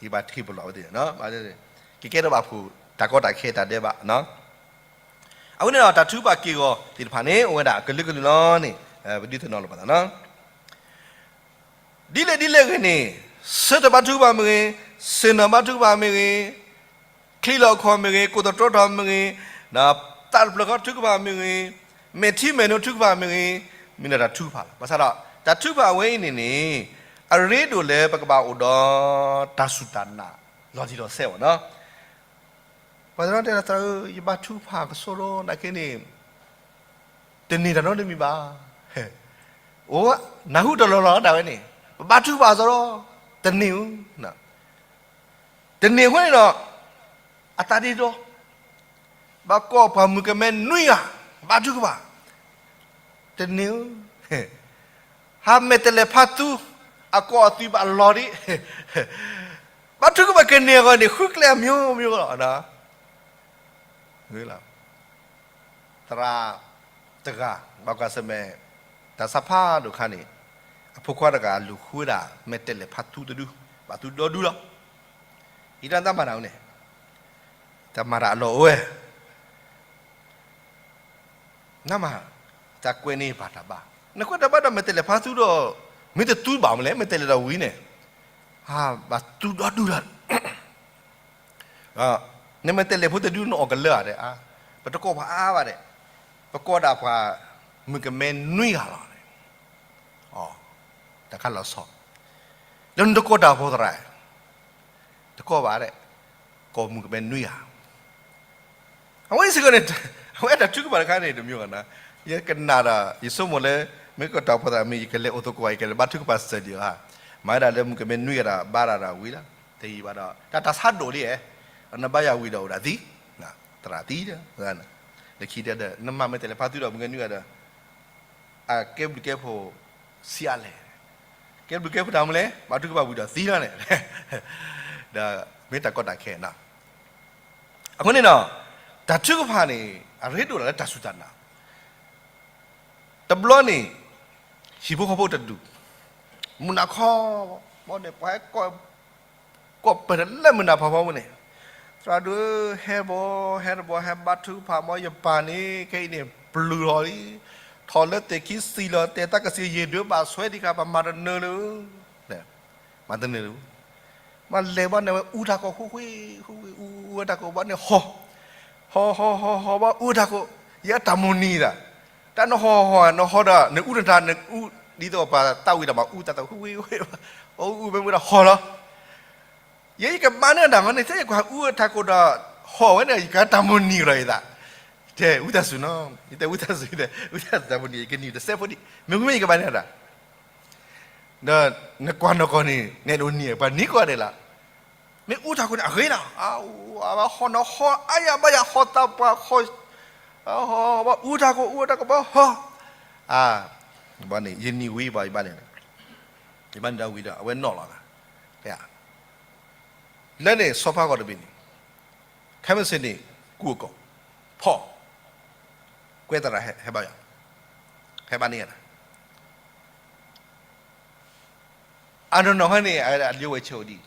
ယဘၣ်ထံၣ်ပလီၢ်ဝဲသ့ၣ်, ကကဲထီၣ်ဘၣ်ဖုးတၢ်ကီတၢ်ခဲတၢ်ဒဲးဘး, အဃိန့ၣ်ဒီး တၢ်ထုကဖၣ်က့ၢ်ဂီၤသ့ၣ်တဖၣ်န့ၣ် အိၣ်ဝဲဒၣ်အကလုာ်ကလုာ်လီၤန့ၣ် ပဒုးသ့ၣ်နီၣ်လိာ်ပသးနီၤ. ဒ်လဲၣ်ဒ်လဲၣ်ဂ့ၤန့ၣ်, ဆၢထၢၣ်ဘါထုကဖၣ်မ့ၢ်ဂ့ၤ, ဆ့ၣ်နီၤဘါထုကဖၣ်မ့ၢ်ဂ့ၤ, ချံးလီၤအခီၣ်မ့ၢ်ဂ့ၤ, ကိးသတြီထီၣ်မ့ၢ်ဂ့ၤ, သးတဖျၢၣ်ဃီထုကဖၣ်မ့ၢ်ဂ့ၤ, မဲာ်ထံမဲာ်နိထုကဖၣ်မ့ၢ်ဂ့ၤ, မ့ၢ်ဒၣ်တၢ်ထုကဖၣ်လီၤ. ဘၣ်ဆၣ်ဒီး တၢ်ထုကဖၣ်အဝဲအံၤန့ၣ်န့ၣ် အရ့ဒိၣ်လၢပကဘၣ်အိၣ်ဒီးတၢ်စူၢ်တၢ်နာ်လီၤတံၢ်လီၤဆဲးအဂီၢ်နီၤ. ပှၤတနီၤတဲလၢသးဧၢ, ယဘါထုကဖၣ်ကစီဒီး နာ်က့န့ၣ် တန့ၢ်တၢ်နီတမံၤဘၣ်. အိၣ် နၢ်ဟူတလီၢ်လီၢ်ဒၣ်ဝဲန့ၣ် ပဘါထုကဖၣ်အသိးဒီး တန့ၢ်ဧၢ, တန့ၢ်အဃိန့ၣ်ဒီး အသးဒ့ဒီ, ဘၣ်ကိးပှၤမုၣ်ကမဲနွံဂၤ ဘါထုကဖၣ်, တန့ၢ်ဧၢ, ဟးမဲာ်တဲးလဲးဖးသူ, အကိးအသွံၣ်ဘၣ်လီၤဒံး, ဘါထုကဖၣ်ကန့ၢ်အဂီၢ်န့ၣ် ဃုကျဲအမျိုးမျိုးလီၤ. လၢ သရၣ်တဂၤ ဘၣ်ကွၢ်ဆၢၣ်မဲာ် တၢ်ဆါဖးဒိၣ်ခါန့ၣ် အဖိခွါတဂၤလူၤဃုဝဲဒၣ် မဲာ်တဲးလဲးဖါသူတဒု, ဘၣ်သူဒီဒုလီၤ. ယတဲနမၤတၢ်န့ၣ်, တၢ်မၤတၢ်အလီၢ်အိၣ်ဝဲ နမၤ, တၢ်ကွဲးန့ၢ်ဘၣ်တၢ်ဘါ, နကွဲးတၢ်ဘါဒီးမဲာ်တဲးလဲးဖါသူဒီး, မ့ၢ်တသူဘၣ်မလဲၣ် မဲာ်တဲးလဲးဒီးဝံၤန့ၣ်, ဘၣ်သူဒီဒုလီၤ. နမဲာ်တဲးလဲးဖိတဒုနအီၣ်ကလၢာ်ဧါဒဲး, ပတကိးပှၤအါဘၣ်ဒဲး, ပကိးဒၣ်ပှၤမုၣ်ကမဲနွံဂၤလီၤ. တၢ်ခါလီၤဆီ, လၢနတကိးတၢ်အိၣ်ဖှိၣ်သရၣ်, တကိးဘၣ်ဒဲး, ကိးမုၣ်ကမဲနွံဂၤ အဝဲစ့ၢ်ကီးန့ၣ်, အဝဲတၢ်ထုကဖၣ်တခါန့ၣ် တမံၤဘၣ်နီၤ, ယကနၣ်ဒီး ယဆိကမိၣ်လၢ မ့ၢ်ကီးတၢ်အိၣ်ဖှိၣ်သရၣ်မ့ၢ် ယကလဲၤအိၣ်သကိး ယကလဲၤဘါထုကဖၣ်စၢၤဒံးဧါ, မၤဝဲဒၣ်လၢမုၣ်ကမဲနွံဂၤဒီးဘါတၢ်ဒီးဝံၤလီၤ, တယံာ်ဘၣ်ဒီး တၢ်တၢ်ဆါဒိၣ်လံဧါ, နဘါယွၤဝံၤဒီးအိၣ်ဒၣ်သံ, သရၣ်သံဒီး, လၢခံတဲဒီး နမၤမဲာ်တဲးလဲးဖါသူဒီးမုၣ်ကမဲနွံဂၤဒီး အကဲဘျုးကဲဖှိၣ်ဆံးအါလဲၣ်, ကဲဘျုးကဲဖှိၣ်တၢ်မနုၤလဲၣ်, ဘါထုကဖၣ်ဝံၤဒီးသံလီၤန့ၣ်, ဒီးမ့ၢ်တၢ်ကီတၢ်ခဲနီၤ. အဃိန့ၣ်ဒီး တၢ်ထုကဖၣ်န့ၣ် အရ့ဒိၣ်ဒၣ်လၢတၢ်စူၢ်တၢ်နာ်, တဘျီန့ၣ် ဟံၣ်ဖိဃီဖိတဒူၣ် မုၢ်နၤခီဘီန့ၣ် ပှၤဟဲ ကိးပတလၢမုၢ်နၤဖးဖီပူၤန့ၣ်, သရၣ်ဒိၣ်ဧၢ ဟဲဘီ, ဟဲတဘီ ဟဲဘါထုကဖၣ်မီ ယပၢ်န့ၣ် ခဲအံၤန့ၣ် ပျုၢ်ထီၣ်လံ, ထီၣ်လၢသ့ၣ်ခံစံၣ်လီၤ တဲသးကစံး ယံာ်ဒုးဘၣ်ဆွဲဒံးခါ ပမၤတနၢၤလၢၤ, မၤတနၢၤလၢၤ, မ့ၢ်လဲၤဘီန့ၣ် ဝဲအူတၢ်ကိး ဃူဃူ, အူဝဲတၢ်ကိးဘီန့ၣ် ဟီၣ်, ဟီၣ်ဟီၣ်ဟီၣ်ဟီၣ်ဘီ အူတၢ်ကိး, ယတၢ်မိၣ်နံၤဒၣ်, တၢ်နဟီၣ်ဟီၣ် နဟီၣ်ဒီး နအူနတၢ် နအူ ဒ်သိးပှၤသးဝံၣ်ဒီး မၤအူတၢ်သး ဃူဃူ, အူမ့ၢ်ဝဲဒီးဟီၣ်လီၤ. ယဲယကဘါန့ၢ်တၢ်ဃီန့ၣ် ထဲယကွၢ်အူအထးခိၣ်ဒီး ဟီၣ်ဝဲန့ၣ် ယကတၢ်မိၣ်နံၤလီၤယသး, တဲဝံသးစူၤနီၤ, ယတဲဝံသးစူၤ, ယတဲဝံသးစူၤ တၢ်မိၣ်နံၤ ယကနံၤတစဲးဖိဒံး, မ့ၢ်မ့ၢ်ယကဘါန့ၢ်တၢ် ဒီးနကွၢ်နီၢ်ကီၢ်န့ၣ် နဲၣ်ဒိးနံၤ ပှၤနံၤကီၢ်ဒဲးလီၤ, မ့ၢ်အူတၢ်ကိးန့ၣ် အဂ့ၤလီၤ, အဝဲဟီၣ်နီၤဟီၣ် အါယၤဘၣ်ယၤဟီၣ်သးပှၢ်ဟီၣ်, အူတၢ်ကိး အူတၢ်ကိးဘီဟီၣ်, ဘီန့ၣ် ယနံၤဝံၤဘၣ်ယဘၣ်န့ၣ်, ယဘၣ်န့ၣ်ဒီးဝံၤဒီး အဝဲနီၣ်လီၤသး, လၢန့ၣ် ဆီဖါဂီၤတဘ့ၣ်န့ၣ် ခဲမုၢ်ဆ့ၣ်န့ၣ် ကူၣ်အကိာ်, ဖီၣ်, ကွဲသရၣ်ဟဲဘါယွၤ, ဟဲဘါန့ၢ်ယၤ, အနီၢ်နီၢ်ဟဲန့ၣ် အလံာ်ဝဲဆဲးအိၣ်ဒံး,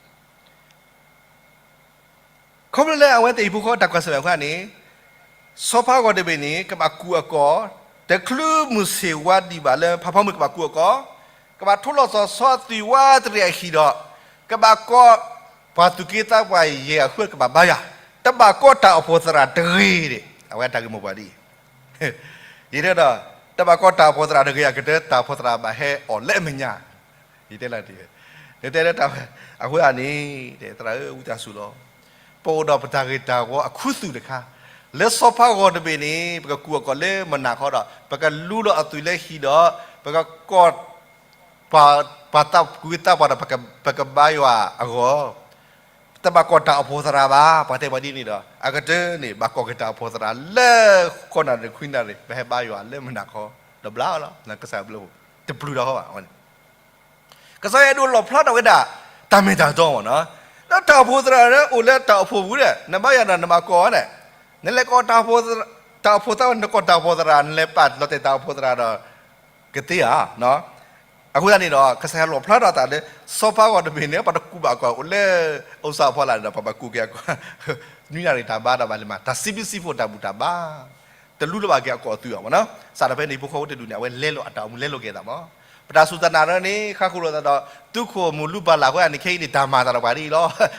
ခီဖျိလၢအဝဲသ့ၣ်ဟံၣ်ဖိဃီတၢ်ကွၢ်ဆၢၣ်မဲာ်အဃိန့ၣ်, ဆီဖါဂီၤတဘ့ၣ်န့ၣ် ကဘၣ်ကူၣ်အကိာ်, တချုးမုၢ်ဆ့ၣ်ဝါဒံးဘၣ်လၢဖးဖီမုၢ်ကဘၣ်ကူၣ်အကိာ်, ကဘၣ်ထိလီၤစီၤဆီအသွံၣ်ဝါတရံးအဟံၣ်ဒီး, ကဘၣ်ကိး ပှၤသူၣ်က့သးပှၢ်ယဲၢ်အဃၢကဘၣ်ဘါယွၤ, တဘၣ်ကိးတၢ်အိၣ်ဖှိၣ်သရၣ်တဂ့ၤန့ၣ် အဝဲတၢ်ဂ့ၢ်မိၢ်ပှၢ်ဒ်အံၤ ယတဲဒီး, တဘၣ်ကိးတၢ်အိၣ်ဖှိၣ်သရၣ်တဂ့ၤ အကတၢၢ်တၢ်အိၣ်ဖှိၣ်သရၣ်ဘၣ်ဟဲအီၣ်လၢအမဲာ်ညါ, ယတဲလၢ, နတဲလၢတၢ်ဝဲ, အဃိသတးန့ၣ် သရၣ်ဧၢ ဝံသးစူၤလီၤ, ပအိၣ်ဒီးပတၢ်ဂ့ၢ်တၢ်ဝီအခူသူၣ်တခါ, လၢဆီဖါဂီၤတဘ့ၣ်န့ၣ် ပကကူၣ်အကိာ်လၢမုၢ်နၤခီဒီး ပကလူလီၤအသွံၣ်လၢဟံၣ်ဒီး, ပကကိး ပှၤသးကွံသးပှၢ်ဒီး ပကဘါယွၤအဂီၢ်, တဘၣ်ကိးတၢ်အိၣ်ဖှိၣ်သရၣ်ဘၣ်, ပှၤတဲပှၤဒ်န့ၣ်ဒီး အကတၢၢ်န့ၣ် ဘၣ်ကိးက့ၤတၢ်အိၣ်ဖှိၣ်သရၣ်လၢ ဃိးနၣ်ရံၣ်ခွံနၣ်ရံၣ် ပဟဲဘါယွၤလၢမုၢ်နၤခီ, ဒီးဘျါလီၤ ကစၢ်ဘျုး, တပျုၢ်ဒီးဃီဘၣ်, ကစၢ်ယွၤအဲၣ်ဒိးလီၣ်ဖျါထီၣ်ဝဲဒၣ် တၢ်မ့ၢ်တၢ်တီမ့ၢ်နီၤ, ဒီးတၢ်အိၣ်ဖှိၣ်သရၣ်လၢအိၣ်လၢတၢ်အိၣ်ဖှိၣ်ပူၤဒီး နဘါယွၤဒီးနဘၣ်ကိးန့ၣ်, နလဲၤကိး တၢ်အိၣ်ဖှိၣ်သး နကိးတၢ်အိၣ်ဖှိၣ်သရၣ် နလဲၤပာ်လီၤတဲာ်တၢ်အိၣ်ဖှိၣ်သရၣ်ဒီး ကသ့ဧါ, အဃိသတးန့ၣ်ဒီး ကစၢ်ယွၤလီၣ်ဖျါထီၣ်အသးလၢ ဆီဖါဂီၤတဘ့ၣ်န့ၣ် ပှၤတကူၣ်ဘၣ်အကိာ်အိၣ်လၢ အိၣ်စၢဖီလာ်န့ၣ်ဒီး ပှၤဘၣ်ကူၣ်က့ၤအကိာ်, နွံနၣ်ရံၣ်တၢ်ဘါဒီးဘၣ်လဲၤမၤ တၢ်စံးဘျုးစံးဖှိၣ်တၢ်ဘူၣ်တၢ်ဘါ, တလူလီၤဘၣ်က့ၤအကိာ်အသွံၣ်အီၤမ့ၢ်နီၤ, စးထီၣ်ဖဲန့ၣ် ဟံၣ်ဖိဃီဖိတဒူၣ်န့ၣ် အဝဲလဲလိာ်အတၢ်အိၣ်မူလဲလိာ်က့ၤအသးမ့ၢ်, ပတၢ်စူၢ်တၢ်နာ်န့ၣ် ဃါဃုာ်လိာ်သးဒီး သုးခိၣ်မုၢ်လူပၢ်လၢ်အဃိန့ၣ် ခဲအံၤန့ၣ် တၢ်မၤအသးဒီးပှၤဒ်အံၤလီၤ,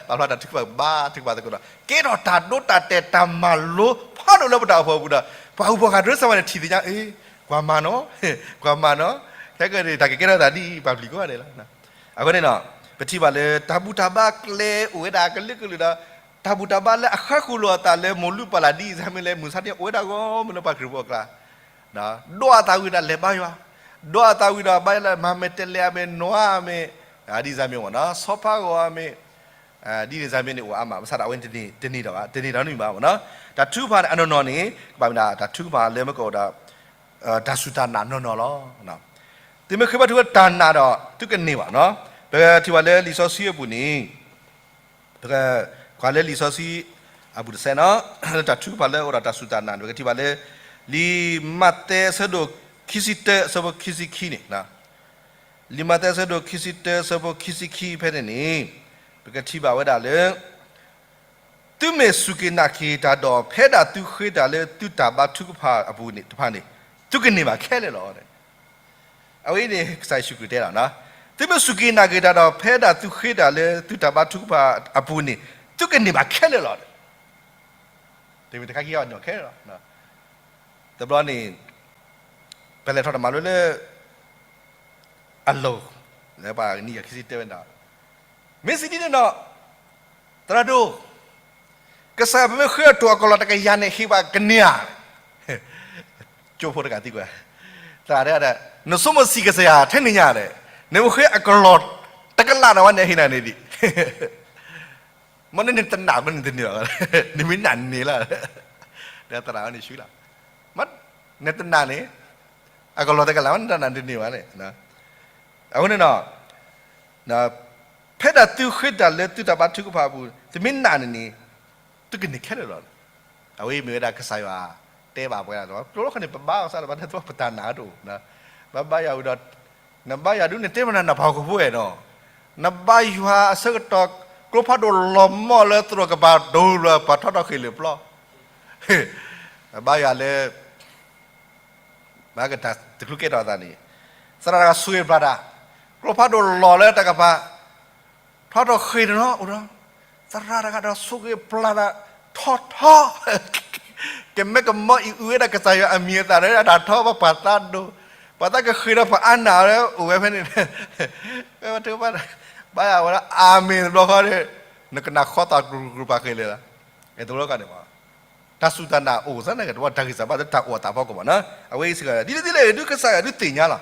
ပာ်ဖျါတၢ်ထုကဖၣ်ဘါထုကဖၣ်သကိးဒီး ကဲထီၣ်တၢ်ဒိတၢ်တဲာ်တၢ်မၤလိဖးဒိၣ်လၢပတၢ်အိၣ်ဖှိၣ်အပူၤဒီး ပှၤဟံၣ်ဖိဃီဖိတြီဆၢဝဲန့ၣ်ထံၣ်သ့ၣ်ညါ, အ့ ကွၢ်မၤနီၤ, ကွၢ်မၤနီၤ, ခဲကနံၣ်န့ၣ် တၢ်ကကဲထီၣ်သးဒ်အံၤ ပာ်ပျံၤကိးဂၤဒဲးလီၤ. အဃိန့ၣ်ဒီး ပထံၣ်ဘၣ်လၢတၢ်ဘူၣ်တၢ်ဘါကျဲအိၣ်ဝဲဒၣ်ကလုာ်ကလုာ်ဒီး တၢ်ဘူၣ်တၢ်ဘါလၢအဃါဃုာ်လိာ်အသးလၢမိၢ်လူပၢ်လၢ်ဒ်အံၤစ့ၢ်မ့ၢ်လၢ မုၢ်ဆါတနံၤအိၣ်ဝဲဒၣ်ဂီၢ်မ့ၢ်လၢပှၤခရံာ်ဖိအကျါ, ဒိးအသးဝံၤဒီးလဲၤဘါယွၤ, ဒိးအသးဝံၤဒီးဘါယွၤလၢမၤမဲာ်တဲးလဲးအမ့ၢ် နီၢ်အမ့ၢ်, ဒ်အံၤစ့ၢ်မ့ၢ်မ့ၢ်နီၤ, ဆီဖါဂီၤအမ့ၢ် ဒ်န့ၣ်စ့ၢ်မ့ၢ်န့ၣ် အိၣ်အါမး ဘၣ်ဆၣ်ဒီးအဝဲန့ၣ်တန့ၢ်ဒီးဘၣ် တန့ၢ်ဒီးန့ၣ်ဘၣ်မ့ၢ်နီၤ, တၢ်ထုကဖၣ်န့ၣ် အနီၢ်နီၢ်န့ၣ် ကဘၣ်မ့ၢ်ဒၣ်တၢ်ထုကဖၣ်လၢမ့ၢ်ကအိၣ်ဒီး တၢ်စူၢ်တၢ်နာ်နီၢ်နီၢ်လီၤ. သုမ့ၢ်ဃ့ဘါထုကဖၣ်တၢ်နာ်ဒီး သုကန့ၢ်ဘၣ်နီၤ, ပထံၣ်ဘၣ်လၢလံာ်စီဆှံအပူၤန့ၣ် ပကကွၢ်လၢလံာ်စီဆှံ အဘူးတစဲးနီၤ, လၢတၢ်ထုကဖၣ်လၢအအိၣ်ဒီးတၢ်စူၢ်တၢ်နာ်န့ၣ် ပကထံၣ်ဘၣ်လၢ လံာ်မးသဲအဆၢဒိၣ်ခံဆံတၢ အဆၢဖိခံဆံခံန့ၣ်, လံာ်မးသဲအဆၢဒိၣ်ခံဆံတၢ အဆၢဖိခံဆံခံဖဲန့ၣ်န့ၣ် ပကထံၣ်ဘၣ်ဝဲဒၣ်လၢ သုမ့ၢ်စူၢ်က့ၤနာ်က့ၤတၢ်ဒီး ဖဲဒၣ်သုဃ့တၢ်လၢသုတၢ်ဘါထုကဖၣ်အပူၤန့ၣ်တဖၣ်န့ၣ် သုကန့ၢ်ဘၣ်ခဲလၢာ်လီၤ. အဝဲအံၤန့ၣ် ကစၢ်ယ့ၣ်ၡူးခရံာ်တဲလီၤ, သုမ့ၢ်စူၢ်က့ၤနာ်က့ၤတၢ်ဒီး ဖဲဒၣ်သုဃ့တၢ်လၢသုတၢ်ဘါထုကဖၣ်အပူၤန့ၣ် သုကန့ၢ်ဘၣ်ခဲလၢာ်လီၤ. တမ့ၢ်တခါခံဂၤန့ၣ်ခဲလၢာ်လီၤ. တဘျီန့ၣ် ပလဲၤထီၣ်တၢ်မၤလိလၢ အလိၤ လၢပှၤကနံၣ်ယဲၢ်ခံဆံတဲဝဲဒၣ်, မ့ၢ်စံးဒ်န့ၣ်ဒီး သရၣ်ဒိၣ်, ကစၢ်ယွၤပမ့ၢ်ဃ့အီၤတိၢ်အကလီၢ်တကယၤန့ၣ် ဟ့ၣ်ဘၣ်ကန့ၢ်ဧါ. ကၠိဖိတဂၤသံကွၢ်, သရၣ်ဒိၣ်, နဆိကမိၣ်စံးကစၢ်ယွၤထဲန့ၣ်ညါဒီး နမ့ၢ်ဃ့အကလီၢ်တကလးန့ၣ်ဝဲန့ၣ် ဟ့ၣ်နၤန့ၣ်ဒံး မ့ၢ်န့ၣ်နတနာ်ဘၣ်န့ၣ်တန့ၢ်ဘၣ်, နမ့ၢ်နာ်န့ၣ်လီၤ, ဒီးသရၣ်န့ၣ်ဆှံလီၤ, နတနာ်န့ၣ် အကလီၢ်တကလး နတနာ်တန့ၢ်ဘၣ်န့ၣ်, အဃိန့ၣ်ဒီး ဖဲဒၣ်သုဃ့တၢ်လၢသုတၢ်ဘါထုကဖၣ်အပူၤ သုမ့ၢ်နာ်န့ၣ်န့ၣ် သုကန့ၢ်ခဲလၢာ်လီၤ. အဝဲအံၤမ့ၢ်ဝဲဒၣ်ကစၢ်ယွၤတဲဘၣ်ပှၤလီၤ, တဘျီခီန့ၣ် ပဘါအီၤစ့ၢ်ဒီး ဘၣ်တဲသီပတၢ်နာ်တအိၣ်, ဘါယွၤဝံၤဒီး နဘါယွၤဒုး နတဲမနုၤနပာ်ဟီၣ်ခိၣ်ဖိဝဲနီၤ, နဘါယွၤအဆၢကတီၢ် ကျိဖးဒိၣ်လီၤမီၢ်လၢသရိာ်ကပၤဒိၣ်လၢပှၤထီထီၣ်ဃ့ၢ်လၢာ်ပျီ, နဘါယွၤလၢ ဘၣ်ကတၢ်တချုးကဲထီၣ်အသးန့ၣ်, သရၣ်တဂၤဆိၣ်ဂ့ၤပျၢ်တၢ်, ကျိဖးဒိၣ်လီၤလၢတၢ်ကပၤ ထီထီၣ်ဃ့ၢ်တနီၤအိၣ်ဒီး သရၣ်တဂၤဒီးဆိၣ်ဂ့ၤပျၢ်တၢ်ထီထီၣ်, ကမ့ၢ်ကမီအံၤအုၣ်ဝဲဒၣ်ကစၢ်ယွၤအမံၤအသၣ်ဒီးဒၣ်ထီ ပှၤသးကဃ့ၢ်ဒီးပှၤအါနၢ်လၢအိၣ်ဝဲဖဲန့ၣ်, ဘါယွၤဝဲဒၣ် အၤမ့ၣ်တဘျီဃီဒီး နကနၣ်ဃီသးကရူၢ်ကရူၢ်ပှၤဃ့ၢ်လၢာ်လီၤ, တဘျီဃီန့ၣ် တၢ်စူၢ်တၢ်နာ်အိၣ်သနာ်က့ တဝီတၢ်ဂံၢ်စၢ်ဘါသ့ၣ်တၢ်အိၣ်အသးဖီခိၣ်ဘၣ်နီၤ, အဝဲအံၤစ့ၢ်ကီး ဒ်လဲၣ်ဒ်လဲၣ်ဒုးကစၢ်ယွၤဒုးသ့ၣ်ညါလီၤ,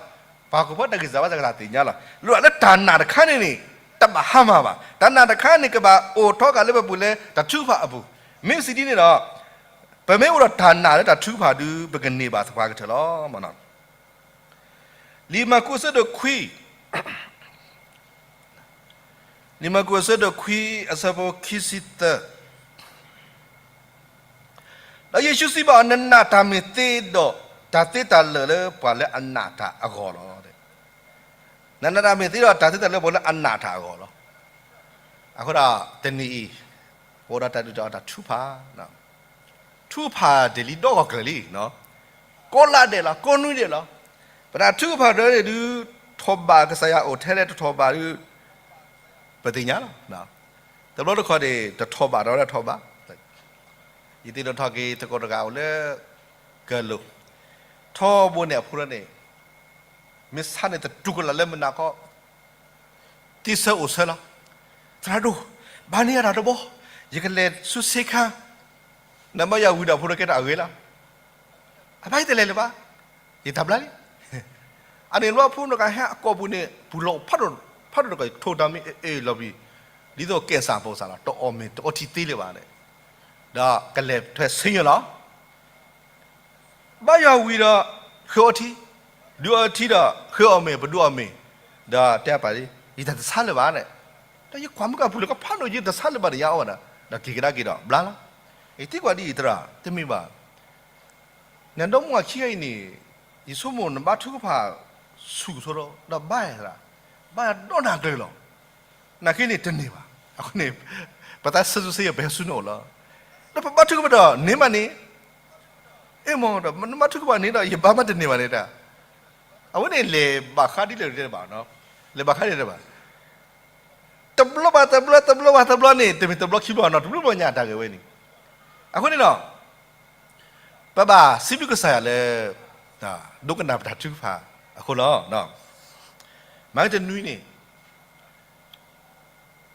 ပှၤဟီၣ်ခိၣ်ဖိတၢ်ဂံၢ်စၢ်ဘါသ့ၣ်ကစၢ်သ့ၣ်ညါလီၤ, လိၣ်လၢတၢ်နာ်တခါန့ၣ်န့ၣ် တဘၣ်ဟါမၢ်ဘၣ်, တၢ်နာ်တခါန့ၣ် ကဘၣ်အိၣ်ထီၣ်က့ၤလၢပပူၤလၢတၢ်ထုကဖၣ်အပူၤ, မ့ၢ်စံးဒ်န့ၣ်ဒီး ပမ့ၢ်အိၣ်ဒီးတၢ်နာ်လၢတၢ်ထုကဖၣ်ဒုး ပကန့ၢ်ဘၣ်သပှၢ်ကတၢၢ်လီၤ. လံာ်မၢ်ကူးအဆၢဒိၣ်ခွံ လံာ်မၢ်ကူးအဆၢဒိၣ်ခွံ အဆၢဖိခံဆံသၢ, ဒီးယ့ၣ်ၡူးစံးဘၣ်အီၤ, နနာ်တၢ်မ့ၢ်သ့ဒီး တၢ်သ့တၢ်လၢာ်လၢပှၤလၢအနာ်တၢ်အဂီၢ်လီၤ. နနာ်တၢ်မ့ၢ်သ့ဒီးတၢ်သ့တၢ်လၢာ်လၢပှၤလၢအနာ်တၢ်အဂီၢ်လီၤ. အဃိဒီးတနံၤအံၤ ပအိၣ်ဒီးတၢ်ဒုၣ်တၢ်အီၣ်တၢ်ထုကဖၣ် ထုကဖၣ်ဒ်လံာ်ဒီဂီၢ်ကျၢၤလံ, ကိးလါဒဲးလီၤ ကိးနွံဒဲးလီၤ, ပတၢ်ထုကဖၣ်ဒ်န့ၣ်ဒုး ထိးဘၣ်ကစၢ်ယွၤအိၣ်ထဲလဲၣ်တထိးဘၣ်ဒုး ပသ့ၣ်ညါလီၤ. တဘျီတခီၣ်န့ၣ် တထိးဘၣ်ဒီးဝဲဒၣ်ထိးဘၣ်, ယသ့ၣ်နီၣ်ထီၣ်က့ၤသကိးတဂၤအိၣ်လၢ ကၢၢ်လိာ်, ထီဘိန့ၣ်အဖိလၢန့ၣ် မ့ၢ်ဆါန့ၣ်တတူၢ်ကလာ်လၢမုၢ်နၤခီ သံဆၢအိၣ်ဆၢလီၤ. သရၣ်ဒိၣ်, ဘၣ်န့ၢ်ယၤတၢ်တဘီ, ယကလဲၤဆူစ့ခါ, နဘါယွၤဝံၤဒီးဖိတကဲထီၣ်အဂ့ၤလီၤ. အဘၣ်ယတလဲၤလၢၤဘၣ်, ယတၢ်ဘျါလံ. အန့ၣ်လီၤအဖိနကဟဲအကိာ်ပူၤန့ၣ် ပူၤလီၤဖးဒိၣ်တကီၢ် ထိၣ်တၢ်မ့ၢ်အ့ၣ်လီၤပံၤ, ဒ်သိးကဲၣ်စၢ်ပိာ်စၢ်လီၤ တအီၣ်မ့ၤတအီထံသ့လၢၤဘၣ်န့ၣ်, ဒီးကလဲၤထွဲဆ့ညၣ်လီၤ. ဘါယွၤဝံၤဒီး ဃ့အီထံ, ဒုးအီထံဒီး ဃ့အီၣ်မ့ၤ ပဒုးအီၣ်မ့ၤ, ဒီးတဲပာ်လံ, ယတၢ်တဆါလၢၤဘၣ်န့ၣ်, ဒီးယကွၢ်မုၢ်ကပူၤလၢကဖးဒိၣ် ယတဆါလၢၤဘၣ်ဒီးယအီၣ်ဝဲဒၣ်, ဒီးက့ၤကဒါက့ၤဒီးဘျါလီၤ. ယသံကွၢ်ဒ်အံၤသရၣ်, တမ့ၢ်ဘၣ်, နဒီမါဝၤခံဂၤအံၤန့ၣ် ယဆိကမိၣ်နဘါထုကဖၣ်ဆူၣ်ကဆိဒီး ဒီးဘါယွၤသရၣ်, ဘါယွၤဒီးနၤကျၢၤလီၤ. နာ်က့န့ၣ်တန့ၢ်ဘၣ်. အဃိန့ၣ် ပသးဆၢစူစ့ယပဟဲဆူနအိၣ်လီၤ. ဒီးပဘါထုကဖၣ်ဒီးန့ၢ်မးန့ၣ်, အဲၣ်မးဒီး နဘါထုကဖၣ်န့ၣ်ဒီး ယဘါမးတန့ၢ်ဘၣ်န့ၣ်တၢ်, အဝဲန့ၣ်လဲၤဘၣ်ဃးဒ်လဲၣ်တဘၣ်, လဲၤဘၣ်ဃးဒ်လဲၣ်တဘၣ်. တဘျီဘၣ်တဘျီ တဘျီဘၣ်တဘျီန့ၣ် တမ့ၢ်တဘျီခံဘျီနီၤ, တဘျီဘျီညါတၢ်ဂ့ၢ်ဝဲန့ၣ်. အဃိန့ၣ်ဒီး ပဘၣ်စံးဘျုးကစၢ်ယွၤလၢ ဒိကနၣ်ပတၢ်ထုကဖၣ်အဃိလီၤ. မၤကတနွံန့ၣ်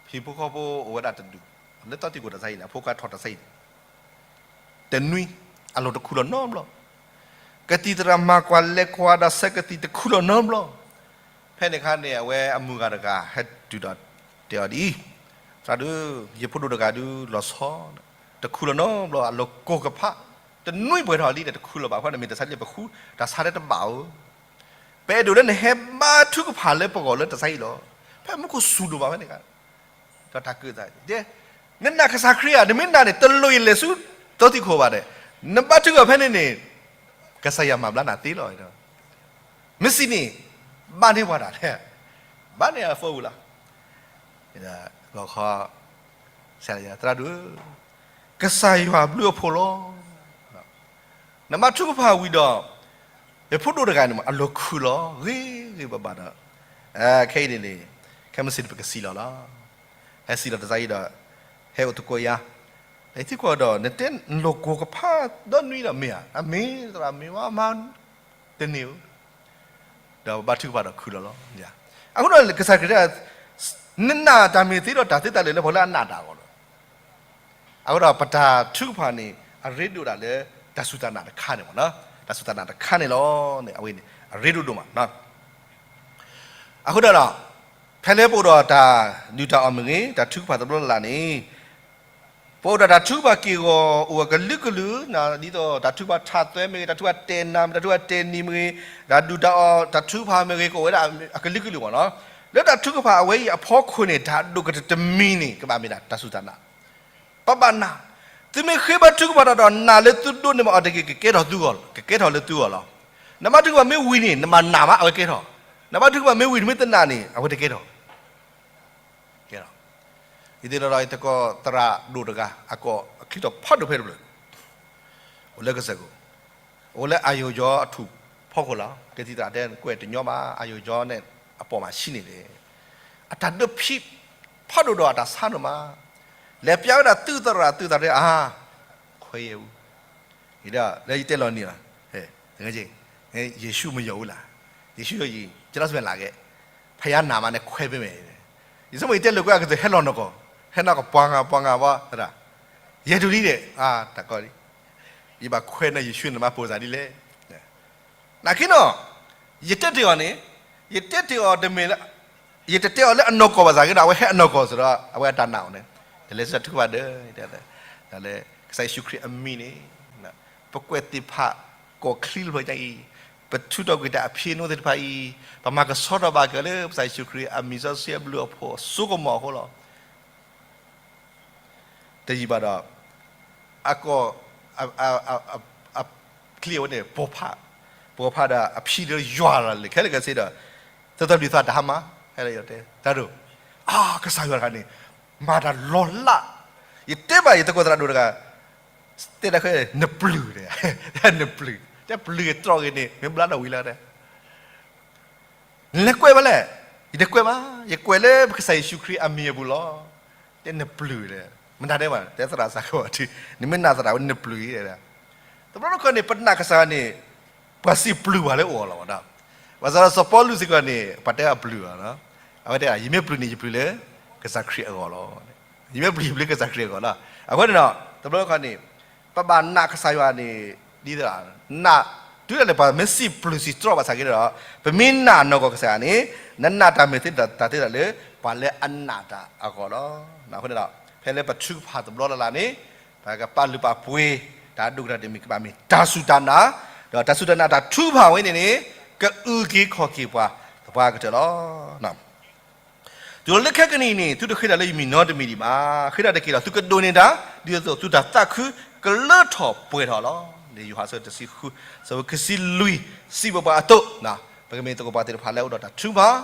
ဟံၣ်ဖိဃီဖိအိၣ်ဝဲဒၣ်တဒူၣ်, လၢတီတံၢ်ကိၣ်တၢ်ဆါဟံၣ်န့ၣ် အဖိခွါထီၣ်တၢ်ဆါဟံၣ်န့ၣ်, တနွံ အလိၤတခူၣ်လီၤနီတဘျီ, ကသံၣ်သရၣ်မၤကွၢ်လဲၤကွၢ်ဒီးဆဲးကသံၣ်တခူၣ်လီၤနီတဘျီ. ဖဲန့ၣ်အခါန့ၣ် အဝဲအမုၢ်ဂၤတဂၤဟဲတုၤဒီးတဲအီၤဒ်အံၤ, သရၣ်ဒုး, ယဖိဒိၣ်တဂၤဒုးလီၤဆီ, တခူၣ်လီၤနီတဘျီ အလိၤကိၢ်ကဖး, တနွံပှဲၤထီၣ်လံဒီးတခူၣ်လီၤဘၣ် အဃိန့ၣ်မ့ၢ်တၢ်ဆါလံ ပဃု တၢ်ဆါတၢ်တဘၣ်ဧိၤ, ပအဲၣ်ဒိးလၢနဟဲဘါထုကဖၣ်လၢပဂီၢ်လၢတၢ်ဆါဟံၣ်လီၤ. ဖဲမူခိၣ်စူၤဒိၣ်ဘၣ်ဖဲန့ၣ်အခါ, ဒီးတၢ်ကၢၣ်သးတဲ နနာ်ကစၢ်ခရံာ်ဧါ, နမ့ၢ်နာ်န့ၣ် တလိၣ်အံၤလဲၤဆူတီသံခိၣ်ဘၣ်န့ၣ်, နဘါထုကဖၣ်ဖဲန့ၣ်န့ၣ် ကစၢ်ယွၤမၤဘျါနၤသ့လီၤ. မ့ၢ်စံးန့ၣ် ဘါန့ၢ်ပှၤတၢ်လဲၣ်, ဘါန့ၢ်အဖိပူၤလီၤ. လီၤခီ သရၣ်ဒိၣ်, ကစၢ်ယွၤဘျုးအဖှိၣ်လီၤ. နဘါထုကဖၣ်ဝံၤဒီး ယဖိဒိၣ်တဂၤန့ၣ် အလီၢ်ခုၣ်လီၤ ဂ့ၤဂ့ၤဘၣ်ဘၣ်ဒီး, ခဲအံၤန့ၣ်န့ၣ် ခဲမုၢ်ဆ့ၣ်န့ၣ် ပကစံးလီၤလီၤ. ဟဲစံးလီၤတၢ်အံၤဒီး ဟဲအိၣ်သကိးယၤ, နသံကွၢ်ဒီး နတဲနလီၢ်ကီၢ်ကဖးဒီနွံဒီးမ့ၢ်ဧါ, အမ့ၢ်သရၣ်မ့ၢ်ဝဲမၤတန့ၢ်ဧိၤ ဒီးဘါထုကဖၣ်ဒီးခုၣ်လီၤလီၤ. အဃိဒီးကစၢ်ခရံာ်တဲ နနာ်တၢ်မ့ၢ်သ့ဒီးတၢ်သ့တၢ်လၢာ်လၢပှၤလၢအနာ်တၢ်အဂီၢ်လီၤ. အဃိဒီးပတၢ်ထုကဖၣ်န့ၣ် အရ့ဒိၣ်ဒၣ်လၢ တၢ်စူၢ်တၢ်နာ်တခါန့ၣ်မ့ၢ်နီၤ, တၢ်စူၢ်တၢ်နာ်တခါန့ၣ်လီၤန့ၣ် အဝဲန့ၣ် အရ့ဒိၣ်ဒိၣ်မးနီၤ. အဃိဒီး ဖဲလၢပအိၣ်ဒီးတၢ်ဒုၣ်တၢ်အီၣ်မ့ၢ်ဂ့ၤ, တၢ်ထုကဖၣ်တဘျီလၢ်လၢ်န့ၣ် ပအိၣ်ဒီးတၢ်ထုကဖၣ်က့ၢ်ဂီၤအိၣ်အကလုာ်ကလုာ်, ဒ်သိးတၢ်ထုကဖၣ်ထးသွဲမ့ၢ်ဂ့ၤ, တၢ်ထုကဖၣ်တဲနၤမ့ၢ်, တၢ်ထုကဖၣ်တဲနံၤမ့ၢ်ဂ့ၤ, တၢ်ဒုၣ်တၢ်အီၣ်တၢ်ထုကဖၣ်မ့ၢ်ဂ့ၤ, ကအိၣ်ဝဲဒၣ်အကလုာ်ကလုာ်မ့ၢ်နီၤ. လၢတၢ်ထုကဖၣ်အဝဲအံၤအဖီခိၣ်န့ၣ် တၢ်ဒိၣ်ကတၢၢ်တမံၤန့ၣ် ကဘၣ်မ့ၢ်ဒၣ်တၢ်စူၢ်တၢ်နာ်. ပဘၣ်နာ်, သုမ့ၢ်ဃ့ဘါထုကဖၣ်တၢ်ဒီးနာ်လၢသုဒိးန့ၢ်ဘၣ်အီၤတဂ့ၤ, ကကဲထီၣ်သုဂီၢ်, ကကဲထီၣ်လၢသုဂီၢ်လီၤ. နဘါထုကဖၣ်မ့ၢ်ဝံၤန့ၣ် နဘၣ်နာ်မး အဝဲကဲထီၣ်, နဘါထုကဖၣ်မ့ၢ်ဝံၤ နမ့ၢ်တနာ်န့ၣ် အဝဲတကဲထီၣ် ကဲထီၣ်. ယသ့ၣ်နီၣ်ဒီးယသကိးသရၣ်ဒိၣ်တဂၤ အကိးအချံထီၣ်ဖးဒိၣ်ဖဲတဖျၢၣ်, အိၣ်လၢကစၢၢ်ခိၣ်, အိၣ်လၢအယိာ်ယီအထူၣ်ဖီခိၣ်လီၤ. ကသံၣ်သရၣ်တဲကွဲးတညီဘၣ်, အယိာ်ယီန့ၣ်အပိာ်မၤဆံးန့ၣ်လဲၣ်, အတၢ်ဒိးဖံးဖးဒိၣ်ဒီးအတၢ်ဆါနီၤမး, လဲၤပျးဝဲဒၣ်သုးသရၣ်သုးသရၣ်တဲ အါ, ခွဲးယဲၢ်အူ လၢယတဲလီၤနံၤလီၤ, ယ့ၣ်ၡူးမယီၢ်အူလၢ်, ယ့ၣ်ၡူးယီၢ်ယံၤ ကလီၤစမဲာ်လၢကဲ, ဖယါနာ်မးန့ၣ်ခွဲးပ့ၤမဲာ်, ယဆိကမိၣ်ယတဲလိာ်ကွဲအကတၢၢ်ဟဲလီၤနီၢ်ကီၢ်, ဟဲနီၢ်ကီၢ်ပှၤဂၤပှၤဂၤဘၣ်သရၣ်, ယဲၢ်ဒူၣ်လံဒဲး, တၢ်ကီလံ, ယဘၣ်ခွဲးန့ၢ်ယ့ၣ်ၡူးန့ၣ်မၤပိာ်စၢ်ဒ်လဲၣ် နာ်က့နီၤ, ယတဲတ့ၢ်အီၤန့ၣ်, ယတဲတ့ၢ်အီၤတမ့ၢ်လၢ, ယတတဲအီၤလၢအနီၢ်ကီၢ်ဘၣ်ဆၣ်က့ဒီး အဝဲဟဲအနီၢ်ကီၢ်စ့ၢ်ဒီး အဝဲအတၢ်နာ်အီၤန့ၣ်, တလဲၤဆူတၢ်ထုကဖၣ်ဒီး, လၢကစၢ်ယ့ၣ်ၡူးခရံာ်အမံၤန့ၣ်, ပကွဲးသ့ၣ်ဖးကီၢ်ချံတဖျၢၣ်ညါအံၤ, ပထူးထီၣ်ကွံာ်တၢ်အဖံးအနိသ့ၣ်တဖၣ်အံၤ, ပမၤကဆှီထီၣ်ဘၣ်က့ၤလၢကစၢ်ယ့ၣ်ၡူးခရံာ်အမံၤစီဆှံအဘျုးအဖှိၣ်အစိကမီၤအဃိလီၤ. တယံာ်ဘၣ်ဒီး, အကီၢ်, အ, အ, အ, အချံအဝဲန့ၣ် ပိာ်ဖး, ပိာ်ဖးဒီးအဖံးဒီးယွၤလီၤလၢခဲလၢာ်ခဲဆ့ဒီး, သၢသီလွံၢ်သီတၢ်ဟါမၢ်, ဟဲလၢယတဲ, တၢ်ဒိၣ်, အါ, ကစၢ်ယွၤတဂၤန့ၣ်, မၤတၢ်လီၤလး, ယတဲဘၣ်ယသကိးသရၣ်ဒိၣ်တဂၤ, တဲဒၣ်ခဲ, နပျုၢ်တဲ, နပျုၢ်, တဲပျုၢ်တြီၢ်ဂ့ၤန့ၣ် မ့ၢ်ဘျါဒီးဝံၤလီၤတဲ နလဲၤကွဲးဘၣ်လဲၣ်, ယတကွဲးဘၣ်, ယကွဲးလၢပကစၢ်ယ့ၣ်ၡူးခရံာ်အမံၤအပူၤလီၤ. တဲနပျုၢ်လဲၣ်, မတၤဒဲးဘၣ်, တဲသရၣ်စ့ၢ်ကီး, နမ့ၢ်နာ်သရၣ်ဝဲနပျုၢ်အံၤ, တဘျီတခီၣ်န့ၣ် ပနာ်ကစၢ်န့ၣ်, ပှၤစံးပျုၢ်ပှၤလၢအအိၣ်အလီၢ်ဘၣ်ဒီး, ဘၣ်ဆၣ်ဒီးစီၤပီလူးစ့ၢ်ကီးန့ၣ် ပှၤတဲအပျုၢ်ဘၣ်, အဝဲတဲ ယမ့ၢ်ပျုၢ်န့ၣ် ယပျုၢ်လၢကစၢ်ခရံာ်အဂီၢ်လီၤ. ယမ့ၢ်ပျုၢ် ယပျုၢ်လၢကစၢ်ခရံာ်အဂီၢ်လီၤ. အဃိန့ၣ်ဒီး တဘျီတခီၣ်န့ၣ်, ပဘၣ်နာ်ကစၢ်ယွၤန့ၣ်, ဒ်သိး, နာ်, တုၤဒၣ်လဲာ်ပှၤမ့ၢ်စံးပျုၢ်စံးတြီၢ်ဘၣ်ဆၣ်က့ဒီး, ပမ့ၢ်နာ်နီၢ်ကီၢ်ကစၢ်ယွၤန့ၣ်, နနာ်တၢ်မ့ၢ်သ့ဒီးတၢ်သ့တၢ်လၢာ်, ပှၤလၢအနာ်တၢ်အဂီၢ်လီၤ. အဃိန့ၣ်ဒီး, ဖဲလၢပထုကဖၣ်တဘျီလၢ်လၢ်န့ၣ်, ပကပာ်လုၢ်ပာ်ပှ့ၤ, တၢ်ဒိၣ်ကတၢၢ်တမံၤကဘၣ်မ့ၢ်တၢ်စူၢ်တၢ်နာ်, ဒီးတၢ်စူၢ်တၢ်နာ်တၢ်ထုကဖၣ်ဝဲန့ၣ်န့ၣ်, ကအုၣ်က့ၤခီၣ်က့ၤပှၤသပှၢ်ကတၢၢ်လီၤ. တုၤလီၤလၢခဲကနံၣ်အံၤန့ၣ် သုတဃ့တၢ်လၢယမံၤနီတမံၤဒံးဘၣ်. ဃ့တၢ်တက့ၢ်ဒီးသုကဒိးန့ၢ်တၢ်, ဒ်သိးသုတၢ်သးခုကလၢထီၣ်ပှဲၤထီၣ်လီၤ. လံာ်ယိၤဟၣ်အဆၢတဆံဃု, ဆၢဖိခံဆံလွံၢ်, စံးဘၣ်ပှၤအသိး, ပကမ့ၢ်သကိးပှၤသ့ၣ်တဖၣ်လၢအအိၣ်ဒီးတၢ်ထုကဖၣ်,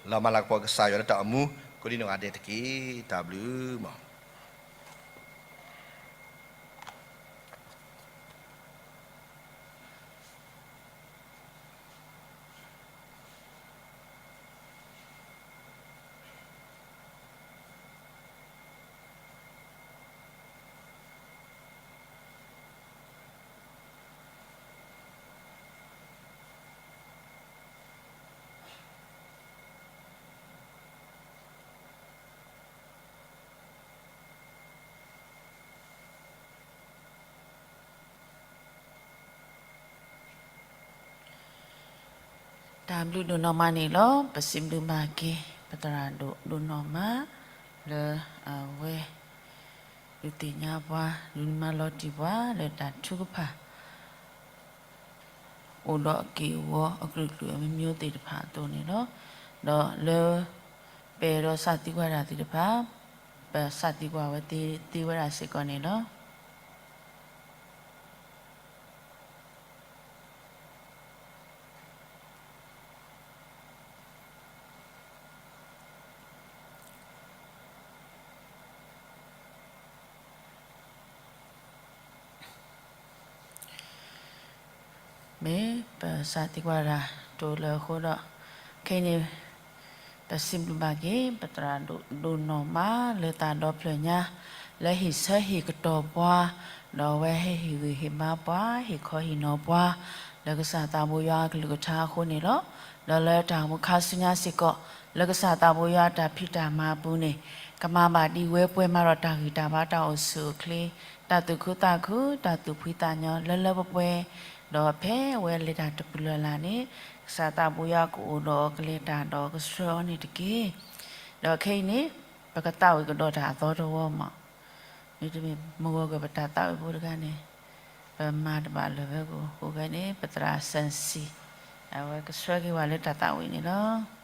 လီၤမၢ်လၤကပီၤကစၢ်ယွၤလၢတၢ်အိၣ်မူ, ကိးဒံနီၢ်ဂၤဒဲးတက့ၢ်. တၢ်ဘျုးမး. တၢ်ဘျုးဒိၣ်နီၢ်မးန့ၣ်လီၤ. ပစံးဘျုးဘၣ်က့ၤ ပသရၣ်ဒိၣ်ဒိၣ်နီၢ်မး လၢအဝဲ ဒုးသ့ၣ်ညါပှၤ ဒုးမၤလီၤတံၢ်ပှၤ လၢတၢ်ထုကဖၣ် အိၣ်ဒီးအက့ၢ်အဂီၤအကလုာ်ကလုာ်အမျိုးမျိုးသ့ၣ်တဖၣ်အသိးန့ၣ်လီၤ. ဒီးလၢ ပအဲၣ်ဒိးစးသံကွၢ်တၢ်သ့ၣ်တဖၣ် ပစးသံကွၢ်ဝဲသ့ဝဲဒၣ်စ့ၢ်ကီးန့ၣ်လီၤ. မ့ၢ်ပစးသံကွၢ်တၢ်တိၤလၢအဃိဒီး, ခဲအံၤန့ၣ် ပစံးဘျုးဘၣ်က့ၤ ပသရၣ်ဒိၣ်နီၢ်မါလၢသးဒီဖျၢၣ်ညါ, လၢဟ့ၣ်ဆၢဟ့ၣ်ကတီၢ်ပှၤ, ဒီးအဝဲဟဲဟ့ၣ်ဂံၢ်ဟ့ၣ်ဘါပှၤ ဟ့ၣ်ခီဟ့ၣ်နီၤပှၤ လၢကစၢ်သးဘိယွၤအကလုၢ်ကထါအဃိန့ၣ်လီၤ. ဒီးလၢတၢ်မူခါဆူညါစ့ၢ်ကီး, လၢကစၢ်သးဘိယွၤအတၢ်ဖံးတၢ်မၤအပူၤန့ၣ်, ကမၤဘၣ်ဒံးဝဲပှဲၤမးဒီးတၢ်ဂံၢ်တၢ်ဘါ တၢ်အိၣ်ဆူၣ်အိၣ်ချ့, တၢ်သူၣ်ခုသးခု, တၢ်သူၣ်ဖှံသးညီလၢလၢပှဲၤပှဲၤ, ဒီးဖဲအဝဲလဲၤတၢ်တပူၤလၢ်လၢ်န့ၣ်, ကစၢ်သးဘိယွၤကအိၣ်ဒီးကလဲၤတၢ်ဒီးကဆှၢအီၤန့ၣ်တက့ၢ်. ဒီးခဲအံၤန့ၣ်, ပကသးဝံၣ်ကဒီးတၢ်အသီတဝီမး, မ့တမ့ၢ်မုၢ်ဂီၤကပတၢ်သးဝံၣ်ဖိတခါန့ၣ်, ပမၤတဘၣ်လၢၤဝဲကိၣ် အဃိခဲအံၤန့ၣ် ပသရၣ်စၢၣ်စံၣ်, အဝဲကဆှၢက့ၤဝဲလၢတၢ်သးဝံၣ်န့ၣ်လီၤ.